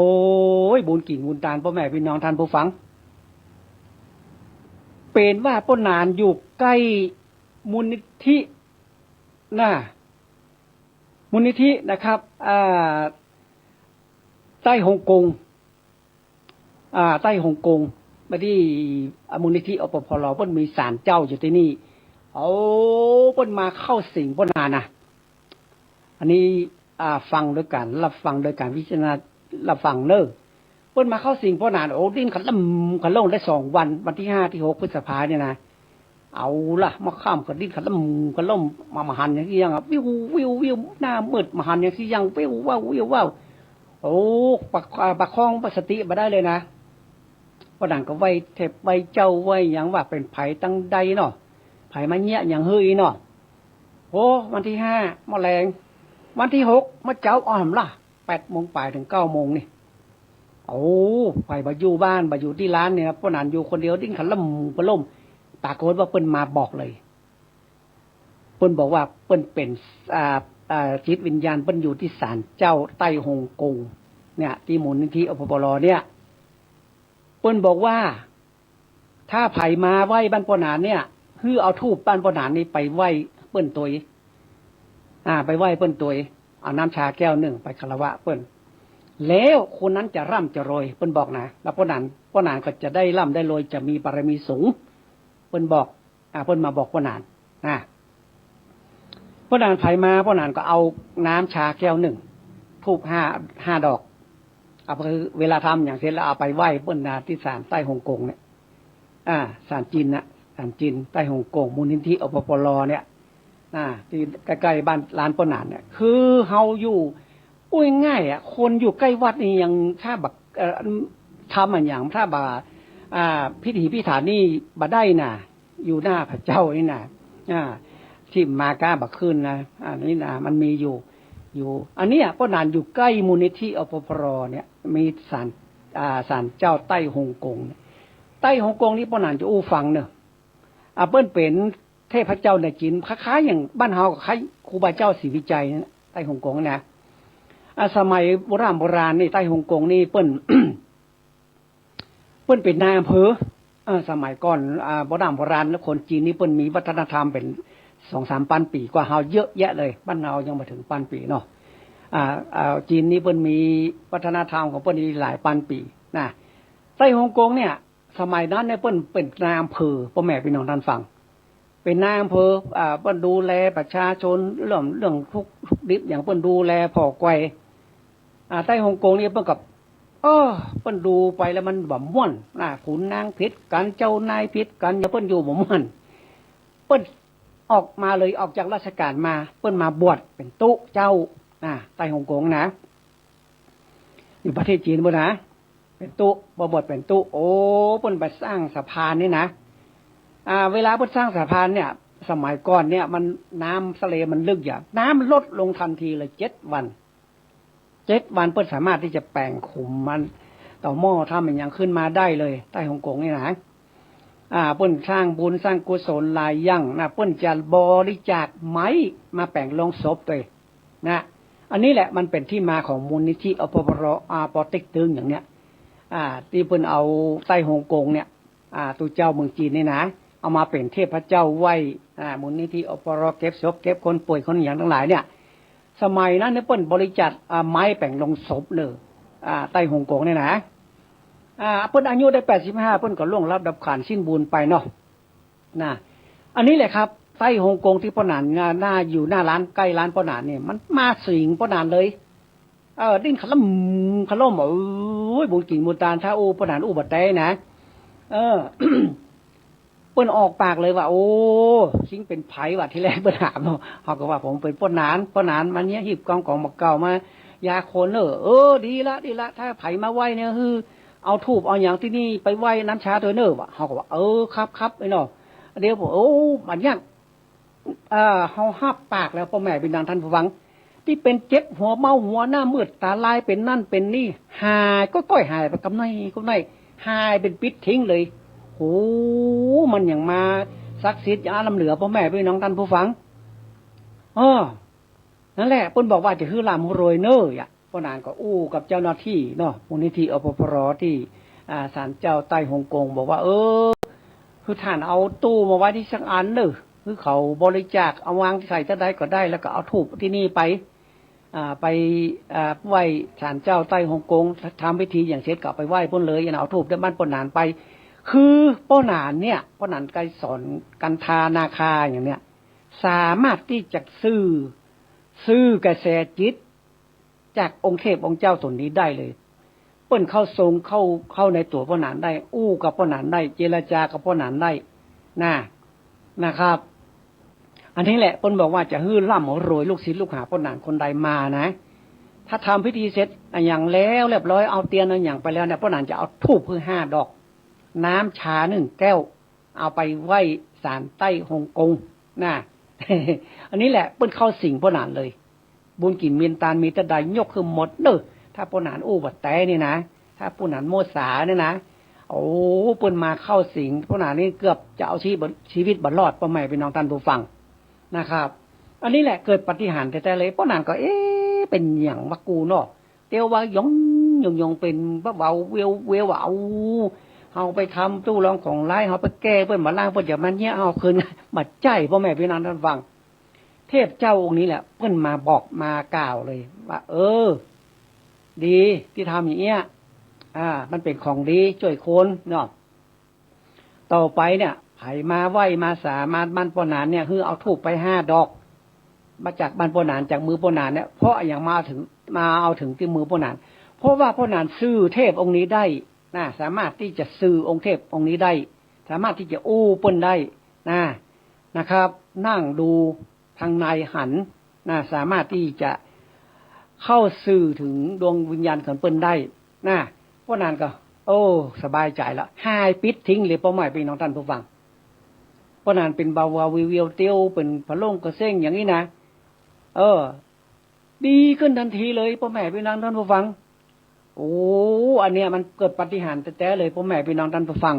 ย บุญกิ๋นบุญตาน ป้อแม่พี่น้องท่านผู้ฟัง เป๋นว่าป้อนั้นอยู่ใก้มูลนิธิ นะ มูลนิธินะครับ อ่า ใต้ฮ่องกง อ่า ใต้ฮ่องกง มาตี้ อ่า มูลนิธิ อปภร เปิ้นมีศาลเจ้าอยู่ตี้นี่ เอา เปิ้นมาเข้าสิงป้อนั้นนะ อันนี้ อ่า ฟังโดยการ รับฟังโดยการพิจารณา รับฟังเนาะ เปิ้นมาเข้าสิงป้อนั้น โอ้ ดิ้นขะล่ำขะล่มได้สองวัน วันตี้ห้าตี้หกพฤษภาเนี่ยนะ เอาล่ะ มาค่ำก็ดิ้นขะล่ำขะล่ม มา บ่หันหยังสักอย่างอะ วิววิววิว หน้ามืด บ่หันหยังสักอย่าง วิวว้าววิวว้าว โอ้ ประ อ่า ประคองสติบ่ได้เลยนะ ป้อนั้นก็ไหว้เทพไหว้เจ้าไหว้หยังว่าเป๋นใผตางใดเนาะ ใผมาเยียะหยังหื้ออี้เนาะ โอ้ วันตี้ห้า เมื่อแลง วันตี้หก เมื่อเจ๊า อ้อ หั้นล่ะ แปดโมงป๋ายเถิงเก้าโมงนี่ โอ้ ใผบ่อยู่บ้าน บ่อยู่ตี้ร้านเนี่ย ป้อนั้นอยู่คนเดียว ดิ้นขะล่ำขะล่ม ปรากฏว่าเปิ้นมาบอกเลย เปิ้นบอกว่าเปิ้นเป๋น อ่า อ่า จิตวิญญาณเปิ้นอยู่ตี้ศาลเจ้าใต้ฮ่องกงเนี่ย ตี้มูลนิธิ อปภร เนี่ย เปิ้นบอกว่า ถ้าใผมาไหว้บ้านป้อนั้นเนี่ย หื้อเอาธูปบ้านป้อนั้นนี่ไปไหว้เปิ้นตวย อ่า ไปไหว้เปิ้นตวย เอาน้ำชาแก้วนึ่งไปคารวะเปิ้น แล้วคนนั้นจะร่ำจะรวย เปิ้นบอกนะ แล้วป้อนั้น ป้อนั้นก็จะได้ร่ำได้รวย จะมีบารมีสูง เปิ้นบอก อ่า เปิ้นมาบอกป้อนั้น นะ ป้อนั้นใผมา ป้อนั้นก็เอาน้ำชาแก้วนึ่ง ธูปห้า ห้าดอก เอาไป เวลาทำหยังเสร็จแล้วเอาไปไหว้เปิ้นนะ ตี้ศาลใต้ฮ่องกงเนี่ย อ่า ศาลจีนนะ ศาลจีนใต้ฮ่องกง มูลนิธิ อปภร เนี่ย อ่า ตี้ใก้ๆ บ้าน ร้านป้อนั้นเนี่ย คือเฮาอยู่ อู้ง่ายๆ อะ คนอยู่ใก้วัดนี่ยังถ้าบ่ เอ่อ ทำอะหยัง ถ้าบ่ อ่า พิถีพิถันนี่บ่ได้นะ อยู่หน้าพระเจ้านี่นะ อ่า ทิ่มมาก้าบ่ขึ้นนะ อันนี้นะ มันมีอยู่ อยู่ อันเนี้ย ป้อนั้นอยู่ใก้มูลนิธิ อปภร เนี่ย มีศาล อ่า ศาลเจ้าใต้ฮ่องกงเนี่ย ใต้ฮ่องกงนี่ป้อนั้นจะอู้ฟังเนาะ อ่า เปิ้นเป๋นเทพเจ้าในจีน คล้ายๆ อย่างบ้านเฮาก็คล้ายครูบาเจ้าศรีวิชัยนั่นแหละ ใต้ฮ่องกงนะ อ่า สมัยโบร่ำโบราณนี่ ใต้ฮ่องกงนี่เปิ้น เปิ้นเป๋นนายอำเภอ เออ สมัยก่อน อ่า โบร่ำโบราณ แล้วคนจีนนี่เปิ้นมีวัฒนธรรมเป๋นสองสามปันปี๋กว่าเฮาเยอะแยะเลย บ้านเฮายังบ่เถิงปันปี๋เนาะ อ่า อ่า จีนนี่เปิ้นมีวัฒนธรรมของเปิ้นนี่หลายปันปี๋นะ ใต้ฮ่องกงเนี่ย สมัยนั้นเนี่ยเปิ้นเป๋นนายอำเภอ ป้อแม่ปี้น้องต้านฟัง เป๋นนายอำเภอ อ่า เปิ้นดูแลประชาชนเรื่อง เรื่องทุกข์ ทุกข์ดิบหยัง เปิ้นดูแลผ่อแกว่ อ่า ใต้ฮ่องกงนี่เปิ้นก็ เออ เปิ้นดูไปแล้วมันบ่ม่วนนะ ขุนนางผิดกั๋น เจ้านายผิดกั๋น เปิ้นอยู่บ่ม่วน เปิ้นออกมาเลย ออกจากราชก๋านมา เปิ้นมาบวชเป๋นตุ๊เจ้า อ่า ใต้ฮ่องกงนะ อยู่ประเทศจีนปู้นนะ เป๋นตุ๊ มาบวชเป๋นตุ๊ โอ้ เปิ้นไปสร้างสะพานนี่นะ อ่า เวลาเปิ้นสร้างสะพานเนี่ย สมัยก่อนเนี่ยมัน น้ำทะเลมันลึกอย่า น้ำมันลดลงตันทีเลย เจ็ดวัน เจ็ดวันเปิ้นสามารถตี้จะแป๋งขุมมัน ต่อหม้อถ้ำมันหยังขึ้นมาได้เลย ใต้ฮ่องกงนี่นะ อ่า เปิ้นสร้างบุญสร้างกุศลหลายอย่างนะ เปิ้นจะบริจาคไม้มาแป๋งโลงศพตวยนะ อันนี้แหละมันเป๋นตี้มาของมูลนิธิ อพปร อ่า ปอเต็กตึงอย่างเนี้ย อ่า ตี้เปิ้นเอาใต้ฮ่องกงเนี่ย อ่า ตุ๊เจ้าเมืองจีนนี่นะ เอามาเป๋นเทพเจ้าไหว้ อ่า มูลนิธิ อพปร เก็บศพ เก็บคนป่วยคนหยังตังหลายเนี่ย สมัยนั้นเนี่ยเปิ้นบริจาค อ่า ไม้แป๋งโลงศพเน่อ อ่า ใต้ฮ่องกงเนี่ยนะ อ่า เปิ้นอายุได้แปดสิบห้า เปิ้นก็ล่วงลับดับขันธ์สิ้นบุญไปเนาะ นะ อันนี้แหละครับ ใต้ฮ่องกงตี้ป้อหนาน หน้า หน้า อยู่หน้าร้าน ใก้ร้านป้อหนานเนี่ย มันมาสิงป้อหนานเลย เออ ดิ้นขะล่มขะล่ม โอ้ย บุญกิ๋นบุญตาน ถ้าอู้ป้อหนานอู้บ่แต๊นะ เออ เปิ้นออกปากเลยว่า โอ้ สิงเป๋นใผวะ ทีแรกเปิ้นถามเนาะ เฮาก็ว่าผมเป๋นป้อหนาน ป้อหนานมาเนี่ย หีบกองของบ่าเก่ามา ยาคนเน่อ เออ ดีละ ดีละ ถ้าใผมาไหว้เนี่ย หื้อเอาธูปเอาหยังตี้นี่ไปไหว้น้ำชาตวยเน่อวะ เฮาก็ว่า เออ ครับ ครับ ไอ้เนาะ เดี๋ยวผม โอ้ บัดเนี่ย เอ่อ เฮาฮับปากแล้ว ป้อแม่ปี้น้องต้านผู้ฟัง ตี้เป๋นเจ็บหัวเมาหัว หน้ามืดต๋าลาย เป๋นนั่นเป๋นนี่ หาย ก้อยๆ หายไปกำน้อยกำน้อย หายเป๋นปิดทิ้งเลย โห มันหยังมาศักดิ์สิทธิ์หยังอันล้ำเหลือ ป้อแม่ปี้น้องต้านผู้ฟัง เออ นั่นแหละ เปิ้นบอกว่าจะหื้อร่ำหื้อรวยเน่ออะ ป้อหนานก็อู้กับเจ้าหน้าตี้เนาะ มูลนิธิ อพปร ตี้ อ่า ศาลเจ้าใต้ฮ่องกง บอกว่า เออ หื้อต้านเอาตู้มาไว้ตี้สักอันเน่อ หื้อเขาบริจาค เอาวางใส่ตี้ใดก็ได้ แล้วก็เอาธูปตี้นี่ไป อ่า ไป อ่า ไหว้ศาลเจ้าใต้ฮ่องกง ทำพิธีอย่างเสร็จก็เอาไปไหว้ปู้นเลย อย่าเอาธูปตี้บ้านป้อหนานไป คือป้อหนานเนี่ย ป้อหนานไกรสอนกันทานาคาอย่างเนี้ย สามารถตี้จะสื่อ สื่อกระแสจิต จากองค์เทพองค์เจ้าต๋นนี้ได้เลย เปิ้นเข้าทรง เข้า เข้าในตั๋วป้อหนานได้ อู้กับป้อหนานได้ เจรจากับป้อหนานได้ นะ นะครับ อันนี้แหละ เปิ้นบอกว่าจะหื้อร่ำหื้อรวย ลูกศิษย์ลูกหาป้อหนานคนใดมานะ ถ้าทำพิธีเสร็จอะหยังแล้วเรียบร้อย เอาเตียนเอาหยังไปแล้วเนี่ย ป้อหนานจะเอาธูปหื้อห้าดอก น้ำชาหนึ่งแก้ว เอาไปไหว้ศาลใต้ฮ่องกง นะ อันนี้แหละ เปิ้นเข้าสิงป้อหนานเลย บุญกิ๋นบุญตานมีตี้ใดยกหื้อหมดเน่อ ถ้าป้อหนานอู้บ่แต๊นี่นะ ถ้าป้อหนานโม้สาเนี่ยนะ โอ้ เปิ้นมาเข้าสิง ป้อหนานนี่เกือบจะเอาชีวิต ชีวิตบ่รอด ป้อแม่ปี้น้องต้านผู้ฟัง นะครับ อันนี้แหละเกิดปาฏิหาริย์แต๊ๆ เลย ป้อหนานก็ เอ๊ะ เป๋นหยังวะกูเนาะ เตียวว่าหยงหยงหยง เป๋นแบบว่าเววเววว่า เอา เฮาไปทำตู้รองของหลาย เฮาไปแก้เปิ้นบ่ล้าง เปิ้นจะมาเยียะเฮาคืน บ่ใจ้ ป้อแม่ปี้น้องต้านฟัง เทพเจ้าองค์นี้แหละ เปิ้นมาบอกมากล่าวเลยว่า เออ ดีตี้ทำอย่างเงี้ย อ่า มันเป๋นของดีจ้วยคนเนาะ ต่อไปเนี่ย ใผมาไหว้มาสามาบ้านป้อหนานเนี่ย หื้อเอาธูปไปห้าดอก มาจากบ้านป้อหนาน จากมือป้อหนานเนี่ย เพราะอย่างมาถึง มาเอาถึงตี้มือป้อหนาน เพราะว่าป้อหนานสื่อเทพองค์นี้ได้นะ สามารถตี้จะสื่อองค์เทพองค์นี้ได้ สามารถตี้จะอู้เปิ้นได้นะ นะครับ นั่งดูทางในหันนะ สามารถตี้จะเข้าสื่อถึงดวงวิญญาณของเปิ้นได้นะ ป้อหนานก็ โอ้ สบายใจ๋ละ หายปิดทิ้งเลย ป้อแม่ปี้น้องต้านผู้ฟัง ป้อหนานเป๋นเบาๆ เวียวๆ เตียว เป๋นผะโล่งกระเซ้งอย่างนี้นะ เออ ดีขึ้นตันทีเลย ป้อแม่ปี้น้องต้านผู้ฟัง โอ้ อันเนี้ยมันเกิดปาฏิหาริย์แต๊ๆ เลย ป้อแม่ปี้น้องต้านผู้ฟัง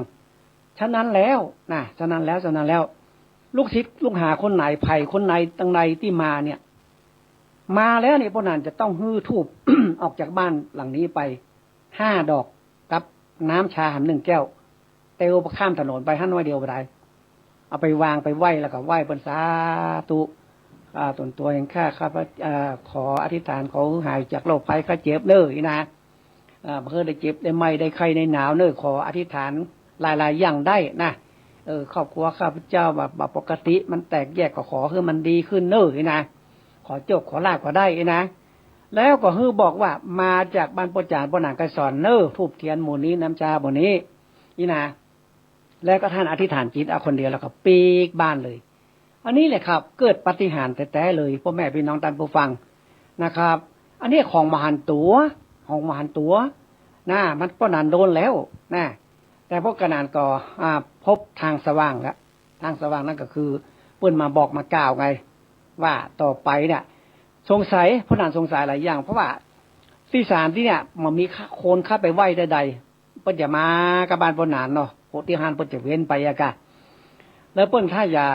ฉะนั้นแล้วนะ ฉะนั้นแล้ว ฉะนั้นแล้ว ลูกศิษย์ลูกหาคนไหน ใผคนไหนตังใดตี้มาเนี่ย มาแล้วเนี่ย ป้อหนานจะต้องหื้อธูป ออกจากบ้านหลังนี้ไป ห้าดอก กับน้ำชาหันหนึ่งแก้ว เตียวข้ามถนนไปหั้นน้อยเดียวบ่ได้ เอาไปวางไปไหว้ แล้วก็ไหว้เปิ้นสาธุ อ่า ส่วนตั๋วแห่งข้า ข้าพเจ้า อ่า ขออธิษฐาน ขอหื้อหายจากโรคภัยไข้เจ็บเน้อ อีนา อ่า บ่หื้อได้เจ็บได้ไม้ได้ไข้ได้หนาวเน้อ ขออธิษฐานหลายๆ อย่างได้นะ เออ ครอบครัวข้าพเจ้าแบบ แบบปกติมันแตกแยก ก็ขอหื้อมันดีขึ้นเน้อ อีนา ขอโจคขอลาภก็ได้ อีนา แล้วก็หื้อบอกว่ามาจากบ้านป้อจ๋ารย์ ป้อหนานไกรสอนเน้อ ธูปเตียนหมู่นี้ น้ำชาหมู่นี้ อีนา แล้วก็ท่านอธิษฐานจิตเอาคนเดียว แล้วก็ปิ๊กบ้านเลย อันนี้แหละครับ เกิดปาฏิหาริย์แต๊ๆ เลย ป้อแม่ปี้น้องต้านผู้ฟังนะครับ อันนี้ของบ่หันตั๋ว ของบ่หันตั๋วนะ มันป้อหนานโดนแล้วนะ แต่ป้อหนานก็ อ่า พบตางสว่างแล้ว ตางสว่างนั้นก็คือเปิ้นมาบอกมากล่าวไง ว่าต่อไปเนี่ย สงสัย ป้อหนานสงสัยหลายอย่าง เพราะว่าตี้ศาลตี้เนี่ย บ่มีคนเข้าไปไหว้ใดๆ เปิ้นจะมากับบ้านป้อหนานเนาะ ตี้หั้นเปิ้นจะเว้นไปอะกะ แล้วเปิ้นถ้าอยาก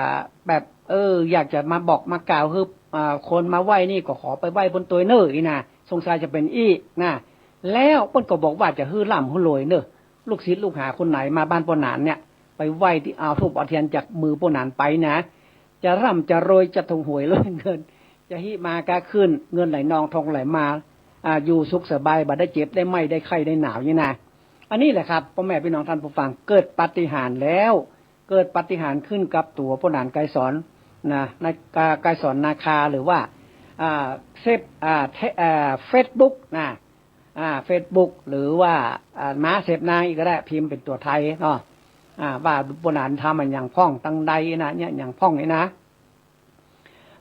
แบบ เออ อยากจะมาบอกมากล่าวหื้อ อ่า คนมาไหว้นี่ก็ขอไปไหว้เปิ้นตวยเน้อ อีนา สงสัยจะเป๋นอี้นะ แล้วเปิ้นก็บอกว่าจะหื้อร่ำหื้อรวยเน้อ ลูกศิษย์ลูกหาคนไหนมาบ้านป้อหนานเนี่ย ไปไหว้ตี้ เอาธูปเอาเตียนจากมือป้อหนานไปนะ จะร่ำจะรวย จะถูกหวยรวยเงิน จะฮิมาก้าขึ้น เงินไหลนองทองไหลมา อ่า อยู่สุขสบาย บ่ได้เจ็บได้ไม้ได้ไข้ได้หนาวนี่นะ อันนี้แหละครับ ป้อแม่ปี้น้องต้านผู้ฟัง เกิดปาฏิหาริย์แล้ว เกิดปาฏิหาริย์ขึ้นกับตั๋วป้อหนานไกรสอนนะ ใน กา ไกรสอนนาคา หรือว่า อ่า เซฟ อ่า เท อ่า เฟซบุ๊กนะ อ่า เฟซบุ๊ก หรือว่า อ่า ม้าเสพนางอีกก็ได้ พิมพ์เป๋นตั๋วไทยเนาะ อ่า ว่าป้อหนานทำอะหยังพ่องตังใดนะ เนี่ยหยังพ่องนี่นะ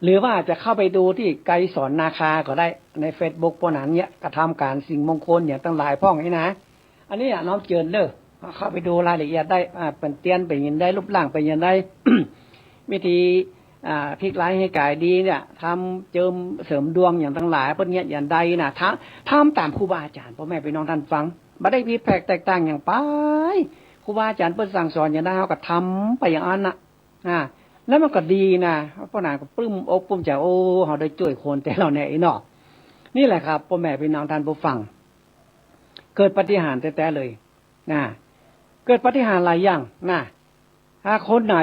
หรือว่าจะเข้าไปดูตี้ไกรสอนนาคาก็ได้ ในเฟซบุ๊กป้อหนานเนี่ย กระทำการสิ่งมงคลอย่างตังหลายพ่องนี่นะ อันนี้อะน้อมเจิญเน้อ เข้าไปดูรายละเอียดได้ อ่า เป๋นเตียนเป๋นหยังใด รูปร่างเป๋นหยังใด วิธี อ่า พลิกร้ายหื้อก๋ายดีเนี่ย ทำเจิมเสริมดวงอย่างตังหลาย เปิ้นเยียะอย่างใดนะ ทำ ทำต๋ามครูบาอาจ๋ารย์ ป้อแม่ปี้น้องต้านฟัง บ่ได้ผิดแผกแตกต่างอย่างไป ครูบาอาจ๋ารย์เปิ้นสั่งสอนอย่างใด เฮาก็ทำไปอย่างอั้นนะ อ่า แล้วมันก็ดีนะ ป้อหนานก็ปลื้มอกปลื้มใจ๋ โอ้ เฮาได้จ้วยคนแต๊เฮาเนี่ย อี้เนาะ นี่แหละครับ ป้อแม่ปี้น้องต้านผู้ฟัง เกิดปาฏิหาริย์แต๊ๆ เลยนะ เกิดปาฏิหาริย์หลายอย่างนะ ถ้าคนไหน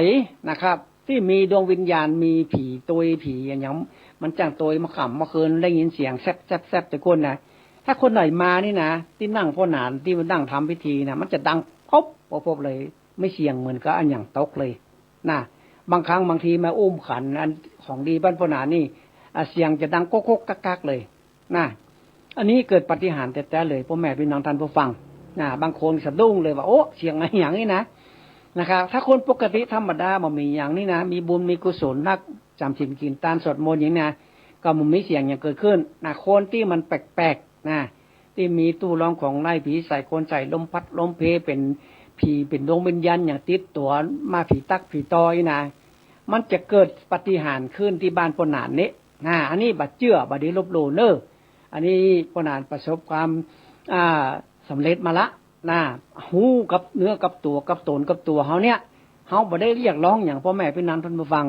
นะครับ ตี้มีดวงวิญญาณ มีผีตวยผีอะหยัง มันจ้างตวยมาค่ำมาคืน ได้ยินเสียงแซบๆๆ แต่คนนะ ถ้าคนไหนมานี่นะ ตี้นั่งป้อหนาน ตี้มันนั่งทำพิธีนะ มันจะดังป๊บป๊บป๊บเลย มีเสียงเหมือนกับอะหยังตกเลยนะ บางครั้งบางทีมาอุ้มขันอันของดีบ้านป้อหนานนี่ อ่ะ เสียงจะดังก๊กๆ กั๊กๆ เลยนะ อันนี้เกิดปาฏิหาริย์แต๊ๆ เลย ป้อแม่ปี้น้องต้านผู้ฟังนะ บางคนสะดุ้งเลยว่า โอ้ เสียงอะหยังนี่นะ นะครับ ถ้าคนปกติธรรมดาบ่มีหยังนี่นะ มีบุญมีกุศลนัก จ๋ำศีลกิ๋นตานสวดมนต์อย่างนี้นะ ก็บ่มีเสียงหยังเกิดขึ้นนะ คนตี้มันแปลกๆ นะ ตี้มีตู้รองของไร้ ผีใส่คนใส่ ลมพัดลมเพ เป๋นผี เป๋นดวงวิญญาณหยังติดตั๋วมา ผีตั๊กผีตอยนะ มันจะเกิดปาฏิหาริย์ขึ้นตี้บ้านป้อหนานนี้นะ อันนี้บ่าเจื้อบ่ดีลบหลู่เน้อ อันนี้ป้อหนานประสบความ อ่า สำเร็จมาละนะ ฮู้กับเนื้อกับตั๋ว กับต๋นกับตั๋วเฮาเนี่ย เฮาบ่ได้เรียกร้องหยัง ป้อแม่ปี้น้องต้านผู้ฟัง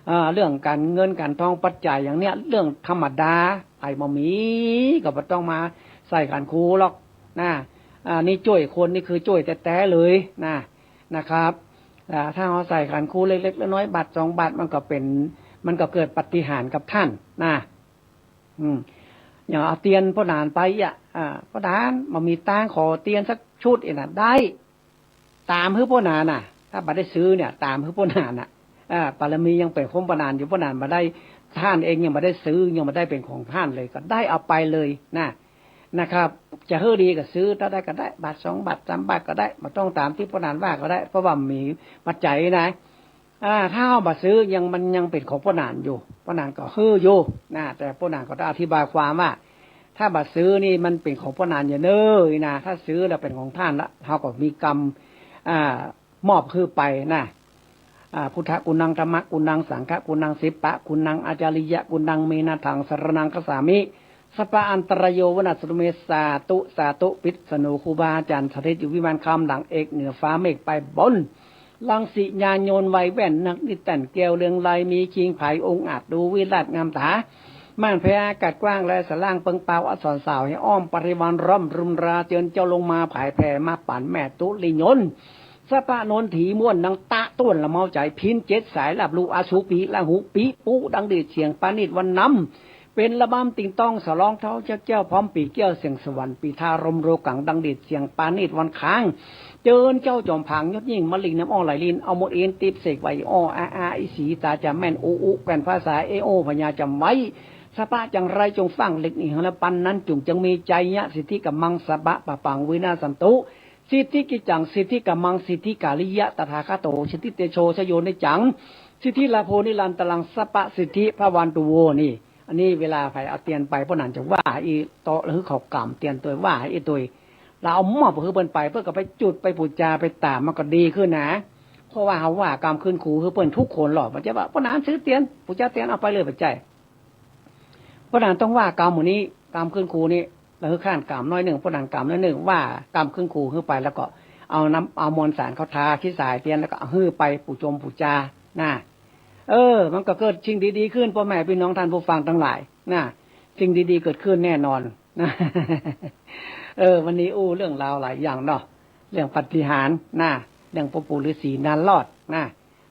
เอ่อ เรื่องก๋านเงินก๋านทองปัจจัยอย่างเนี้ย เรื่องธรรมดา ใผบ่มีก็บ่ต้องมาใส่ขันครูหรอกนะ อ่า นี่จ้วยคน นี่คือจ้วยแต๊ๆ เลยนะ นะครับ อ่า ถ้าเฮาใส่ขันครูเล็กๆ น้อยๆ บาทสองบาท มันก็เป๋น มันก็เกิดปาฏิหาริย์กับต้านนะ อืม อย่างเอาเตียนป้อหนานไปอะ อ่า ป้อหนานบ่มีตางค์ ขอเตียนสักชุดอี้นะ ได้ ต๋ามหื้อป้อหนานน่ะ ถ้าบ่ได้ซื้อเนี่ย ต๋ามหื้อป้อหนานน่ะ อ่า บารมียังเป๋นของป้อหนานอยู่ ป้อหนานบ่ได้ ต้านเองยังบ่ได้ซื้อ ยังบ่ได้เป๋นของต้านเลย ก็ได้เอาไปเลยนะ นะครับ จะหื้อดีก็ซื้อ ถ้าได้ก็ได้ บาทสองบาทสามบาทก็ได้ บ่ต้องต๋ามตี้ป้อหนานว่าก็ได้ เพราะว่ามีปัจจัยนะ อ่า ถ้าเฮาบ่ซื้อยัง มันยังเป๋นของป้อหนานอยู่ ป้อหนานก็หื้ออยู่นะ แต่ป้อหนานก็ต้องอธิบายความว่า ถ้าบ่ซื้อนี่มันเป๋นของป้อหนานอยู่เน้อนะ ถ้าซื้อแล้วเป๋นของต้านละ เฮาก็มีกรรม อ่า มอบหื้อไปนะ อ่า พุทธกุณัง ธัมมกุณัง สังฆกุณัง สิปปะกุณัง อาจาริยกุณัง เมนะถัง สรณังคัจฉามิ สัพพะอันตรายโย วินัสสตุเม สาธุ สาธุ ปิดสนุ ครูบาอาจ๋ารย์สถิตอยู่วิมานคำหลังเอกเหนือฟ้าเมฆไปบน รังสิญาณโยนไวแว่นนักนิแต่นแก้วเรืองไล มีคิงไผองอาจดูวิราชงามต๋า ม่านแผ่อากาศกว้างและสะล่างเปิงเปาอักษรสาวให้อ้อมปริวารร่อมรุมราเจิญเจ้าลงมาผายแผ่มาปั๋นแม่ตุลิยนต์ สะปะนนถีม่วนดังตะต้วนละเมาใจ๋ พิณเจ็ดสายลาบลู่ อสุปิละหุปิ ปูดังดีดเสียงปานีตวันนำ เป๋นระบำติงต้องสะร้องเท้าเจ๊าแก้ว พร้อมปี่เกี้ยวเสียงสวรรค์ ปี่ทารมโรกัง ดังดีดเสียงปานีตวันคาง เจิญเจ้าจ๋อมผางยศยิ่ง มะลิงน้ำอ้อไหลลิน เอาหมดเอ็นติ๊บเสกไหวอ้ออาอาอีสีต๋าจ๋าแม่น อุอุแป้นภาษา เอโอพญาจ๋ำไว้ สะปะจังไรจงฟั่ง เหล็กหนีหังละปันนั้น จุ่งจังมีชัยยะ สิทธิกัมมัง สะปะปะปัง วินาศสันตุ สิทธิกิจจัง สิทธิกัมมัง สิทธิกาลิยะ ตถาคโต สิทธิเตโช ชโยนิจจัง สิทธิลาโภนิรันตรัง สะปะสิทธิพะวันตุโว นี่ อันนี้เวลาใผเอาเตียนไป ป้อหนานจะว่าอี้เตาะ แล้วหื้อเขากำเตียนตวย ว่าอี้ตวย เฮาเอามอบหื้อเปิ้นไป เปิ้นก็ไปจุด ไปปู๋จา ไปต๋าม มันก็ดีขึ้นนะ เพราะว่าเฮาว่ากำคืนครูหื้อเปิ้นทุกคนหรอก บ่ใจ้ว่า ป้อหนานถือเตียน ปู๋จาเตียนเอาไปเลย บ่ใจ้ ป้อหนานต้องว่ากำหมู่นี้ กำคืนครูนี่ แล้วหื้อข้านกำน้อยนึ่ง ป้อหนานกำน้อยนึ่ง ว่ากำคืนครูหื้อไป แล้วก็เอาน้ำ เอามวลสารเข้าทาขี้สายเตียน แล้วก็เอาหื้อไปปู๋จมปู๋จา นะ เออ มันก็เกิดสิ่งดีๆ ขึ้น ป้อแม่ปี้น้องต้านผู้ฟังตังหลาย นะ สิ่งดีๆ เกิดขึ้นแน่นอน นะ เออ วันนี้อู้เรื่องราวหลายอย่างเนาะ เรื่องปาฏิหาริย์ นะ เรื่องป้อปู่ฤๅษีนารอด นะ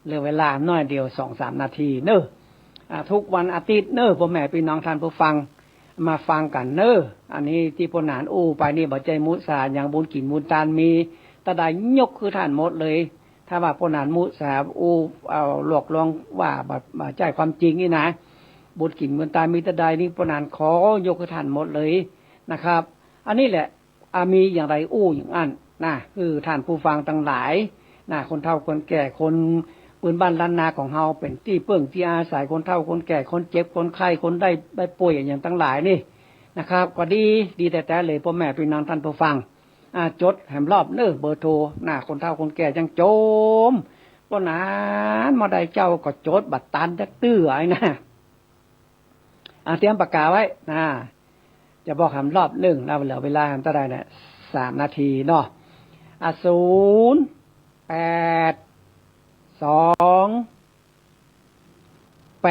เหลือเวลาน้อยเดียว สองสามนาทีเนาะ อ่า ทุกวันอาทิตย์เนาะ ป้อแม่ปี้น้องต้านผู้ฟัง มาฟังกั๋นเนาะ อันนี้ตี้ป้อหนานอู้ไปนี่ บ่ใจ้มุสาหยัง บุญกิ๋นบุญตานมีตะใดยกหื้อต้านหมดเลย ถ้าว่าป้อหนานมุสาอู้ เอาหลอกลวงว่าบ่ บ่ใจ้ความจริงนี่นะ บุญกิ๋นบุญตานมีตะใดนี่ ป้อหนานขอยกหื้อต้านหมดเลยนะครับ อันนี้แหละ อ่า มีอย่างใดอู้อย่างอั้นนะ หื้อต้านผู้ฟังตังหลายนะ คนเฒ่าคนแก่ คนปื้นบ้านล้านนาของเฮา เป๋นตี้เปิ้งตี้อาศัย คนเฒ่าคนแก่ คนเจ็บคนไข้ คนได้ ได้ป่วยอย่างตังหลายนี่นะครับ ก็ดี ดีแต๊ๆ เลย ป้อแม่ปี้น้องต้านผู้ฟัง อ่า จดแหมรอบเนาะ เบอร์โทรนะ คนเฒ่าคนแก่จั้งจ๋ม ป้อหนานมาได้เจ้าก็จดบ่ตันจักเตื้อไอ้นะ อ่า เตรียมปากกาไว้นะ จะบอกแหมรอบนึ่งนะ เหลือเวลาแหมเต้าใดเนี่ย สามนาทีเนาะ อ่ะ ศูนย์ แปด สอง แป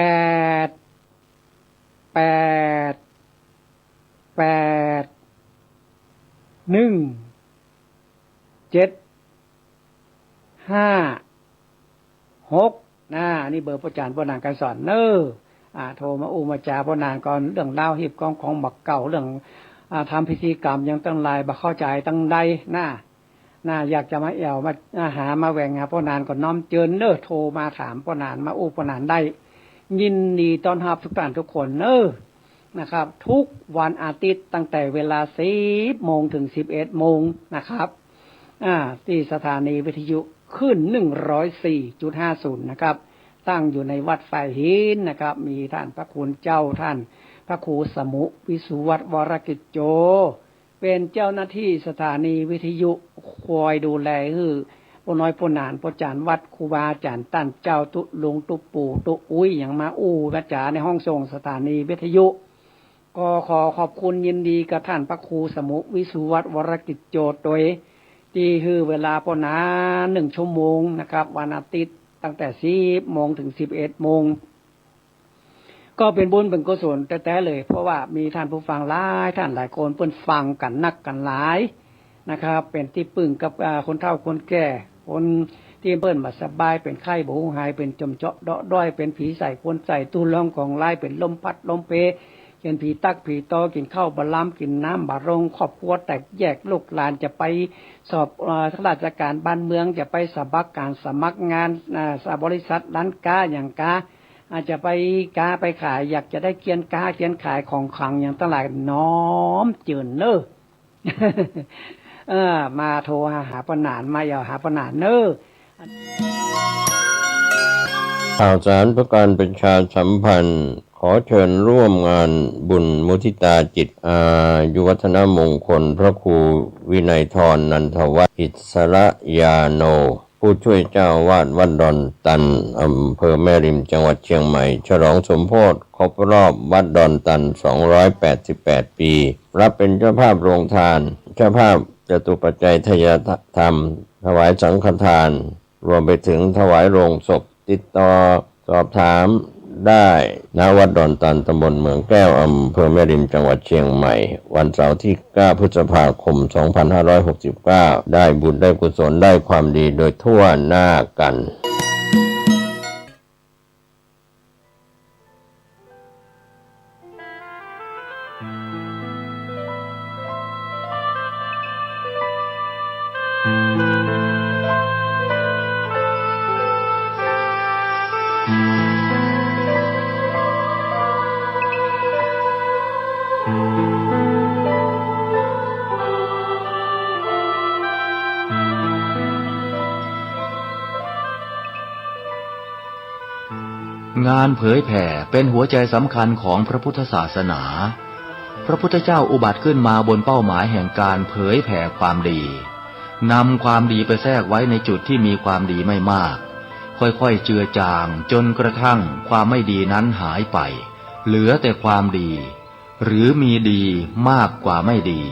ด แปด แปด หนึ่ง เจ็ด ห้า หก นะ นี่เบอร์ป้อจ๋ารย์ป้อหนานไกรสอนเนาะ อ่า โทรมาอู้มาจ๋าป้อหนานก่อน เรื่องราวฮีบกองของบ่าเก่า เรื่อง อ่า ทำพิธีกรรมอย่างตังหลาย บ่เข้าใจ๋ตังใดนะ นะ อยากจะมาแอ่ว มา มาหา มาแหว่งหาป้อหนานก็น้อมเจิญเนาะ โทรมาถามป้อหนาน มาอู้ป้อหนานได้ ยินดีต้อนฮับทุกต้านทุกคนเนาะ นะครับ ทุกวันอาทิตย์ตั้งแต่เวลาสิบโมงถึงสิบเอ็ดโมงนะครับ อ่า ตี้สถานีวิทยุคลื่นหนึ่งร้อยสี่จุดห้าศูนย์นะครับ ตั้งอยู่ในวัดฝายหินนะครับ มีต้านพระคุณเจ้า ต้านพระครูสมุ วิสุวัฒน์ วรกิจโจ เป๋นเจ้าหน้าตี้สถานีวิทยุ คอยดูแลหื้อป้อน้อยป้อหนาน ป้อจ๋ารย์วัด ครูบาอาจ๋ารย์ ต้านเจ้าตุ๊ลุงตุ๊ปู่ตุ๊อุ๊ย หยังมาอู้มาจ๋าในห้องส่งสถานีวิทยุ ก็ขอขอบคุณยินดีกับต้านพระครูสมุ วิสุวัฒน์ วรกิจโจตวย ตี้หื้อเวลาป้อหนานหนึ่งชั่วโมงนะครับ วันอาทิตย์ตั้งแต่สิบโมงถึงสิบเอ็ดโมง ก็เป๋นบุญเป๋นกุศลแต๊ๆ เลย เพราะว่ามีต้านผู้ฟังหลายต้านหลายคน เปิ้นฟังกั๋นนักกั๋นหลายนะครับ เป๋นตี้เปิ้งกับ อ่า คนเฒ่าคนแก่ คนตี้เปิ้นบ่สบาย เป๋นไข้บ่ฮู้หาย เป๋นจ่มเจาะเดาะด้อย เป๋นผีใส่คนใส่ ตู้ร้องของร้าย เป๋นลมพัดลมเพ เป๋นผีตั๊กผีตอ กิ๋นข้าวบ่ลำ กิ๋นน้ำบ่ลง ครอบครัวแตกแยก ลูกหลานจะไปสอบ เอ่อ ข้าราชการบ้านเมือง จะไปสมัครงาน สมัครงาน อ่า บริษัทร้านก๊าอย่างก๊า อาจจะไปก๊าไปขาย อยากจะได้เกียนก๊าเกียนขายของขลังอย่างตังหลาย น้อมเจิญเนาะ เออ มาโทรหา หาป้อหนาน มาแอ่วหาป้อหนานเนาะ ข่าวสารเพื่อการประชาสัมพันธ์ ขอเชิญร่วมงานบุญมุทิตาจิต อายุวัฒนมงคล พระครูวินัยธร นันทวัฒน์ อิสระยาโน ผู้ช่วยเจ้าอาวาสวัดดอนตัน อำเภอแม่ริม จังหวัดเชียงใหม่ ฉลองสมโภชครบรอบวัดดอนตัน สองร้อยแปดสิบแปด ปี รับเป็นเจ้าภาพโรงทาน เจ้าภาพจตุปัจจัยทายธรรม ถวายสังฆทาน รวมไปถึงถวายโลงศพ ติดต่อสอบถาม ได้ ณ วัดดอนตาล ตำบลเมืองแก้ว อำเภอแม่ริม จังหวัดเชียงใหม่ วันเสาร์ที่เก้าพฤษภาคมสองพันห้าร้อยหกสิบเก้า ได้บุญได้กุศลได้ความดีโดยทั่วหน้ากัน งานเผยแผ่เป็นหัวใจสำคัญของพระพุทธศาสนา พระพุทธเจ้าอุบัติขึ้นมาบนเป้าหมายแห่งการเผยแผ่ความดี นำความดีไปแทรกไว้ในจุดที่มีความดีไม่มาก ค่อยๆ เจือจางจนกระทั่งความไม่ดีนั้นหายไป เหลือแต่ความดี หรือมีดีมากกว่าไม่ดี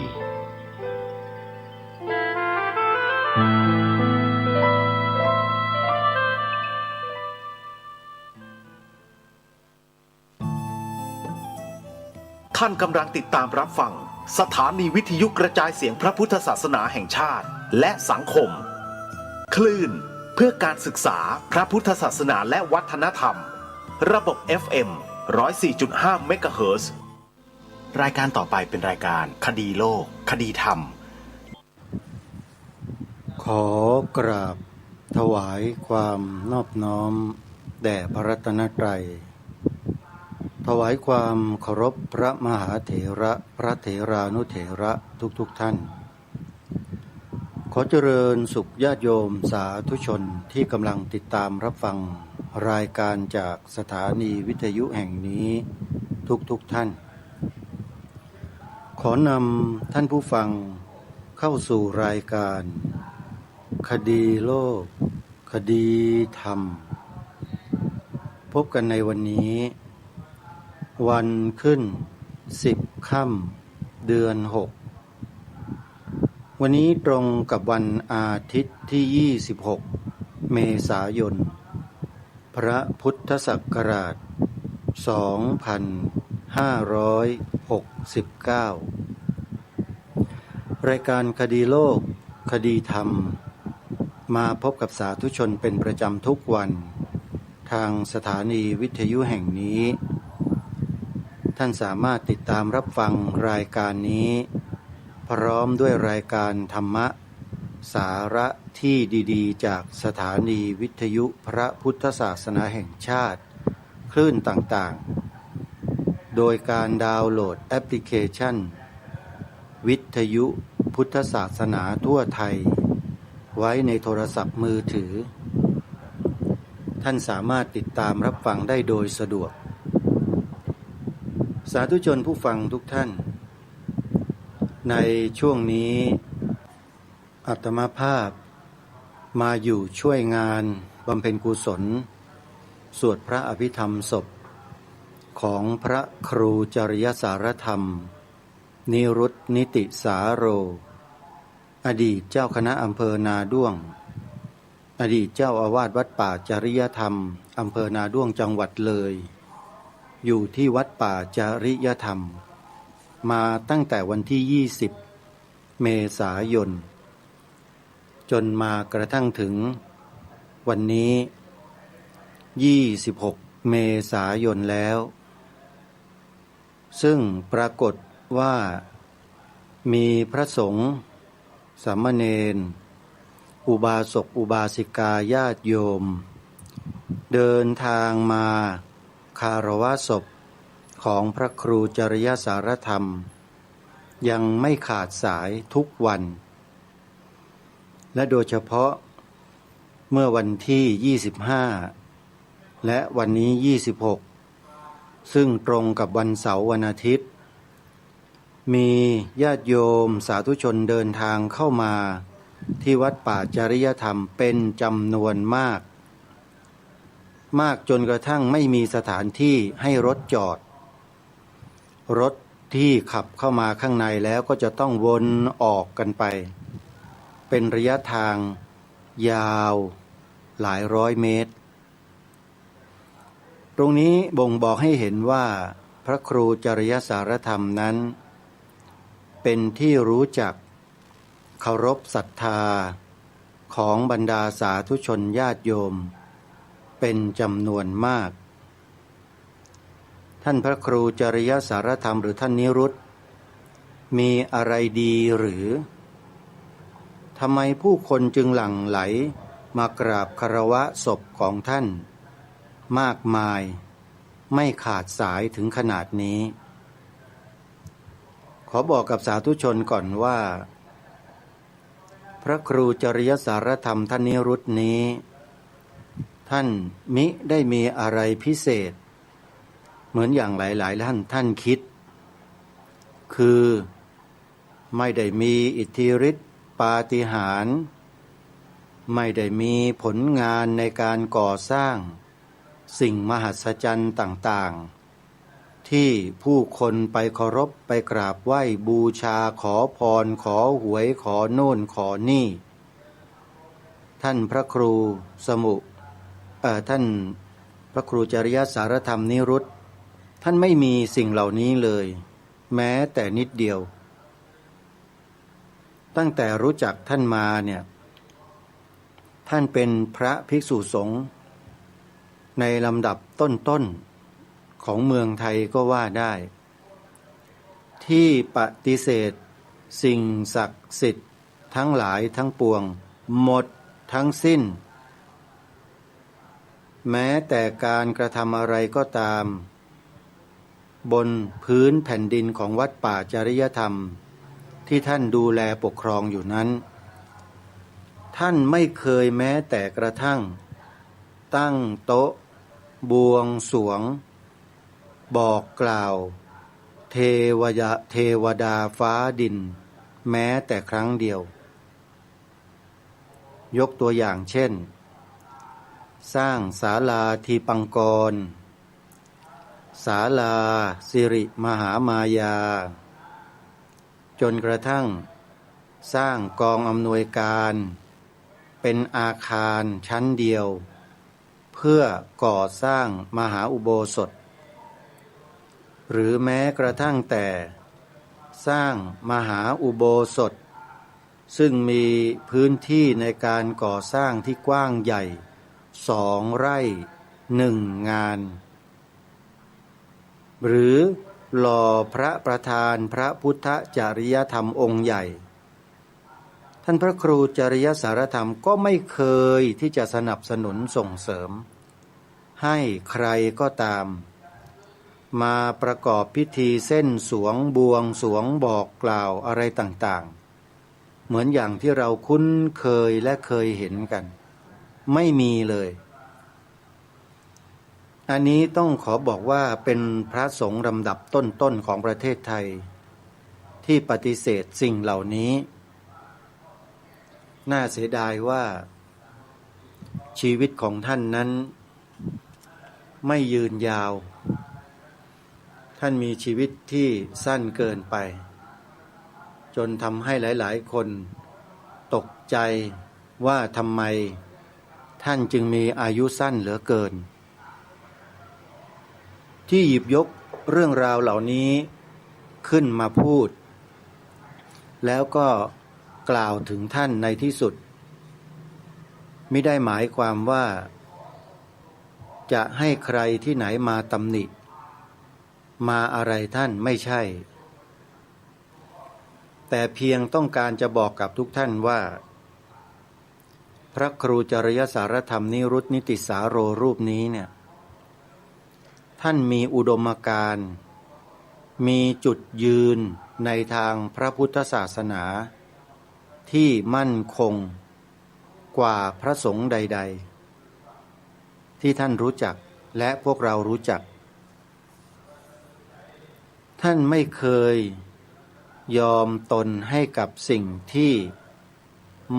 ท่านกำลังติดตามรับฟังสถานีวิทยุกระจายเสียงพระพุทธศาสนาแห่งชาติ และสังคม คลื่นเพื่อการศึกษาพระพุทธศาสนาและวัฒนธรรม ระบบ เอฟ เอ็ม ร้อยสี่จุดห้า เมกะเฮิรตซ์ รายการต่อไปเป็นรายการคดีโลก คดีธรรม ขอกราบถวายความนอบน้อมแด่พระรัตนตรัย ถวายความเคารพพระมหาเถระ พระเถรานุเถระทุกๆ ท่าน ขอเจริญสุขญาติโยมสาธุชนที่กำลังติดตามรับฟังรายการจากสถานีวิทยุแห่งนี้ทุกๆ ท่าน ขอนำท่านผู้ฟังเข้าสู่รายการคดีโลก คดีธรรม พบกันในวันนี้ วันขึ้นสิบค่ำ เดือนหก วันนี้ตรงกับวันอาทิตย์ที่ยี่สิบหก เมษายน พระพุทธศักราช สองพันห้าร้อยหกสิบเก้า รายการคดีโลก คดีธรรม มาพบกับสาธุชนเป็นประจำทุกวัน ทางสถานีวิทยุแห่งนี้ ท่านสามารถติดตามรับฟังรายการนี้ พร้อมด้วยรายการธรรมะ สาระที่ดีๆ จากสถานีวิทยุพระพุทธศาสนาแห่งชาติ คลื่นต่างๆ โดยการดาวน์โหลดแอปพลิเคชัน วิทยุพุทธศาสนาทั่วไทย ไว้ในโทรศัพท์มือถือ ท่านสามารถติดตามรับฟังได้โดยสะดวก สาธุชนผู้ฟังทุกท่าน ในช่วงนี้ อาตมาภาพมาอยู่ช่วยงานบำเพ็ญกุศล สวดพระอภิธรรมศพ ของพระครูจริยสารธรรม นิรุตตินิติสาโร อดีตเจ้าคณะอำเภอนาด้วง อดีตเจ้าอาวาสวัดป่าจริยธรรม อำเภอนาด้วง จังหวัดเลย อยู่ที่วัดป่าจริยธรรม มาตั้งแต่วันที่ยี่สิบ เมษายน จนมากระทั่งถึงวันนี้ ยี่สิบหก เมษายนแล้ว ซึ่งปรากฏว่ามีพระสงฆ์ สามเณร อุบาสกอุบาสิกา ญาติโยม เดินทางมาคารวะศพของพระครูจริยสารธรรม ยังไม่ขาดสายทุกวัน และโดยเฉพาะเมื่อวันที่ยี่สิบห้า และวันนี้ยี่สิบหก ซึ่งตรงกับวันเสาร์วันอาทิตย์ มีญาติโยมสาธุชนเดินทางเข้ามาที่วัดป่าจริยธรรมเป็นจำนวนมาก มากจนกระทั่งไม่มีสถานที่ให้รถจอด รถที่ขับเข้ามาข้างในแล้วก็จะต้องวนออกกันไป เป็นระยะทางยาวหลายร้อยเมตร ตรงนี้บ่งบอกให้เห็นว่าพระครูจริยสารธรรมนั้น เป็นที่รู้จักเคารพศรัทธาของบรรดาสาธุชนญาติโยมเป็นจำนวนมาก ท่านพระครูจริยสารธรรมหรือท่านนิรุต มีอะไรดีหรือ ทำไมผู้คนจึงหลั่งไหลมากราบคารวะศพของท่านมากมาย ไม่ขาดสายถึงขนาดนี้ ขอบอกกับสาธุชนก่อนว่า พระครูจริยสารธรรมท่านนิรุตนี้ ท่านมิได้มีอะไรพิเศษ เหมือนอย่างหลายๆ ท่าน ท่านคิด คือ ไม่ได้มีอิทธิฤทธิ์ปาฏิหาริย์ ไม่ได้มีผลงานในการก่อสร้างสิ่งมหัศจรรย์ต่างๆ ที่ผู้คนไปเคารพไปกราบไหว้บูชา ขอพร ขอหวย ขอโน่นขอนี่ ท่านพระครูสมุ เอ่อ ท่านพระครูจริยสารธรรมนิรุต ท่านไม่มีสิ่งเหล่านี้เลย แม้แต่นิดเดียว ตั้งแต่รู้จักท่านมาเนี่ย ท่านเป็นพระภิกษุสงฆ์ในลำดับต้นๆ ของเมืองไทยก็ว่าได้ ที่ปฏิเสธสิ่งศักดิ์สิทธิ์ทั้งหลายทั้งปวงหมดทั้งสิ้น แม้แต่การกระทำอะไรก็ตาม บนพื้นแผ่นดินของวัดป่าจริยธรรม ที่ท่านดูแลปกครองอยู่นั้น ท่านไม่เคยแม้แต่กระทั่งตั้งโต๊ะบวงสรวง บอกกล่าวเทวยะ- เทวดาฟ้าดิน แม้แต่ครั้งเดียว ยกตัวอย่างเช่น สร้างศาลาทีปังกร ศาลาสิริมหามายา จนกระทั่งสร้างกองอำนวยการเป็นอาคารชั้นเดียว เพื่อก่อสร้างมหาอุโบสถ หรือแม้กระทั่งแต่สร้างมหาอุโบสถ ซึ่งมีพื้นที่ในการก่อสร้างที่กว้างใหญ่สองไร่หนึ่งงาน หรือหล่อพระประธานพระพุทธจริยธรรมองค์ใหญ่ ท่านพระครูจริยสารธรรมก็ไม่เคยที่จะสนับสนุนส่งเสริม ให้ใครก็ตาม มาประกอบพิธีเส้นสรวงบวงสรวงบอกกล่าวอะไรต่างๆ เหมือนอย่างที่เราคุ้นเคยและเคยเห็นกัน ไม่มีเลย อันนี้ต้องขอบอกว่าเป็นพระสงฆ์ลำดับต้นๆ ของประเทศไทย ที่ปฏิเสธสิ่งเหล่านี้ น่าเสียดายว่าชีวิตของท่านนั้นไม่ยืนยาว ท่านมีชีวิตที่สั้นเกินไป จนทำให้หลายๆ คนตกใจว่าทำไมท่านจึงมีอายุสั้นเหลือเกิน ที่หยิบยกเรื่องราวเหล่านี้ขึ้นมาพูด แล้วก็กล่าวถึงท่านในที่สุด มิได้หมายความว่าจะให้ใครที่ไหนมาตำหนิ มาอะไรท่าน ไม่ใช่ แต่เพียงต้องการจะบอกกับทุกท่านว่า พระครูจริยสารธรรมนิรุตนิติสาโรรูปนี้เนี่ย ท่านมีอุดมการณ์ มีจุดยืนในทางพระพุทธศาสนา ที่มั่นคงกว่าพระสงฆ์ใดๆ ที่ท่านรู้จักและพวกเรารู้จัก ท่านไม่เคยยอมตนให้กับสิ่งที่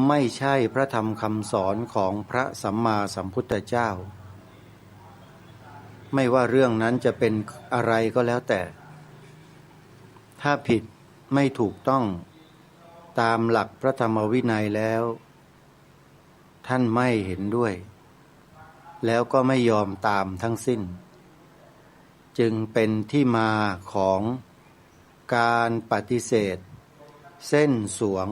ไม่ใช่พระธรรมคำสอนของพระสัมมาสัมพุทธเจ้า ไม่ว่าเรื่องนั้นจะเป็นอะไรก็แล้วแต่ ถ้าผิดไม่ถูกต้องตามหลักพระธรรมวินัยแล้ว ท่านไม่เห็นด้วย แล้วก็ไม่ยอมตามทั้งสิ้น จึงเป็นที่มาของการปฏิเสธเส้นสวง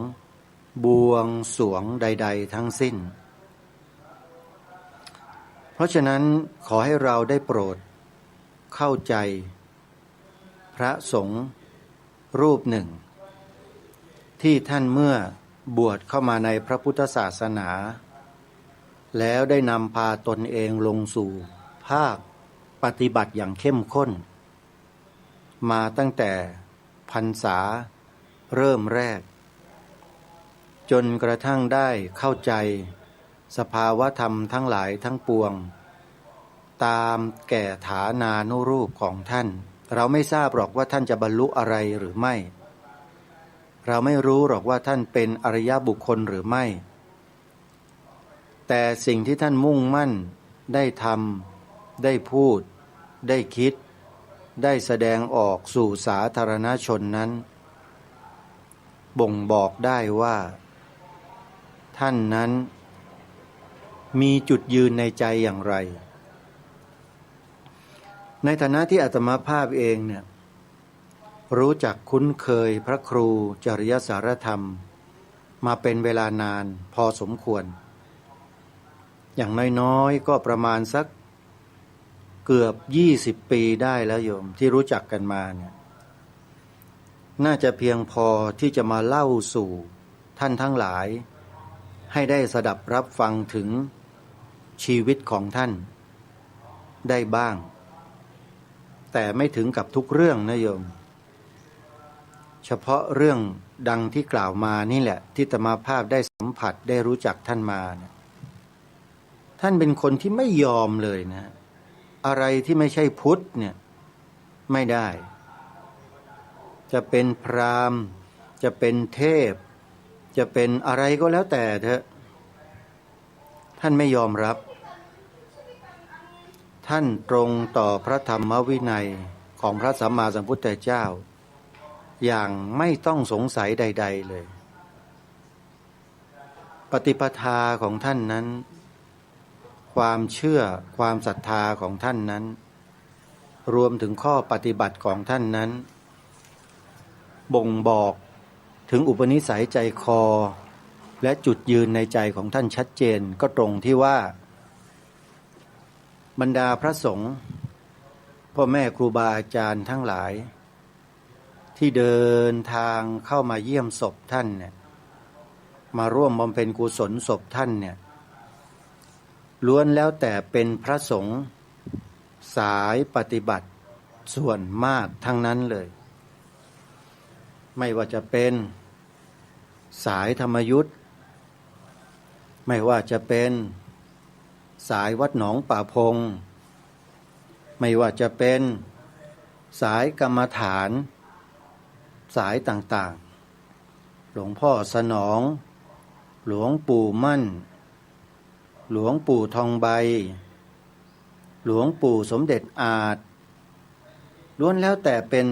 บวงสรวงใดๆ ทั้งสิ้น เพราะฉะนั้นขอให้เราได้โปรดเข้าใจพระสงฆ์รูปหนึ่ง ที่ท่านเมื่อบวชเข้ามาในพระพุทธศาสนา แล้วได้นำพาตนเองลงสู่ภาคปฏิบัติอย่างเข้มข้น มาตั้งแต่พรรษาเริ่มแรก จนกระทั่งได้เข้าใจสภาวธรรมทั้งหลายทั้งปวง ตามแก่ฐานานุรูปของท่าน เราไม่ทราบหรอกว่าท่านจะบรรลุอะไรหรือไม่ เราไม่รู้หรอกว่าท่านเป็นอริยบุคคลหรือไม่ แต่สิ่งที่ท่านมุ่งมั่นได้ทำ ได้พูด ได้คิด ได้แสดงออกสู่สาธารณชนนั้น บ่งบอกได้ว่าท่านนั้นมีจุดยืนในใจอย่างไร ในฐานะที่อาตมาภาพเองเนี่ย รู้จักคุ้นเคยพระครูจริยสารธรรมมาเป็นเวลานานพอสมควร อย่างน้อยๆ ก็ประมาณสักเกือบยี่สิบปีได้แล้วโยม ที่รู้จักกันมาเนี่ย น่าจะเพียงพอที่จะมาเล่าสู่ท่านทั้งหลาย ให้ได้สดับรับฟังถึงชีวิตของท่านได้บ้าง แต่ไม่ถึงกับทุกเรื่องนะโยม เฉพาะเรื่องดังที่กล่าวมานี่แหละ ที่อาตมาภาพได้สัมผัสได้รู้จักท่านมาเนี่ย ท่านเป็นคนที่ไม่ยอมเลยนะ อะไรที่ไม่ใช่พุทธเนี่ยไม่ได้ จะเป็นพราหมณ์ จะเป็นเทพ จะเป็นอะไรก็แล้วแต่เถอะ ท่านไม่ยอมรับ ท่านตรงต่อพระธรรมวินัยของพระสัมมาสัมพุทธเจ้า อย่างไม่ต้องสงสัยใดๆ เลย ปฏิปทาของท่านนั้น ความเชื่อ ความศรัทธาของท่านนั้น รวมถึงข้อปฏิบัติของท่านนั้น บ่งบอกถึงอุปนิสัยใจคอ และจุดยืนในใจของท่านชัดเจน ก็ตรงที่ว่า บรรดาพระสงฆ์ พ่อแม่ครูบาอาจารย์ทั้งหลาย ที่เดินทางเข้ามาเยี่ยมศพท่านเนี่ย มาร่วมบำเพ็ญกุศลศพท่านเนี่ย ล้วนแล้วแต่เป็นพระสงฆ์สายปฏิบัติส่วนมากทั้งนั้นเลย ไม่ว่าจะเป็นสายธรรมยุต ไม่ว่าจะเป็นสายวัดหนองป่าพง ไม่ว่าจะเป็นสายกรรมฐาน สายต่างๆ หลวงพ่อสนอง หลวงปู่มั่น หลวงปู่ทองใบ หลวงปู่สมเด็จอาจ ล้วนแล้วแต่เป็น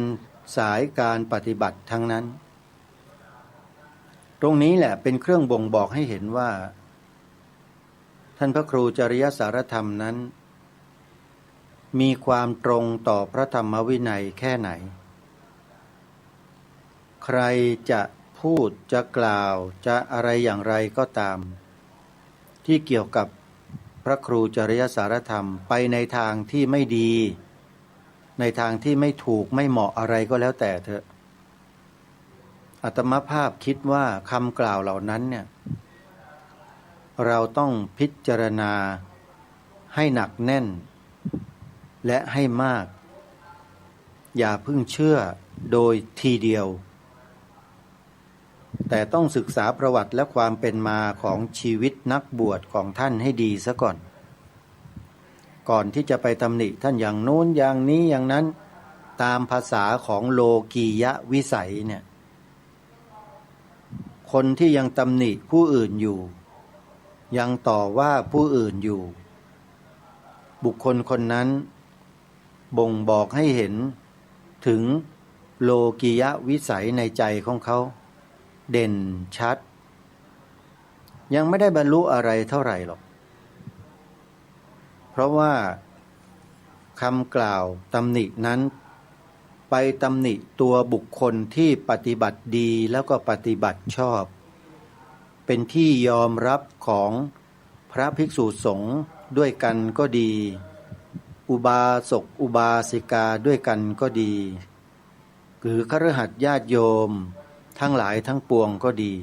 สายการปฏิบัติทั้งนั้น ตรงนี้แหละเป็นเครื่องบ่งบอกให้เห็นว่า ท่านพระครูจริยสารธรรมนั้น มีความตรงต่อพระธรรมวินัยแค่ไหน ใครจะพูดจะกล่าวจะอะไรอย่างไรก็ตาม ที่เกี่ยวกับพระครูจริยสารธรรม ไปในทางที่ไม่ดี ในทางที่ไม่ถูกไม่เหมาะอะไรก็แล้วแต่เถอะ อาตมาภาพคิดว่าคำกล่าวเหล่านั้นเนี่ย เราต้องพิจารณาให้หนักแน่น และให้มาก อย่าเพิ่งเชื่อโดยทีเดียว แต่ต้องศึกษาประวัติและความเป็นมาของชีวิตนักบวชของท่านให้ดีซะก่อน ก่อนที่จะไปตำหนิท่านอย่างโน้นอย่างนี้อย่างนั้น ตามภาษาของโลกียวิสัยเนี่ย คนที่ยังตำหนิผู้อื่นอยู่ ยังต่อว่าผู้อื่นอยู่ บุคคลคนนั้นบ่งบอกให้เห็นถึงโลกียวิสัยในใจของเขาเด่นชัด ยังไม่ได้บรรลุอะไรเท่าไหร่หรอก เพราะว่า คำกล่าวตำหนินั้น ไปตำหนิตัวบุคคลที่ปฏิบัติดีแล้วก็ปฏิบัติชอบ เป็นที่ยอมรับของพระภิกษุสงฆ์ด้วยกันก็ดี อุบาสกอุบาสิกาด้วยกันก็ดี หรือคฤหัสถ์ญาติโยมทั้งหลายทั้งปวงก็ดี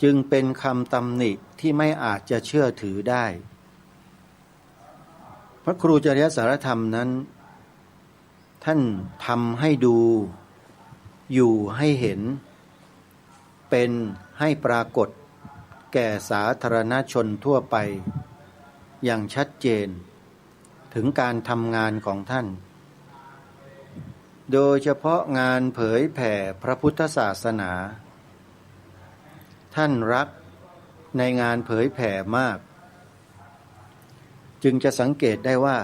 จึงเป็นคำตำหนิที่ไม่อาจจะเชื่อถือได้ พระครูจริยสารธรรมนั้น ท่านทำให้ดู อยู่ให้เห็น เป็นให้ปรากฏแก่สาธารณชนทั่วไป อย่างชัดเจน ถึงการทำงานของท่าน โดยเฉพาะงานเผยแผ่พระพุทธศาสนา ท่านรักในงานเผยแผ่มาก จึงจะสังเกตได้ว่า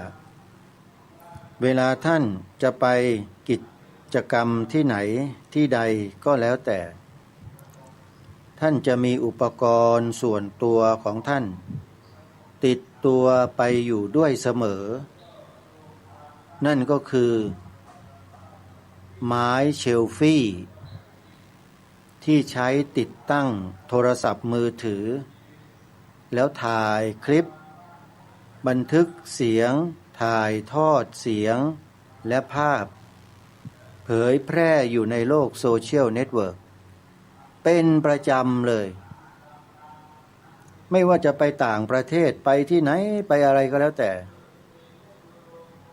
เวลาท่านจะไปกิจกรรมที่ไหนที่ใดก็แล้วแต่ ท่านจะมีอุปกรณ์ส่วนตัวของท่าน ติดตัวไปอยู่ด้วยเสมอ นั่นก็คือ ไม้เซลฟี่ ที่ใช้ติดตั้งโทรศัพท์มือถือ แล้วถ่ายคลิป บันทึกเสียง ถ่ายทอดเสียง และภาพ เผยแพร่อยู่ในโลกโซเชียลเน็ตเวิร์ก เป็นประจำเลย ไม่ว่าจะไปต่างประเทศ ไปที่ไหน ไปอะไรก็แล้วแต่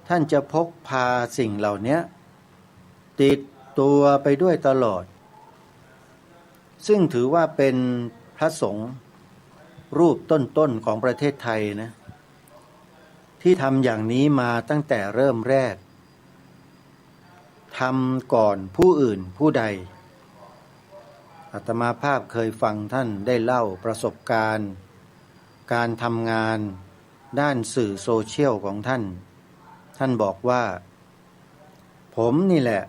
ท่านจะพกพาสิ่งเหล่านี้ ติดตัวไปด้วยตลอด ซึ่งถือว่าเป็นพระสงฆ์รูปต้นๆของประเทศไทยนะ ที่ทำอย่างนี้มาตั้งแต่เริ่มแรก ทำก่อนผู้อื่นผู้ใด อาตมาภาพเคยฟังท่านได้เล่าประสบการณ์ การทำงานด้านสื่อโซเชียลของท่าน ท่านบอกว่า ผมนี่แหละ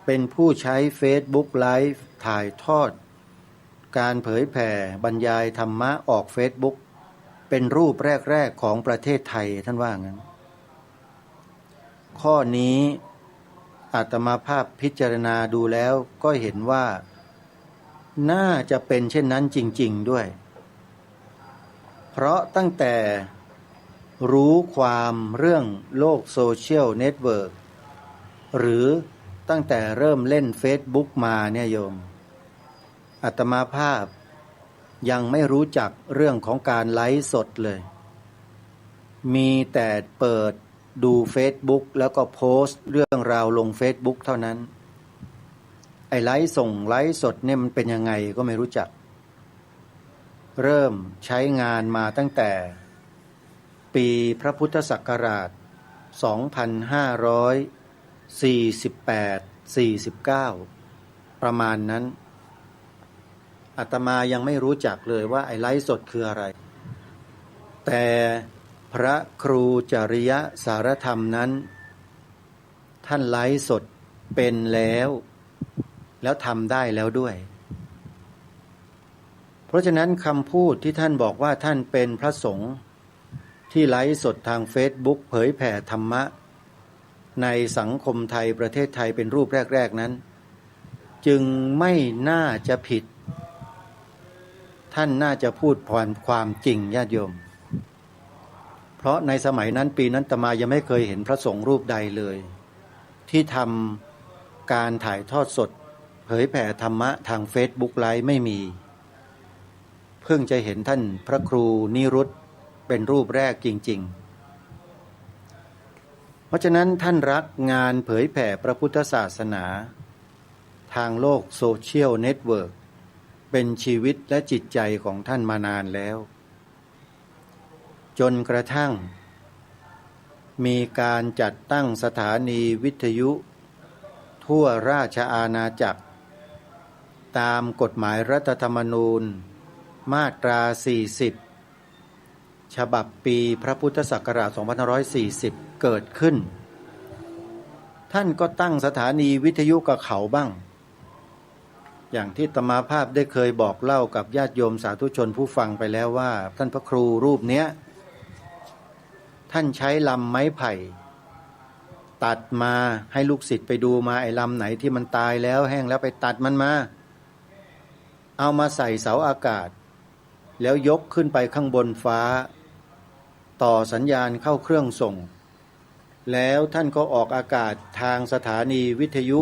เป็นผู้ใช้เฟซบุ๊กไลฟ์ ถ่ายทอด การเผยแผ่บรรยายธรรมะออกเฟซบุ๊ก เป็นรูปแรกๆของประเทศไทย ท่านว่างั้น ข้อนี้อาตมาภาพพิจารณาดูแล้วก็เห็นว่า น่าจะเป็นเช่นนั้นจริงๆด้วย เพราะตั้งแต่รู้ความเรื่องโลกโซเชียลเน็ตเวิร์ก หรือตั้งแต่เริ่มเล่นเฟซบุ๊กมาเนี่ยโยม อาตมาภาพยังไม่รู้จักเรื่องของการไลฟ์สดเลย มีแต่เปิดดูเฟซบุ๊ก แล้วก็โพสต์เรื่องราวลงเฟซบุ๊กเท่านั้น ไอ้ไลฟ์ส่งไลฟ์สดเนี่ยมันเป็นยังไงก็ไม่รู้จัก เริ่มใช้งานมาตั้งแต่ปีพระพุทธศักราช สองพันห้าร้อยสี่สิบแปด สี่สิบเก้า ประมาณนั้น อาตมายังไม่รู้จักเลยว่าไอ้ไลฟ์สดคืออะไร แต่พระครูจริยสารธรรมนั้น ท่านไลฟ์สดเป็นแล้ว แล้วทำได้แล้วด้วย เพราะฉะนั้นคำพูดที่ท่านบอกว่าท่านเป็นพระสงฆ์ที่ไลฟ์สดทางเฟซบุ๊กเผยแผ่ธรรมะ ในสังคมไทยประเทศไทยเป็นรูปแรกๆนั้น จึงไม่น่าจะผิด ท่านน่าจะพูดความ ความจริงญาติโยม เพราะในสมัยนั้นปีนั้นอาตมายังไม่เคยเห็นพระสงฆ์รูปใดเลย ที่ทำการถ่ายทอดสดเผยแผ่ธรรมะทางเฟซบุ๊กไลฟ์ ไม่มี เพิ่งจะเห็นท่านพระครูนิรุตเป็นรูปแรกจริงๆ เพราะฉะนั้นท่านรักงานเผยแผ่พระพุทธศาสนา ทางโลกโซเชียลเน็ตเวิร์ก เป็นชีวิตและจิตใจของท่านมานานแล้ว จนกระทั่ง มีการจัดตั้งสถานีวิทยุทั่วราชอาณาจักร ตามกฎหมายรัฐธรรมนูญมาตรา สี่สิบ ฉบับปีพระพุทธศักราช สองพันห้าร้อยสี่สิบ เกิดขึ้น ท่านก็ตั้งสถานีวิทยุกับเขาบ้าง อย่างที่อาตมาภาพได้เคยบอกเล่ากับญาติโยมสาธุชนผู้ฟังไปแล้วว่า ท่านพระครูรูปเนี้ย ท่านใช้ลำไม้ไผ่ ตัดมา ให้ลูกศิษย์ไปดูมา ไอ้ลำไหนที่มันตายแล้วแห้งแล้วไปตัดมันมา เอามาใส่เสาอากาศ แล้วยกขึ้นไปข้างบนฟ้า ต่อสัญญาณเข้าเครื่องส่ง แล้วท่านก็ออกอากาศทางสถานีวิทยุ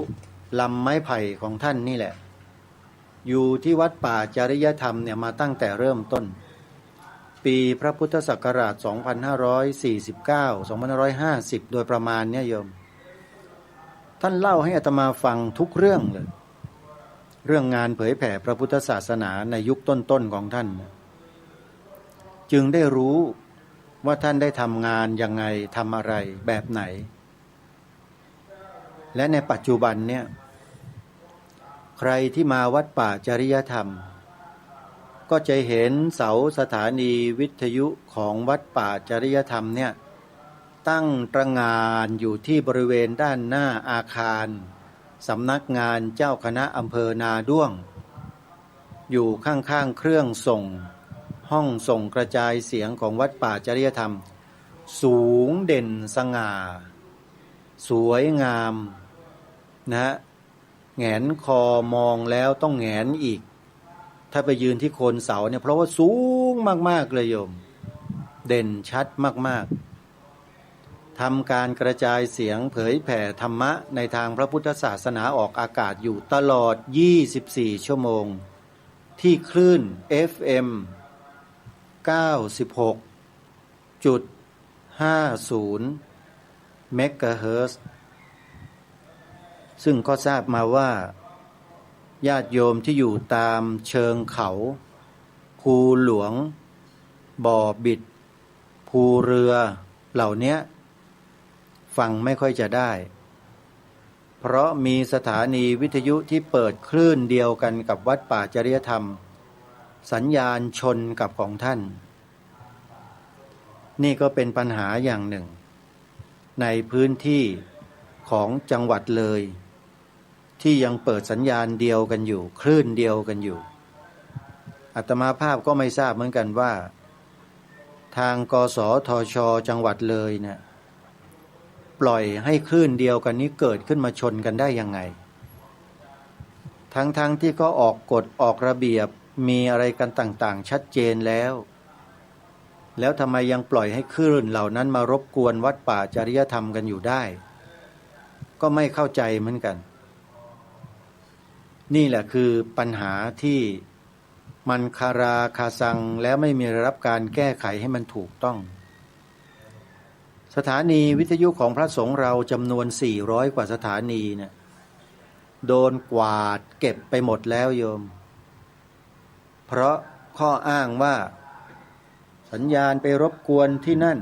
ลำไม้ไผ่ของท่านนี่แหละ อยู่ที่วัดป่าจริยธรรมเนี่ยมาตั้งแต่เริ่มต้น ปีพระพุทธศักราช สองพันห้าร้อยสี่สิบเก้า สองพันห้าร้อยห้าสิบ โดยประมาณเนี่ยโยม ท่านเล่าให้อาตมาฟังทุกเรื่องเลย เรื่องงานเผยแผ่พระพุทธศาสนาในยุคต้นๆของท่านนะ จึงได้รู้ว่าท่านได้ทำงานยังไง ทำอะไรแบบไหน และในปัจจุบันเนี่ย ใครที่มาวัดป่าจริยธรรม ก็จะเห็นเสาสถานีวิทยุของวัดป่าจริยธรรมเนี่ย ตั้งตระหง่านอยู่ที่บริเวณด้านหน้าอาคารสำนักงานเจ้าคณะอำเภอนาด้วง อยู่ข้างๆเครื่องส่ง ห้องส่งกระจายเสียงของวัดป่าจริยธรรม สูงเด่นสง่า สวยงามนะฮะ แหงนคอมองแล้วต้องแหงนอีก ถ้าไปยืนที่โคนเสาเนี่ย เพราะว่าสูงมากๆเลยโยม เด่นชัดมากๆ ทำการกระจายเสียงเผยแผ่ธรรมะในทางพระพุทธศาสนาออกอากาศอยู่ตลอด ยี่สิบสี่ ชั่วโมง ที่คลื่น เอฟเอ็ม เก้าสิบหกจุดห้าศูนย์ เมกะเฮิรตซ์ ซึ่งก็ทราบมาว่า ญาติโยมที่อยู่ตามเชิงเขา ภูหลวง บ่อบิด ภูเรือเหล่าเนี้ย ฟังไม่ค่อยจะได้ เพราะมีสถานีวิทยุที่เปิดคลื่นเดียวกันกับวัดป่าจริยธรรม สัญญาณชนกับของท่าน นี่ก็เป็นปัญหาอย่างหนึ่ง ในพื้นที่ของจังหวัดเลย ที่ยังเปิดสัญญาณเดียวกันอยู่ คลื่นเดียวกันอยู่ อาตมาภาพก็ไม่ทราบเหมือนกันว่า ทาง กสทช.จังหวัดเลยเนี่ย ปล่อยให้คลื่นเดียวกันนี้เกิดขึ้นมาชนกันได้ยังไง ทั้งๆที่ก็ออกกฎออกระเบียบ มีอะไรกันต่างๆชัดเจนแล้ว แล้วทำไมยังปล่อยให้คลื่นเหล่านั้นมารบกวนวัดป่าจริยธรรมกันอยู่ได้ ก็ไม่เข้าใจเหมือนกัน นี่แหละคือปัญหาที่มันคาราคาซัง แล้วไม่มีได้รับการแก้ไขให้มันถูกต้อง สถานีวิทยุของพระสงฆ์เราจำนวน สี่ร้อย กว่าสถานีเนี่ย โดนกวาดเก็บไปหมดแล้วโยม เพราะข้ออ้างว่า สัญญาณไปรบกวนที่นั่น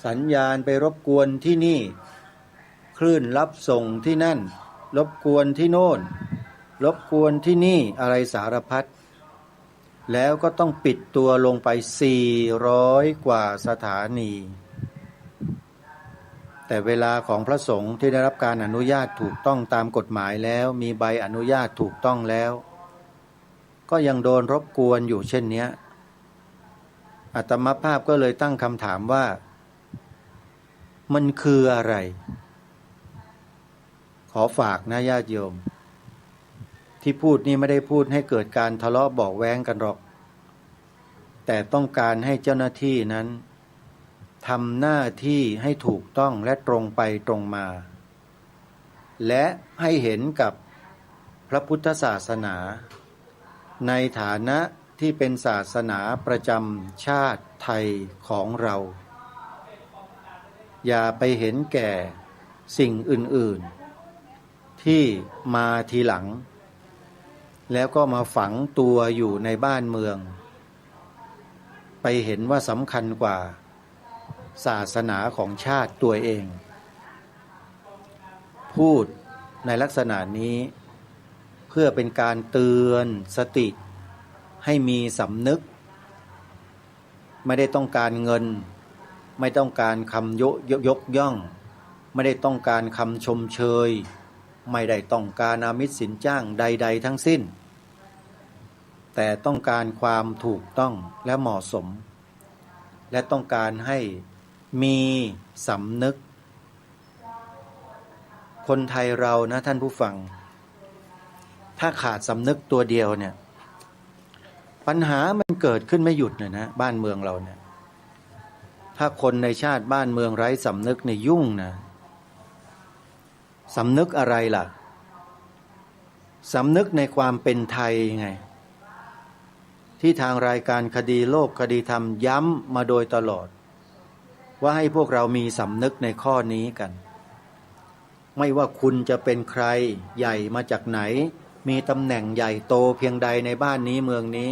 สัญญาณไปรบกวนที่นี่ คลื่นรับส่งที่นั่น รบกวนที่โน่น รบกวนที่นี่ อะไรสารพัด แล้วก็ต้องปิดตัวลงไป สี่ร้อย กว่าสถานี แต่เวลาของพระสงฆ์ที่ได้รับการอนุญาตถูกต้องตามกฎหมายแล้ว มีใบอนุญาตถูกต้องแล้ว ก็ยังโดนรบกวนอยู่เช่นเนี้ย อาตมาภาพก็เลยตั้งคำถามว่า มันคืออะไร ขอฝากนะญาติโยม ที่พูดนี่ไม่ได้พูดให้เกิดการทะเลาะเบาะแว้งกันหรอก แต่ต้องการให้เจ้าหน้าที่นั้นทำหน้าที่ให้ถูกต้องและตรงไปตรงมา และให้เห็นกับพระพุทธศาสนา ในฐานะที่เป็นศาสนาประจำชาติไทยของเรา อย่าไปเห็นแก่สิ่งอื่นๆ ที่มาทีหลัง แล้วก็มาฝังตัวอยู่ในบ้านเมือง ไปเห็นว่าสำคัญกว่าศาสนาของชาติตัวเอง พูดในลักษณะนี้ เพื่อเป็นการเตือนสติให้มีสำนึก ไม่ได้ต้องการเงิน ไม่ต้องการคำยก ยกย่อง ไม่ได้ต้องการคำชมเชย ไม่ได้ต้องการอามิสสินจ้างใดๆทั้งสิ้น แต่ต้องการความถูกต้องและเหมาะสม และต้องการให้ มีสำนึก คนไทยเรานะท่านผู้ฟัง ถ้าขาดสำนึกตัวเดียวเนี่ย ปัญหามันเกิดขึ้นไม่หยุดเลยนะ บ้านเมืองเราเนี่ย ถ้าคนในชาติบ้านเมืองไร้สำนึกเนี่ยยุ่งนะ สำนึกอะไรล่ะ สำนึกในความเป็นไทยไง ที่ทางรายการคดีโลกคดีธรรมย้ำมาโดยตลอด ว่าให้พวกเรามีสำนึกในข้อนี้กัน ไม่ว่าคุณจะเป็นใคร ใหญ่มาจากไหน มีตำแหน่งใหญ่โตเพียงใดในบ้านนี้เมืองนี้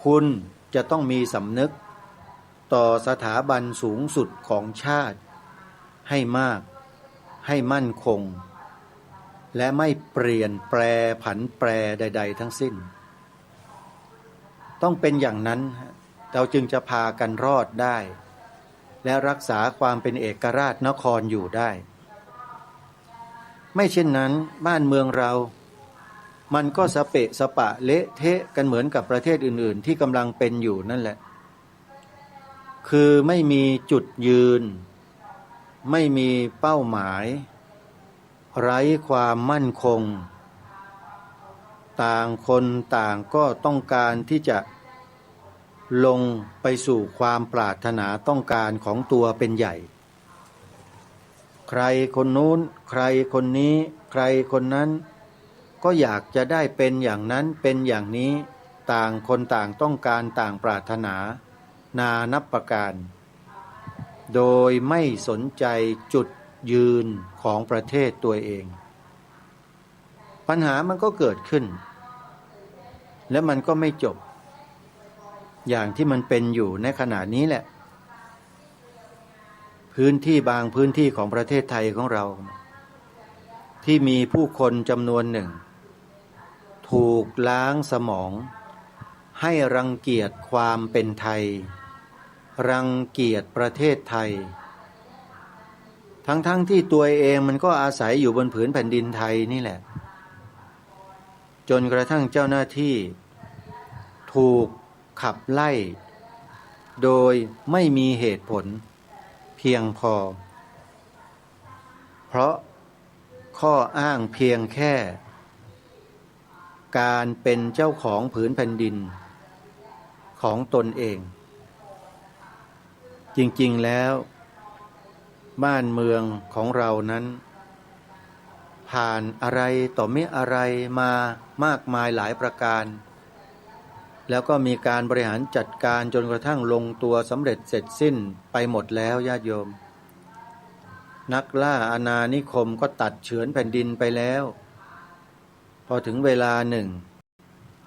คุณจะต้องมีสำนึกต่อสถาบันสูงสุดของชาติ ให้มาก ให้มั่นคง และไม่เปลี่ยนแปลผันแปรใดๆ ทั้งสิ้น ต้องเป็นอย่างนั้น เราจึงจะพากันรอดได้ และรักษาความเป็นเอกราชนครอยู่ได้ ไม่เช่นนั้นบ้านเมืองเรา มันก็สะเปะสะปะเละเทะกันเหมือนกับประเทศอื่นๆ ที่กำลังเป็นอยู่นั่นแหละ คือไม่มีจุดยืน ไม่มีเป้าหมาย ไร้ความมั่นคง ต่างคนต่างก็ต้องการที่จะลงไปสู่ความปรารถนาต้องการของตัวเป็นใหญ่ ใครคนนู้น ใครคนนี้ ใครคนนั้น ก็อยากจะได้เป็นอย่างนั้น เป็นอย่างนี้ ต่างคนต่างต้องการ ต่างปรารถนา นานับประการ โดยไม่สนใจจุดยืนของประเทศตัวเอง ปัญหามันก็เกิดขึ้น และมันก็ไม่จบ อย่างที่มันเป็นอยู่ในขณะนี้แหละ พื้นที่บางพื้นที่ของประเทศไทยของเรา ที่มีผู้คนจำนวนหนึ่ง ถูกล้างสมอง ให้รังเกียจความเป็นไทย รังเกียจประเทศไทย ทั้งๆ ที่ตัวเองมันก็อาศัยอยู่บนผืนแผ่นดินไทยนี่แหละ จนกระทั่งเจ้าหน้าที่ถูกขับไล่ โดยไม่มีเหตุผลเพียงพอ เพราะข้ออ้างเพียงแค่ การเป็นเจ้าของผืนแผ่นดินของตนเอง จริงๆ แล้ว บ้านเมืองของเรานั้น ผ่านอะไรต่อมิอะไรมามากมายหลายประการ แล้วก็มีการบริหารจัดการจนกระทั่งลงตัวสำเร็จเสร็จสิ้นไปหมดแล้ว ญาติโยม นักล่าอาณานิคมก็ตัดเฉือนแผ่นดินไปแล้ว พอถึงเวลาหนึ่ง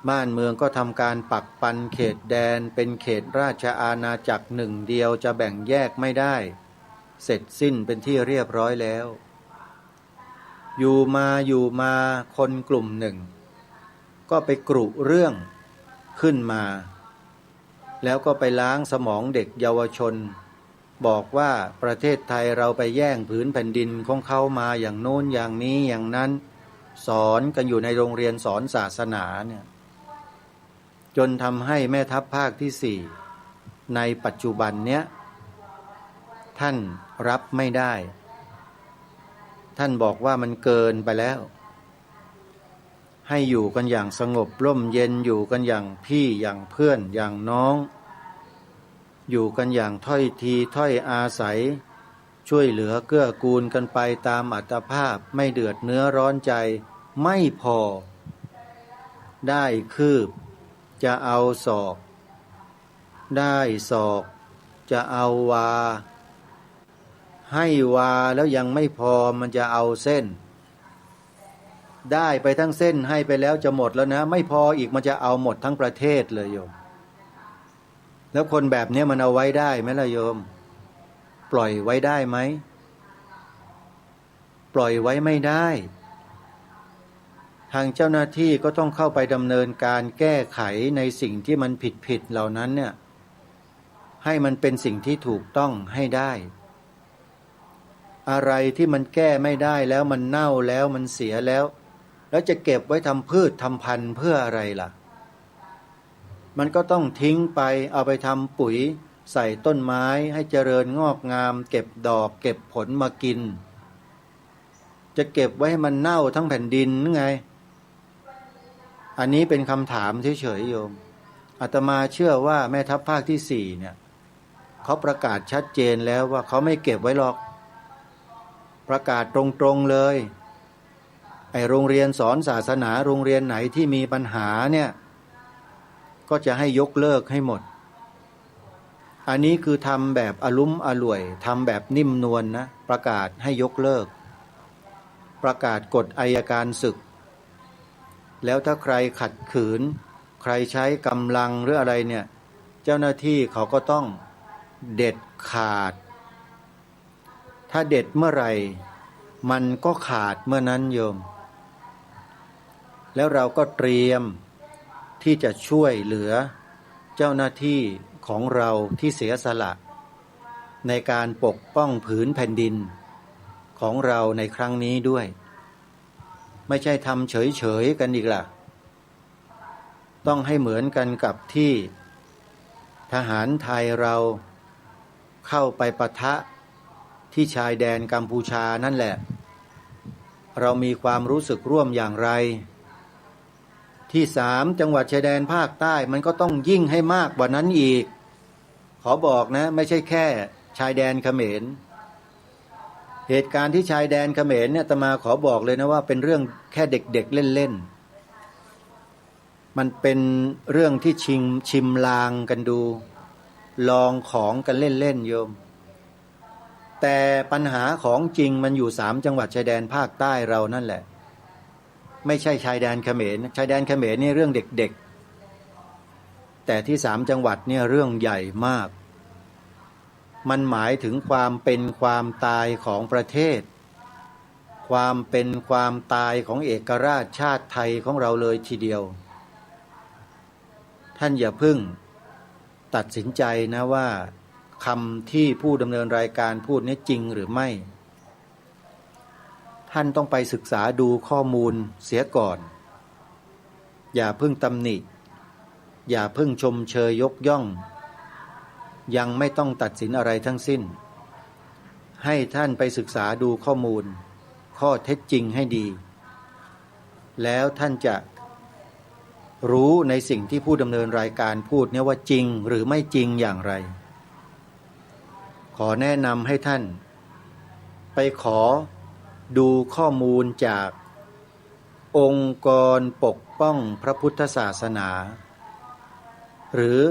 บ้านเมืองก็ทำการปักปันเขตแดนเป็นเขตราชอาณาจักรหนึ่งเดียว จะแบ่งแยกไม่ได้ เสร็จสิ้นเป็นที่เรียบร้อยแล้ว อยู่มาอยู่มาคนกลุ่มหนึ่ง ก็ไปกุเรื่องขึ้นมา แล้วก็ไปล้างสมองเด็กเยาวชน บอกว่าประเทศไทยเราไปแย่งผืนแผ่นดินของเขามาอย่างโน้นอย่างนี้อย่างนั้น สอนกันอยู่ในโรงเรียนสอนศาสนาเนี่ย จนทำให้แม่ทัพภาคที่สี่ ในปัจจุบันเนี้ย ท่านรับไม่ได้ ท่านบอกว่ามันเกินไปแล้ว ให้อยู่กันอย่างสงบร่มเย็น อยู่กันอย่างพี่อย่างเพื่อนอย่างน้อง อยู่กันอย่างถ้อยทีถ้อยอาศัย ช่วยเหลือเกื้อกูลกันไปตามอัตภาพ ไม่เดือดเนื้อร้อนใจ ไม่พอ ได้คืบจะเอาศอก ได้ศอกจะเอาวา ให้วาแล้วยังไม่พอ มันจะเอาเส้น ได้ไปทั้งเส้น ให้ไปแล้วจะหมดแล้วนะ ไม่พออีก มันจะเอาหมดทั้งประเทศเลยโยม แล้วคนแบบเนี้ยมันเอาไว้ได้ไหมล่ะโยม ปล่อยไว้ได้ไหม ปล่อยไว้ไม่ได้ ทางเจ้าหน้าที่ก็ต้องเข้าไปดำเนินการแก้ไขในสิ่งที่มันผิดๆ เหล่านั้นเนี่ย ให้มันเป็นสิ่งที่ถูกต้องให้ได้ อะไรที่มันแก้ไม่ได้แล้ว มันเน่าแล้ว มันเสียแล้ว แล้วจะเก็บไว้ทำพืชทำพันธุ์เพื่ออะไรล่ะ มันก็ต้องทิ้งไป เอาไปทำปุ๋ย ใส่ต้นไม้ให้เจริญงอกงาม เก็บดอกเก็บผลมากิน จะเก็บไว้ให้มันเน่าทั้งแผ่นดินหรือไง อันนี้เป็นคำถามเฉยๆ โยม อาตมาเชื่อว่าแม่ทัพภาคที่สี่เนี่ย เขาประกาศชัดเจนแล้วว่าเขาไม่เก็บไว้หรอก ประกาศตรงๆ เลย ไอ้โรงเรียนสอนศาสนา โรงเรียนไหนที่มีปัญหาเนี่ย ก็จะให้ยกเลิกให้หมด อันนี้คือทำแบบอลุ่มอล่วย ทำแบบนิ่มนวลนะ ประกาศให้ยกเลิก ประกาศกฎอัยการศึก แล้วถ้าใครขัดขืน ใครใช้กำลังหรืออะไรเนี่ย เจ้าหน้าที่เขาก็ต้องเด็ดขาด ถ้าเด็ดเมื่อไหร่ มันก็ขาดเมื่อนั้นโยม แล้วเราก็เตรียมที่จะช่วยเหลือเจ้าหน้าที่ของเราที่เสียสละในการปกป้องผืนแผ่นดินของเราในครั้งนี้ด้วย ไม่ใช่ทำเฉยๆ กันอีกล่ะ ต้องให้เหมือนกันกับที่ทหารไทยเราเข้าไปปะทะที่ชายแดนกัมพูชานั่นแหละ เรามีความรู้สึกร่วมอย่างไร ที่สามจังหวัดชายแดนภาคใต้มันก็ต้องยิ่งให้มากกว่านั้นอีก ขอบอกนะ ไม่ใช่แค่ชายแดนเขมร เหตุการณ์ที่ชายแดนเขมรเนี่ย อาตมาขอบอกเลยนะว่าเป็นเรื่องแค่เด็กๆ เล่นๆ มันเป็นเรื่องที่ชิง ชิมลางกันดู ลองของกันเล่นๆ โยม แต่ปัญหาของจริงมันอยู่สามจังหวัดชายแดนภาคใต้เรานั่นแหละ ไม่ใช่ชายแดนเขมร ชายแดนเขมรนี่เรื่องเด็กๆ แต่ที่สามจังหวัดเนี่ยเรื่องใหญ่มาก มันหมายถึงความเป็นความตายของประเทศ ความเป็นความตายของเอกราชชาติไทยของเราเลยทีเดียว ท่านอย่าเพิ่งตัดสินใจนะว่าคำที่ผู้ดำเนินรายการพูดนี้จริงหรือไม่ ท่านต้องไปศึกษาดูข้อมูลเสียก่อน อย่าเพิ่งตำหนิ อย่าเพิ่งชมเชยยกย่อง ยังไม่ต้องตัดสินอะไรทั้งสิ้น ให้ท่านไปศึกษาดูข้อมูล ข้อเท็จจริงให้ดี แล้วท่านจะรู้ในสิ่งที่ผู้ดำเนินรายการพูดเนี่ยว่าจริงหรือไม่จริงอย่างไร ขอแนะนำให้ท่านไปขอดูข้อมูลจากองค์กรปกป้องพระพุทธศาสนา หรือ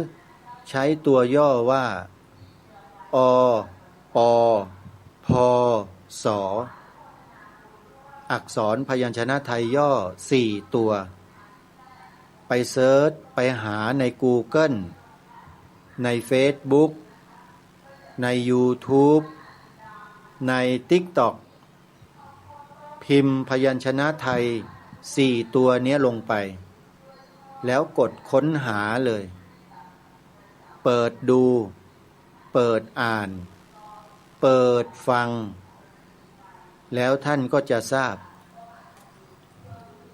ใช้ตัวย่อว่า อ ป พ ส อักษรพยัญชนะไทยย่อสี่ตัว ไปเซิร์ช ไปหาใน Google ใน Facebook ใน YouTube ใน TikTok พิมพ์พยัญชนะไทยสี่ตัวเนี้ยลงไป แล้วกดค้นหาเลย เปิดดู เปิดอ่าน เปิดฟัง แล้วท่านก็จะทราบ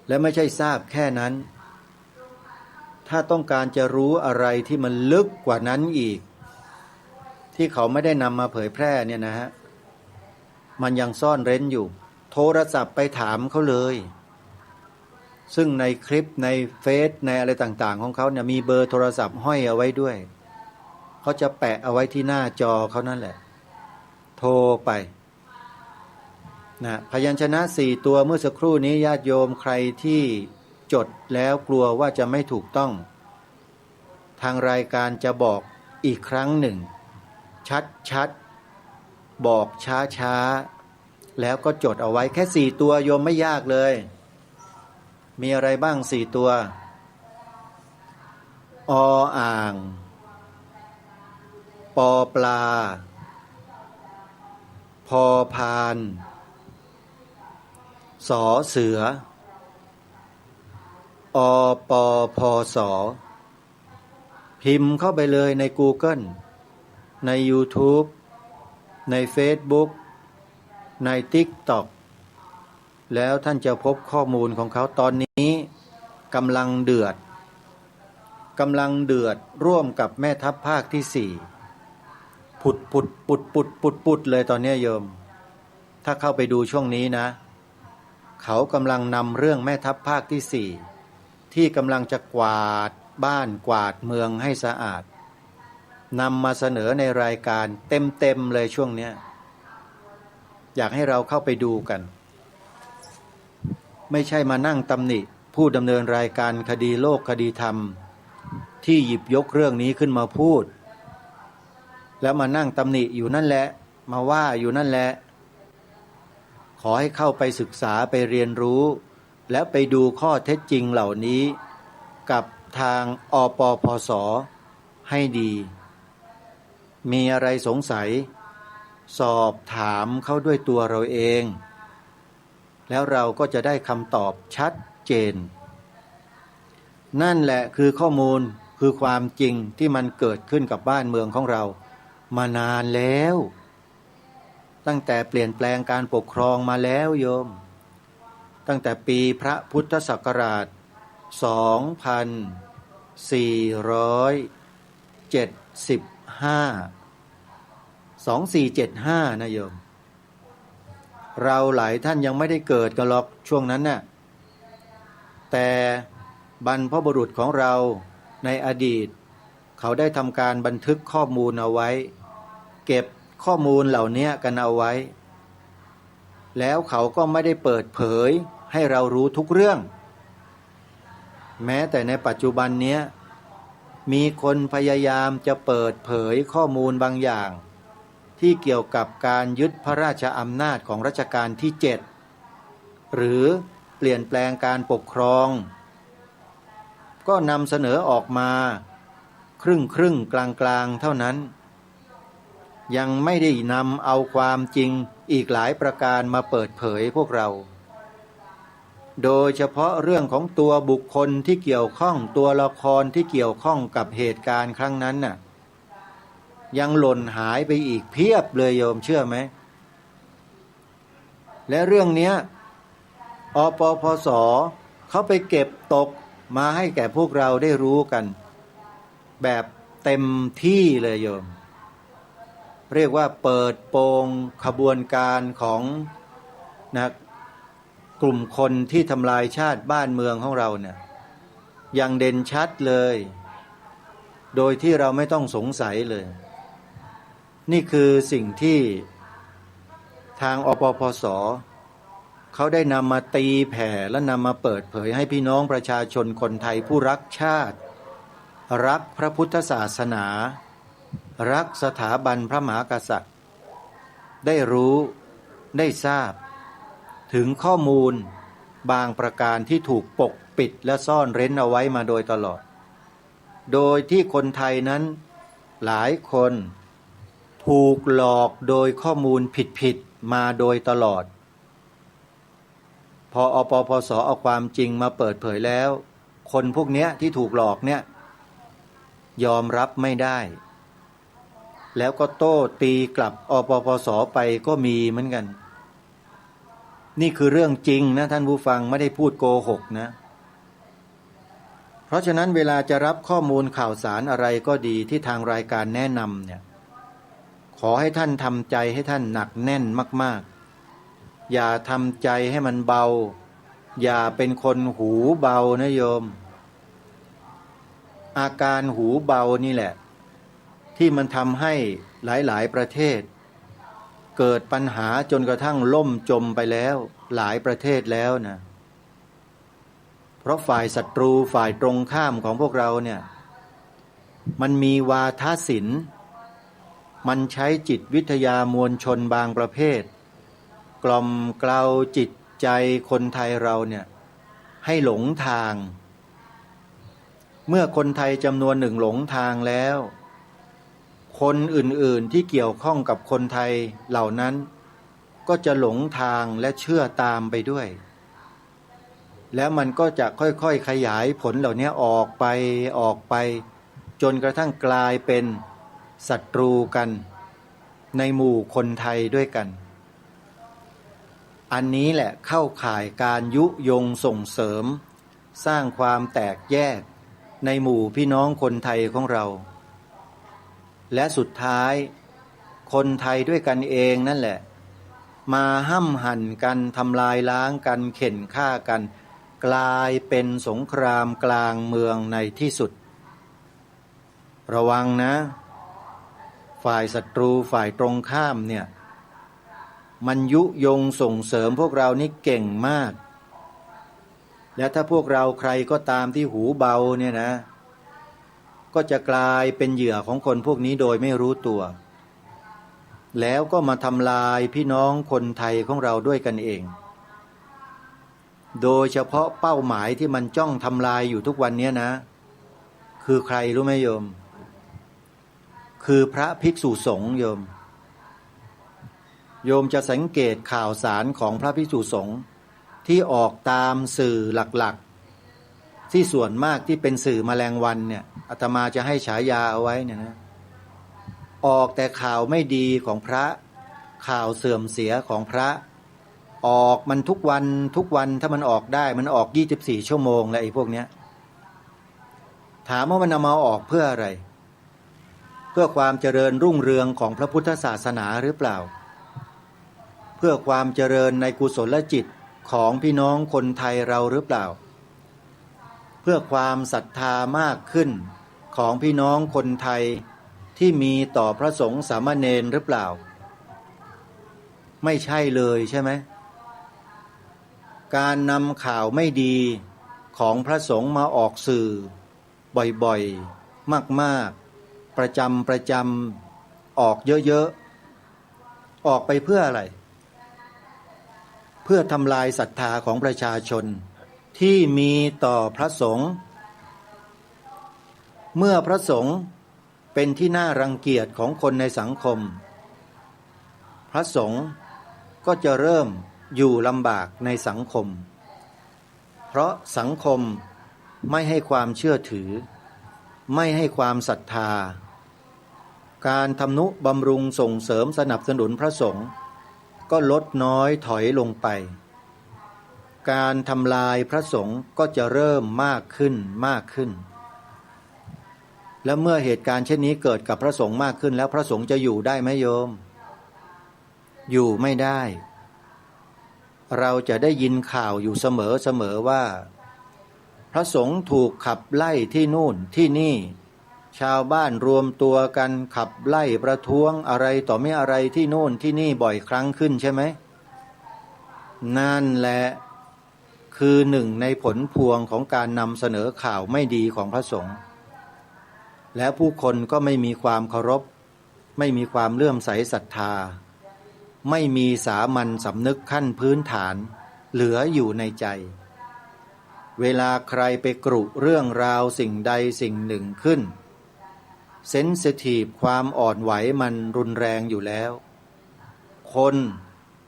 และไม่ใช่ทราบแค่นั้น ถ้าต้องการจะรู้อะไรที่มันลึกกว่านั้นอีก ที่เขาไม่ได้นำมาเผยแพร่เนี่ยนะฮะ มันยังซ่อนเร้นอยู่ โทรศัพท์ไปถามเขาเลย ซึ่งในคลิปในเฟซในอะไรต่างๆ ของเขาเนี่ยมีเบอร์โทรศัพท์ห้อยเอาไว้ด้วย เขาจะแปะเอาไว้ที่หน้าจอเขานั่นแหละ โทรไปนะ พยัญชนะสี่ตัวเมื่อสักครู่นี้ ญาติโยมใครที่จดแล้วกลัวว่าจะไม่ถูกต้อง ทางรายการจะบอกอีกครั้งหนึ่ง ชัดๆ บอกช้าๆ แล้วก็จดเอาไว้แค่สี่ตัวโยม ไม่ยากเลย มีอะไรบ้างสี่ตัว ออ่าง ปอปลา พอพาน สอเสือ อปพส พิมพ์เข้าไปเลยใน Google ใน YouTube ใน Facebook ใน TikTok แล้วท่านจะพบข้อมูลของเขา ตอนนี้กำลังเดือด กำลังเดือดร่วมกับแม่ทัพภาคที่สี่ ผุดผุดปุดปุดปุดปุดเลยตอนเนี้ยโยม ถ้าเข้าไปดูช่วงนี้นะ เขากำลังนำเรื่องแม่ทัพภาคที่สี่ ที่กำลังจะกวาดบ้านกวาดเมืองให้สะอาด นำมาเสนอในรายการเต็มๆเลยช่วงเนี้ย อยากให้เราเข้าไปดูกัน ไม่ใช่มานั่งตำหนิผู้ดำเนินรายการคดีโลกคดีธรรม ที่หยิบยกเรื่องนี้ขึ้นมาพูด แล้วมานั่งตำหนิอยู่นั่นแหละ มาว่าอยู่นั่นแหละ ขอให้เข้าไปศึกษาไปเรียนรู้ และไปดูข้อเท็จจริงเหล่านี้ กับทาง อปปส ให้ดี มีอะไรสงสัย สอบถามเขาด้วยตัวเราเอง แล้วเราก็จะได้คำตอบชัดเจน นั่นแหละคือข้อมูล คือความจริงที่มันเกิดขึ้นกับบ้านเมืองของเรามานานแล้ว ตั้งแต่เปลี่ยนแปลงการปกครองมาแล้วโยม ตั้งแต่ปีพระพุทธศักราช สองพันสี่ร้อยเจ็ดสิบห้า สองสี่เจ็ดห้านะโยม เราหลายท่านยังไม่ได้เกิดกันหรอกช่วงนั้นน่ะ แต่บรรพบุรุษของเราในอดีต เขาได้ทำการบันทึกข้อมูลเอาไว้ เก็บข้อมูลเหล่านี้กันเอาไว้ แล้วเขาก็ไม่ได้เปิดเผยให้เรารู้ทุกเรื่อง แม้แต่ในปัจจุบันเนี้ย มีคนพยายามจะเปิดเผยข้อมูลบางอย่าง ที่เกี่ยวกับการยึดพระราชอำนาจของรัชกาลที่เจ็ด หรือเปลี่ยนแปลงการปกครอง ก็นำเสนอออกมาครึ่งๆ กลางๆ เท่านั้น ยังไม่ได้นำเอาความจริงอีกหลายประการมาเปิดเผยพวกเรา โดยเฉพาะเรื่องของตัวบุคคลที่เกี่ยวข้อง ตัวละครที่เกี่ยวข้องกับเหตุการณ์ครั้งนั้นน่ะ ยังหล่นหายไปอีกเพียบเลยโยมเชื่อไหม และเรื่องเนี้ย อปปส เขาไปเก็บตกมาให้แก่พวกเราได้รู้กัน แบบเต็มที่เลยโยม เรียกว่าเปิดโปงขบวนการของ นะ กลุ่มคนที่ทำลายชาติบ้านเมืองของเราเนี่ย อย่างเด่นชัดเลย โดยที่เราไม่ต้องสงสัยเลย นี่คือสิ่งที่ทาง อปปส เขาได้นำมาตีแผ่และนำมาเปิดเผยให้พี่น้องประชาชนคนไทยผู้รักชาติ รักพระพุทธศาสนา รักสถาบันพระมหากษัตริย์ ได้รู้ ได้ทราบ ถึงข้อมูลบางประการที่ถูกปกปิดและซ่อนเร้นเอาไว้มาโดยตลอด โดยที่คนไทยนั้นหลายคนถูกหลอกโดยข้อมูลผิดๆ มาโดยตลอด พอ อปปส เอาความจริงมาเปิดเผยแล้ว คนพวกเนี้ยที่ถูกหลอกเนี่ย ยอมรับไม่ได้ แล้วก็โต้ตีกลับ อปปส ไปก็มีเหมือนกัน นี่คือเรื่องจริงนะท่านผู้ฟัง ไม่ได้พูดโกหกนะ เพราะฉะนั้นเวลาจะรับข้อมูลข่าวสารอะไรก็ดีที่ทางรายการแนะนำเนี่ย ขอให้ท่านทำใจให้ท่านหนักแน่นมากๆ อย่าทำใจให้มันเบา อย่าเป็นคนหูเบานะโยม อาการหูเบานี่แหละ ที่มันทำให้หลายๆ ประเทศ เกิดปัญหาจนกระทั่งล่มจมไปแล้วหลายประเทศแล้วนะ เพราะฝ่ายศัตรูฝ่ายตรงข้ามของพวกเราเนี่ย มันมีวาทศิลป์ มันใช้จิตวิทยามวลชนบางประเภท กล่อมเกลาจิตใจคนไทยเราเนี่ย ให้หลงทาง เมื่อคนไทยจำนวนหนึ่งหลงทางแล้ว คนอื่นๆที่เกี่ยวข้องกับคนไทยเหล่านั้น ก็จะหลงทางและเชื่อตามไปด้วย แล้วมันก็จะค่อยๆขยายผลเหล่านี้ออกไป ออกไป จนกระทั่งกลายเป็นศัตรูกันในหมู่คนไทยด้วยกัน อันนี้แหละเข้าข่ายการยุยงส่งเสริม สร้างความแตกแยกในหมู่พี่น้องคนไทยของเรา และสุดท้าย คนไทยด้วยกันเองนั่นแหละ มาห้ำหั่นกัน ทำลายล้างกัน เข่นฆ่ากัน กลายเป็นสงครามกลางเมืองในที่สุด ระวังนะ ฝ่ายศัตรู ฝ่ายตรงข้ามเนี่ย มันยุยงส่งเสริมพวกเรานี่เก่งมาก และถ้าพวกเราใครก็ตามที่หูเบาเนี่ยนะ ก็จะกลายเป็นเหยื่อของคนพวกนี้โดยไม่รู้ตัว แล้วก็มาทำลายพี่น้องคนไทยของเราด้วยกันเอง โดยเฉพาะเป้าหมายที่มันจ้องทำลายอยู่ทุกวันเนี้ยนะ คือใครรู้ไหมโยม คือพระภิกษุสงฆ์โยม โยมจะสังเกตข่าวสารของพระภิกษุสงฆ์ที่ออกตามสื่อหลักๆ ที่ส่วนมากที่เป็นสื่อแมลงวันเนี่ย อาตมาจะให้ฉายาเอาไว้เนี่ยนะ ออกแต่ข่าวไม่ดีของพระ ข่าวเสื่อมเสียของพระ ออกมันทุกวัน ทุกวัน ถ้ามันออกได้ มันออกยี่สิบสี่ชั่วโมงแหละ ไอ้พวกเนี้ย ถามว่ามันเอามาออกเพื่ออะไร เพื่อความเจริญรุ่งเรืองของพระพุทธศาสนาหรือเปล่า เพื่อความเจริญในกุศลจิตของพี่น้องคนไทยเราหรือเปล่า เพื่อความศรัทธามากขึ้นของพี่น้องคนไทยที่มีต่อพระสงฆ์สามเณรหรือเปล่า ไม่ใช่เลยใช่ไหม การนำข่าวไม่ดีของพระสงฆ์มาออกสื่อบ่อยๆ มากๆ ประจำๆ ออกเยอะๆ ออกไปเพื่ออะไร เพื่อทำลายศรัทธาของประชาชนที่มีต่อพระสงฆ์ เมื่อพระสงฆ์เป็นที่น่ารังเกียจของคนในสังคม พระสงฆ์ก็จะเริ่มอยู่ลำบากในสังคม เพราะสังคมไม่ให้ความเชื่อถือ ไม่ให้ความศรัทธา การทำนุบำรุงส่งเสริมสนับสนุนพระสงฆ์ก็ลดน้อยถอยลงไป การทำลายพระสงฆ์ก็จะเริ่มมากขึ้น มากขึ้น และเมื่อเหตุการณ์เช่นนี้เกิดกับพระสงฆ์มากขึ้นแล้ว พระสงฆ์จะอยู่ได้ไหมโยม อยู่ไม่ได้ เราจะได้ยินข่าวอยู่เสมอๆ ว่า พระสงฆ์ถูกขับไล่ที่นู่นที่นี่ ชาวบ้านรวมตัวกันขับไล่ประท้วงอะไรต่อมิอะไรที่นู่นที่นี่บ่อยครั้งขึ้นใช่ไหม นั่นแหละคือหนึ่งในผลพวงของการนำเสนอข่าวไม่ดีของพระสงฆ์ และผู้คนก็ไม่มีความเคารพ ไม่มีความเลื่อมใสศรัทธา ไม่มีสามัญสำนึกขั้นพื้นฐานเหลืออยู่ในใจ เวลาใครไปกุเรื่องราวสิ่งใดสิ่งหนึ่งขึ้น เซนซิทีฟ ความอ่อนไหวมันรุนแรงอยู่แล้ว คน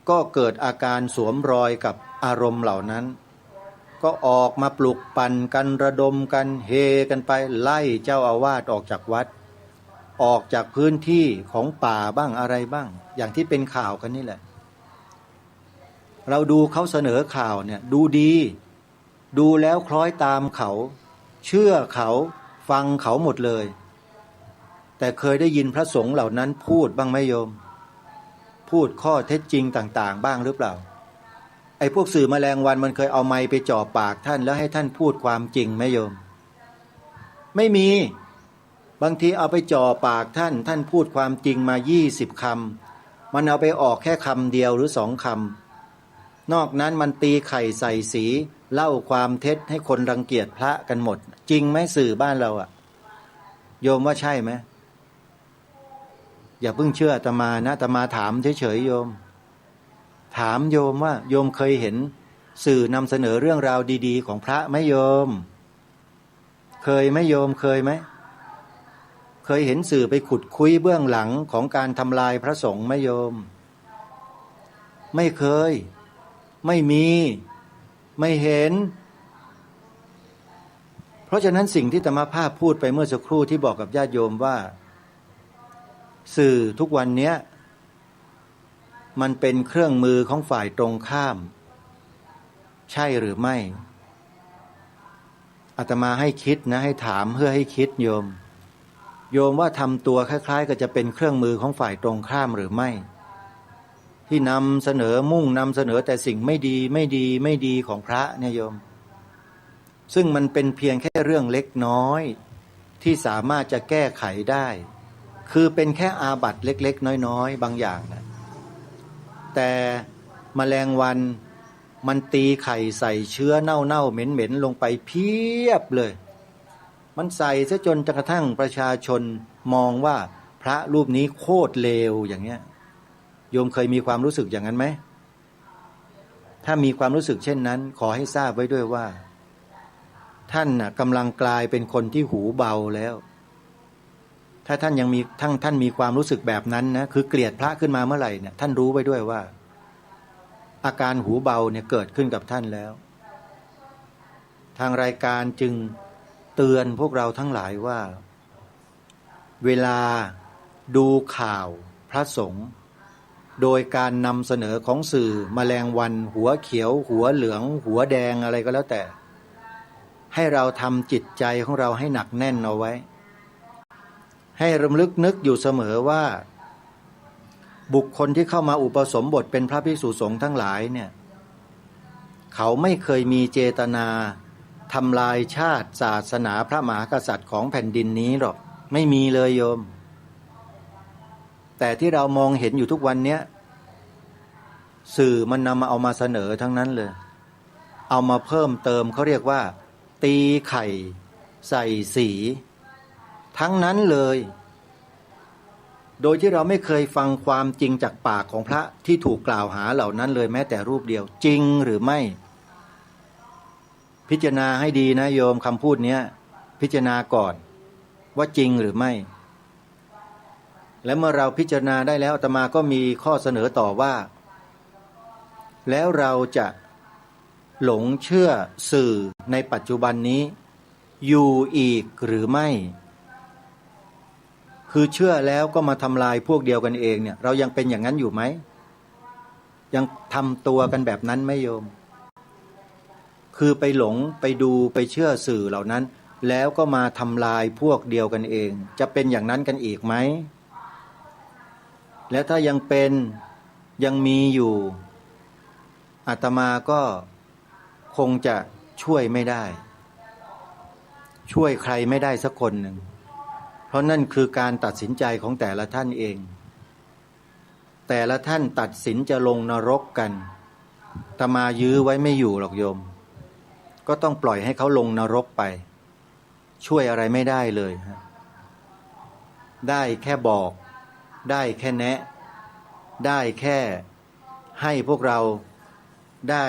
ก็เกิดอาการสวมรอยกับอารมณ์เหล่านั้น ก็ออกมาปลุกปั่นกัน ระดมกัน เฮกันไปไล่เจ้าอาวาสออกจากวัด ออกจากพื้นที่ของป่าบ้างอะไรบ้าง อย่างที่เป็นข่าวกันนี่แหละ เราดูเขาเสนอข่าวเนี่ย ดูดี ดูแล้วคล้อยตามเขา เชื่อเขา ฟังเขาหมดเลย แต่เคยได้ยินพระสงฆ์เหล่านั้นพูดบ้างไหมโยม พูดข้อเท็จจริงต่างๆ บ้างหรือเปล่า ไอ้พวกสื่อแมลงวันมันเคยเอาไมค์ไปจ่อปากท่าน แล้วให้ท่านพูดความจริงไหมโยม ไม่มี บางทีเอาไปจ่อปากท่าน ท่านพูดความจริงมายี่สิบคำ มันเอาไปออกแค่คำเดียวหรือสองคำ นอกนั้นมันตีไข่ใส่สี เล่าความเท็จให้คนรังเกียจพระกันหมด จริงไหม สื่อบ้านเราอะ โยมว่าใช่ไหม อย่าเพิ่งเชื่ออาตมานะ อาตมาถามเฉยๆ โยม ถามโยมว่าโยมเคยเห็นสื่อนำเสนอเรื่องราวดีๆ ของพระไหมโยม เคยไหมโยม เคยไหม เคยเห็นสื่อไปขุดคุ้ยเบื้องหลังของการทำลายพระสงฆ์ไหมโยม ไม่เคย ไม่มี ไม่เห็น เพราะฉะนั้นสิ่งที่อาตมาภาพพูดไปเมื่อสักครู่ที่บอกกับญาติโยมว่า สื่อทุกวันเนี้ย มันเป็นเครื่องมือของฝ่ายตรงข้าม ใช่หรือไม่ อาตมาให้คิดนะ ให้ถามเพื่อให้คิดโยม โยมว่าทำตัวคล้ายๆกับจะเป็นเครื่องมือของฝ่ายตรงข้ามหรือไม่ ที่นำเสนอ มุ่งนำเสนอแต่สิ่งไม่ดี ไม่ดี ไม่ดีของพระเนี่ยโยม ซึ่งมันเป็นเพียงแค่เรื่องเล็กน้อย ที่สามารถจะแก้ไขได้ คือเป็นแค่อาบัติเล็กๆน้อยๆบางอย่างนะ แต่แมลงวันมันตีไข่ใส่เชื้อเน่าๆเหม็นๆลงไปเพียบเลย มันใส่ซะจนกระทั่งประชาชนมองว่าพระรูปนี้โคตรเลวอย่างเงี้ย โยมเคยมีความรู้สึกอย่างนั้นไหม ถ้ามีความรู้สึกเช่นนั้น ขอให้ทราบไว้ด้วยว่า ท่านน่ะกำลังกลายเป็นคนที่หูเบาแล้ว ถ้าท่านยังมี ท่าน ท่านมีความรู้สึกแบบนั้นนะ คือเกลียดพระขึ้นมาเมื่อไหร่เนี่ย ท่านรู้ไว้ด้วยว่า อาการหูเบาเนี่ยเกิดขึ้นกับท่านแล้ว ทางรายการจึงเตือนพวกเราทั้งหลายว่า เวลาดูข่าวพระสงฆ์ โดยการนำเสนอของสื่อแมลงวันหัวเขียว หัวเหลือง หัวแดงอะไรก็แล้วแต่ ให้เราทำจิตใจของเราให้หนักแน่นเอาไว้ ให้รำลึกนึกอยู่เสมอว่า บุคคลที่เข้ามาอุปสมบทเป็นพระภิกษุสงฆ์ทั้งหลายเนี่ย เขาไม่เคยมีเจตนาทำลายชาติศาสนาพระมหากษัตริย์ของแผ่นดินนี้หรอก ไม่มีเลยโยม แต่ที่เรามองเห็นอยู่ทุกวันเนี้ย สื่อมันนำมา เอามาเสนอทั้งนั้นเลย เอามาเพิ่มเติม เขาเรียกว่า ตีไข่ใส่สี ทั้งนั้นเลย โดยที่เราไม่เคยฟังความจริงจากปากของพระที่ถูกกล่าวหาเหล่านั้นเลยแม้แต่รูปเดียว จริงหรือไม่ พิจารณาให้ดีนะโยม คำพูดเนี้ย พิจารณาก่อนว่าจริงหรือไม่ และเมื่อเราพิจารณาได้แล้ว อาตมาก็มีข้อเสนอต่อว่า แล้วเราจะหลงเชื่อสื่อในปัจจุบันนี้อยู่อีกหรือไม่ คือเชื่อแล้วก็มาทำลายพวกเดียวกันเองเนี่ย เรายังเป็นอย่างนั้นอยู่ไหม ยังทำตัวกันแบบนั้นไหมโยม คือไปหลงไปดูไปเชื่อสื่อเหล่านั้น แล้วก็มาทำลายพวกเดียวกันเอง จะเป็นอย่างนั้นกันอีกไหม และถ้ายังเป็น ยังมีอยู่ อาตมาก็คงจะช่วยไม่ได้ ช่วยใครไม่ได้สักคนหนึ่ง เพราะนั่นคือการตัดสินใจของแต่ละท่านเอง แต่ละท่านตัดสินจะลงนรกกัน อาตมายื้อไว้ไม่อยู่หรอกโยม ก็ต้องปล่อยให้เขาลงนรกไป ช่วยอะไรไม่ได้เลยฮะ ได้แค่บอก ได้แค่แนะ ได้แค่ให้พวกเราได้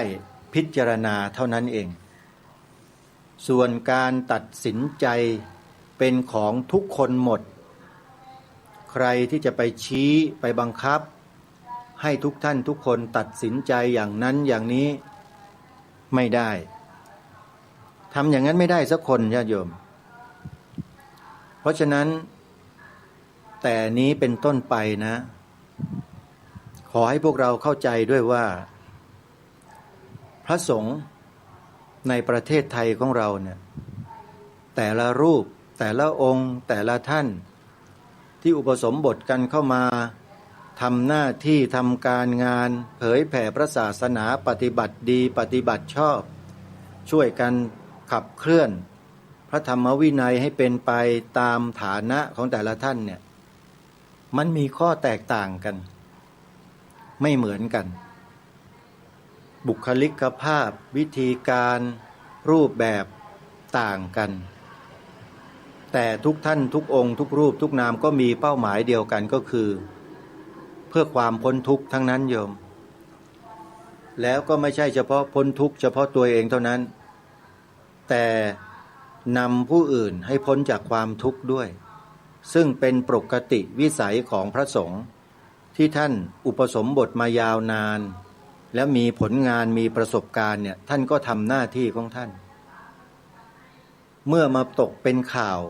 พิจารณาเท่านั้นเอง ส่วนการตัดสินใจเป็นของทุกคนหมด ใครที่จะไปชี้ไปบังคับ ให้ทุกท่านทุกคนตัดสินใจอย่างนั้นอย่างนี้ ไม่ได้ ทำอย่างนั้นไม่ได้สักคนญาติโยม เพราะฉะนั้น แต่นี้เป็นต้นไปนะ ขอให้พวกเราเข้าใจด้วยว่า พระสงฆ์ในประเทศไทยของเราเนี่ย แต่ละรูป แต่ละองค์ แต่ละท่าน ที่อุปสมบทกันเข้ามาทำหน้าที่ทำการงาน เผยแผ่พระศาสนา ปฏิบัติดี ปฏิบัติชอบ ช่วยกันขับเคลื่อนพระธรรมวินัยให้เป็นไปตามฐานะของแต่ละท่านเนี่ย มันมีข้อแตกต่างกัน ไม่เหมือนกัน บุคลิกภาพ วิธีการ รูปแบบต่างกัน แต่ทุกท่านทุกองค์ทุกรูปทุกนามก็มีเป้าหมายเดียวกัน ก็คือ เพื่อความพ้นทุกข์ทั้งนั้นโยม แล้วก็ไม่ใช่เฉพาะพ้นทุกข์เฉพาะตัวเองเท่านั้น แต่นำผู้อื่นให้พ้นจากความทุกข์ด้วย ซึ่งเป็นปกติวิสัยของพระสงฆ์ ที่ท่านอุปสมบทมายาวนาน และมีผลงานมีประสบการณ์เนี่ย ท่านก็ทำหน้าที่ของท่าน เมื่อมาตกเป็นข่าว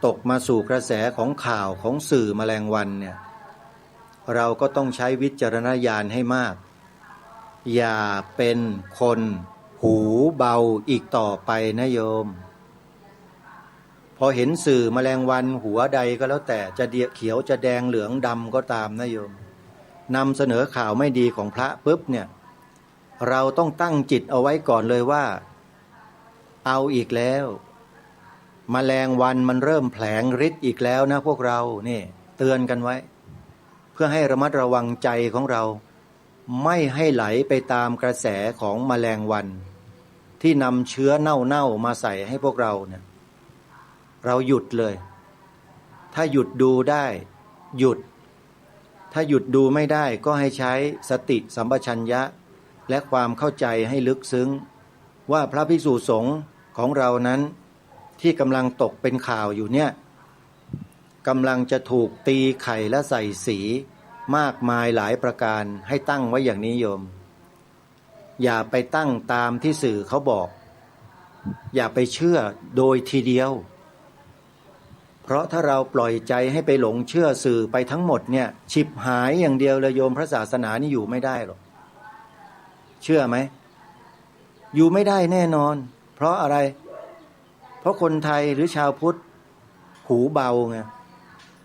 ตกมาสู่กระแสของข่าวของสื่อแมลงวันเนี่ย เราก็ต้องใช้วิจารณญาณให้มาก อย่าเป็นคนหูเบาอีกต่อไปนะโยม พอเห็นสื่อแมลงวันหัวใดก็แล้วแต่ จะเดีย เขียวจะแดงเหลืองดำก็ตามนะโยม นำเสนอข่าวไม่ดีของพระปุ๊บเนี่ย เราต้องตั้งจิตเอาไว้ก่อนเลยว่า เอาอีกแล้ว แมลงวันมันเริ่มแผลงฤทธิ์อีกแล้วนะพวกเรา นี่เตือนกันไว้ เพื่อให้ระมัดระวังใจของเรา ไม่ให้ไหลไปตามกระแสของแมลงวัน ที่นำเชื้อเน่าๆ มาใส่ให้พวกเราเนี่ย เราหยุดเลย ถ้าหยุดดูได้ หยุด ถ้าหยุดดูไม่ได้ก็ให้ใช้สติสัมปชัญญะ และความเข้าใจให้ลึกซึ้ง ว่าพระภิกษุสงฆ์ของเรานั้น ที่กำลังตกเป็นข่าวอยู่เนี่ย กำลังจะถูกตีไข่และใส่สีมากมายหลายประการ ให้ตั้งไว้อย่างนี้โยม อย่าไปตั้งตามที่สื่อเขาบอก อย่าไปเชื่อโดยทีเดียว เพราะถ้าเราปล่อยใจให้ไปหลงเชื่อสื่อไปทั้งหมดเนี่ย ฉิบหายอย่างเดียวเลยโยม พระศาสนานี่อยู่ไม่ได้หรอก เชื่อไหม อยู่ไม่ได้แน่นอน เพราะอะไร เพราะคนไทยหรือชาวพุทธ หูเบาไง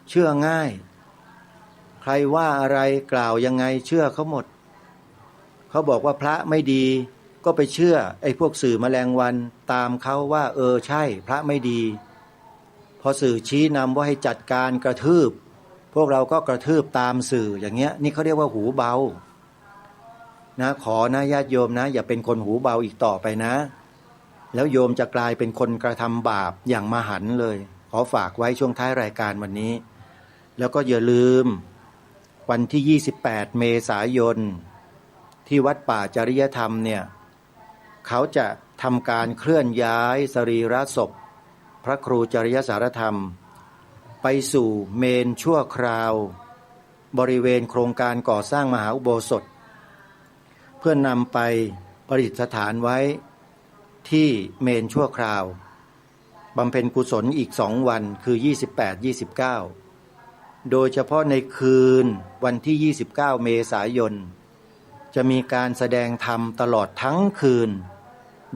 เชื่อง่าย ใครว่าอะไรกล่าวยังไงเชื่อเขาหมด เขาบอกว่าพระไม่ดี ก็ไปเชื่อไอ้พวกสื่อแมลงวันตามเขาว่า เออ ใช่ พระไม่ดี พอสื่อชี้นำว่าให้จัดการกระทืบ พวกเราก็กระทืบตามสื่ออย่างเงี้ย นี่เขาเรียกว่าหูเบา นะ ขอนะญาติโยมนะ อย่าเป็นคนหูเบาอีกต่อไปนะ แล้วโยมจะกลายเป็นคนกระทำบาปอย่างมหันต์เลย ขอฝากไว้ช่วงท้ายรายการวันนี้ แล้วก็อย่าลืม วันที่ยี่สิบแปดเมษายน ที่วัดป่าจริยธรรมเนี่ย เขาจะทำการเคลื่อนย้ายสรีระศพพระครูจริยสารธรรม ไปสู่เมรุชั่วคราว บริเวณโครงการก่อสร้างมหาอุโบสถ เพื่อนำไปประดิษฐานไว้ที่เมรุชั่วคราว บำเพ็ญกุศลอีกสองวัน คือยี่สิบแปด ยี่สิบเก้า โดยเฉพาะในคืนวันที่ยี่สิบเก้าเมษายน จะมีการแสดงธรรมตลอดทั้งคืน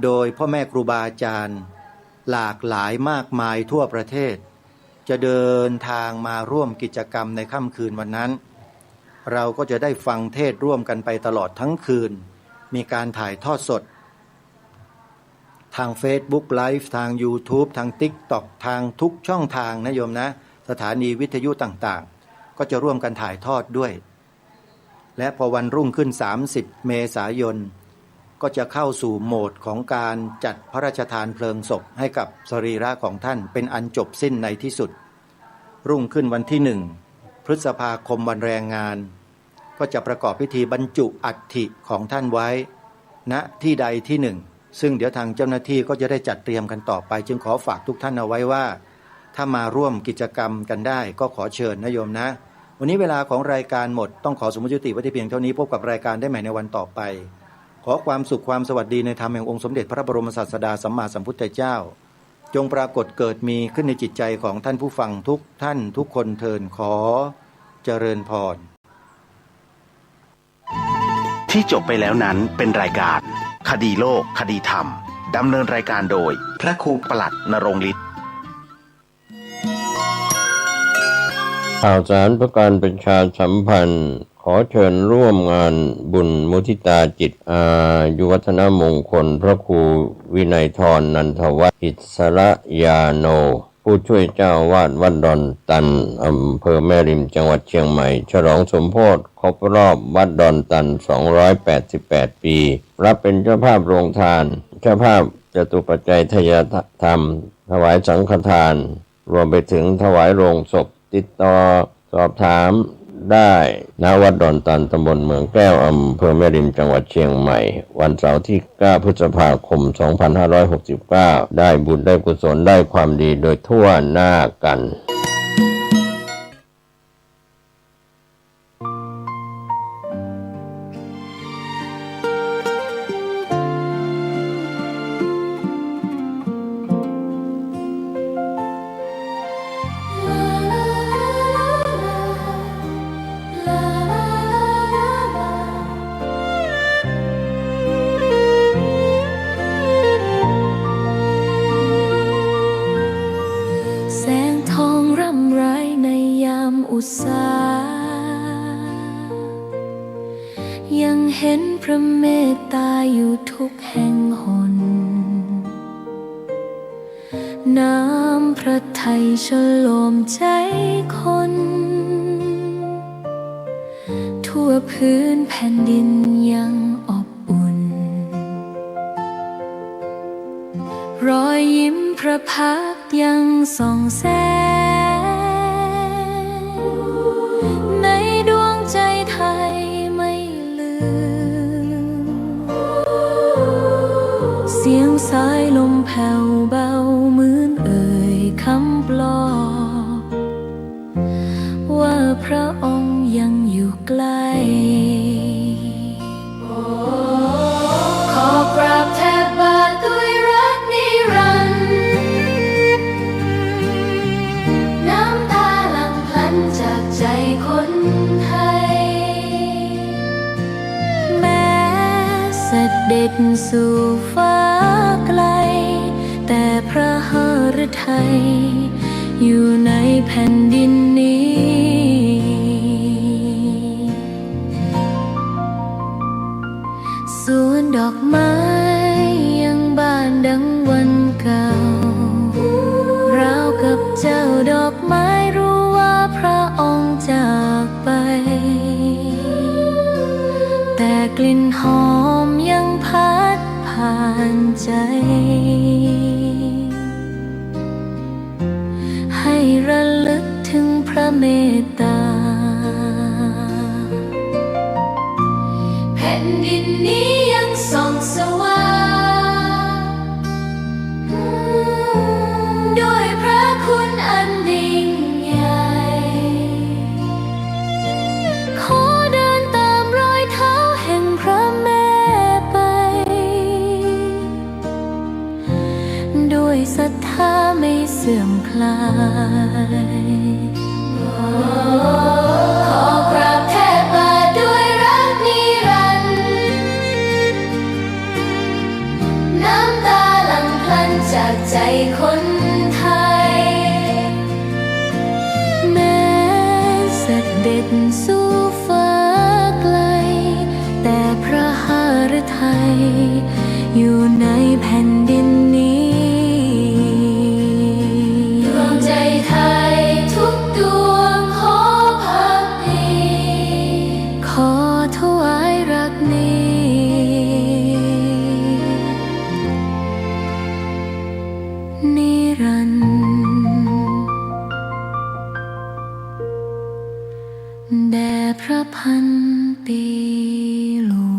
โดยพ่อแม่ครูบาอาจารย์หลากหลายมากมายทั่วประเทศ จะเดินทางมาร่วมกิจกรรมในค่ำคืนวันนั้น เราก็จะได้ฟังเทศน์ร่วมกันไปตลอดทั้งคืน มีการถ่ายทอดสด ทางเฟซบุ๊กไลฟ์ ทางยูทูบ ทางติ๊กต็อก ทางทุกช่องทางนะโยมนะ สถานีวิทยุต่างๆ ก็จะร่วมกันถ่ายทอดด้วย และพอวันรุ่งขึ้นสามสิบเมษายน ก็จะเข้าสู่โหมดของการจัดพระราชทานเพลิงศพให้กับสรีระของท่านเป็นอันจบสิ้นในที่สุด รุ่งขึ้นวันที่หนึ่งพฤษภาคมวันแรงงาน ก็จะประกอบพิธีบรรจุอัฐิของท่านไว้ ณ ที่ใดที่หนึ่ง ซึ่งเดี๋ยวทางเจ้าหน้าที่ก็จะได้จัดเตรียมกันต่อไป จึงขอฝากทุกท่านเอาไว้ว่า ถ้ามาร่วมกิจกรรมกันได้ก็ขอเชิญนะโยมนะ วันนี้เวลาของรายการหมด ต้องขอสมมุติยุติไว้แต่เพียงเท่านี้ พบกับรายการได้ใหม่ในวันต่อไป ขอความสุขความสวัสดีในธรรมแห่งองค์สมเด็จพระบรมศาสดาสัมมาสัมพุทธเจ้า จงปรากฏเกิดมีขึ้นในจิตใจของท่านผู้ฟังทุกท่านทุกคนเทอญ ขอเจริญพร ที่จบไปแล้วนั้นเป็นรายการคดีโลก คดีธรรม ดำเนินรายการโดย พระครูปลัด ณรงค์ฤทธิ์ ข่าวสารเพื่อการประชาสัมพันธ์ ขอเชิญร่วมงานบุญมุทิตาจิต อายุวัฒนมงคล พระครูวินัยธร นันทวัฒน์ อิสระยาโน ผู้ช่วยเจ้าอาวาสวัดดอนตัน อำเภอแม่ริม จังหวัดเชียงใหม่ ฉลองสมโภชครบรอบวัดดอนตัน สองร้อยแปดสิบแปด ปี รับเป็นเจ้าภาพโรงทาน เจ้าภาพจตุปัจจัยทายธรรม ถวายสังฆทาน รวมไปถึงถวายโลงศพ ติดต่อสอบถามได้ณวัดดอนตัน ตำบลเมืองแก้ว อำเภอแม่ริม จังหวัดเชียงใหม่ วันเสาร์ที่เก้าพฤษภาคมสองพันห้าร้อยหกสิบเก้า ได้บุญได้กุศลได้ความดีโดยทั่วหน้ากัน อุตสา ยังเห็นพระเมตตาอยู่ทุกแห่งหน น้ำพระทัยชโลมใจคน ทั่วพื้นแผ่นดินยังอบอุ่น รอยยิ้มพระพักตร์ยังส่องแสง ในดวงใจไทยไม่ลืม เสียงสายลมแผ่วเบาเหมือนเอ่ยคำปลอบ ว่าพระองค์ยังอยู่ใกล้ ขอกราบแทบบาทด้วยรักนิรันดร์ น้ำตาหลั่งพลันจากใจคนไทย แม้เสด็จสู่ฟ้าไกล แต่พระหฤทัยอยู่ในแผ่นดินนี้ สวนดอกไม้ยังบานดังวันเก่า ราวกับเจ้าดอกไม้รู้ว่าพระองค์จากไป แต่กลิ่นหอมยังพัดผ่านใจ ให้ระลึกถึงพระเมตตา แผ่นดินนี้ยังส่องสว่าง ด้วยพระคุณอันยิ่งใหญ่ ขอเดินตามรอยเท้าแห่งพระแม่ไป ด้วยศรัทธาไม่เสื่อมคลาย ขอกราบแทบบาทด้วยรักนิรันดร์ น้ำตาหลั่งพลันจากใจคนไทย แม้เสด็จสู่ฟ้าไกล แต่พระหฤทัยอยู่ในแผ่นดินนี้ ดวงใจไทยทุกดวงขอพักดี ขอถวายรักนี้ นิรันดร์ แด่พระพันปีหลวง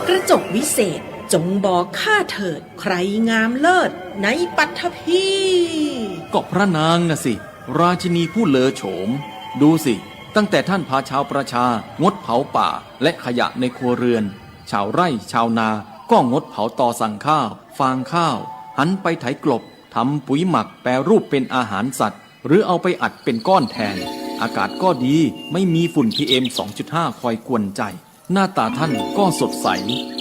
กระจกวิเศษ จงบอกข้าเถิด ใครงามเลิศในปัตภี ก็พระนางน่ะสิ ราชินีผู้เลอโฉม ดูสิ ตั้งแต่ท่านพาชาวประชางดเผาป่าและขยะในครัวเรือน ชาวไร่ชาวนาก็งดเผาตอสั่งข้าว ฟางข้าว หันไปไถกลบ ทำปุ๋ยหมักแปรรูปเป็นอาหารสัตว์ หรือเอาไปอัดเป็นก้อนแทน อากาศก็ดี ไม่มีฝุ่น พีเอ็ม สองจุดห้า คอยกวนใจ หน้าตาท่านก็สดใส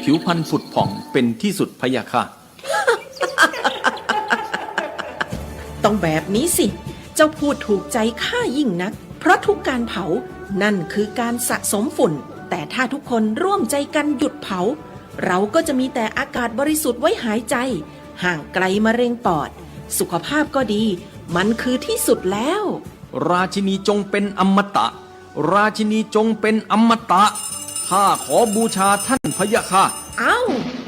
ผิวพรรณผุดผ่องเป็นที่สุดพะยะค่ะ ต้องแบบนี้สิ เจ้าพูดถูกใจข้ายิ่งนัก เพราะทุกการเผา นั่นคือการสะสมฝุ่น แต่ถ้าทุกคนร่วมใจกันหยุดเผา เราก็จะมีแต่อากาศบริสุทธิ์ไว้หายใจ ห่างไกลมะเร็งปอด สุขภาพก็ดี มันคือที่สุดแล้ว ราชินีจงเป็นอมตะ ราชินีจงเป็นอมตะ ข้าขอบูชาท่านพะยะค่ะ เอ้า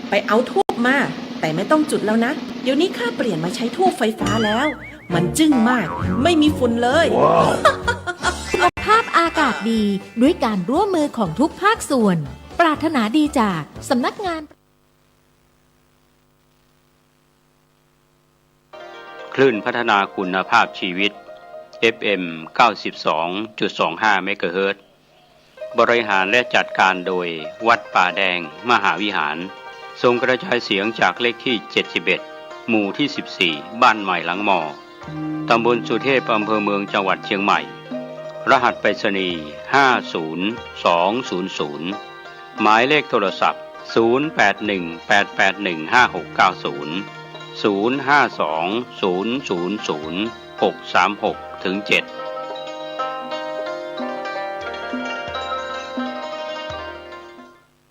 ไปเอาธูปมา แต่ไม่ต้องจุดแล้วนะ เดี๋ยวนี้ข้าเปลี่ยนมาใช้ธูปไฟฟ้าแล้ว มันจึ้งมาก ไม่มีฝุ่นเลย สุขภาพอากาศดี ด้วยการร่วมมือของทุกภาคส่วน ปรารถนาดีจากสำนักงาน คลื่นพัฒนาคุณภาพชีวิต เอฟเอ็ม เก้าสิบสองจุดสองห้า เมกะเฮิรตซ์ บริหารและจัดการโดยวัดป่าแดงมหาวิหาร ส่งกระจายเสียงจากเลขที่ เจ็ดสิบเอ็ด หมู่ที่ สิบสี่ บ้านใหม่หลังมอ ตำบลสุเทพ อำเภอเมือง จังหวัดเชียงใหม่ รหัสไปรษณีย์ ห้าศูนย์สองศูนย์ศูนย์ หมายเลขโทรศัพท์ ศูนย์ แปด หนึ่ง แปด แปด หนึ่ง ห้า หก เก้า ศูนย์ ศูนย์ ห้า สอง ศูนย์ ศูนย์ ศูนย์ หก สาม หก ถึง เจ็ด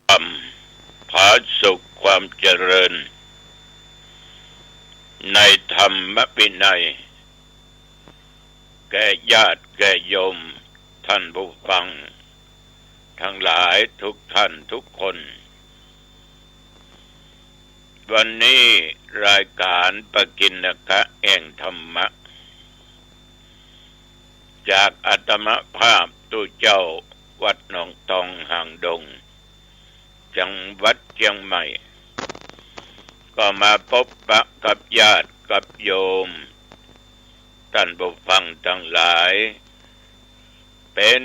ความผาสุกความเจริญ ในธรรมวินัย แก่ญาติแก่โยมท่านผู้ฟังทั้งหลายทุกท่านทุกคน วันนี้รายการปกิณณกะแห่งธรรมะ จากอาตมาภาพตุ๊เจ้าวัดหนองตองหางดง จังหวัดเชียงใหม่ ก็มาปบปะกับญาติกับโยม ท่านผู้ฟังทั้งหลาย เป็น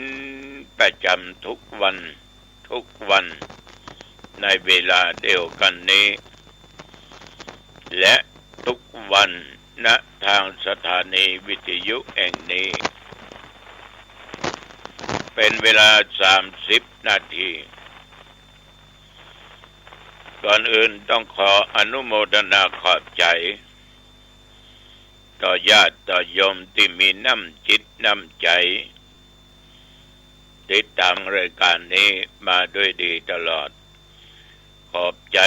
ประจำทุกวัน ทุกวัน ในเวลาเดียวกันนี้ และทุกวัน ณ ทางสถานีวิทยุแห่งนี้ เป็นเวลา สามสิบ นาที ก่อนอื่นต้องขออนุโมทนาขอบใจ๋ ต่อญาติต่อโยมตี้มีน้ำจิตน้ำใจ๋ ติดต๋ามรายการนี้มาด้วยดีตลอด ขอบใจ๋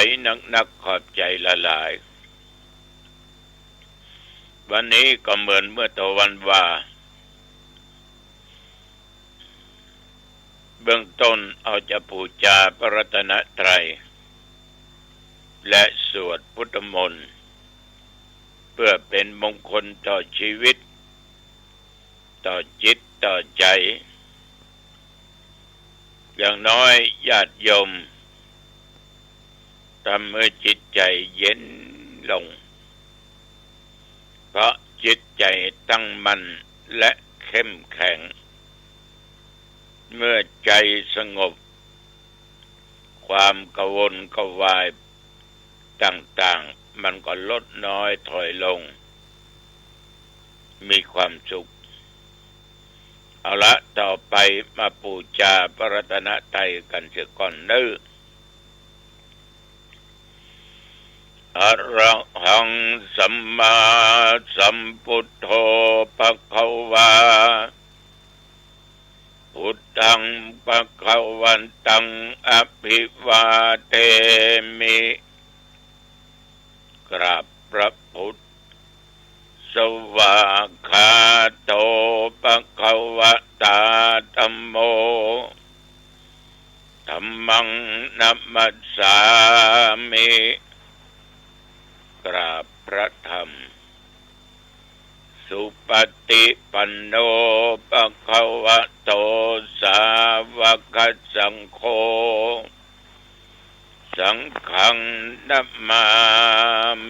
นักๆ ขอบใจ๋หลายๆ วันนี้ก็เหมือนเมื่อตะวันว่า เบื้องต้นเอาจะปู๋จาพระรัตนตรัย และสวดพุทธมนต์ เพื่อเป็นมงคลต่อชีวิต ต่อจิตต่อใจ๋ อย่างน้อยญาติโยม ทำให้จิตใจ๋เย็นลง เพราะจิตใจ๋ตั้งมั่นและเข้มแข็ง เมื่อใจ๋สงบ ความกระวนกระวายต่างๆ มันก็ลดน้อยถอยลง มีความสุข เอาละ ต่อไปมาปู๋จาพระรัตนตรัยกันเสียก่อนเนาะ อะระหังสัมมาสัมพุทโธ ภะคะวา พุทธัง ภะคะวันตัง อะภิวาเทมิ กราบพระพุทธ สวากขาโต ภะคะวะตา ธัมโม ธัมมัง นะมัสสามิ กราบพระธรรม สุปฏิปันโน ภะคะวะโต สาวกสังโฆ สังฆัง นะมา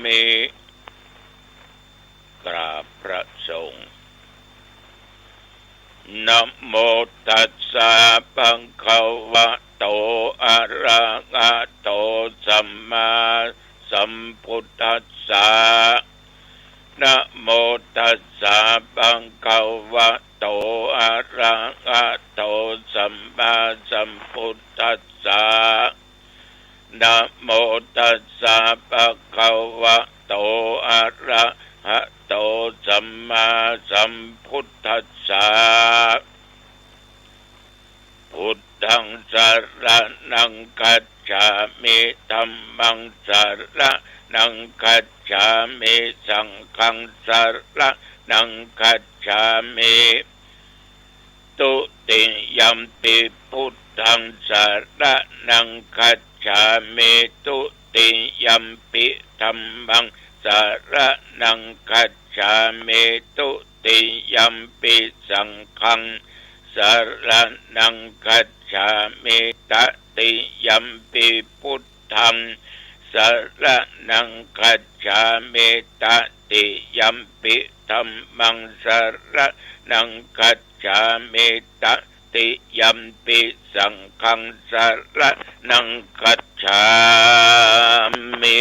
มิ กราบพระสงฆ์ นะโมตัสสะ ภะคะวะโต อะระหะโต สัมมาสัมพุทธัสสะ นะโมตัสสะ ภะคะวะโต อะระหะโต สัมมาสัมพุทธัสสะ นะโมตัสสะ ภะคะวะโต อะระหะโต สัมมาสัมพุทธัสสะ พุทธัง สะระณัง คัจฉามิ ธัมมัง สะระณัง คัจฉามิ สังฆัง สะระณัง คัจฉามิ ตุติยัมปิ พุทธัง สะระณัง คัจฉามิ ตุติยัมปิ ธัมมัง สะระณัง คัจฉามิ ตุติยัมปิ สังฆัง สะระณัง คัจฉามิ ตติยัมปิ พุทธัง สะระณัง คัจฉามิ ตติยัมปิ ธัมมัง สะระณัง คัจฉามิ ตติยัมปิ สังฆัง สะระณัง คัจฉามิ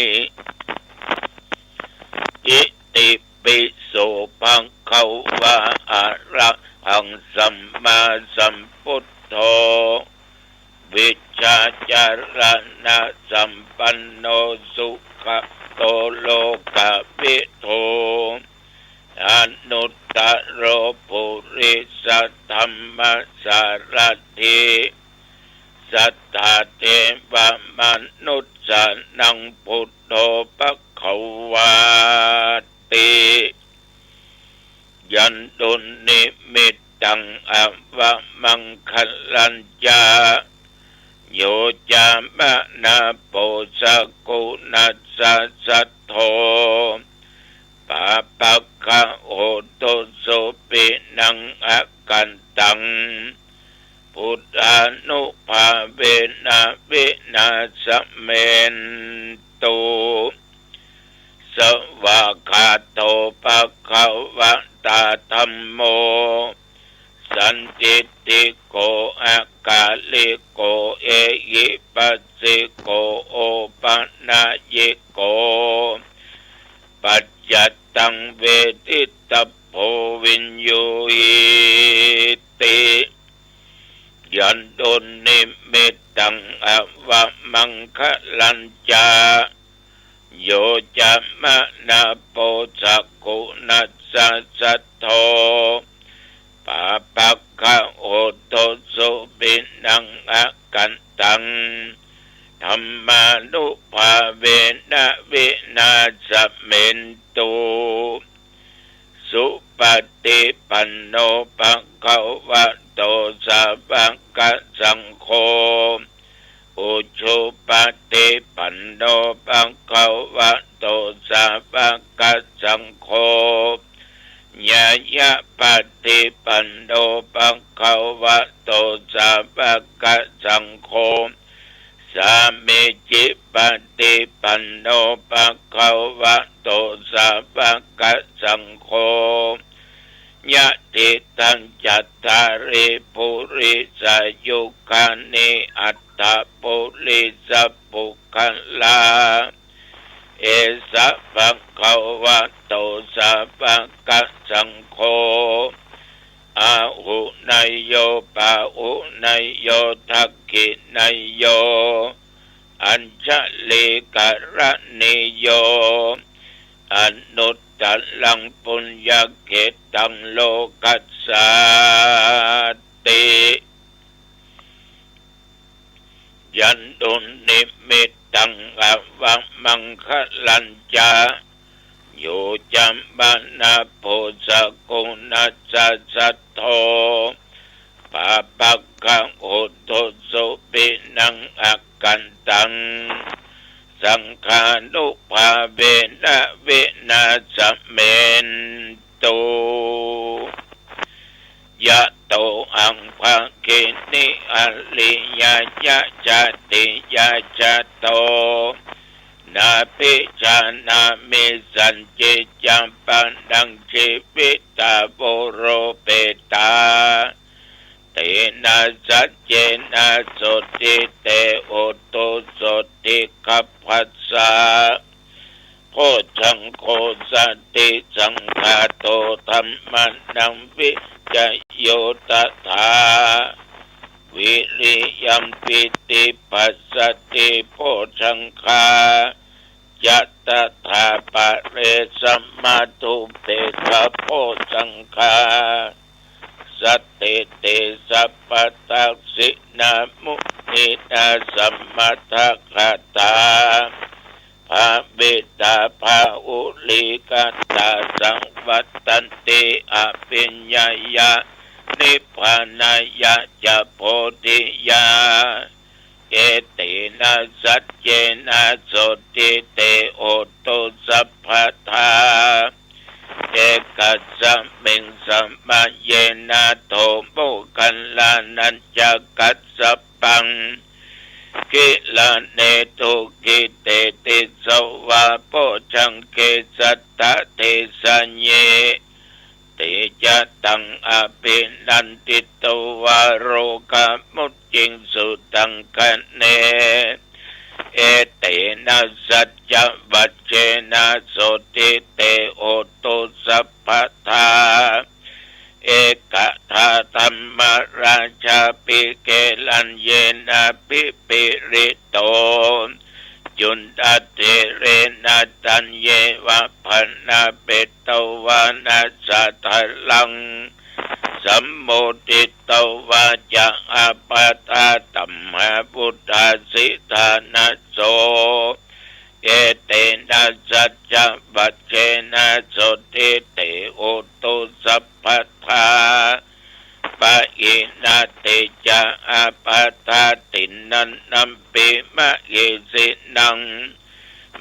อิติปิโส ภะคะวะ อะระหัง สัมมาสัมพุทโธ วิจ จาจรณะสัมปันโน สุขะโตโลกะวิทู อนุตตะโรปุริสะธัมมะสารัตถิ สัตถาเทวะมนุสสานัง ปุตโธภะคะวาติ ยันตุนนิมิตตัง อวะมังคะลัญจะ โยจะมะนะโพ สักขุณัสสะ สัทโธ ปาปะกะโหตุ สุปินัง อกันตัง พุทธานุภาเวนะ วินาสเมนตุ สวากขาโต ภะคะวะตา ธัมโม สันทิฏฐิโก อะกาลิโก เอหิปัสสิโก โอปะนะยิโก ปัจจัตตัง เวทิตะโพ วิญญูหิติ ยันตุนนิมิตตัง อวะมังคะลัญจะ โยจะมะนะโพ สักขุณัสสะ สัทโธ ปาปะกะโหตุ สุปินัง อกันตัง ธัมมานุภาเวนะ วินาสเมนตุ สุปะ ฏิปันโน ภะคะวะโต สาวะกะสังโฆ อุจุปะ ฏิปันโน ภะคะวะโต สาวะกะสังโฆ ญาญะปะ ฏิปันโน ภะคะวะโต สาวะกะสังโฆ สามีจิปะ ฏิปันโน ภะคะวะโต สาวะกะสังโฆ ยะติตัง จัตตาริ ปุริสายุคานิ อัตถะ ปุริสะปุคคละ เอสะ ภะคะวะโต สาวะกะสังโฆ อาหุเนยโย ปาหุเนยโย ทักขิเนยโย อัญชลีกะรณีโย อนุตตะรัง ปุญญะเขตตัง โลกัสสาติ ยันตุนนิมิตตัง อวะมังคะลัญจะ โยจะมะนะโพ สักขุณัสสะ สัทโธ ปาปะกะโหตุ สุปินัง อกันตัง สังฆานุภาเวนะ วินาสเมนตุ ยะโต อัง ภะคินิ อะริยะ จะ จาติยะ จะโต นาภิจานามิ สัจจิจะ ปะนัง จีวิตา โว โรเปตา เตนะ สัจเจนะ โสตติ เต โหตุ โสตติ ขัพพะสสะ โพชฌังโค สันติสังคาโต ธัมมานัง วิจโย ตถา วิริยัม ปีติ ปัสสะติ โพชฌังคา จะ ตถา ปะเร สะ มะ ตุ เปกขะ โพชฌังคา สันติติ สัพพะ ทักขิณา มุนีนา สะ มะ ทะ กะตา ภะ วิตา ภะ หุลี กะตา สะ วัตตันติ อะภิญญายะ นิพพานายะ จะ โพธิยา เอเตนะ สัจเจนะ โสตติ เต โหตุ สัพพะทา เอกัสสะมิง สะ มะ เยนะ โถ โมคคัลลานัญจะ กัสสะปัง กิลาเน ทุกขิ เตติ สวา โพชฌังเก สัตตะ เทสะเย ติ จะ ตัง อะภินันทิ ตวา โรกะมุจจิงสุ ตัง คะเน เอเตนะ สัจจะ วัจเจนะ โสตติ เต โหตุ สัพพะทา เอกธาธัมมราชาภิเก รัญเยนาภิพิริโต จุณฑะเถเรนะ ตัญเยวะ ภณเปตวานะ สะทะลัง สัมโมทิตวาจะ อาปาทาตัมหา วุฏฐาสิทานะโส เอเตนะ สัจจวัจเจนะ โสตถิ เต โหตุ สัพพะทา ปะหิณาติจะ อาปาทาติณณัมปิ มะหิสิณัง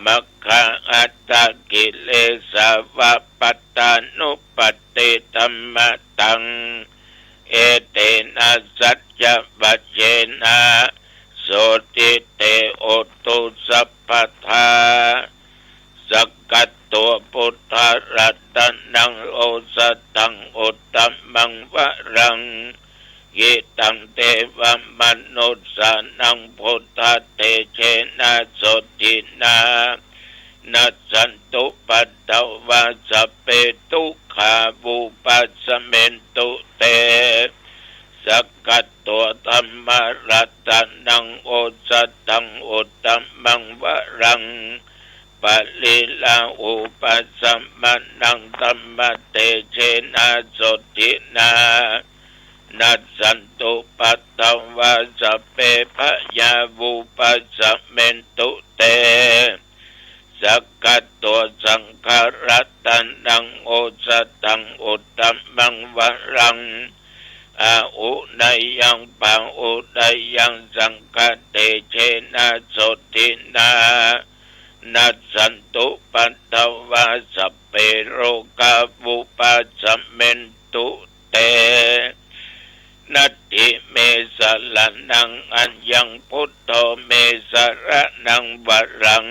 มัคคาอัตตะกิเลสาวะ ปัตตานุปัตติธัมมะตัง เอเตนะ สัจจวัจเจนะ โสตถิ เต โหตุ สัพพะทา สักกัตตัว พุทธะรัตนัง โอสถัง อุตตะมัง วะรัง หิตัง เทวะมนุสสานัง พุทธะเตเจนะ โสตถินา นัสสันตุ ปัตถวา สัพเพ ทุกขา วุปัสสะเมนตุ เต สักกัตตัว ธัมมะรัตนัง โอสถัง อุตตะมัง วะรัง ปะริลาหูปัสสะมะนัง ธัมมะเตเจนะ โสตถินา นัสสันตุ ปัตถวา สัพเพ พยา วุปัสสะเมนตุ เต สักกัตตัว สังฆะรัตนัง โอสถัง อุตตะมัง วะรัง อาหุเนยัง ปะหุเนยัง สังฆะเตเจนะ โสตถินา นัสสันตุ ปัตถวา สัพเพ โรกา วุปัสสะเมนตุ เต นัตถิเม สะระณัง อัญญัง พุทโธ เม สะระณัง วะรัง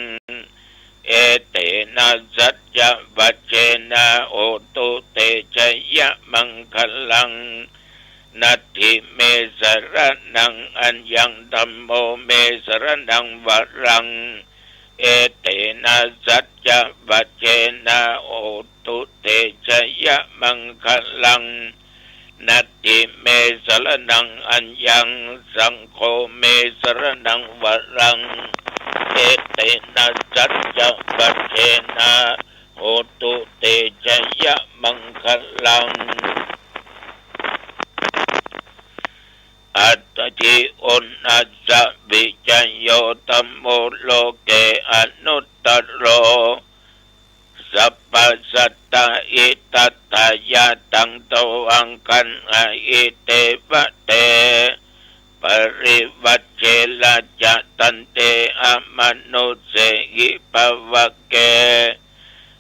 เอเตนะ สัจจวัจเจนะ โหตุ เต ชยะมังคะลัง นัตถิเม สะระณัง อัญญัง ธัมโม เม สะระณัง วะรัง เอเตนะ สัจจวัจเจนะ โหตุ เต ชยะมังคะลัง นัตถิเม สะระณัง อัญญัง สังโฆ เม สะระณัง วะรัง เอเตนะ สัจจวัจเจนะ โหตุ เต ชยะมังคะลัง อัตถิ อุณณัสสะ วิจโย ธัมโม โลเก อนุตตโร สัพพะสัตตะ หิตัตถายะ ตัง ทวัง คันหะหิ เตวะเต ปริวัจเช ราชะ ทันเต อมนุสเสหิ ภะวะเก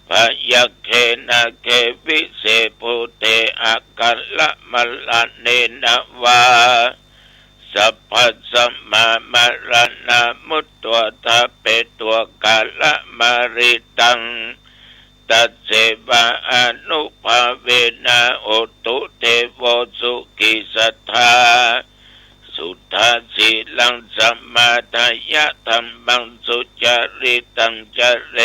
พยัคเข นาเข วิเศ ภูเต อะคะ ระมะระเณ นะ วา สัพพะสะมา มะระณะ มุตตะ ทะเป ตวะ กะ ระ มะริตัง ตัสเสวะ อานุภาเวนะ โหตุ เทโว สุขี สัตถา สุทธา สีลัง สะมาทะยะ ธัมมัง สุจาริตัง จะเร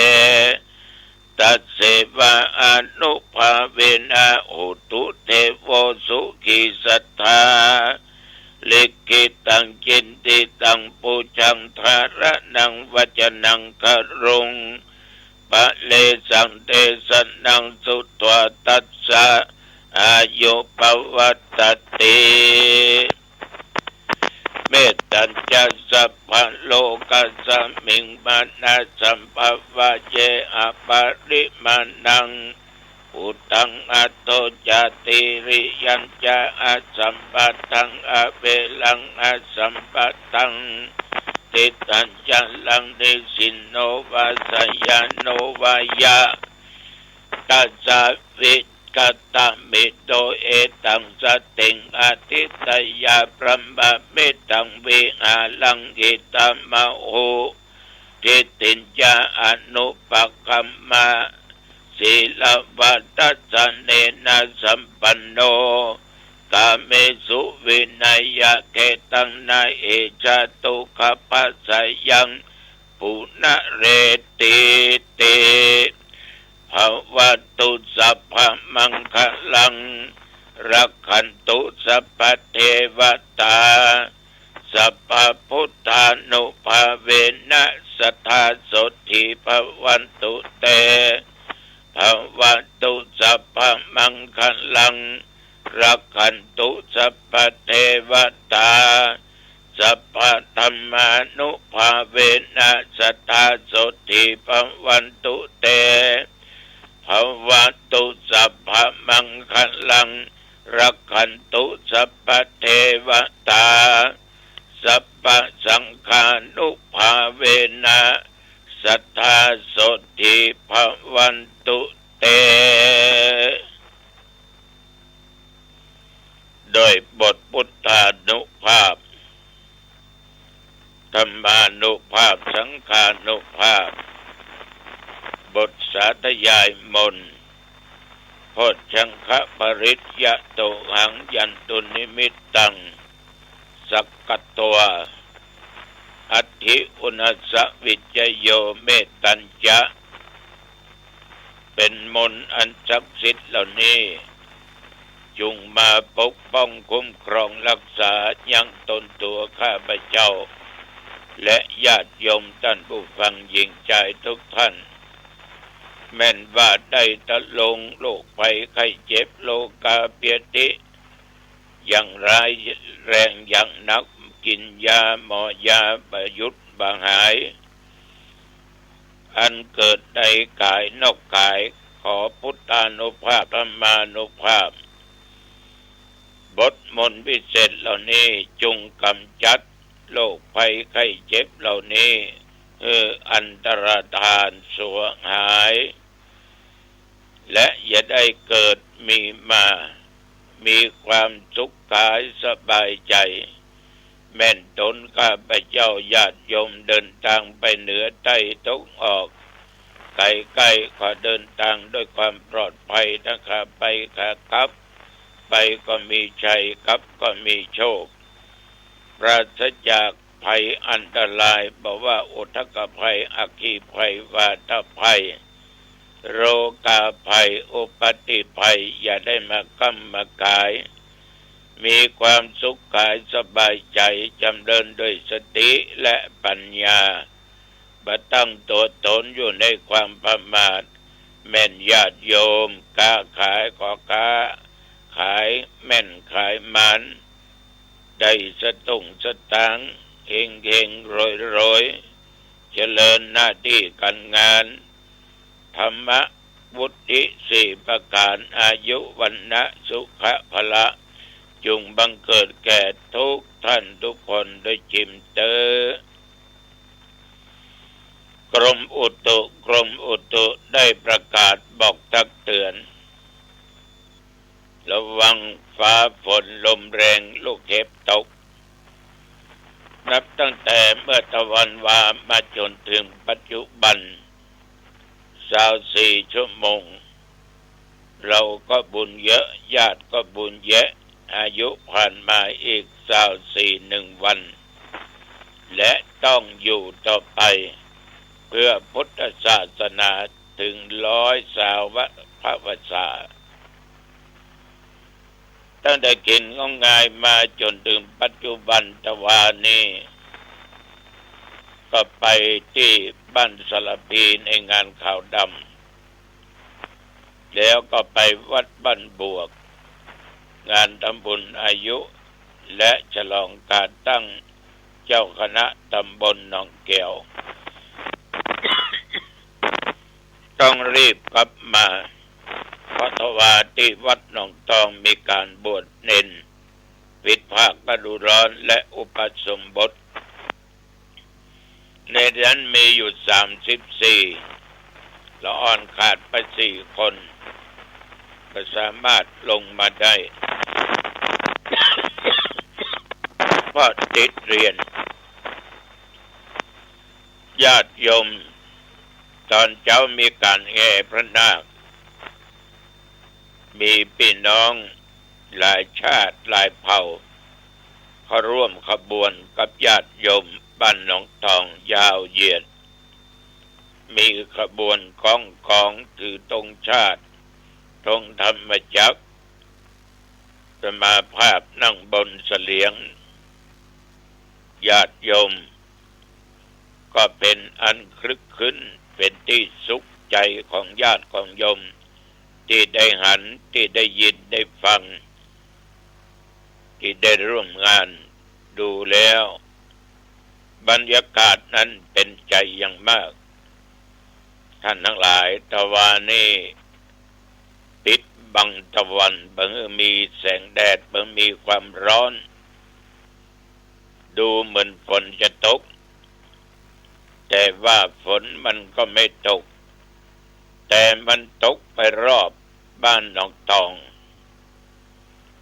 ตัสเสวะ อานุภาเวนะ โหตุ เทโว สุขี สัตถา ลิขิตัง จินติตัง ปูชา ธาระณัง วัจจะนัง คารุง ปะเรสัง เตสะนัง สุตวา ตัสสะ อายุ ปะวัตติ เมตตัญจะ สัพพะโลกัสสะมิง มานะสัมภะวะ เย อะปะริมาณัง อุทธัง อัดโธ จา ติริยัญจะ อสัมปะทัง อะเวรัง อสัมปะทัง ทิฏฐัญจะรัง นิสสินโน วา สยานุ วา ยะ ทัสสะ วิ กัตตะ มิโต เอตัง สะติง อะทิฏฐะยา พรหมะ เมตัง วิหารัง อิทัมมะหุ ทิฏฐิญจะ อะนุปะกัมมะ สีลวะ ทัสสะเนนะ สัมปันโน กาเมสุ วินัยยะ เขตัง นะ อิจฉา ตุขะ ภัสสะยัง ปุนะเรติ ติ ภะวะตุ สัพพะมังคะลัง รักขันตุสัพพะเทวะตา สัพพะพุทธานุภาเวนะ สัตถาโสตถีภะวันตุเต ภะวะตุสัพพะมังคะลัง รักขันตุสัพพะเทวะตา สัพพะธัมมานุภาเวนะ สัตถาโสตถีภะวันตุเต ภะวะตุสัพพะมังคะลัง รักขันตุสัพพะเทวะตา สัพพะสังฆานุภาเวนะ สัตถาโสตถีภะวันตุเต โดยบทพุทธานุภาพ ธัมมานุภาพ สังฆานุภาพ บทสาธยายมนต์ โพชฌังคปริตยะโตหัง ยันตุนิมิตตัง สักกัตวา อัตถิอุณาสสะวิจโย เมตตัญจะ เป็นมนต์อันศักดิ์สิทธิ์เหล่านี้ จุ่งมาปกป้องคุ้มครองรักษายังตนตั๋วข้าพเจ้า และญาติโยมต้านผู้ฟังหญิงจายทุกท่าน แม่นว่าได้ทะลวงโรคภัยไข้เจ็บ โรคาพยาธิ อย่างร้ายแรงอย่างหนัก กิ๋นยาหมอยาบ่หยุดบ่หาย อันเกิดในก๋ายนอกก๋าย ขอพุทธานุภาพ ธัมมานุภาพ บทมนต์วิเศษเหล่านี้จุ่งก๋ำจัดโรคภัยไข้เจ็บเหล่านี้ หื้ออันตรธานสวงหาย และอย่าได้เกิดมีมา มีความสุขกายสบายใจ๋ แม่นตนข้าพเจ้าญาติโยมเดินตางไปเหนือใต้ตะวันออก ใก้ๆ ขอเดินตางด้วยความปลอดภัยนะ ขาไปขากลับ ไปก็มีชัย กลับก็มีโชค ปราศจากภัยอันตราย บ่ว่าอุทกภัย อัคคีภัย วาตภัย โรคาภัย อุปัตติภัย อย่าได้มาก้ำมากาย มีความสุขกายสบายใจ๋ จ๋ำเริญด้วยสติและปัญญา บ่ตั้งตั๋วตนอยู่ในความประมาท แม่นญาติโยม ก๊าขายก็ก๊าขายแม่นขายหมาน ได้สตุ้งสตางค์ เฮงๆ รวยๆ เจริญหน้าตี้ก๋านงาน ธรรมะ วุฒิสี่ประก๋าน อายุ วรรณะ สุขะ พละ จุ่งบังเกิดแก่ทุกท่านทุกคนโดยจิ่มเต๊อะ กรมอุตุ กรมอุตุได้ประกาศบอกตักเตือน ระวังฟ้าฝนลมแรงลูกเห็บตก นับตั้งแต่เมื่อตะวันวามาจ๋นเถิงปัจจุบัน ซาวสี่ชั่วโมง เราก็บุญเยอะ ญาติก็บุญแยะ อายุผ่านมาอีกซาวสี่หนึ่งวัน และต้องอยู่ต่อไป เพื่อพุทธศาสนาเถิงร้อยสาวะพระวรรษา ตั้งแต่เข็นของงายมาจ๋นเถิงปัจจุบันตะวานี้ ก็ไปตี้บ้านสารภีในงานขาวดำ แล้วก็ไปวัดบ้านบวก งานทำบุญอายุ และฉลองการตั้งเจ้าคณะตำบลหนองแก้ว ต้องรีบกลับมา เพราะตะวาตี้วัดหนองตองมีการบวชเณร ปิดภาคฤดูร้อนและอุปสมบท ในนั้นมีอยู่สามสิบสี่ ละอ่อนขาดไปสี่คน ก็สามารถลงมาได้ เพราะติดเรียน ญาติโยม ตอนเจ๊ามีการแห่พระนาค มีปี้น้องหลายชาติหลายเผ่า เข้าร่วมขบวนกับญาติโยมบ้านหนองตองยาวเหยียด มีขบวนก้องกองถือธงชาติ ธงธรรมจักร ตมาภาพนั่งบนเสลียง ญาติโยมก็เป๋นอันคลึกครื้น เป๋นตี้สุขใจ๋ของญาติของโยม ตี้ได้หัน ตี้ได้ยิน ได้ฟัง ตี้ได้ร่วมงานดูแล้ว บรรยากาศนั้นเป๋นใจ๋อย่างมาก ท่านตังหลาย ตะวานี้ปิดบังตะวัน บ่หื้อมีแสงแดด บ่มีความฮ้อน ดูเหมือนฝนจะตก แต่ว่าฝนมันก็ไม่ตก แต่มันตกไปรอบบ้านหนองตอง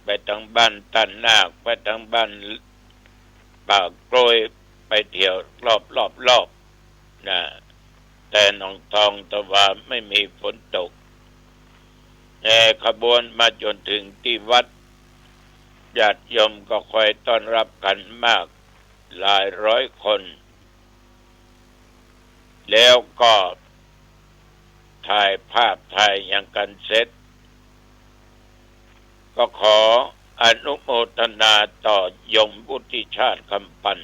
ไปตังบ้านต้านนาค ไปตังบ้านป่ากล้วย ไปเตียวรอบๆๆ นะ แต่หนองตองตะวาไม่มีฝนตก แห่ขบวนมาจ๋นเถิงตี้วัด ญาติโยมก็คอยต้อนฮับกั๋นมากหลายร้อยคน แล้วก็ถ่ายภาพถ่ายหยังกั๋นเสร็จ ก็ขออนุโมทนาต่อโยมวุฒิชาติ คำปัน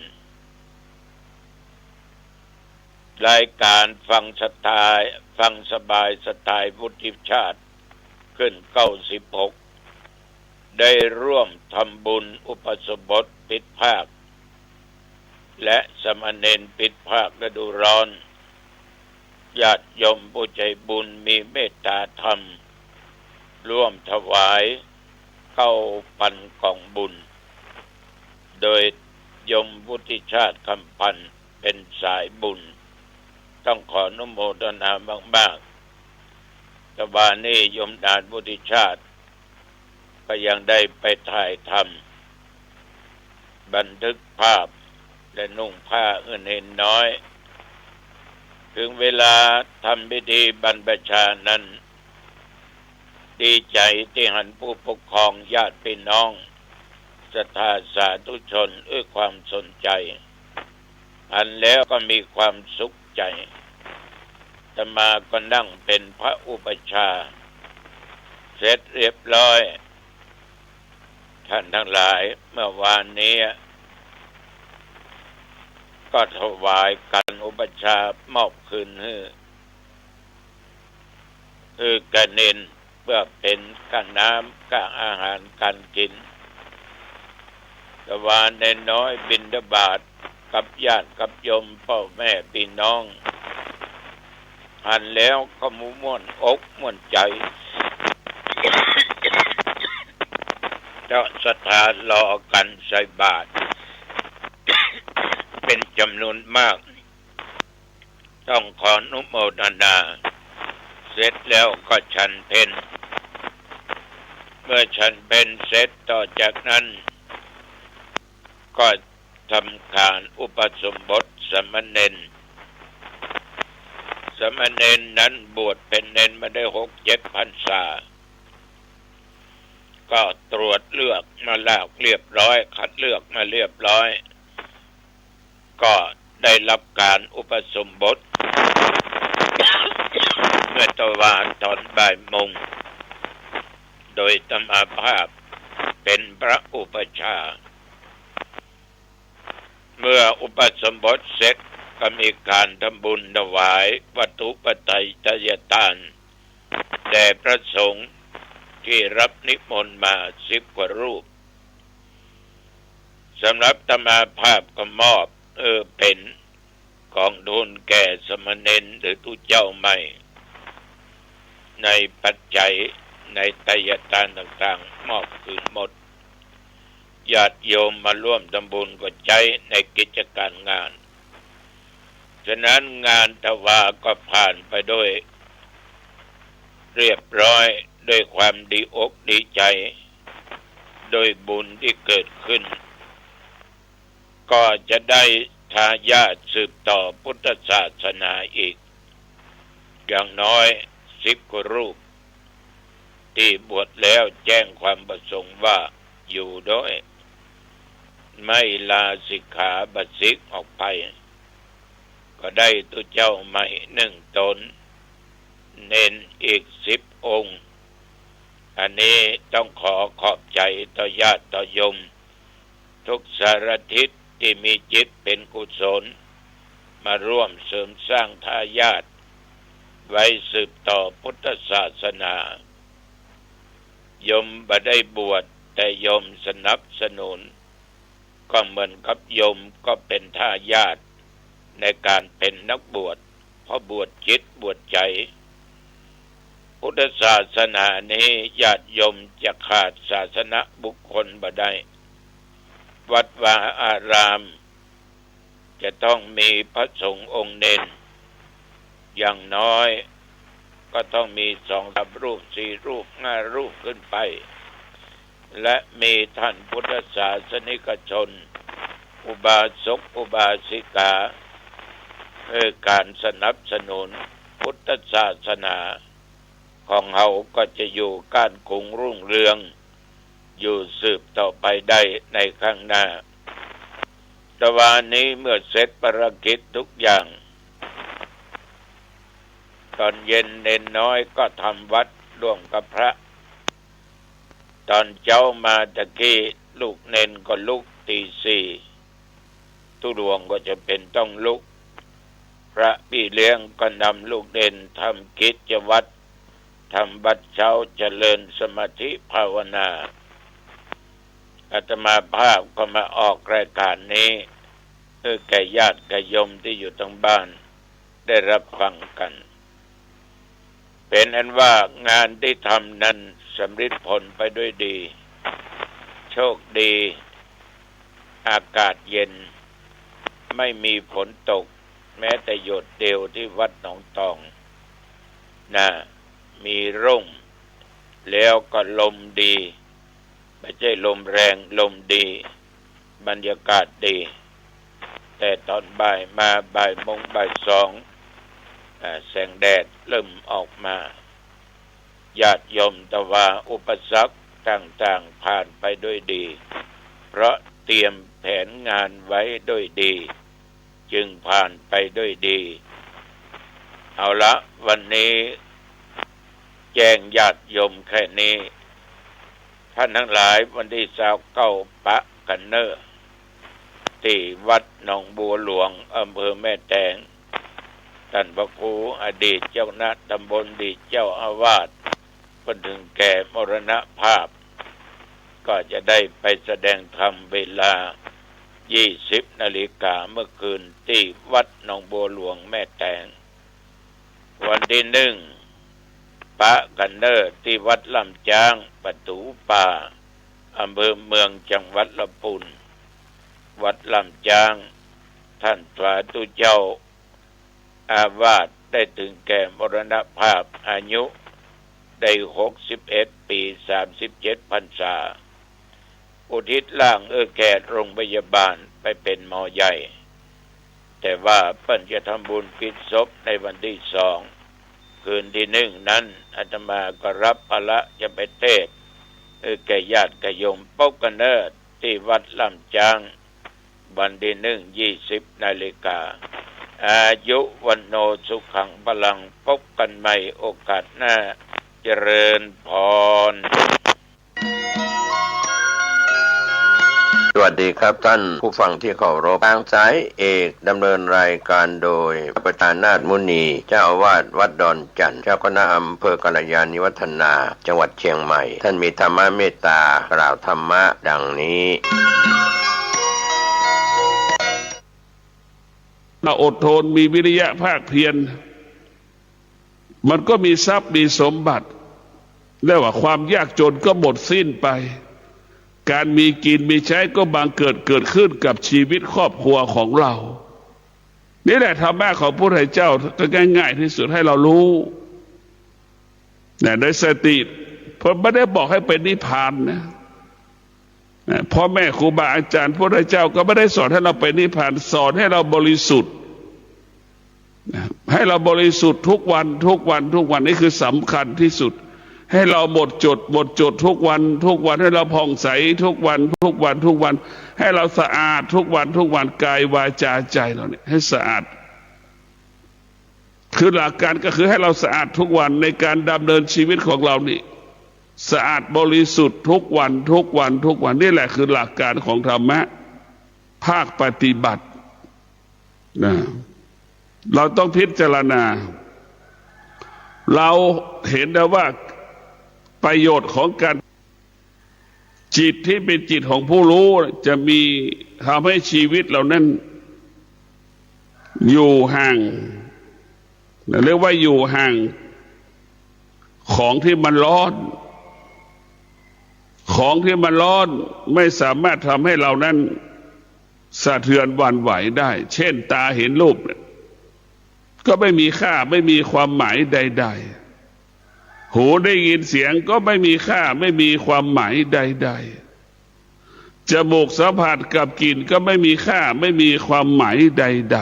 รายก๋านฟังสไตล์ ฟังสบายสไตล์วุฒิชาติ ขึ้นเก้าสิบหก ได้ร่วมทำบุญอุปสมบทปิดภาค และสามเณรปิดภาคฤดูฮ้อน ญาติโยมผู้ใจ๋บุญมีเมตต๋าธรรม ร่วมถวายเก้าปันก๋องบุญ โดยโยมวุฒิชาติ คำปัน เป๋นสายบุญ ต้องขออนุโมทนามากๆ ตะวานี้โยมหลานวุฒิชาติ ก็ยังได้ไปถ่ายทำ บันทึกภาพ และนุ่งผ้าหื้อเณรน้อย เถิงเวลาทำพิธีบรรพชานั้น ดีใจ๋ตี้หันผู้ปกครอง ญาติพี่น้อง ศรัทธาสาธุชน อื้อความสนใจ๋ หันแล้วก็มีความสุขใจ๋ อาตมาก็นั่งเป๋นพระอุปัชฌาย์ เสร็จเรียบร้อย ท่านตังหลาย เมื่อวานนี้ ก็ถวายขันอุปัชฌาย์มอบคืนหื้อ หื้อแก่เณร เปื้อเป๋นก๋าน้ำก๋าอาหารก๋านกิ๋น ตะวาเณรน้อยบิณฑบาตกับญาติกับโยมป้อแม่ปี้น้อง หันแล้วก็ม่วนอกม่วนใจ๋ เจ้าศรัทธารอกั๋นใส่บาตร เป๋นจ๋ำนวนมาก ต้องขออนุโมทนา เสร็จแล้วก็ฉันเพล เมื่อฉันเพลเสร็จ ต่อจากนั้น ก็ทำก๋านอุปสมบทสามเณร สามเณรนั้นบวชเป๋นเณรมาได้หกเจ็ดพรรษา ก็ตรวจเลือกมาแล้วเรียบร้อย คัดเลือกมาเรียบร้อย ก็ได้ฮับก๋านอุปสมบท เมื่อตะวาต๋อนบ่ายโมง โดยอาตมาภาพเป๋นพระอุปัชฌาย์ เมื่ออุปสมบทเสร็จ ก็มีก๋านทำบุญถวายวัตถุปัจจัยทายทาน แด่พระสงฆ์ตี้ฮับนิมนต์มาสิบกว่ารูป สำหรับอาตมาภาพก็มอบ เออ เป๋นก๋องทูลแก่สามเณรหรือตุ๊เจ้าใหม่ ในปัจจัย ในทายทานต่างๆ มอบคืนหมด ญาติโยมมาร่วมทำบุญก็ใจ๊ในกิจก๋ารงาน ฉะนั้นงานตะวาก็ผ่านไปโดยเรียบร้อย ด้วยความดีอกดีใจ๋ ด้วยบุญตี้เกิดขึ้น ก็จะได้ทายาทสืบต่อพุทธศาสนาอีก อย่างน้อยสิบกว่ารูป ตี้บวชแล้วแจ้งความประสงค์ว่าอยู่ด้วย ไม่ลาสิกขาบ่สึกออกไป ก็ได้ตุ๊เจ้าใหม่หนึ่งต๋น เณรอีกสิบองค์ อันนี้ต้องขอขอบใจ๋ต่อญาติต่อโยมทุกสารทิศตี้มีจิตเป๋นกุศล มาร่วมเสริมสร้างทายาทไว้สืบต่อพุทธศาสนา โยมบ่ได้บวช แต่โยมสนับสนุน ก็เหมือนกับโยมก็เป๋นทายาทในก๋านเป๋นนักบวช เพราะบวชจิตบวชใจ๋ พุทธศาสนานี้ญาติโยมจะขาดศาสนบุคคลบ่ได้ วัดวาอาราม จะต้องมีพระสงฆ์องค์เณร อย่างน้อยก็ต้องมีสองสามรูป สี่รูป ห้ารูปขึ้นไป และมีท่านพุทธศาสนิกชน อุบาสกอุบาสิกา เพื่อก๋านสนับสนุนพุทธศาสนาของเฮาก็จะอยู่ก้านกุงรุ่งเรือง อยู่สืบต่อไปได้ในข้างหน้า ตะวานี้เมื่อเสร็จภารกิจทุกอย่าง ต๋อนเย็นเณรน้อยก็ทำวัตรร่วมกับพระ ต๋อนเจ๊ามาตะกี้ลูกเณรก็ลุกตีสี่ ตุ๊หลวงก็จะเป๋นต้องลุก พระปี้เลี้ยงก็นำลูกเณรทำกิจวัตร ทำวัตรเจ๊าเจริญสมาธิภาวนา อาตมาภาพก็มาออกรายการนี้ เพื่อแก่ญาติแก่โยมตี้อยู่ตางบ้านได้รับฟังกั๋น เป๋นอันว่างานตี้ทำนั้นสำเร็จผลไปด้วยดี โชคดี อากาศเย็น ไม่มีฝนตกแม้แต่หยดเดียวตี้วัดหนองตอง นะ มีร่ม แล้วก็ลมดี ไม่ใช่ลมแรง ลมดี บรรยากาศดี แต่ต๋อนบ่ายมา บ่ายโมง บ่ายสอง อ่า แสงแดดเริ่มออกมา ญาติโยมตะวาอุปสรรคต่างๆ ผ่านไปด้วยดี เพราะเตรียมแผนงานไว้ด้วยดี จึงผ่านไปด้วยดี เอาละ วันนี้แจ้งญาติโยมแค่นี้ ท่านตังหลาย วันตี้ซาวเก้าปะกั๋นเน่อ ตี้วัดหนองบัวหลวง อำเภอแม่แตง ต้านพระครูอดีตเจ้าคณะตำบล อดีตเจ้าอาวาส เปิ้นถึงแก่มรณภาพ ก็จะได้ไปแสดงธรรมเวลายี่สิบนาฬิกาเมื่อคืน ตี้วัดหนองบัวหลวงแม่แตง วันตี้หนึ่ง ปะกั๋นเน่อ ตี้วัดล่ำจ๊าง ประตู๋ป่า อำเภอเมือง จังหวัดลำพูน วัดล่ำจ๊าง ท่านสาธุเจ้า อาวาสได้ถึงแก่มรณภาพ อายุได้หกสิบเอ็ดปี๋ สามสิบเจ็ดพรรษา อุทิศร่างเอื้อแก่โรงพยาบาลไปเป๋นหมอใหญ่ แต่ว่าเปิ้นจะทำบุญกิจศพในวันตี้สอง คืนตี้หนึ่งนั้น อาตมาก็รับภาระจะไปเตศน์ เอื้อแก่ญาติแก่โยม ปะกั๋นเน่อ ตี้วัดล่ำจ๊าง วันตี้หนึ่ง ยี่สิบนาฬิกา อายุ วัณโณ สุขัง พลัง ปะกั๋นใหม่โอกาสหน้า เจริญพร สวัสดีครับท่านผู้ฟังที่เคารพ ทางสายเอกดำเนินรายการโดยพระประธานนาถมุนี เจ้าอาวาสวัดดอนจั่น เจ้าคณะอำเภอกัลยาณิวัฒนา จังหวัดเชียงใหม่ ท่านมีธรรมเมตตากล่าวธรรมะดังนี้ ถ้าอดทนมีวิริยะภาคเพียร มันก็มีทรัพย์มีสมบัติ และว่าความยากจนก็หมดสิ้นไป การมีกินมีใช้ก็บังเกิดเกิดขึ้นกับชีวิตครอบครัวของเรา นี่แหละธรรมะของพระพุทธเจ้าก็ง่ายๆที่สุดให้เรารู้ นะ โดยสติ เพราะไม่ได้บอกให้ไปนิพพานนะ นะ พ่อแม่ครูบาอาจารย์พระพุทธเจ้าก็ไม่ได้สอนให้เราไปนิพพาน สอนให้เราบริสุทธิ์ นะ ให้เราบริสุทธิ์ทุกวัน ทุกวัน ทุกวัน นี่คือสำคัญที่สุด ให้เราหมดจด หมดจดทุกวัน ทุกวัน ให้เราผ่องใสทุกวัน ทุกวัน ทุกวัน ให้เราสะอาดทุกวัน ทุกวัน กายวาจาใจเราเนี่ยให้สะอาด คือหลักการก็คือให้เราสะอาดทุกวันในการดำเนินชีวิตของเรานี่ สะอาดบริสุทธิ์ทุกวัน ทุกวัน ทุกวัน นี่แหละคือหลักการของธรรมะภาคปฏิบัตินะ เราต้องพิจารณา เราเห็นได้ว่าประโยชน์ของการ จิตที่เป็นจิตของผู้รู้จะมีทำให้ชีวิตเรานั้นอยู่ห่าง เรียกว่าอยู่ห่างของที่มันร้อน ของที่มันร้อนไม่สามารถทำให้เรานั้นสะเทือนหวั่นไหวได้ เช่น ตาเห็นรูปเนี่ย ก็ไม่มีค่า ไม่มีความหมายใดๆ หูได้ยินเสียงก็ไม่มีค่า ไม่มีความหมายใดๆ จมูกสัมผัสกับกลิ่นก็ไม่มีค่า ไม่มีความหมายใด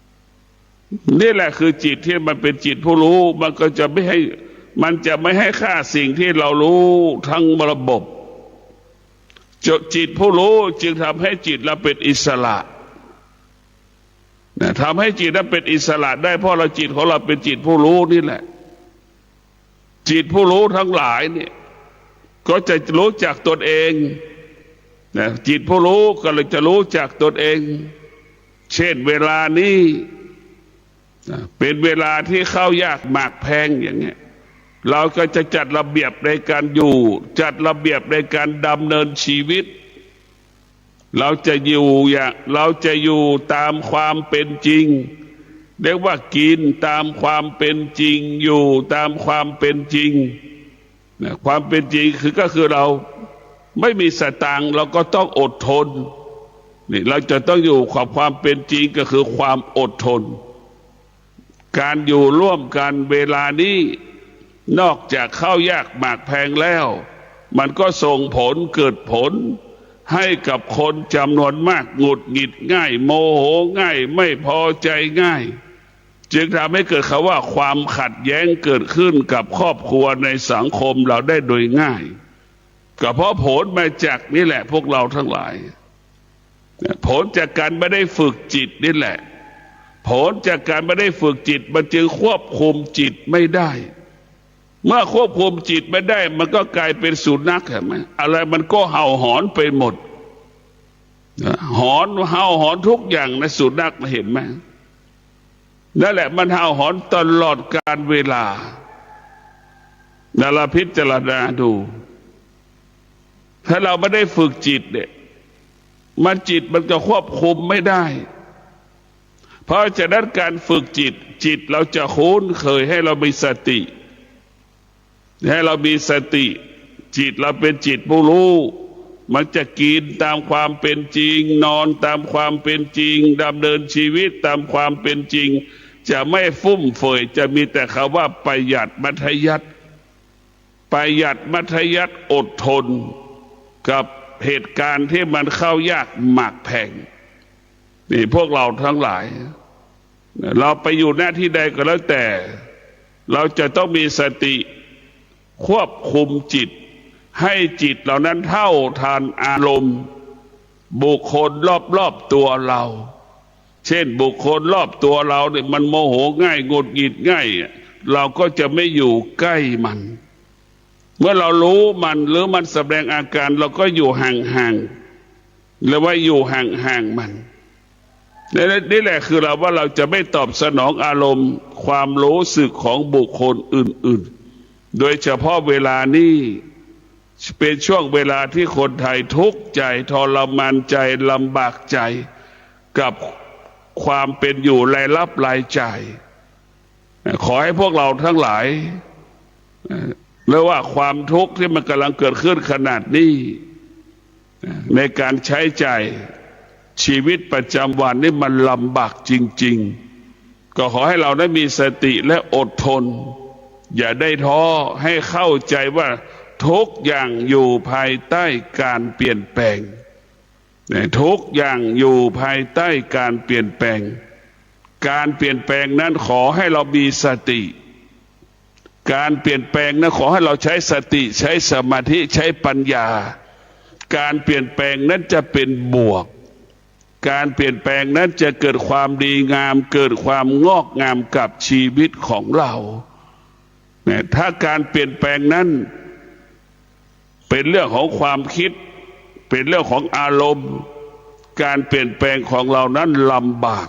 ๆ นี่แหละคือจิตที่มันเป็นจิตผู้รู้ มันก็จะไม่ให้ มันจะไม่ให้ค่าสิ่งที่เรารู้ทั้งระบบ จ- จิตผู้รู้จึงทำให้จิตเราเป็นอิสระ นะ ทำให้จิตนั้นเป็นอิสระได้ เพราะเรา จิตของเราเป็นจิตผู้รู้นี่แหละ จิตผู้รู้ทั้งหลายเนี่ย ก็จะรู้จักตนเอง นะ จิตผู้รู้ก็เลยจะรู้จักตนเอง เช่น เวลานี้ นะ เป็นเวลาที่ข้าวยากหมากแพงอย่างเงี้ย เราก็จะจัดระเบียบในการอยู่ จัดระเบียบในการดำเนินชีวิต เราจะอยู่อย่าง เราจะอยู่ตามความเป็นจริง เรียกว่ากินตามความเป็นจริง อยู่ตามความเป็นจริง นะ ความเป็นจริงคือ ก็คือเราไม่มีสตางค์ เราก็ต้องอดทน นี่ เราจะต้องอยู่กับความเป็นจริง ก็คือความอดทน การอยู่ร่วมกันเวลานี้ นอกจากข้าวยากหมากแพงแล้ว มันก็ส่งผล เกิดผลให้กับคนจำนวนมาก หงุดหงิดง่าย โมโหง่าย ไม่พอใจง่าย จึงทำให้เกิดคำว่าความขัดแย้งเกิดขึ้นกับครอบครัวในสังคมเราได้โดยง่าย ก็เพราะผลมาจากนี่แหละ พวกเราทั้งหลาย ผลจากการไม่ได้ฝึกจิตนี่แหละ ผลจากการไม่ได้ฝึกจิต มันจึงควบคุมจิตไม่ได้ เมื่อควบคุมจิตไม่ได้ มันก็กลายเป็นสุนัข เห็นไหม อะไรมันก็เห่าหอนไปหมด นะ หอน เห่าหอนทุกอย่างนะ สุนัขนะ เห็นไหม นั่นแหละ มันเห่าหอนตลอดกาลเวลา นะ เราพิจารณาดู ถ้าเราไม่ได้ฝึกจิตเนี่ย มัน จิตมันจะควบคุมไม่ได้ เพราะฉะนั้นการฝึกจิต จิตเราจะคุ้นเคย ให้เรามีสติ ให้เรามีสติ จิตเราเป็นจิตผู้รู้ มันจะกินตามความเป็นจริง นอนตามความเป็นจริง ดำเนินชีวิตตามความเป็นจริง จะไม่ฟุ่มเฟือย จะมีแต่คำว่าประหยัดมัธยัสถ์ ประหยัดมัธยัสถ์ อดทนกับเหตุการณ์ที่มันข้าวยากหมากแพง นี่ พวกเราทั้งหลาย เราไปอยู่หน้าที่ใดก็แล้วแต่ เราจะต้องมีสติควบคุมจิต ให้จิตเรานั้นเท่าทันอารมณ์บุคคลรอบๆตัวเรา เช่น บุคคลรอบตัวเราเนี่ย มันโมโหง่าย หงุดหงิดง่าย เราก็จะไม่อยู่ใกล้มัน เมื่อเรารู้มัน หรือมันแสดงอาการ เราก็อยู่ห่างๆ เรียกว่าอยู่ห่างๆมัน นี่ นี่แหละคือเราว่าเราจะไม่ตอบสนองอารมณ์ความรู้สึกของบุคคลอื่นๆ โดยเฉพาะเวลานี้เป็นช่วงเวลาที่คนไทยทุกข์ใจ ทรมานใจ ลำบากใจ กับความเป็นอยู่ รายรับรายจ่าย ขอให้พวกเราทั้งหลาย เอ่อ เรียกว่าความทุกข์ที่มันกำลังเกิดขึ้นขนาดนี้ ในการใช้จ่าย ชีวิตประจำวันนี่มันลำบากจริงๆ ก็ขอให้เราได้มีสติและอดทน อย่าได้ท้อ ให้เข้าใจว่าทุกอย่างอยู่ภายใต้การเปลี่ยนแปลง ทุกอย่างอยู่ภายใต้การเปลี่ยนแปลง การเปลี่ยนแปลงนั้นขอให้เรามีสติ การเปลี่ยนแปลงนั้นขอให้เราใช้สติ ใช้สมาธิ ใช้ปัญญา การเปลี่ยนแปลงนั้นจะเป็นบวก การเปลี่ยนแปลงนั้นจะเกิดความดีงาม เกิดความงอกงามกับชีวิตของเรา เนี่ย ถ้าการเปลี่ยนแปลงนั้น เป็นเรื่องของความคิด เป็นเรื่องของอารมณ์ การเปลี่ยนแปลงของเรานั้นลำบาก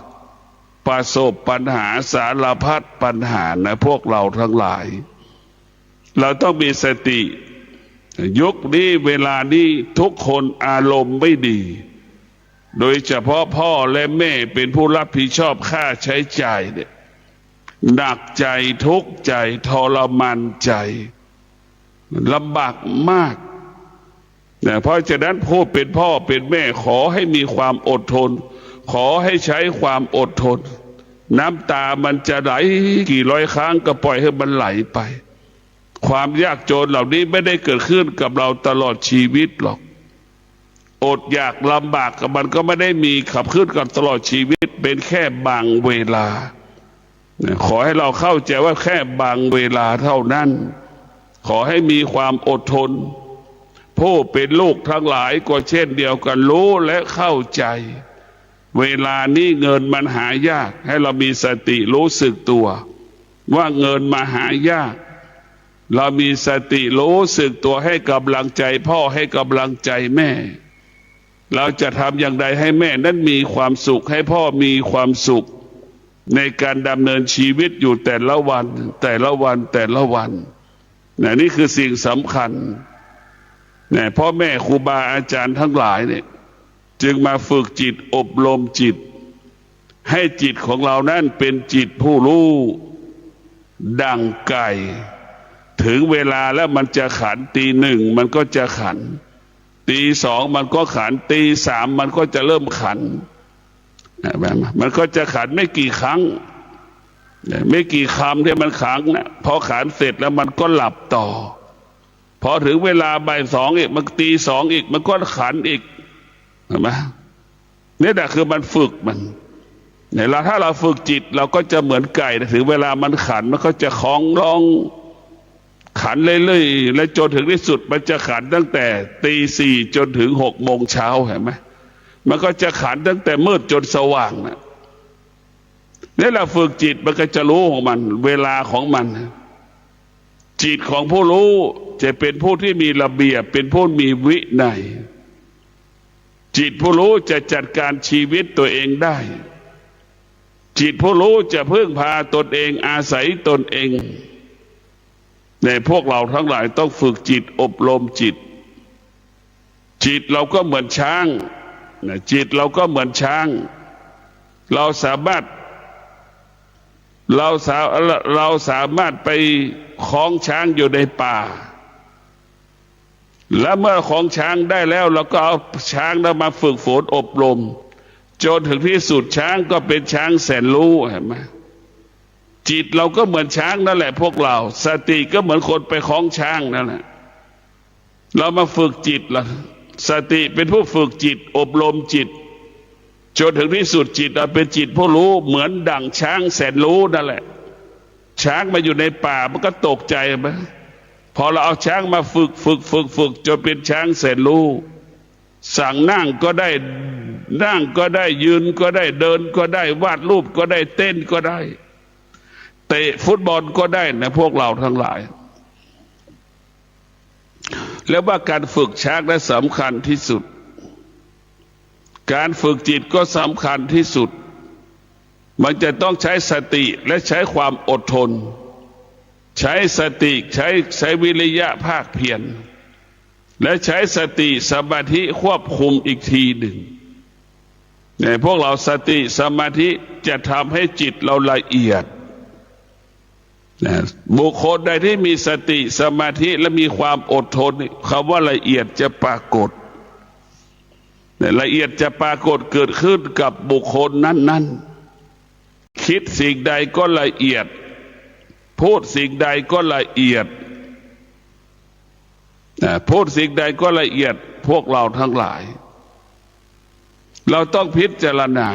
ประสบปัญหาสารพัดปัญหานะพวกเราทั้งหลาย เราต้องมีสติ ยุคนี้เวลานี้ทุกคนอารมณ์ไม่ดี โดยเฉพาะพ่อและแม่เป็นผู้รับผิดชอบค่าใช้จ่ายเนี่ย หนักใจทุกข์ใจทรมานใจ ลำบากมากนะ เพราะฉะนั้นผู้เป็นพ่อเป็นแม่ขอให้มีความอดทน ขอให้ใช้ความอดทน น้ำตามันจะไหลกี่ร้อยครั้งก็ปล่อยให้มันไหลไป ความยากจนเหล่านี้ไม่ได้เกิดขึ้นกับเราตลอดชีวิตหรอก อดอยากลำบากกับมันก็ไม่ได้มีขับขึ้นกับตลอดชีวิต เป็นแค่บางเวลา ขอให้เราเข้าใจว่าแค่บางเวลาเท่านั้น ขอให้มีความอดทน ผู้เป็นลูกทั้งหลายก็เช่นเดียวกัน รู้และเข้าใจ เวลานี้เงินมันหายาก ให้เรามีสติรู้สึกตัว ว่าเงินมาหายาก เรามีสติรู้สึกตัว ให้กำลังใจพ่อ ให้กำลังใจแม่ เราจะทำอย่างใดให้แม่นั้นมีความสุข ให้พ่อมีความสุข ในการดำเนินชีวิตอยู่แต่ละวัน แต่ละวัน แต่ละวันนะ นี่คือสิ่งสำคัญนะ พ่อแม่ครูบาอาจารย์ทั้งหลายเนี่ย จึงมาฝึกจิตอบรมจิต ให้จิตของเรานั้นเป็นจิตผู้รู้ดั่งไก่ ถึงเวลาแล้วมันจะขัน ตีหนึ่งมันก็จะขัน ตีสองมันก็ขัน ตีสามมันก็จะเริ่มขัน มันก็จะขันไม่กี่ครั้ง ไม่กี่คำที่มันขันนะ พอขันเสร็จแล้วมันก็หลับต่อ พอถึงเวลาบ่ายสองอีก มันตีสองอีก มันก็ขันอีก เห็นไหม นี่แหละคือมันฝึกมัน เนี่ย เรา ถ้าเราฝึกจิตเราก็จะเหมือนไก่นะ ถึงเวลามันขันมันก็จะฮ้องร้อง ขันเรื่อยๆ และจนถึงที่สุดมันจะขันตั้งแต่ตีสี่จนถึงหกโมงเช้า เห็นไหม มันก็จะขันตั้งแต่มืดจนสว่างนะ นี่แหละฝึกจิตมันก็จะรู้ของมัน เวลาของมัน จิตของผู้รู้จะเป็นผู้ที่มีระเบียบ เป็นผู้มีวินัย จิตผู้รู้จะจัดการชีวิตตัวเองได้ จิตผู้รู้จะพึ่งพาตนเอง อาศัยตนเอง เนี่ย พวกเราทั้งหลายต้องฝึกจิตอบรมจิต จิตเราก็เหมือนช้างนะ จิตเราก็เหมือนช้าง เราสามารถ เราสา-, เราสามารถไปคล้องช้างอยู่ในป่า แล้วเมื่อคล้องช้างได้แล้ว เราก็เอาช้างนั้นมาฝึกฝนอบรม จนถึงที่สุดช้างก็เป็นช้างแสนรู้ เห็นไหม จิตเราก็เหมือนช้างนั่นแหละพวกเรา สติก็เหมือนคนไปคล้องช้างนั่นแหละ เรามาฝึกจิตละ สติเป็นผู้ฝึกจิต อบรมจิต จนถึงที่สุดจิตเราเป็นจิตผู้รู้ เหมือนดั่งช้างแสนรู้นั่นแหละ ช้างมาอยู่ในป่ามันก็ตกใจไหม พอเราเอาช้างมาฝึก ฝึก ฝึก ฝึก จนเป็นช้างแสนรู้ สั่งนั่งก็ได้ นั่งก็ได้ ยืนก็ได้ เดินก็ได้ วาดรูปก็ได้ เต้นก็ได้ เตะฟุตบอลก็ได้นะ พวกเราทั้งหลาย แล้วว่าการฝึกช้างนั้นสำคัญที่สุด การฝึกจิตก็สำคัญที่สุด มันจะต้องใช้สติและใช้ความอดทน ใช้สติ ใช้ ใช้วิริยะภาคเพียร และใช้สติสมาธิควบคุมอีกทีหนึ่ง เนี่ย พวกเรา สติสมาธิจะทำให้จิตเราละเอียด นะ บุคคลใดที่มีสติสมาธิและมีความอดทน คำว่าละเอียดจะปรากฏ เนี่ย ละเอียดจะปรากฏเกิดขึ้นกับบุคคลนั้นๆ คิดสิ่งใดก็ละเอียด พูดสิ่งใดก็ละเอียด นะ พูดสิ่งใดก็ละเอียด พวกเราทั้งหลาย เราต้องพิจารณา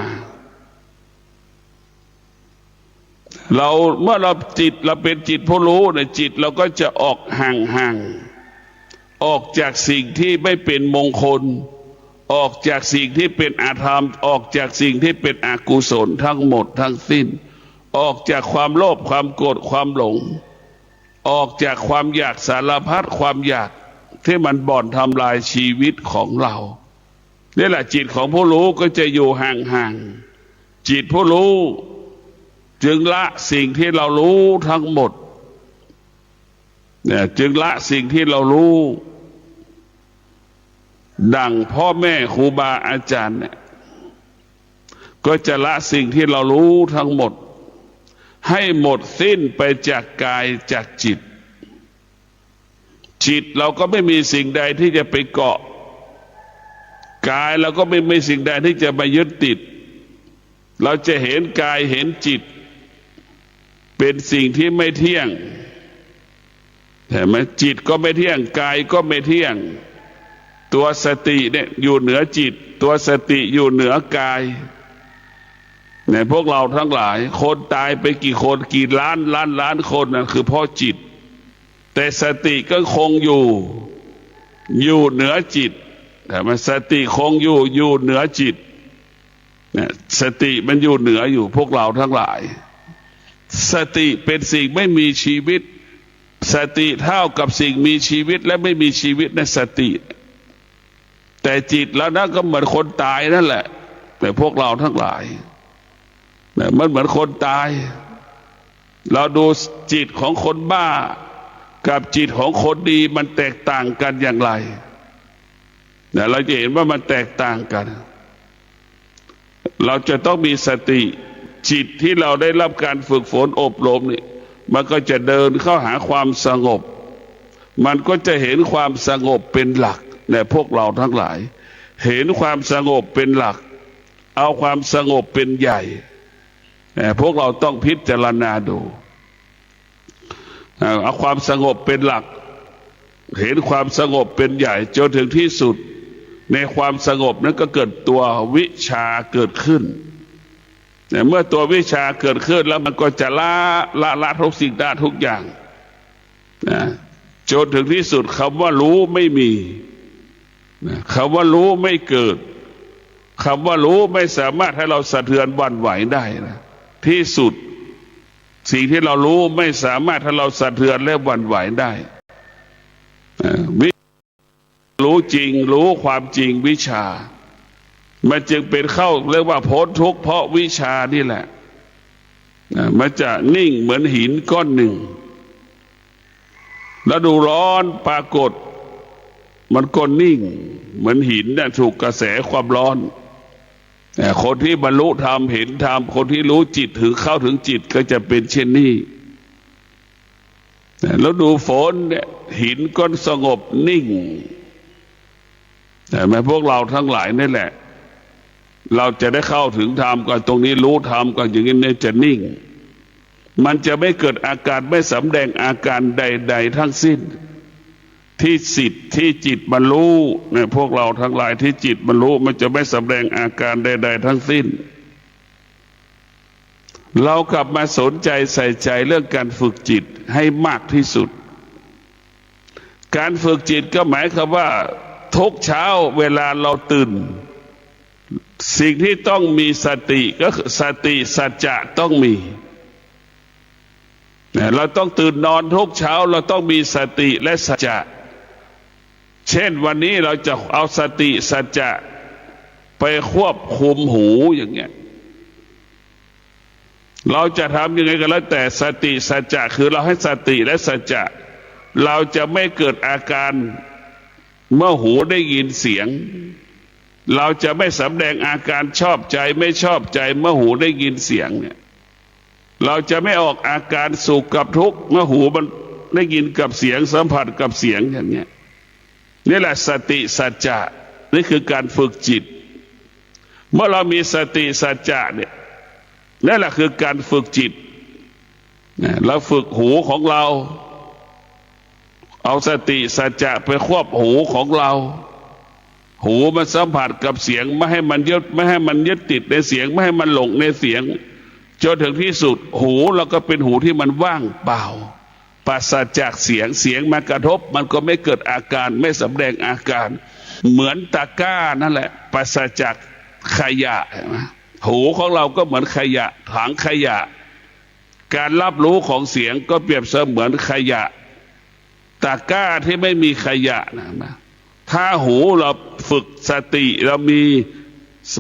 เรา เมื่อเราจิตเราเป็นจิตผู้รู้เนี่ย จิตเราก็จะออกห่างๆ ออกจากสิ่งที่ไม่เป็นมงคล ออกจากสิ่งที่เป็นอธรรม ออกจากสิ่งที่เป็นอกุศลทั้งหมดทั้งสิ้น ออกจากความโลภ ความโกรธ ความหลง ออกจากความอยากสารพัดความอยาก ที่มันบ่อนทำลายชีวิตของเรา นี่แหละ จิตของผู้รู้ก็จะอยู่ห่างๆ จิตผู้รู้จึงละสิ่งที่เรารู้ทั้งหมด เนี่ย จึงละสิ่งที่เรารู้ ดั่งพ่อแม่ครูบาอาจารย์เนี่ย ก็จะละสิ่งที่เรารู้ทั้งหมด ให้หมดสิ้นไปจากกายจากจิต จิตเราก็ไม่มีสิ่งใดที่จะไปเกาะ กายเราก็ไม่มีสิ่งใดที่จะมายึดติด เราจะเห็นกายเห็นจิต เป็นสิ่งที่ไม่เที่ยง เห็นไหม จิตก็ไม่เที่ยง กายก็ไม่เที่ยง ตัวสติเนี่ยอยู่เหนือจิต ตัวสติอยู่เหนือกาย เนี่ย พวกเราทั้งหลาย คนตายไปกี่คน กี่ล้านล้านล้านคน นั่นคือเพราะจิต แต่สติก็คงอยู่ อยู่เหนือจิต เห็นไหม สติคงอยู่ อยู่เหนือจิต เนี่ย สติมันอยู่เหนืออยู่ พวกเราทั้งหลาย สติเป็นสิ่งไม่มีชีวิต สติเท่ากับสิ่งมีชีวิตและไม่มีชีวิตในสติ แต่จิตเรานั้นก็เหมือนคนตายนั่นแหละ แต่พวกเราทั้งหลาย เนี่ย มันเหมือนคนตาย เราดูจิตของคนบ้ากับจิตของคนดีมันแตกต่างกันอย่างไร เนี่ย เราจะเห็นว่ามันแตกต่างกัน เราจะต้องมีสติ จิตที่เราได้รับการฝึกฝนอบรมนี่ มันก็จะเดินเข้าหาความสงบ มันก็จะเห็นความสงบเป็นหลัก เนี่ย พวกเราทั้งหลาย เห็นความสงบเป็นหลัก เอาความสงบเป็นใหญ่ เนี่ย พวกเราต้องพิจารณาดู เอ่อ เอาความสงบเป็นหลัก เห็นความสงบเป็นใหญ่ จนถึงที่สุด ในความสงบนั้นก็เกิดตัววิชชาเกิดขึ้น เนี่ย เมื่อตัววิชชาเกิดขึ้นแล้วมันก็จะละ ละ ละทุกสิ่งละทุกอย่าง นะ จนถึงที่สุดคำว่ารู้ไม่มี นะ คำว่ารู้ไม่เกิด คำว่ารู้ไม่สามารถให้เราสะเทือนหวั่นไหวได้นะ ที่สุด สิ่งที่เรารู้ไม่สามารถให้เราสะเทือนและหวั่นไหวได้ เอ่อ วิ รู้จริง รู้ความจริง วิชชา มันจึงเป็นเข้าเรียกว่าพ้นทุกข์เพราะวิชชานี่แหละ นะ มันจะนิ่งเหมือนหินก้อนหนึ่ง ฤดูร้อนปรากฏ มันก็นิ่งเหมือนหินเนี่ย ถูกกระแสความร้อน แต่คนที่บรรลุธรรมเห็นธรรม คนที่รู้จิตถึงเข้าถึงจิตก็จะเป็นเช่นนี้ ฤดูฝนเนี่ย หินก็สงบนิ่ง เห็นไหม พวกเราทั้งหลายนี่แหละ เราจะได้เข้าถึงธรรมกัน ตรงนี้รู้ธรรมกันอย่างนี้เนี่ยจะนิ่ง มันจะไม่เกิดอาการ ไม่สำแดงอาการใดๆ ทั้งสิ้น ที่จิต ที่จิตมันรู้เนี่ย พวกเราทั้งหลายที่จิตมันรู้ มันจะไม่สำแดงอาการใดๆ ทั้งสิ้น เรากลับมาสนใจใส่ใจเรื่องการฝึกจิตให้มากที่สุด การฝึกจิตก็หมายความว่าทุกเช้าเวลาเราตื่น สิ่งที่ต้องมีสติก็คือสติสัจจะต้องมี เนี่ย เราต้องตื่นนอนทุกเช้า เราต้องมีสติและสัจจะ เช่นวันนี้เราจะเอาสติสัจจะไปควบคุมหูอย่างเงี้ย เราจะทำยังไงก็แล้วแต่ สติสัจจะคือเราให้สติและสัจจะ เราจะไม่เกิดอาการเมื่อหูได้ยินเสียง เราจะไม่สำแดงอาการชอบใจไม่ชอบใจเมื่อหูได้ยินเสียงเนี่ย เราจะไม่ออกอาการสุขกับทุกข์เมื่อหูมันได้ยินกับเสียง สัมผัสกับเสียงอย่างเงี้ย นี่แหละสติสัจจะ นี่คือการฝึกจิต เมื่อเรามีสติสัจจะเนี่ย นั่นแหละคือการฝึกจิต เนี่ย เราฝึกหูของเรา เอาสติสัจจะไปควบหูของเรา หูมันสัมผัสกับเสียง ไม่ให้มันยึด ไม่ให้มันยึดติดในเสียง ไม่ให้มันหลงในเสียง จนถึงที่สุด หูเราก็เป็นหูที่มันว่างเปล่า ปราศจากเสียง เสียงมากระทบ มันก็ไม่เกิดอาการ ไม่สำแดงอาการ เหมือนตะกร้านั่นแหละ ปราศจากขยะ เห็นไหม หูของเราก็เหมือนขยะ ถังขยะ การรับรู้ของเสียงก็เปรียบเสมือนขยะ ตะกร้าที่ไม่มีขยะนะ ถ้าหูเราฝึกสติ เรามี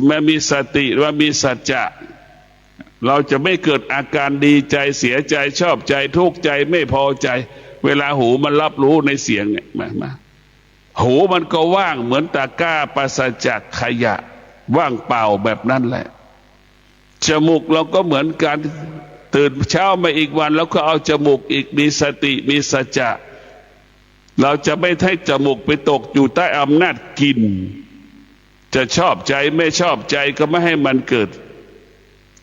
มันมีสติ มันมีสัจจะ เราจะไม่เกิดอาการดีใจ เสียใจ ชอบใจ ทุกข์ใจ ไม่พอใจ เวลาหูมันรับรู้ในเสียงเนี่ย มา มา หูมันก็ว่างเหมือนตะกร้าปราศจากขยะ ว่างเปล่าแบบนั้นแหละ จมูกเราก็เหมือนกัน ตื่นเช้ามาอีกวัน เราก็เอาจมูกอีก มีสติ มีสัจจะ เราจะไม่ให้จมูกไปตกอยู่ใต้อำนาจกลิ่น จะชอบใจไม่ชอบใจก็ไม่ให้มันเกิด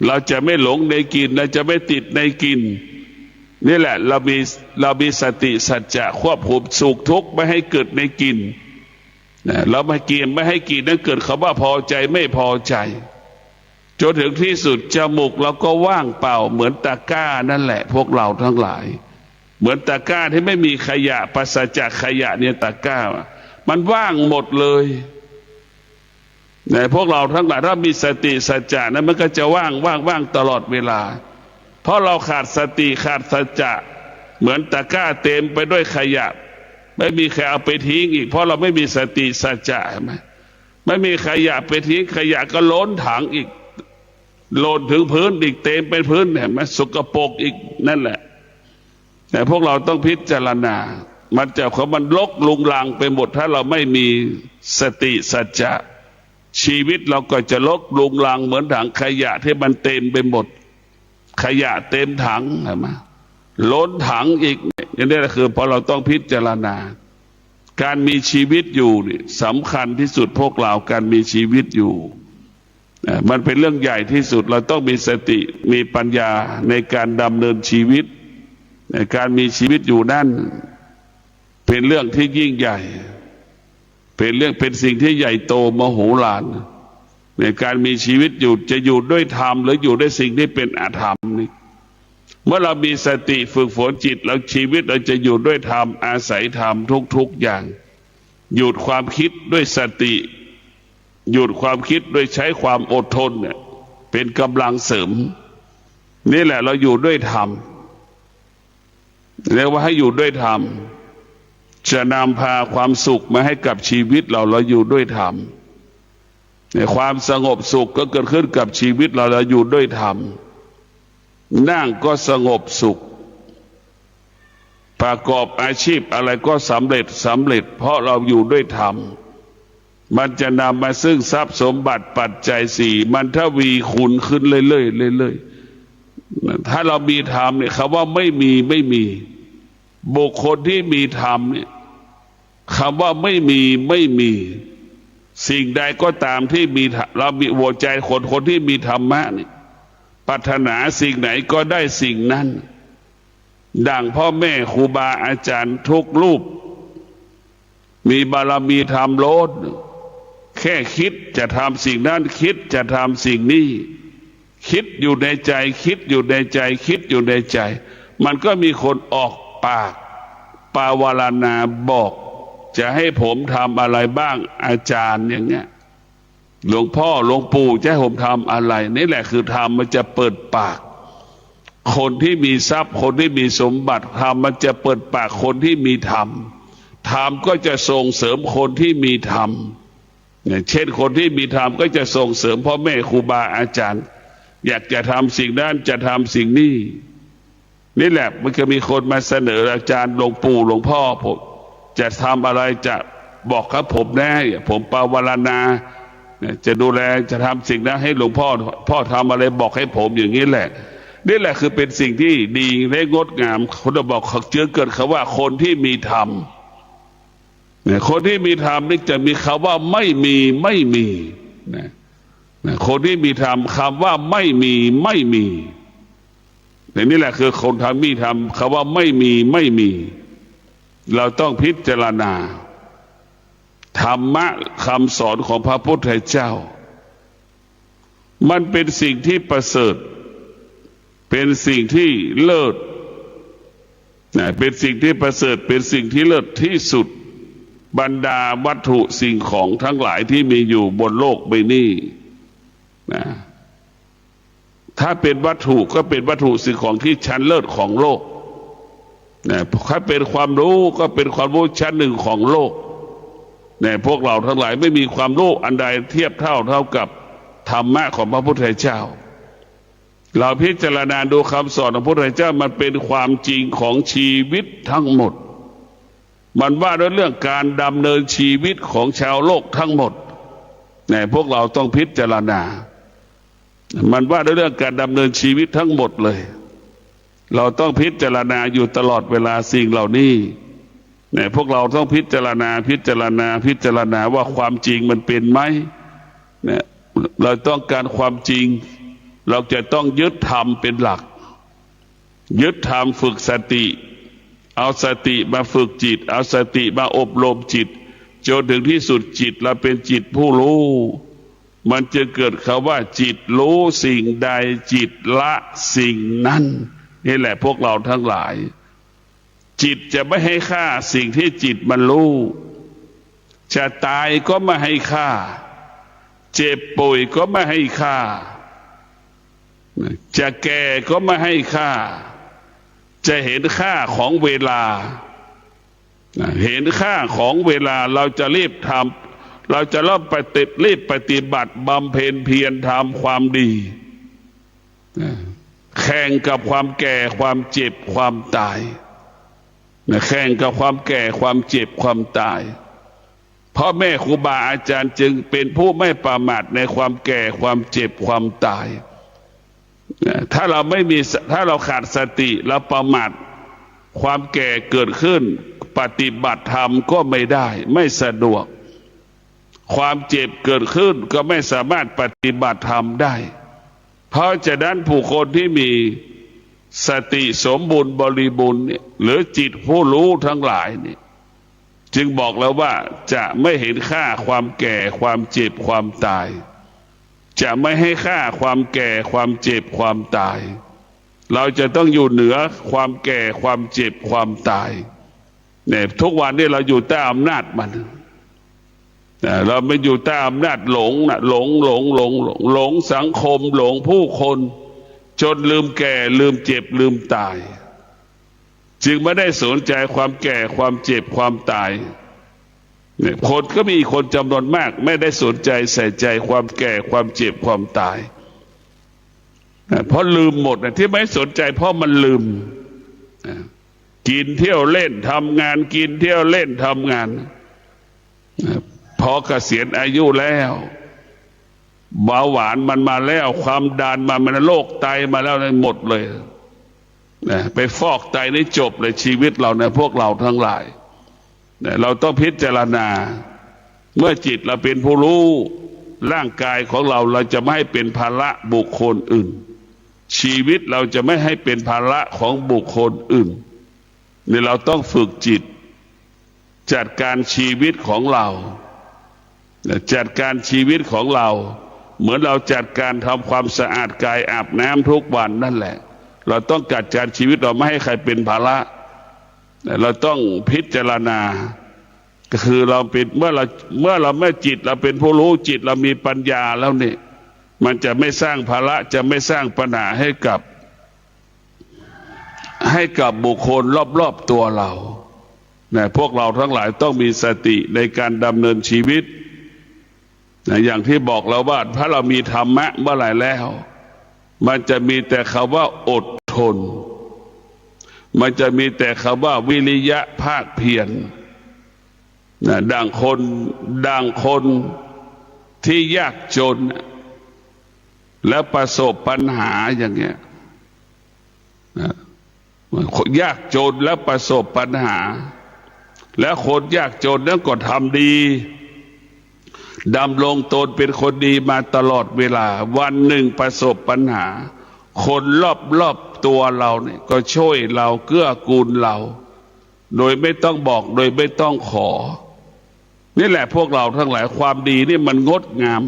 เราจะไม่หลงในกลิ่น เราจะไม่ติดในกลิ่น นี่แหละ เรามี เรามีสติสัจจะควบคุมสุขทุกข์ไม่ให้เกิดในกลิ่น นะ เราไม่กลิ่น ไม่ให้กลิ่นนั้นเกิดคำว่าพอใจไม่พอใจ จนถึงที่สุดจมูกเราก็ว่างเปล่าเหมือนตะกร้านั่นแหละ พวกเราทั้งหลาย เหมือนตะกร้าที่ไม่มีขยะ ปราศจากขยะเนี่ย ตะกร้า มันว่างหมดเลย นะ พวกเราทั้งหลายถ้ามีสติสัจจะนะ มันก็จะว่าง ว่าง ว่างตลอดเวลา เพราะเราขาดสติ ขาดสัจจะ เหมือนตะกร้าเต็มไปด้วยขยะ ไม่มีใครเอาไปทิ้งอีก เพราะเราไม่มีสติสัจจะ เห็นไหม ไม่มีขยะไปทิ้ง ขยะก็ล้นถังอีก หล่นถึงพื้นอีก เต็มไปพื้นเนี่ย มันสกปรกอีก นั่นแหละ แต่พวกเราต้องพิจารณา มันจะ เพราะมันรกรุงรังไปหมด ถ้าเราไม่มีสติสัจจะ ชีวิตเราก็จะรกรุงรังเหมือนถังขยะที่มันเต็มไปหมด ขยะเต็มถัง เห็นไหม ล้นถังอีก นี่แหละคือพอเราต้องพิจารณา การมีชีวิตอยู่นี่สำคัญที่สุด พวกเรา การมีชีวิตอยู่ เอ่อ มันเป็นเรื่องใหญ่ที่สุด เราต้องมีสติ มีปัญญาในการดำเนินชีวิต ในการมีชีวิตอยู่นั่น เป็นเรื่องที่ยิ่งใหญ่ เป็นเรื่อง เป็นสิ่งที่ใหญ่โตมโหฬาร ในการมีชีวิตอยู่ จะอยู่ด้วยธรรมหรืออยู่ด้วยสิ่งที่เป็นอธรรมนี่ เมื่อเรามีสติฝึกฝนจิต แล้วชีวิตเราจะอยู่ด้วยธรรม อาศัยธรรมทุกๆ อย่าง หยุดความคิดด้วยสติ หยุดความคิดโดยใช้ความอดทนเนี่ย เป็นกำลังเสริม นี่แหละเราอยู่ด้วยธรรม เรียกว่าให้อยู่ด้วยธรรม จะนำพาความสุขมาให้กับชีวิตเรา เราอยู่ด้วยธรรม ในความสงบสุขก็เกิดขึ้นกับชีวิตเรา เราอยู่ด้วยธรรม นั่งก็สงบสุข ประกอบอาชีพอะไรก็สำเร็จ สำเร็จ เพราะเราอยู่ด้วยธรรม มันจะนำมาซึ่งทรัพย์สมบัติปัจจัยสี่ มันทวีคูณขึ้นเรื่อยๆ เรื่อยๆ ถ้าเรามีธรรมเนี่ย คำว่าไม่มี ไม่มี บุคคลที่มีธรรมเนี่ย คำว่าไม่มี ไม่มี สิ่งใดก็ตามที่มีธรรม เรามีหัวใจคน คนที่มีธรรมะเนี่ย ปรารถนาสิ่งไหนก็ได้สิ่งนั้น ดังพ่อแม่ครูบาอาจารย์ทุกรูป มีบารมีธรรมล้น แค่คิดจะทำสิ่งนั้น คิดจะทำสิ่งนี้ คิดอยู่ในใจ คิดอยู่ในใจ คิดอยู่ในใจ มันก็มีคนออกปากปาวารณาบอก จะให้ผมทำอะไรบ้างอาจารย์ อย่างเงี้ย หลวงพ่อหลวงปู่จะให้ผมทำอะไร นี่แหละคือธรรมมันจะเปิดปาก คนที่มีทรัพย์ คนที่มีสมบัติ ธรรมมันจะเปิดปากคนที่มีธรรม ธรรมก็จะส่งเสริมคนที่มีธรรม เนี่ย เช่น คนที่มีธรรมก็จะส่งเสริมพ่อแม่ครูบาอาจารย์ อยากจะทำสิ่งนั้น จะทำสิ่งนี้ นี่แหละมันจะมีคนมาเสนอ อาจารย์หลวงปู่หลวงพ่อ ผมจะทำอะไรจะบอกกับผมแน่ ผมปาวารณา เนี่ย จะดูแล จะทำสิ่งนั้นให้หลวงพ่อ พ่อทำอะไรบอกให้ผม อย่างนี้แหละ นี่แหละคือเป็นสิ่งที่ดีและงดงาม คนบอกเขาจึงเกิดคำว่าคนที่มีธรรม เนี่ย คนที่มีธรรมนี่จะมีคำว่าไม่มี ไม่มี นะ นะ คนที่มีธรรม คำว่าไม่มี ไม่มี เนี่ย นี่แหละคือคนธรรม มีธรรม คำว่าไม่มี ไม่มี เราต้องพิจารณา ธรรมะคำสอนของพระพุทธเจ้า มันเป็นสิ่งที่ประเสริฐ เป็นสิ่งที่เลิศ นะ เป็นสิ่งที่ประเสริฐ เป็นสิ่งที่เลิศที่สุด บรรดาวัตถุสิ่งของทั้งหลายที่มีอยู่บนโลกใบนี้ นะ ถ้าเป็นวัตถุก็เป็นวัตถุสิ่งของที่ชั้นเลิศของโลก นะ ถ้าเป็นความรู้ก็เป็นความรู้ชั้นหนึ่งของโลก นะ พวกเราทั้งหลายไม่มีความรู้อันใดเทียบเท่า เท่ากับธรรมะของพระพุทธเจ้า เราพิจารณาดูคำสอนของพระพุทธเจ้า มันเป็นความจริงของชีวิตทั้งหมด มันว่าด้วยเรื่องการดำเนินชีวิตของชาวโลกทั้งหมด นะ พวกเราต้องพิจารณา มันว่าด้วยเรื่องการดำเนินชีวิตทั้งหมดเลย เราต้องพิจารณาอยู่ตลอดเวลาสิ่งเหล่านี้ นะ พวกเราต้องพิจารณา พิจารณา พิจารณาว่าความจริงมันเป็นไหม นะ เราต้องการความจริง เราจะต้องยึดธรรมเป็นหลัก ยึดธรรมฝึกสติ เอาสติมาฝึกจิต เอาสติมาอบรมจิต จนถึงที่สุดจิตเราเป็นจิตผู้รู้ มันจึงเกิดคำว่าจิตรู้สิ่งใดจิตละสิ่งนั้น นี่แหละพวกเราทั้งหลาย จิตจะไม่ให้ฆ่าสิ่งที่จิตมันรู้ จะตายก็ไม่ให้ฆ่า เจ็บป่วยก็ไม่ให้ฆ่า จะแก่ก็ไม่ให้ฆ่า จะเห็นค่าของเวลา เห็นค่าของเวลา เราจะรีบทำ เราจะเริ่มปฏิ รีบปฏิบัติบำเพ็ญเพียรทำความดี แข่งกับความแก่ ความเจ็บ ความตาย นะ แข่งกับความแก่ ความเจ็บ ความตาย พ่อแม่ครูบาอาจารย์จึงเป็นผู้ไม่ประมาทในความแก่ ความเจ็บ ความตาย นะ ถ้าเราไม่มีส- ถ้าเราขาดสติ เราประมาท ความแก่เกิดขึ้น ปฏิบัติธรรมก็ไม่ได้ ไม่สะดวก ความเจ็บเกิดขึ้นก็ไม่สามารถปฏิบัติธรรมได้ เพราะฉะนั้นผู้คนที่มีสติสมบูรณ์บริบูรณ์เนี่ย หรือจิตผู้รู้ทั้งหลายเนี่ย จึงบอกแล้วว่าจะไม่เห็นค่าความแก่ ความเจ็บ ความตาย จะไม่ให้ค่าความแก่ ความเจ็บ ความตาย เราจะต้องอยู่เหนือความแก่ ความเจ็บ ความตาย เนี่ย ทุกวันนี้เราอยู่ใต้อำนาจมัน นะ เราไม่อยู่ใต้อำนาจหลงนะ หลง หลง หลง หลง หลงสังคม หลงผู้คน จนลืมแก่ ลืมเจ็บ ลืมตาย จึงไม่ได้สนใจความแก่ ความเจ็บ ความตาย เนี่ย คนก็มีคนจำนวนมาก ไม่ได้สนใจใส่ใจความแก่ ความเจ็บ ความตาย นะ เพราะลืมหมดนะ ที่ไม่สนใจเพราะมันลืม นะ กินเที่ยวเล่นทำงาน กินเที่ยวเล่นทำงาน นะ พอเกษียณอายุแล้ว เบาหวานมันมาแล้ว ความดันมันมา โรคไตมาแล้ว หมดเลย นะ ไปฟอกไตนี่จบเลยชีวิตเรานะ พวกเราทั้งหลาย นะ เราต้องพิจารณา เมื่อจิตเราเป็นผู้รู้ ร่างกายของเรา เราจะไม่ให้เป็นภาระบุคคลอื่น ชีวิตเราจะไม่ให้เป็นภาระของบุคคลอื่น นี่เราต้องฝึกจิต จัดการชีวิตของเรา จัดการชีวิตของเรา เหมือนเราจัดการทำความสะอาดกาย อาบน้ำทุกวันนั่นแหละ เราต้องจัดการชีวิตเราไม่ให้ใครเป็นภาระ เราต้องพิจารณา ก็คือเราเป็น เมื่อเรา เมื่อเรา เมื่อจิตเราเป็นผู้รู้ จิตเรามีปัญญาแล้วนี่ มันจะไม่สร้างภาระ จะไม่สร้างปัญหาให้กับ ให้กับบุคคลรอบๆตัวเรา นะ พวกเราทั้งหลายต้องมีสติในการดำเนินชีวิต นะ อย่างที่บอกแล้วว่า ถ้าเรามีธรรมะเมื่อไหร่แล้ว มันจะมีแต่คำว่าอดทน มันจะมีแต่คำว่าวิริยะภาคเพียร นะ ดังคน ดังคนที่ยากจน แล้วประสบปัญหาอย่างเงี้ย นะ ยากจนแล้วประสบปัญหา แล้วคนยากจนนั้นก็ทำดี ดำรงตนเป็นคนดีมาตลอดเวลา วันหนึ่งประสบปัญหา คนรอบๆตัวเราเนี่ยก็ช่วยเรา เกื้อกูลเรา โดยไม่ต้องบอก โดยไม่ต้องขอ นี่แหละพวกเราทั้งหลาย ความดีนี่มันงดงาม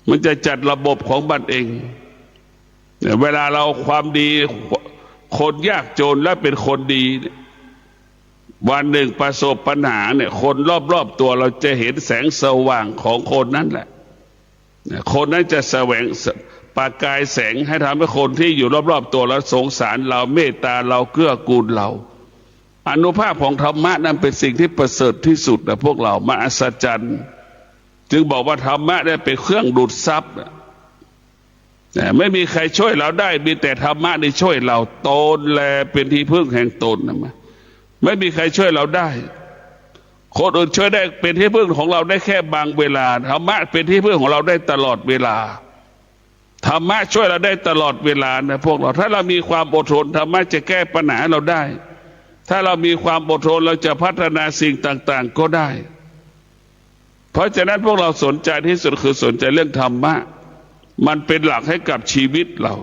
มันจะจัดระบบของมันเอง เนี่ย เวลาเราความดี คนยากจนและเป็นคนดีเนี่ย วันหนึ่งประสบปัญหาเนี่ย คนรอบๆตัวเราจะเห็นแสงสว่างของคนนั้นแหละ เนี่ย คนนั้นจะแสวง ประกายแสงให้ทำให้คนที่อยู่รอบๆตัวเราสงสารเรา เมตตาเรา เกื้อกูลเรา อานุภาพของธรรมะนั้นเป็นสิ่งที่ประเสริฐที่สุดนะพวกเรา มหัศจรรย์ จึงบอกว่าธรรมะเนี่ยเป็นเครื่องดูดซับนะ นะ ไม่มีใครช่วยเราได้ มีแต่ธรรมะนี่ช่วยเรา ตนแลเป็นที่พึ่งแห่งตนนะ ไม่มีใครช่วยเราได้ คนอื่นช่วยได้ เป็นที่พึ่งของเราได้แค่บางเวลา ธรรมะเป็นที่พึ่งของเราได้ตลอดเวลา ธรรมะช่วยเราได้ตลอดเวลานะพวกเรา ถ้าเรามีความอดทน ธรรมะจะแก้ปัญหาให้เราได้ ถ้าเรามีความอดทน เราจะพัฒนาสิ่งต่างๆ ก็ได้ เพราะฉะนั้นพวกเราสนใจที่สุดคือสนใจเรื่องธรรมะ มันเป็นหลักให้กับชีวิตเรา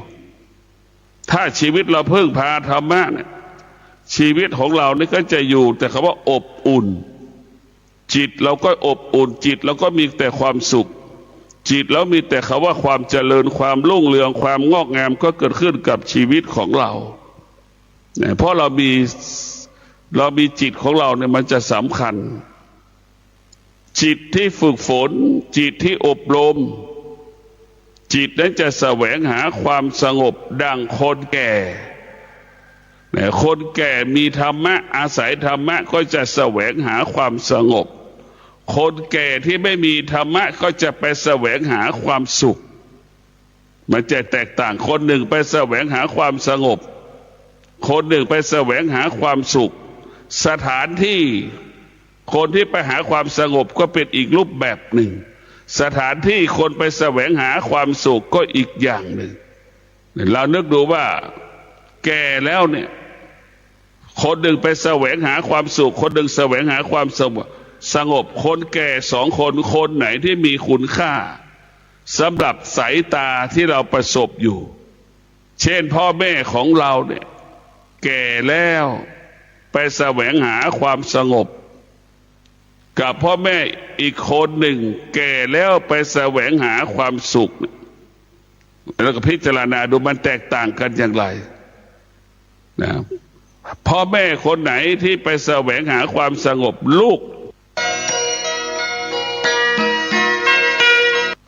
ถ้าชีวิตเราพึ่งพาธรรมะเนี่ย ชีวิตของเรานี่ก็จะอยู่แต่คำว่าอบอุ่น จิตเราก็อบอุ่น จิตเราก็มีแต่ความสุข จิตเรามีแต่คำว่าความเจริญ ความรุ่งเรือง ความงอกงามก็เกิดขึ้นกับชีวิตของเรา เนี่ย เพราะเรามี เรามีจิตของเราเนี่ยมันจะสำคัญ จิตที่ฝึกฝน จิตที่อบรม จิตนั้นจะแสวงหาความสงบดังคนแก่ เนี่ย คนแก่มีธรรมะ อาศัยธรรมะก็จะแสวงหาความสงบ คนแก่ที่ไม่มีธรรมะก็จะไปแสวงหาความสุข มันจะแตกต่าง คนหนึ่งไปแสวงหาความสงบ คนหนึ่งไปแสวงหาความสุข สถานที่คนที่ไปหาความสงบก็เป็นอีกรูปแบบหนึ่ง สถานที่คนไปแสวงหาความสุขก็อีกอย่างหนึ่ง เรานึกดูว่าแก่แล้วเนี่ย คนหนึ่งไปแสวงหาความสุข คนหนึ่งแสวงหาความสงบ สงบ คนแก่สองคน คนไหนที่มีคุณค่าสำหรับสายตาที่เราประสบอยู่ เช่นพ่อแม่ของเราเนี่ย แก่แล้วไปแสวงหาความสงบ กับพ่อแม่อีกคนหนึ่งแก่แล้วไปแสวงหาความสุขเนี่ย แล้วก็พิจารณาดูมันแตกต่างกันอย่างไรนะ พ่อแม่คนไหนที่ไปแสวงหาความสงบ ลูก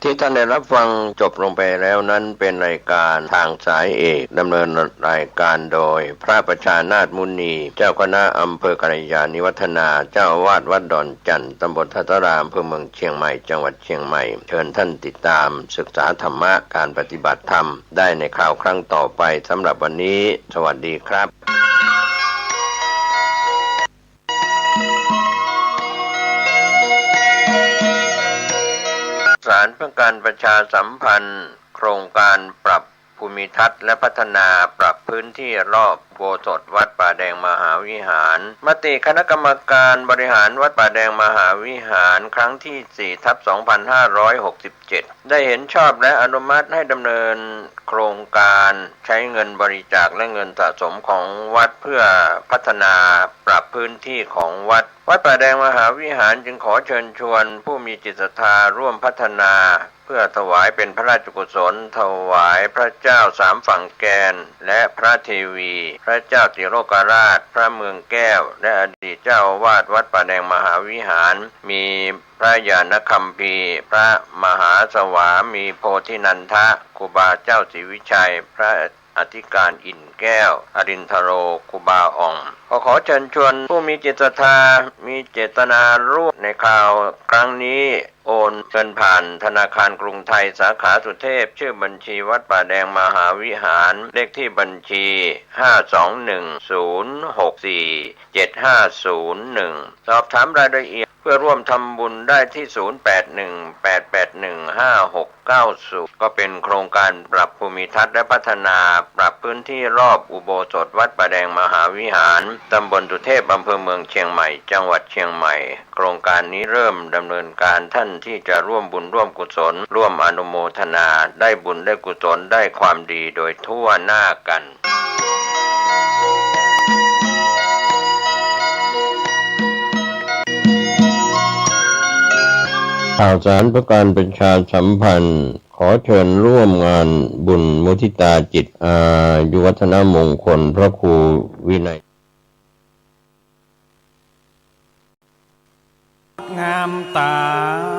ที่ท่านได้รับฟังจบลงไปแล้วนั้นเป็นรายการทางสายเอก ดำเนินรายการโดยพระประชานาถมุนี เจ้าคณะอำเภอกัลยาณิวัฒนา เจ้าอาวาสวัดดอนจั่น ตำบลท่าสารา อำเภอเมืองเชียงใหม่ จังหวัดเชียงใหม่ เชิญท่านติดตามศึกษาธรรมะ การปฏิบัติธรรมได้ในคราวครั้งต่อไป สำหรับวันนี้ สวัสดีครับ สารเพื่อการประชาสัมพันธ์โครงการปรับภูมิทัศน์และพัฒนาปรับพื้นที่รอบอุโบสถวัดป่าแดงมหาวิหาร มติคณะกรรมการบริหารวัดป่าแดงมหาวิหารครั้งที่สี่ทับสองพันห้าร้อยหกสิบเจ็ด ได้เห็นชอบและอนุมัติให้ดำเนินโครงการใช้เงินบริจาคและเงินสะสมของวัดเพื่อพัฒนาปรับพื้นที่ของวัด วัดป่าแดงมหาวิหารจึงขอเชิญชวนผู้มีจิตศรัทธาร่วมพัฒนา เพื่อถวายเป็นพระราชกุศล ถวายพระเจ้าสามฝั่งแกน และพระเทวี พระเจ้าติโลกราช พระเมืองแก้ว และอดีตเจ้าอาวาสวัดป่าแดงมหาวิหาร มีพระญาณคัมภีร์ พระมหาสวามีโพธินันทะ ครูบาเจ้าศรีวิชัย พระอธิการอินทร์แก้ว อรินทโร ครูบาอ่อง ก็ขอเชิญชวนผู้มีจิตศรัทธา มีเจตนาร่วมในคราวครั้งนี้ โอนเงินผ่านธนาคารกรุงไทยสาขาสุเทพ ชื่อบัญชีวัดป่าแดงมหาวิหาร เลขที่บัญชี ห้าสองหนึ่งศูนย์หกสี่เจ็ดห้าศูนย์หนึ่ง สอบถามรายละเอียดเพื่อร่วมทำบุญได้ที่ ศูนย์แปดหนึ่งแปดแปดหนึ่งห้าหกเก้าศูนย์ ก็เป็นโครงการปรับภูมิทัศน์และพัฒนาปรับพื้นที่รอบอุโบสถวัดป่าแดงมหาวิหาร ตำบลสุเทพ อำเภอเมืองเชียงใหม่ จังหวัดเชียงใหม่ โครงการนี้เริ่มดำเนินการ ท่านที่จะร่วมบุญร่วมกุศล ร่วมอนุโมทนา ได้บุญได้กุศล ได้ความดีโดยทั่วหน้ากัน ข่าวสารเพื่อการประชาสัมพันธ์ ขอเชิญร่วมงานบุญมุทิตาจิต อายุวัฒนมงคลพระครูวินัย งามตา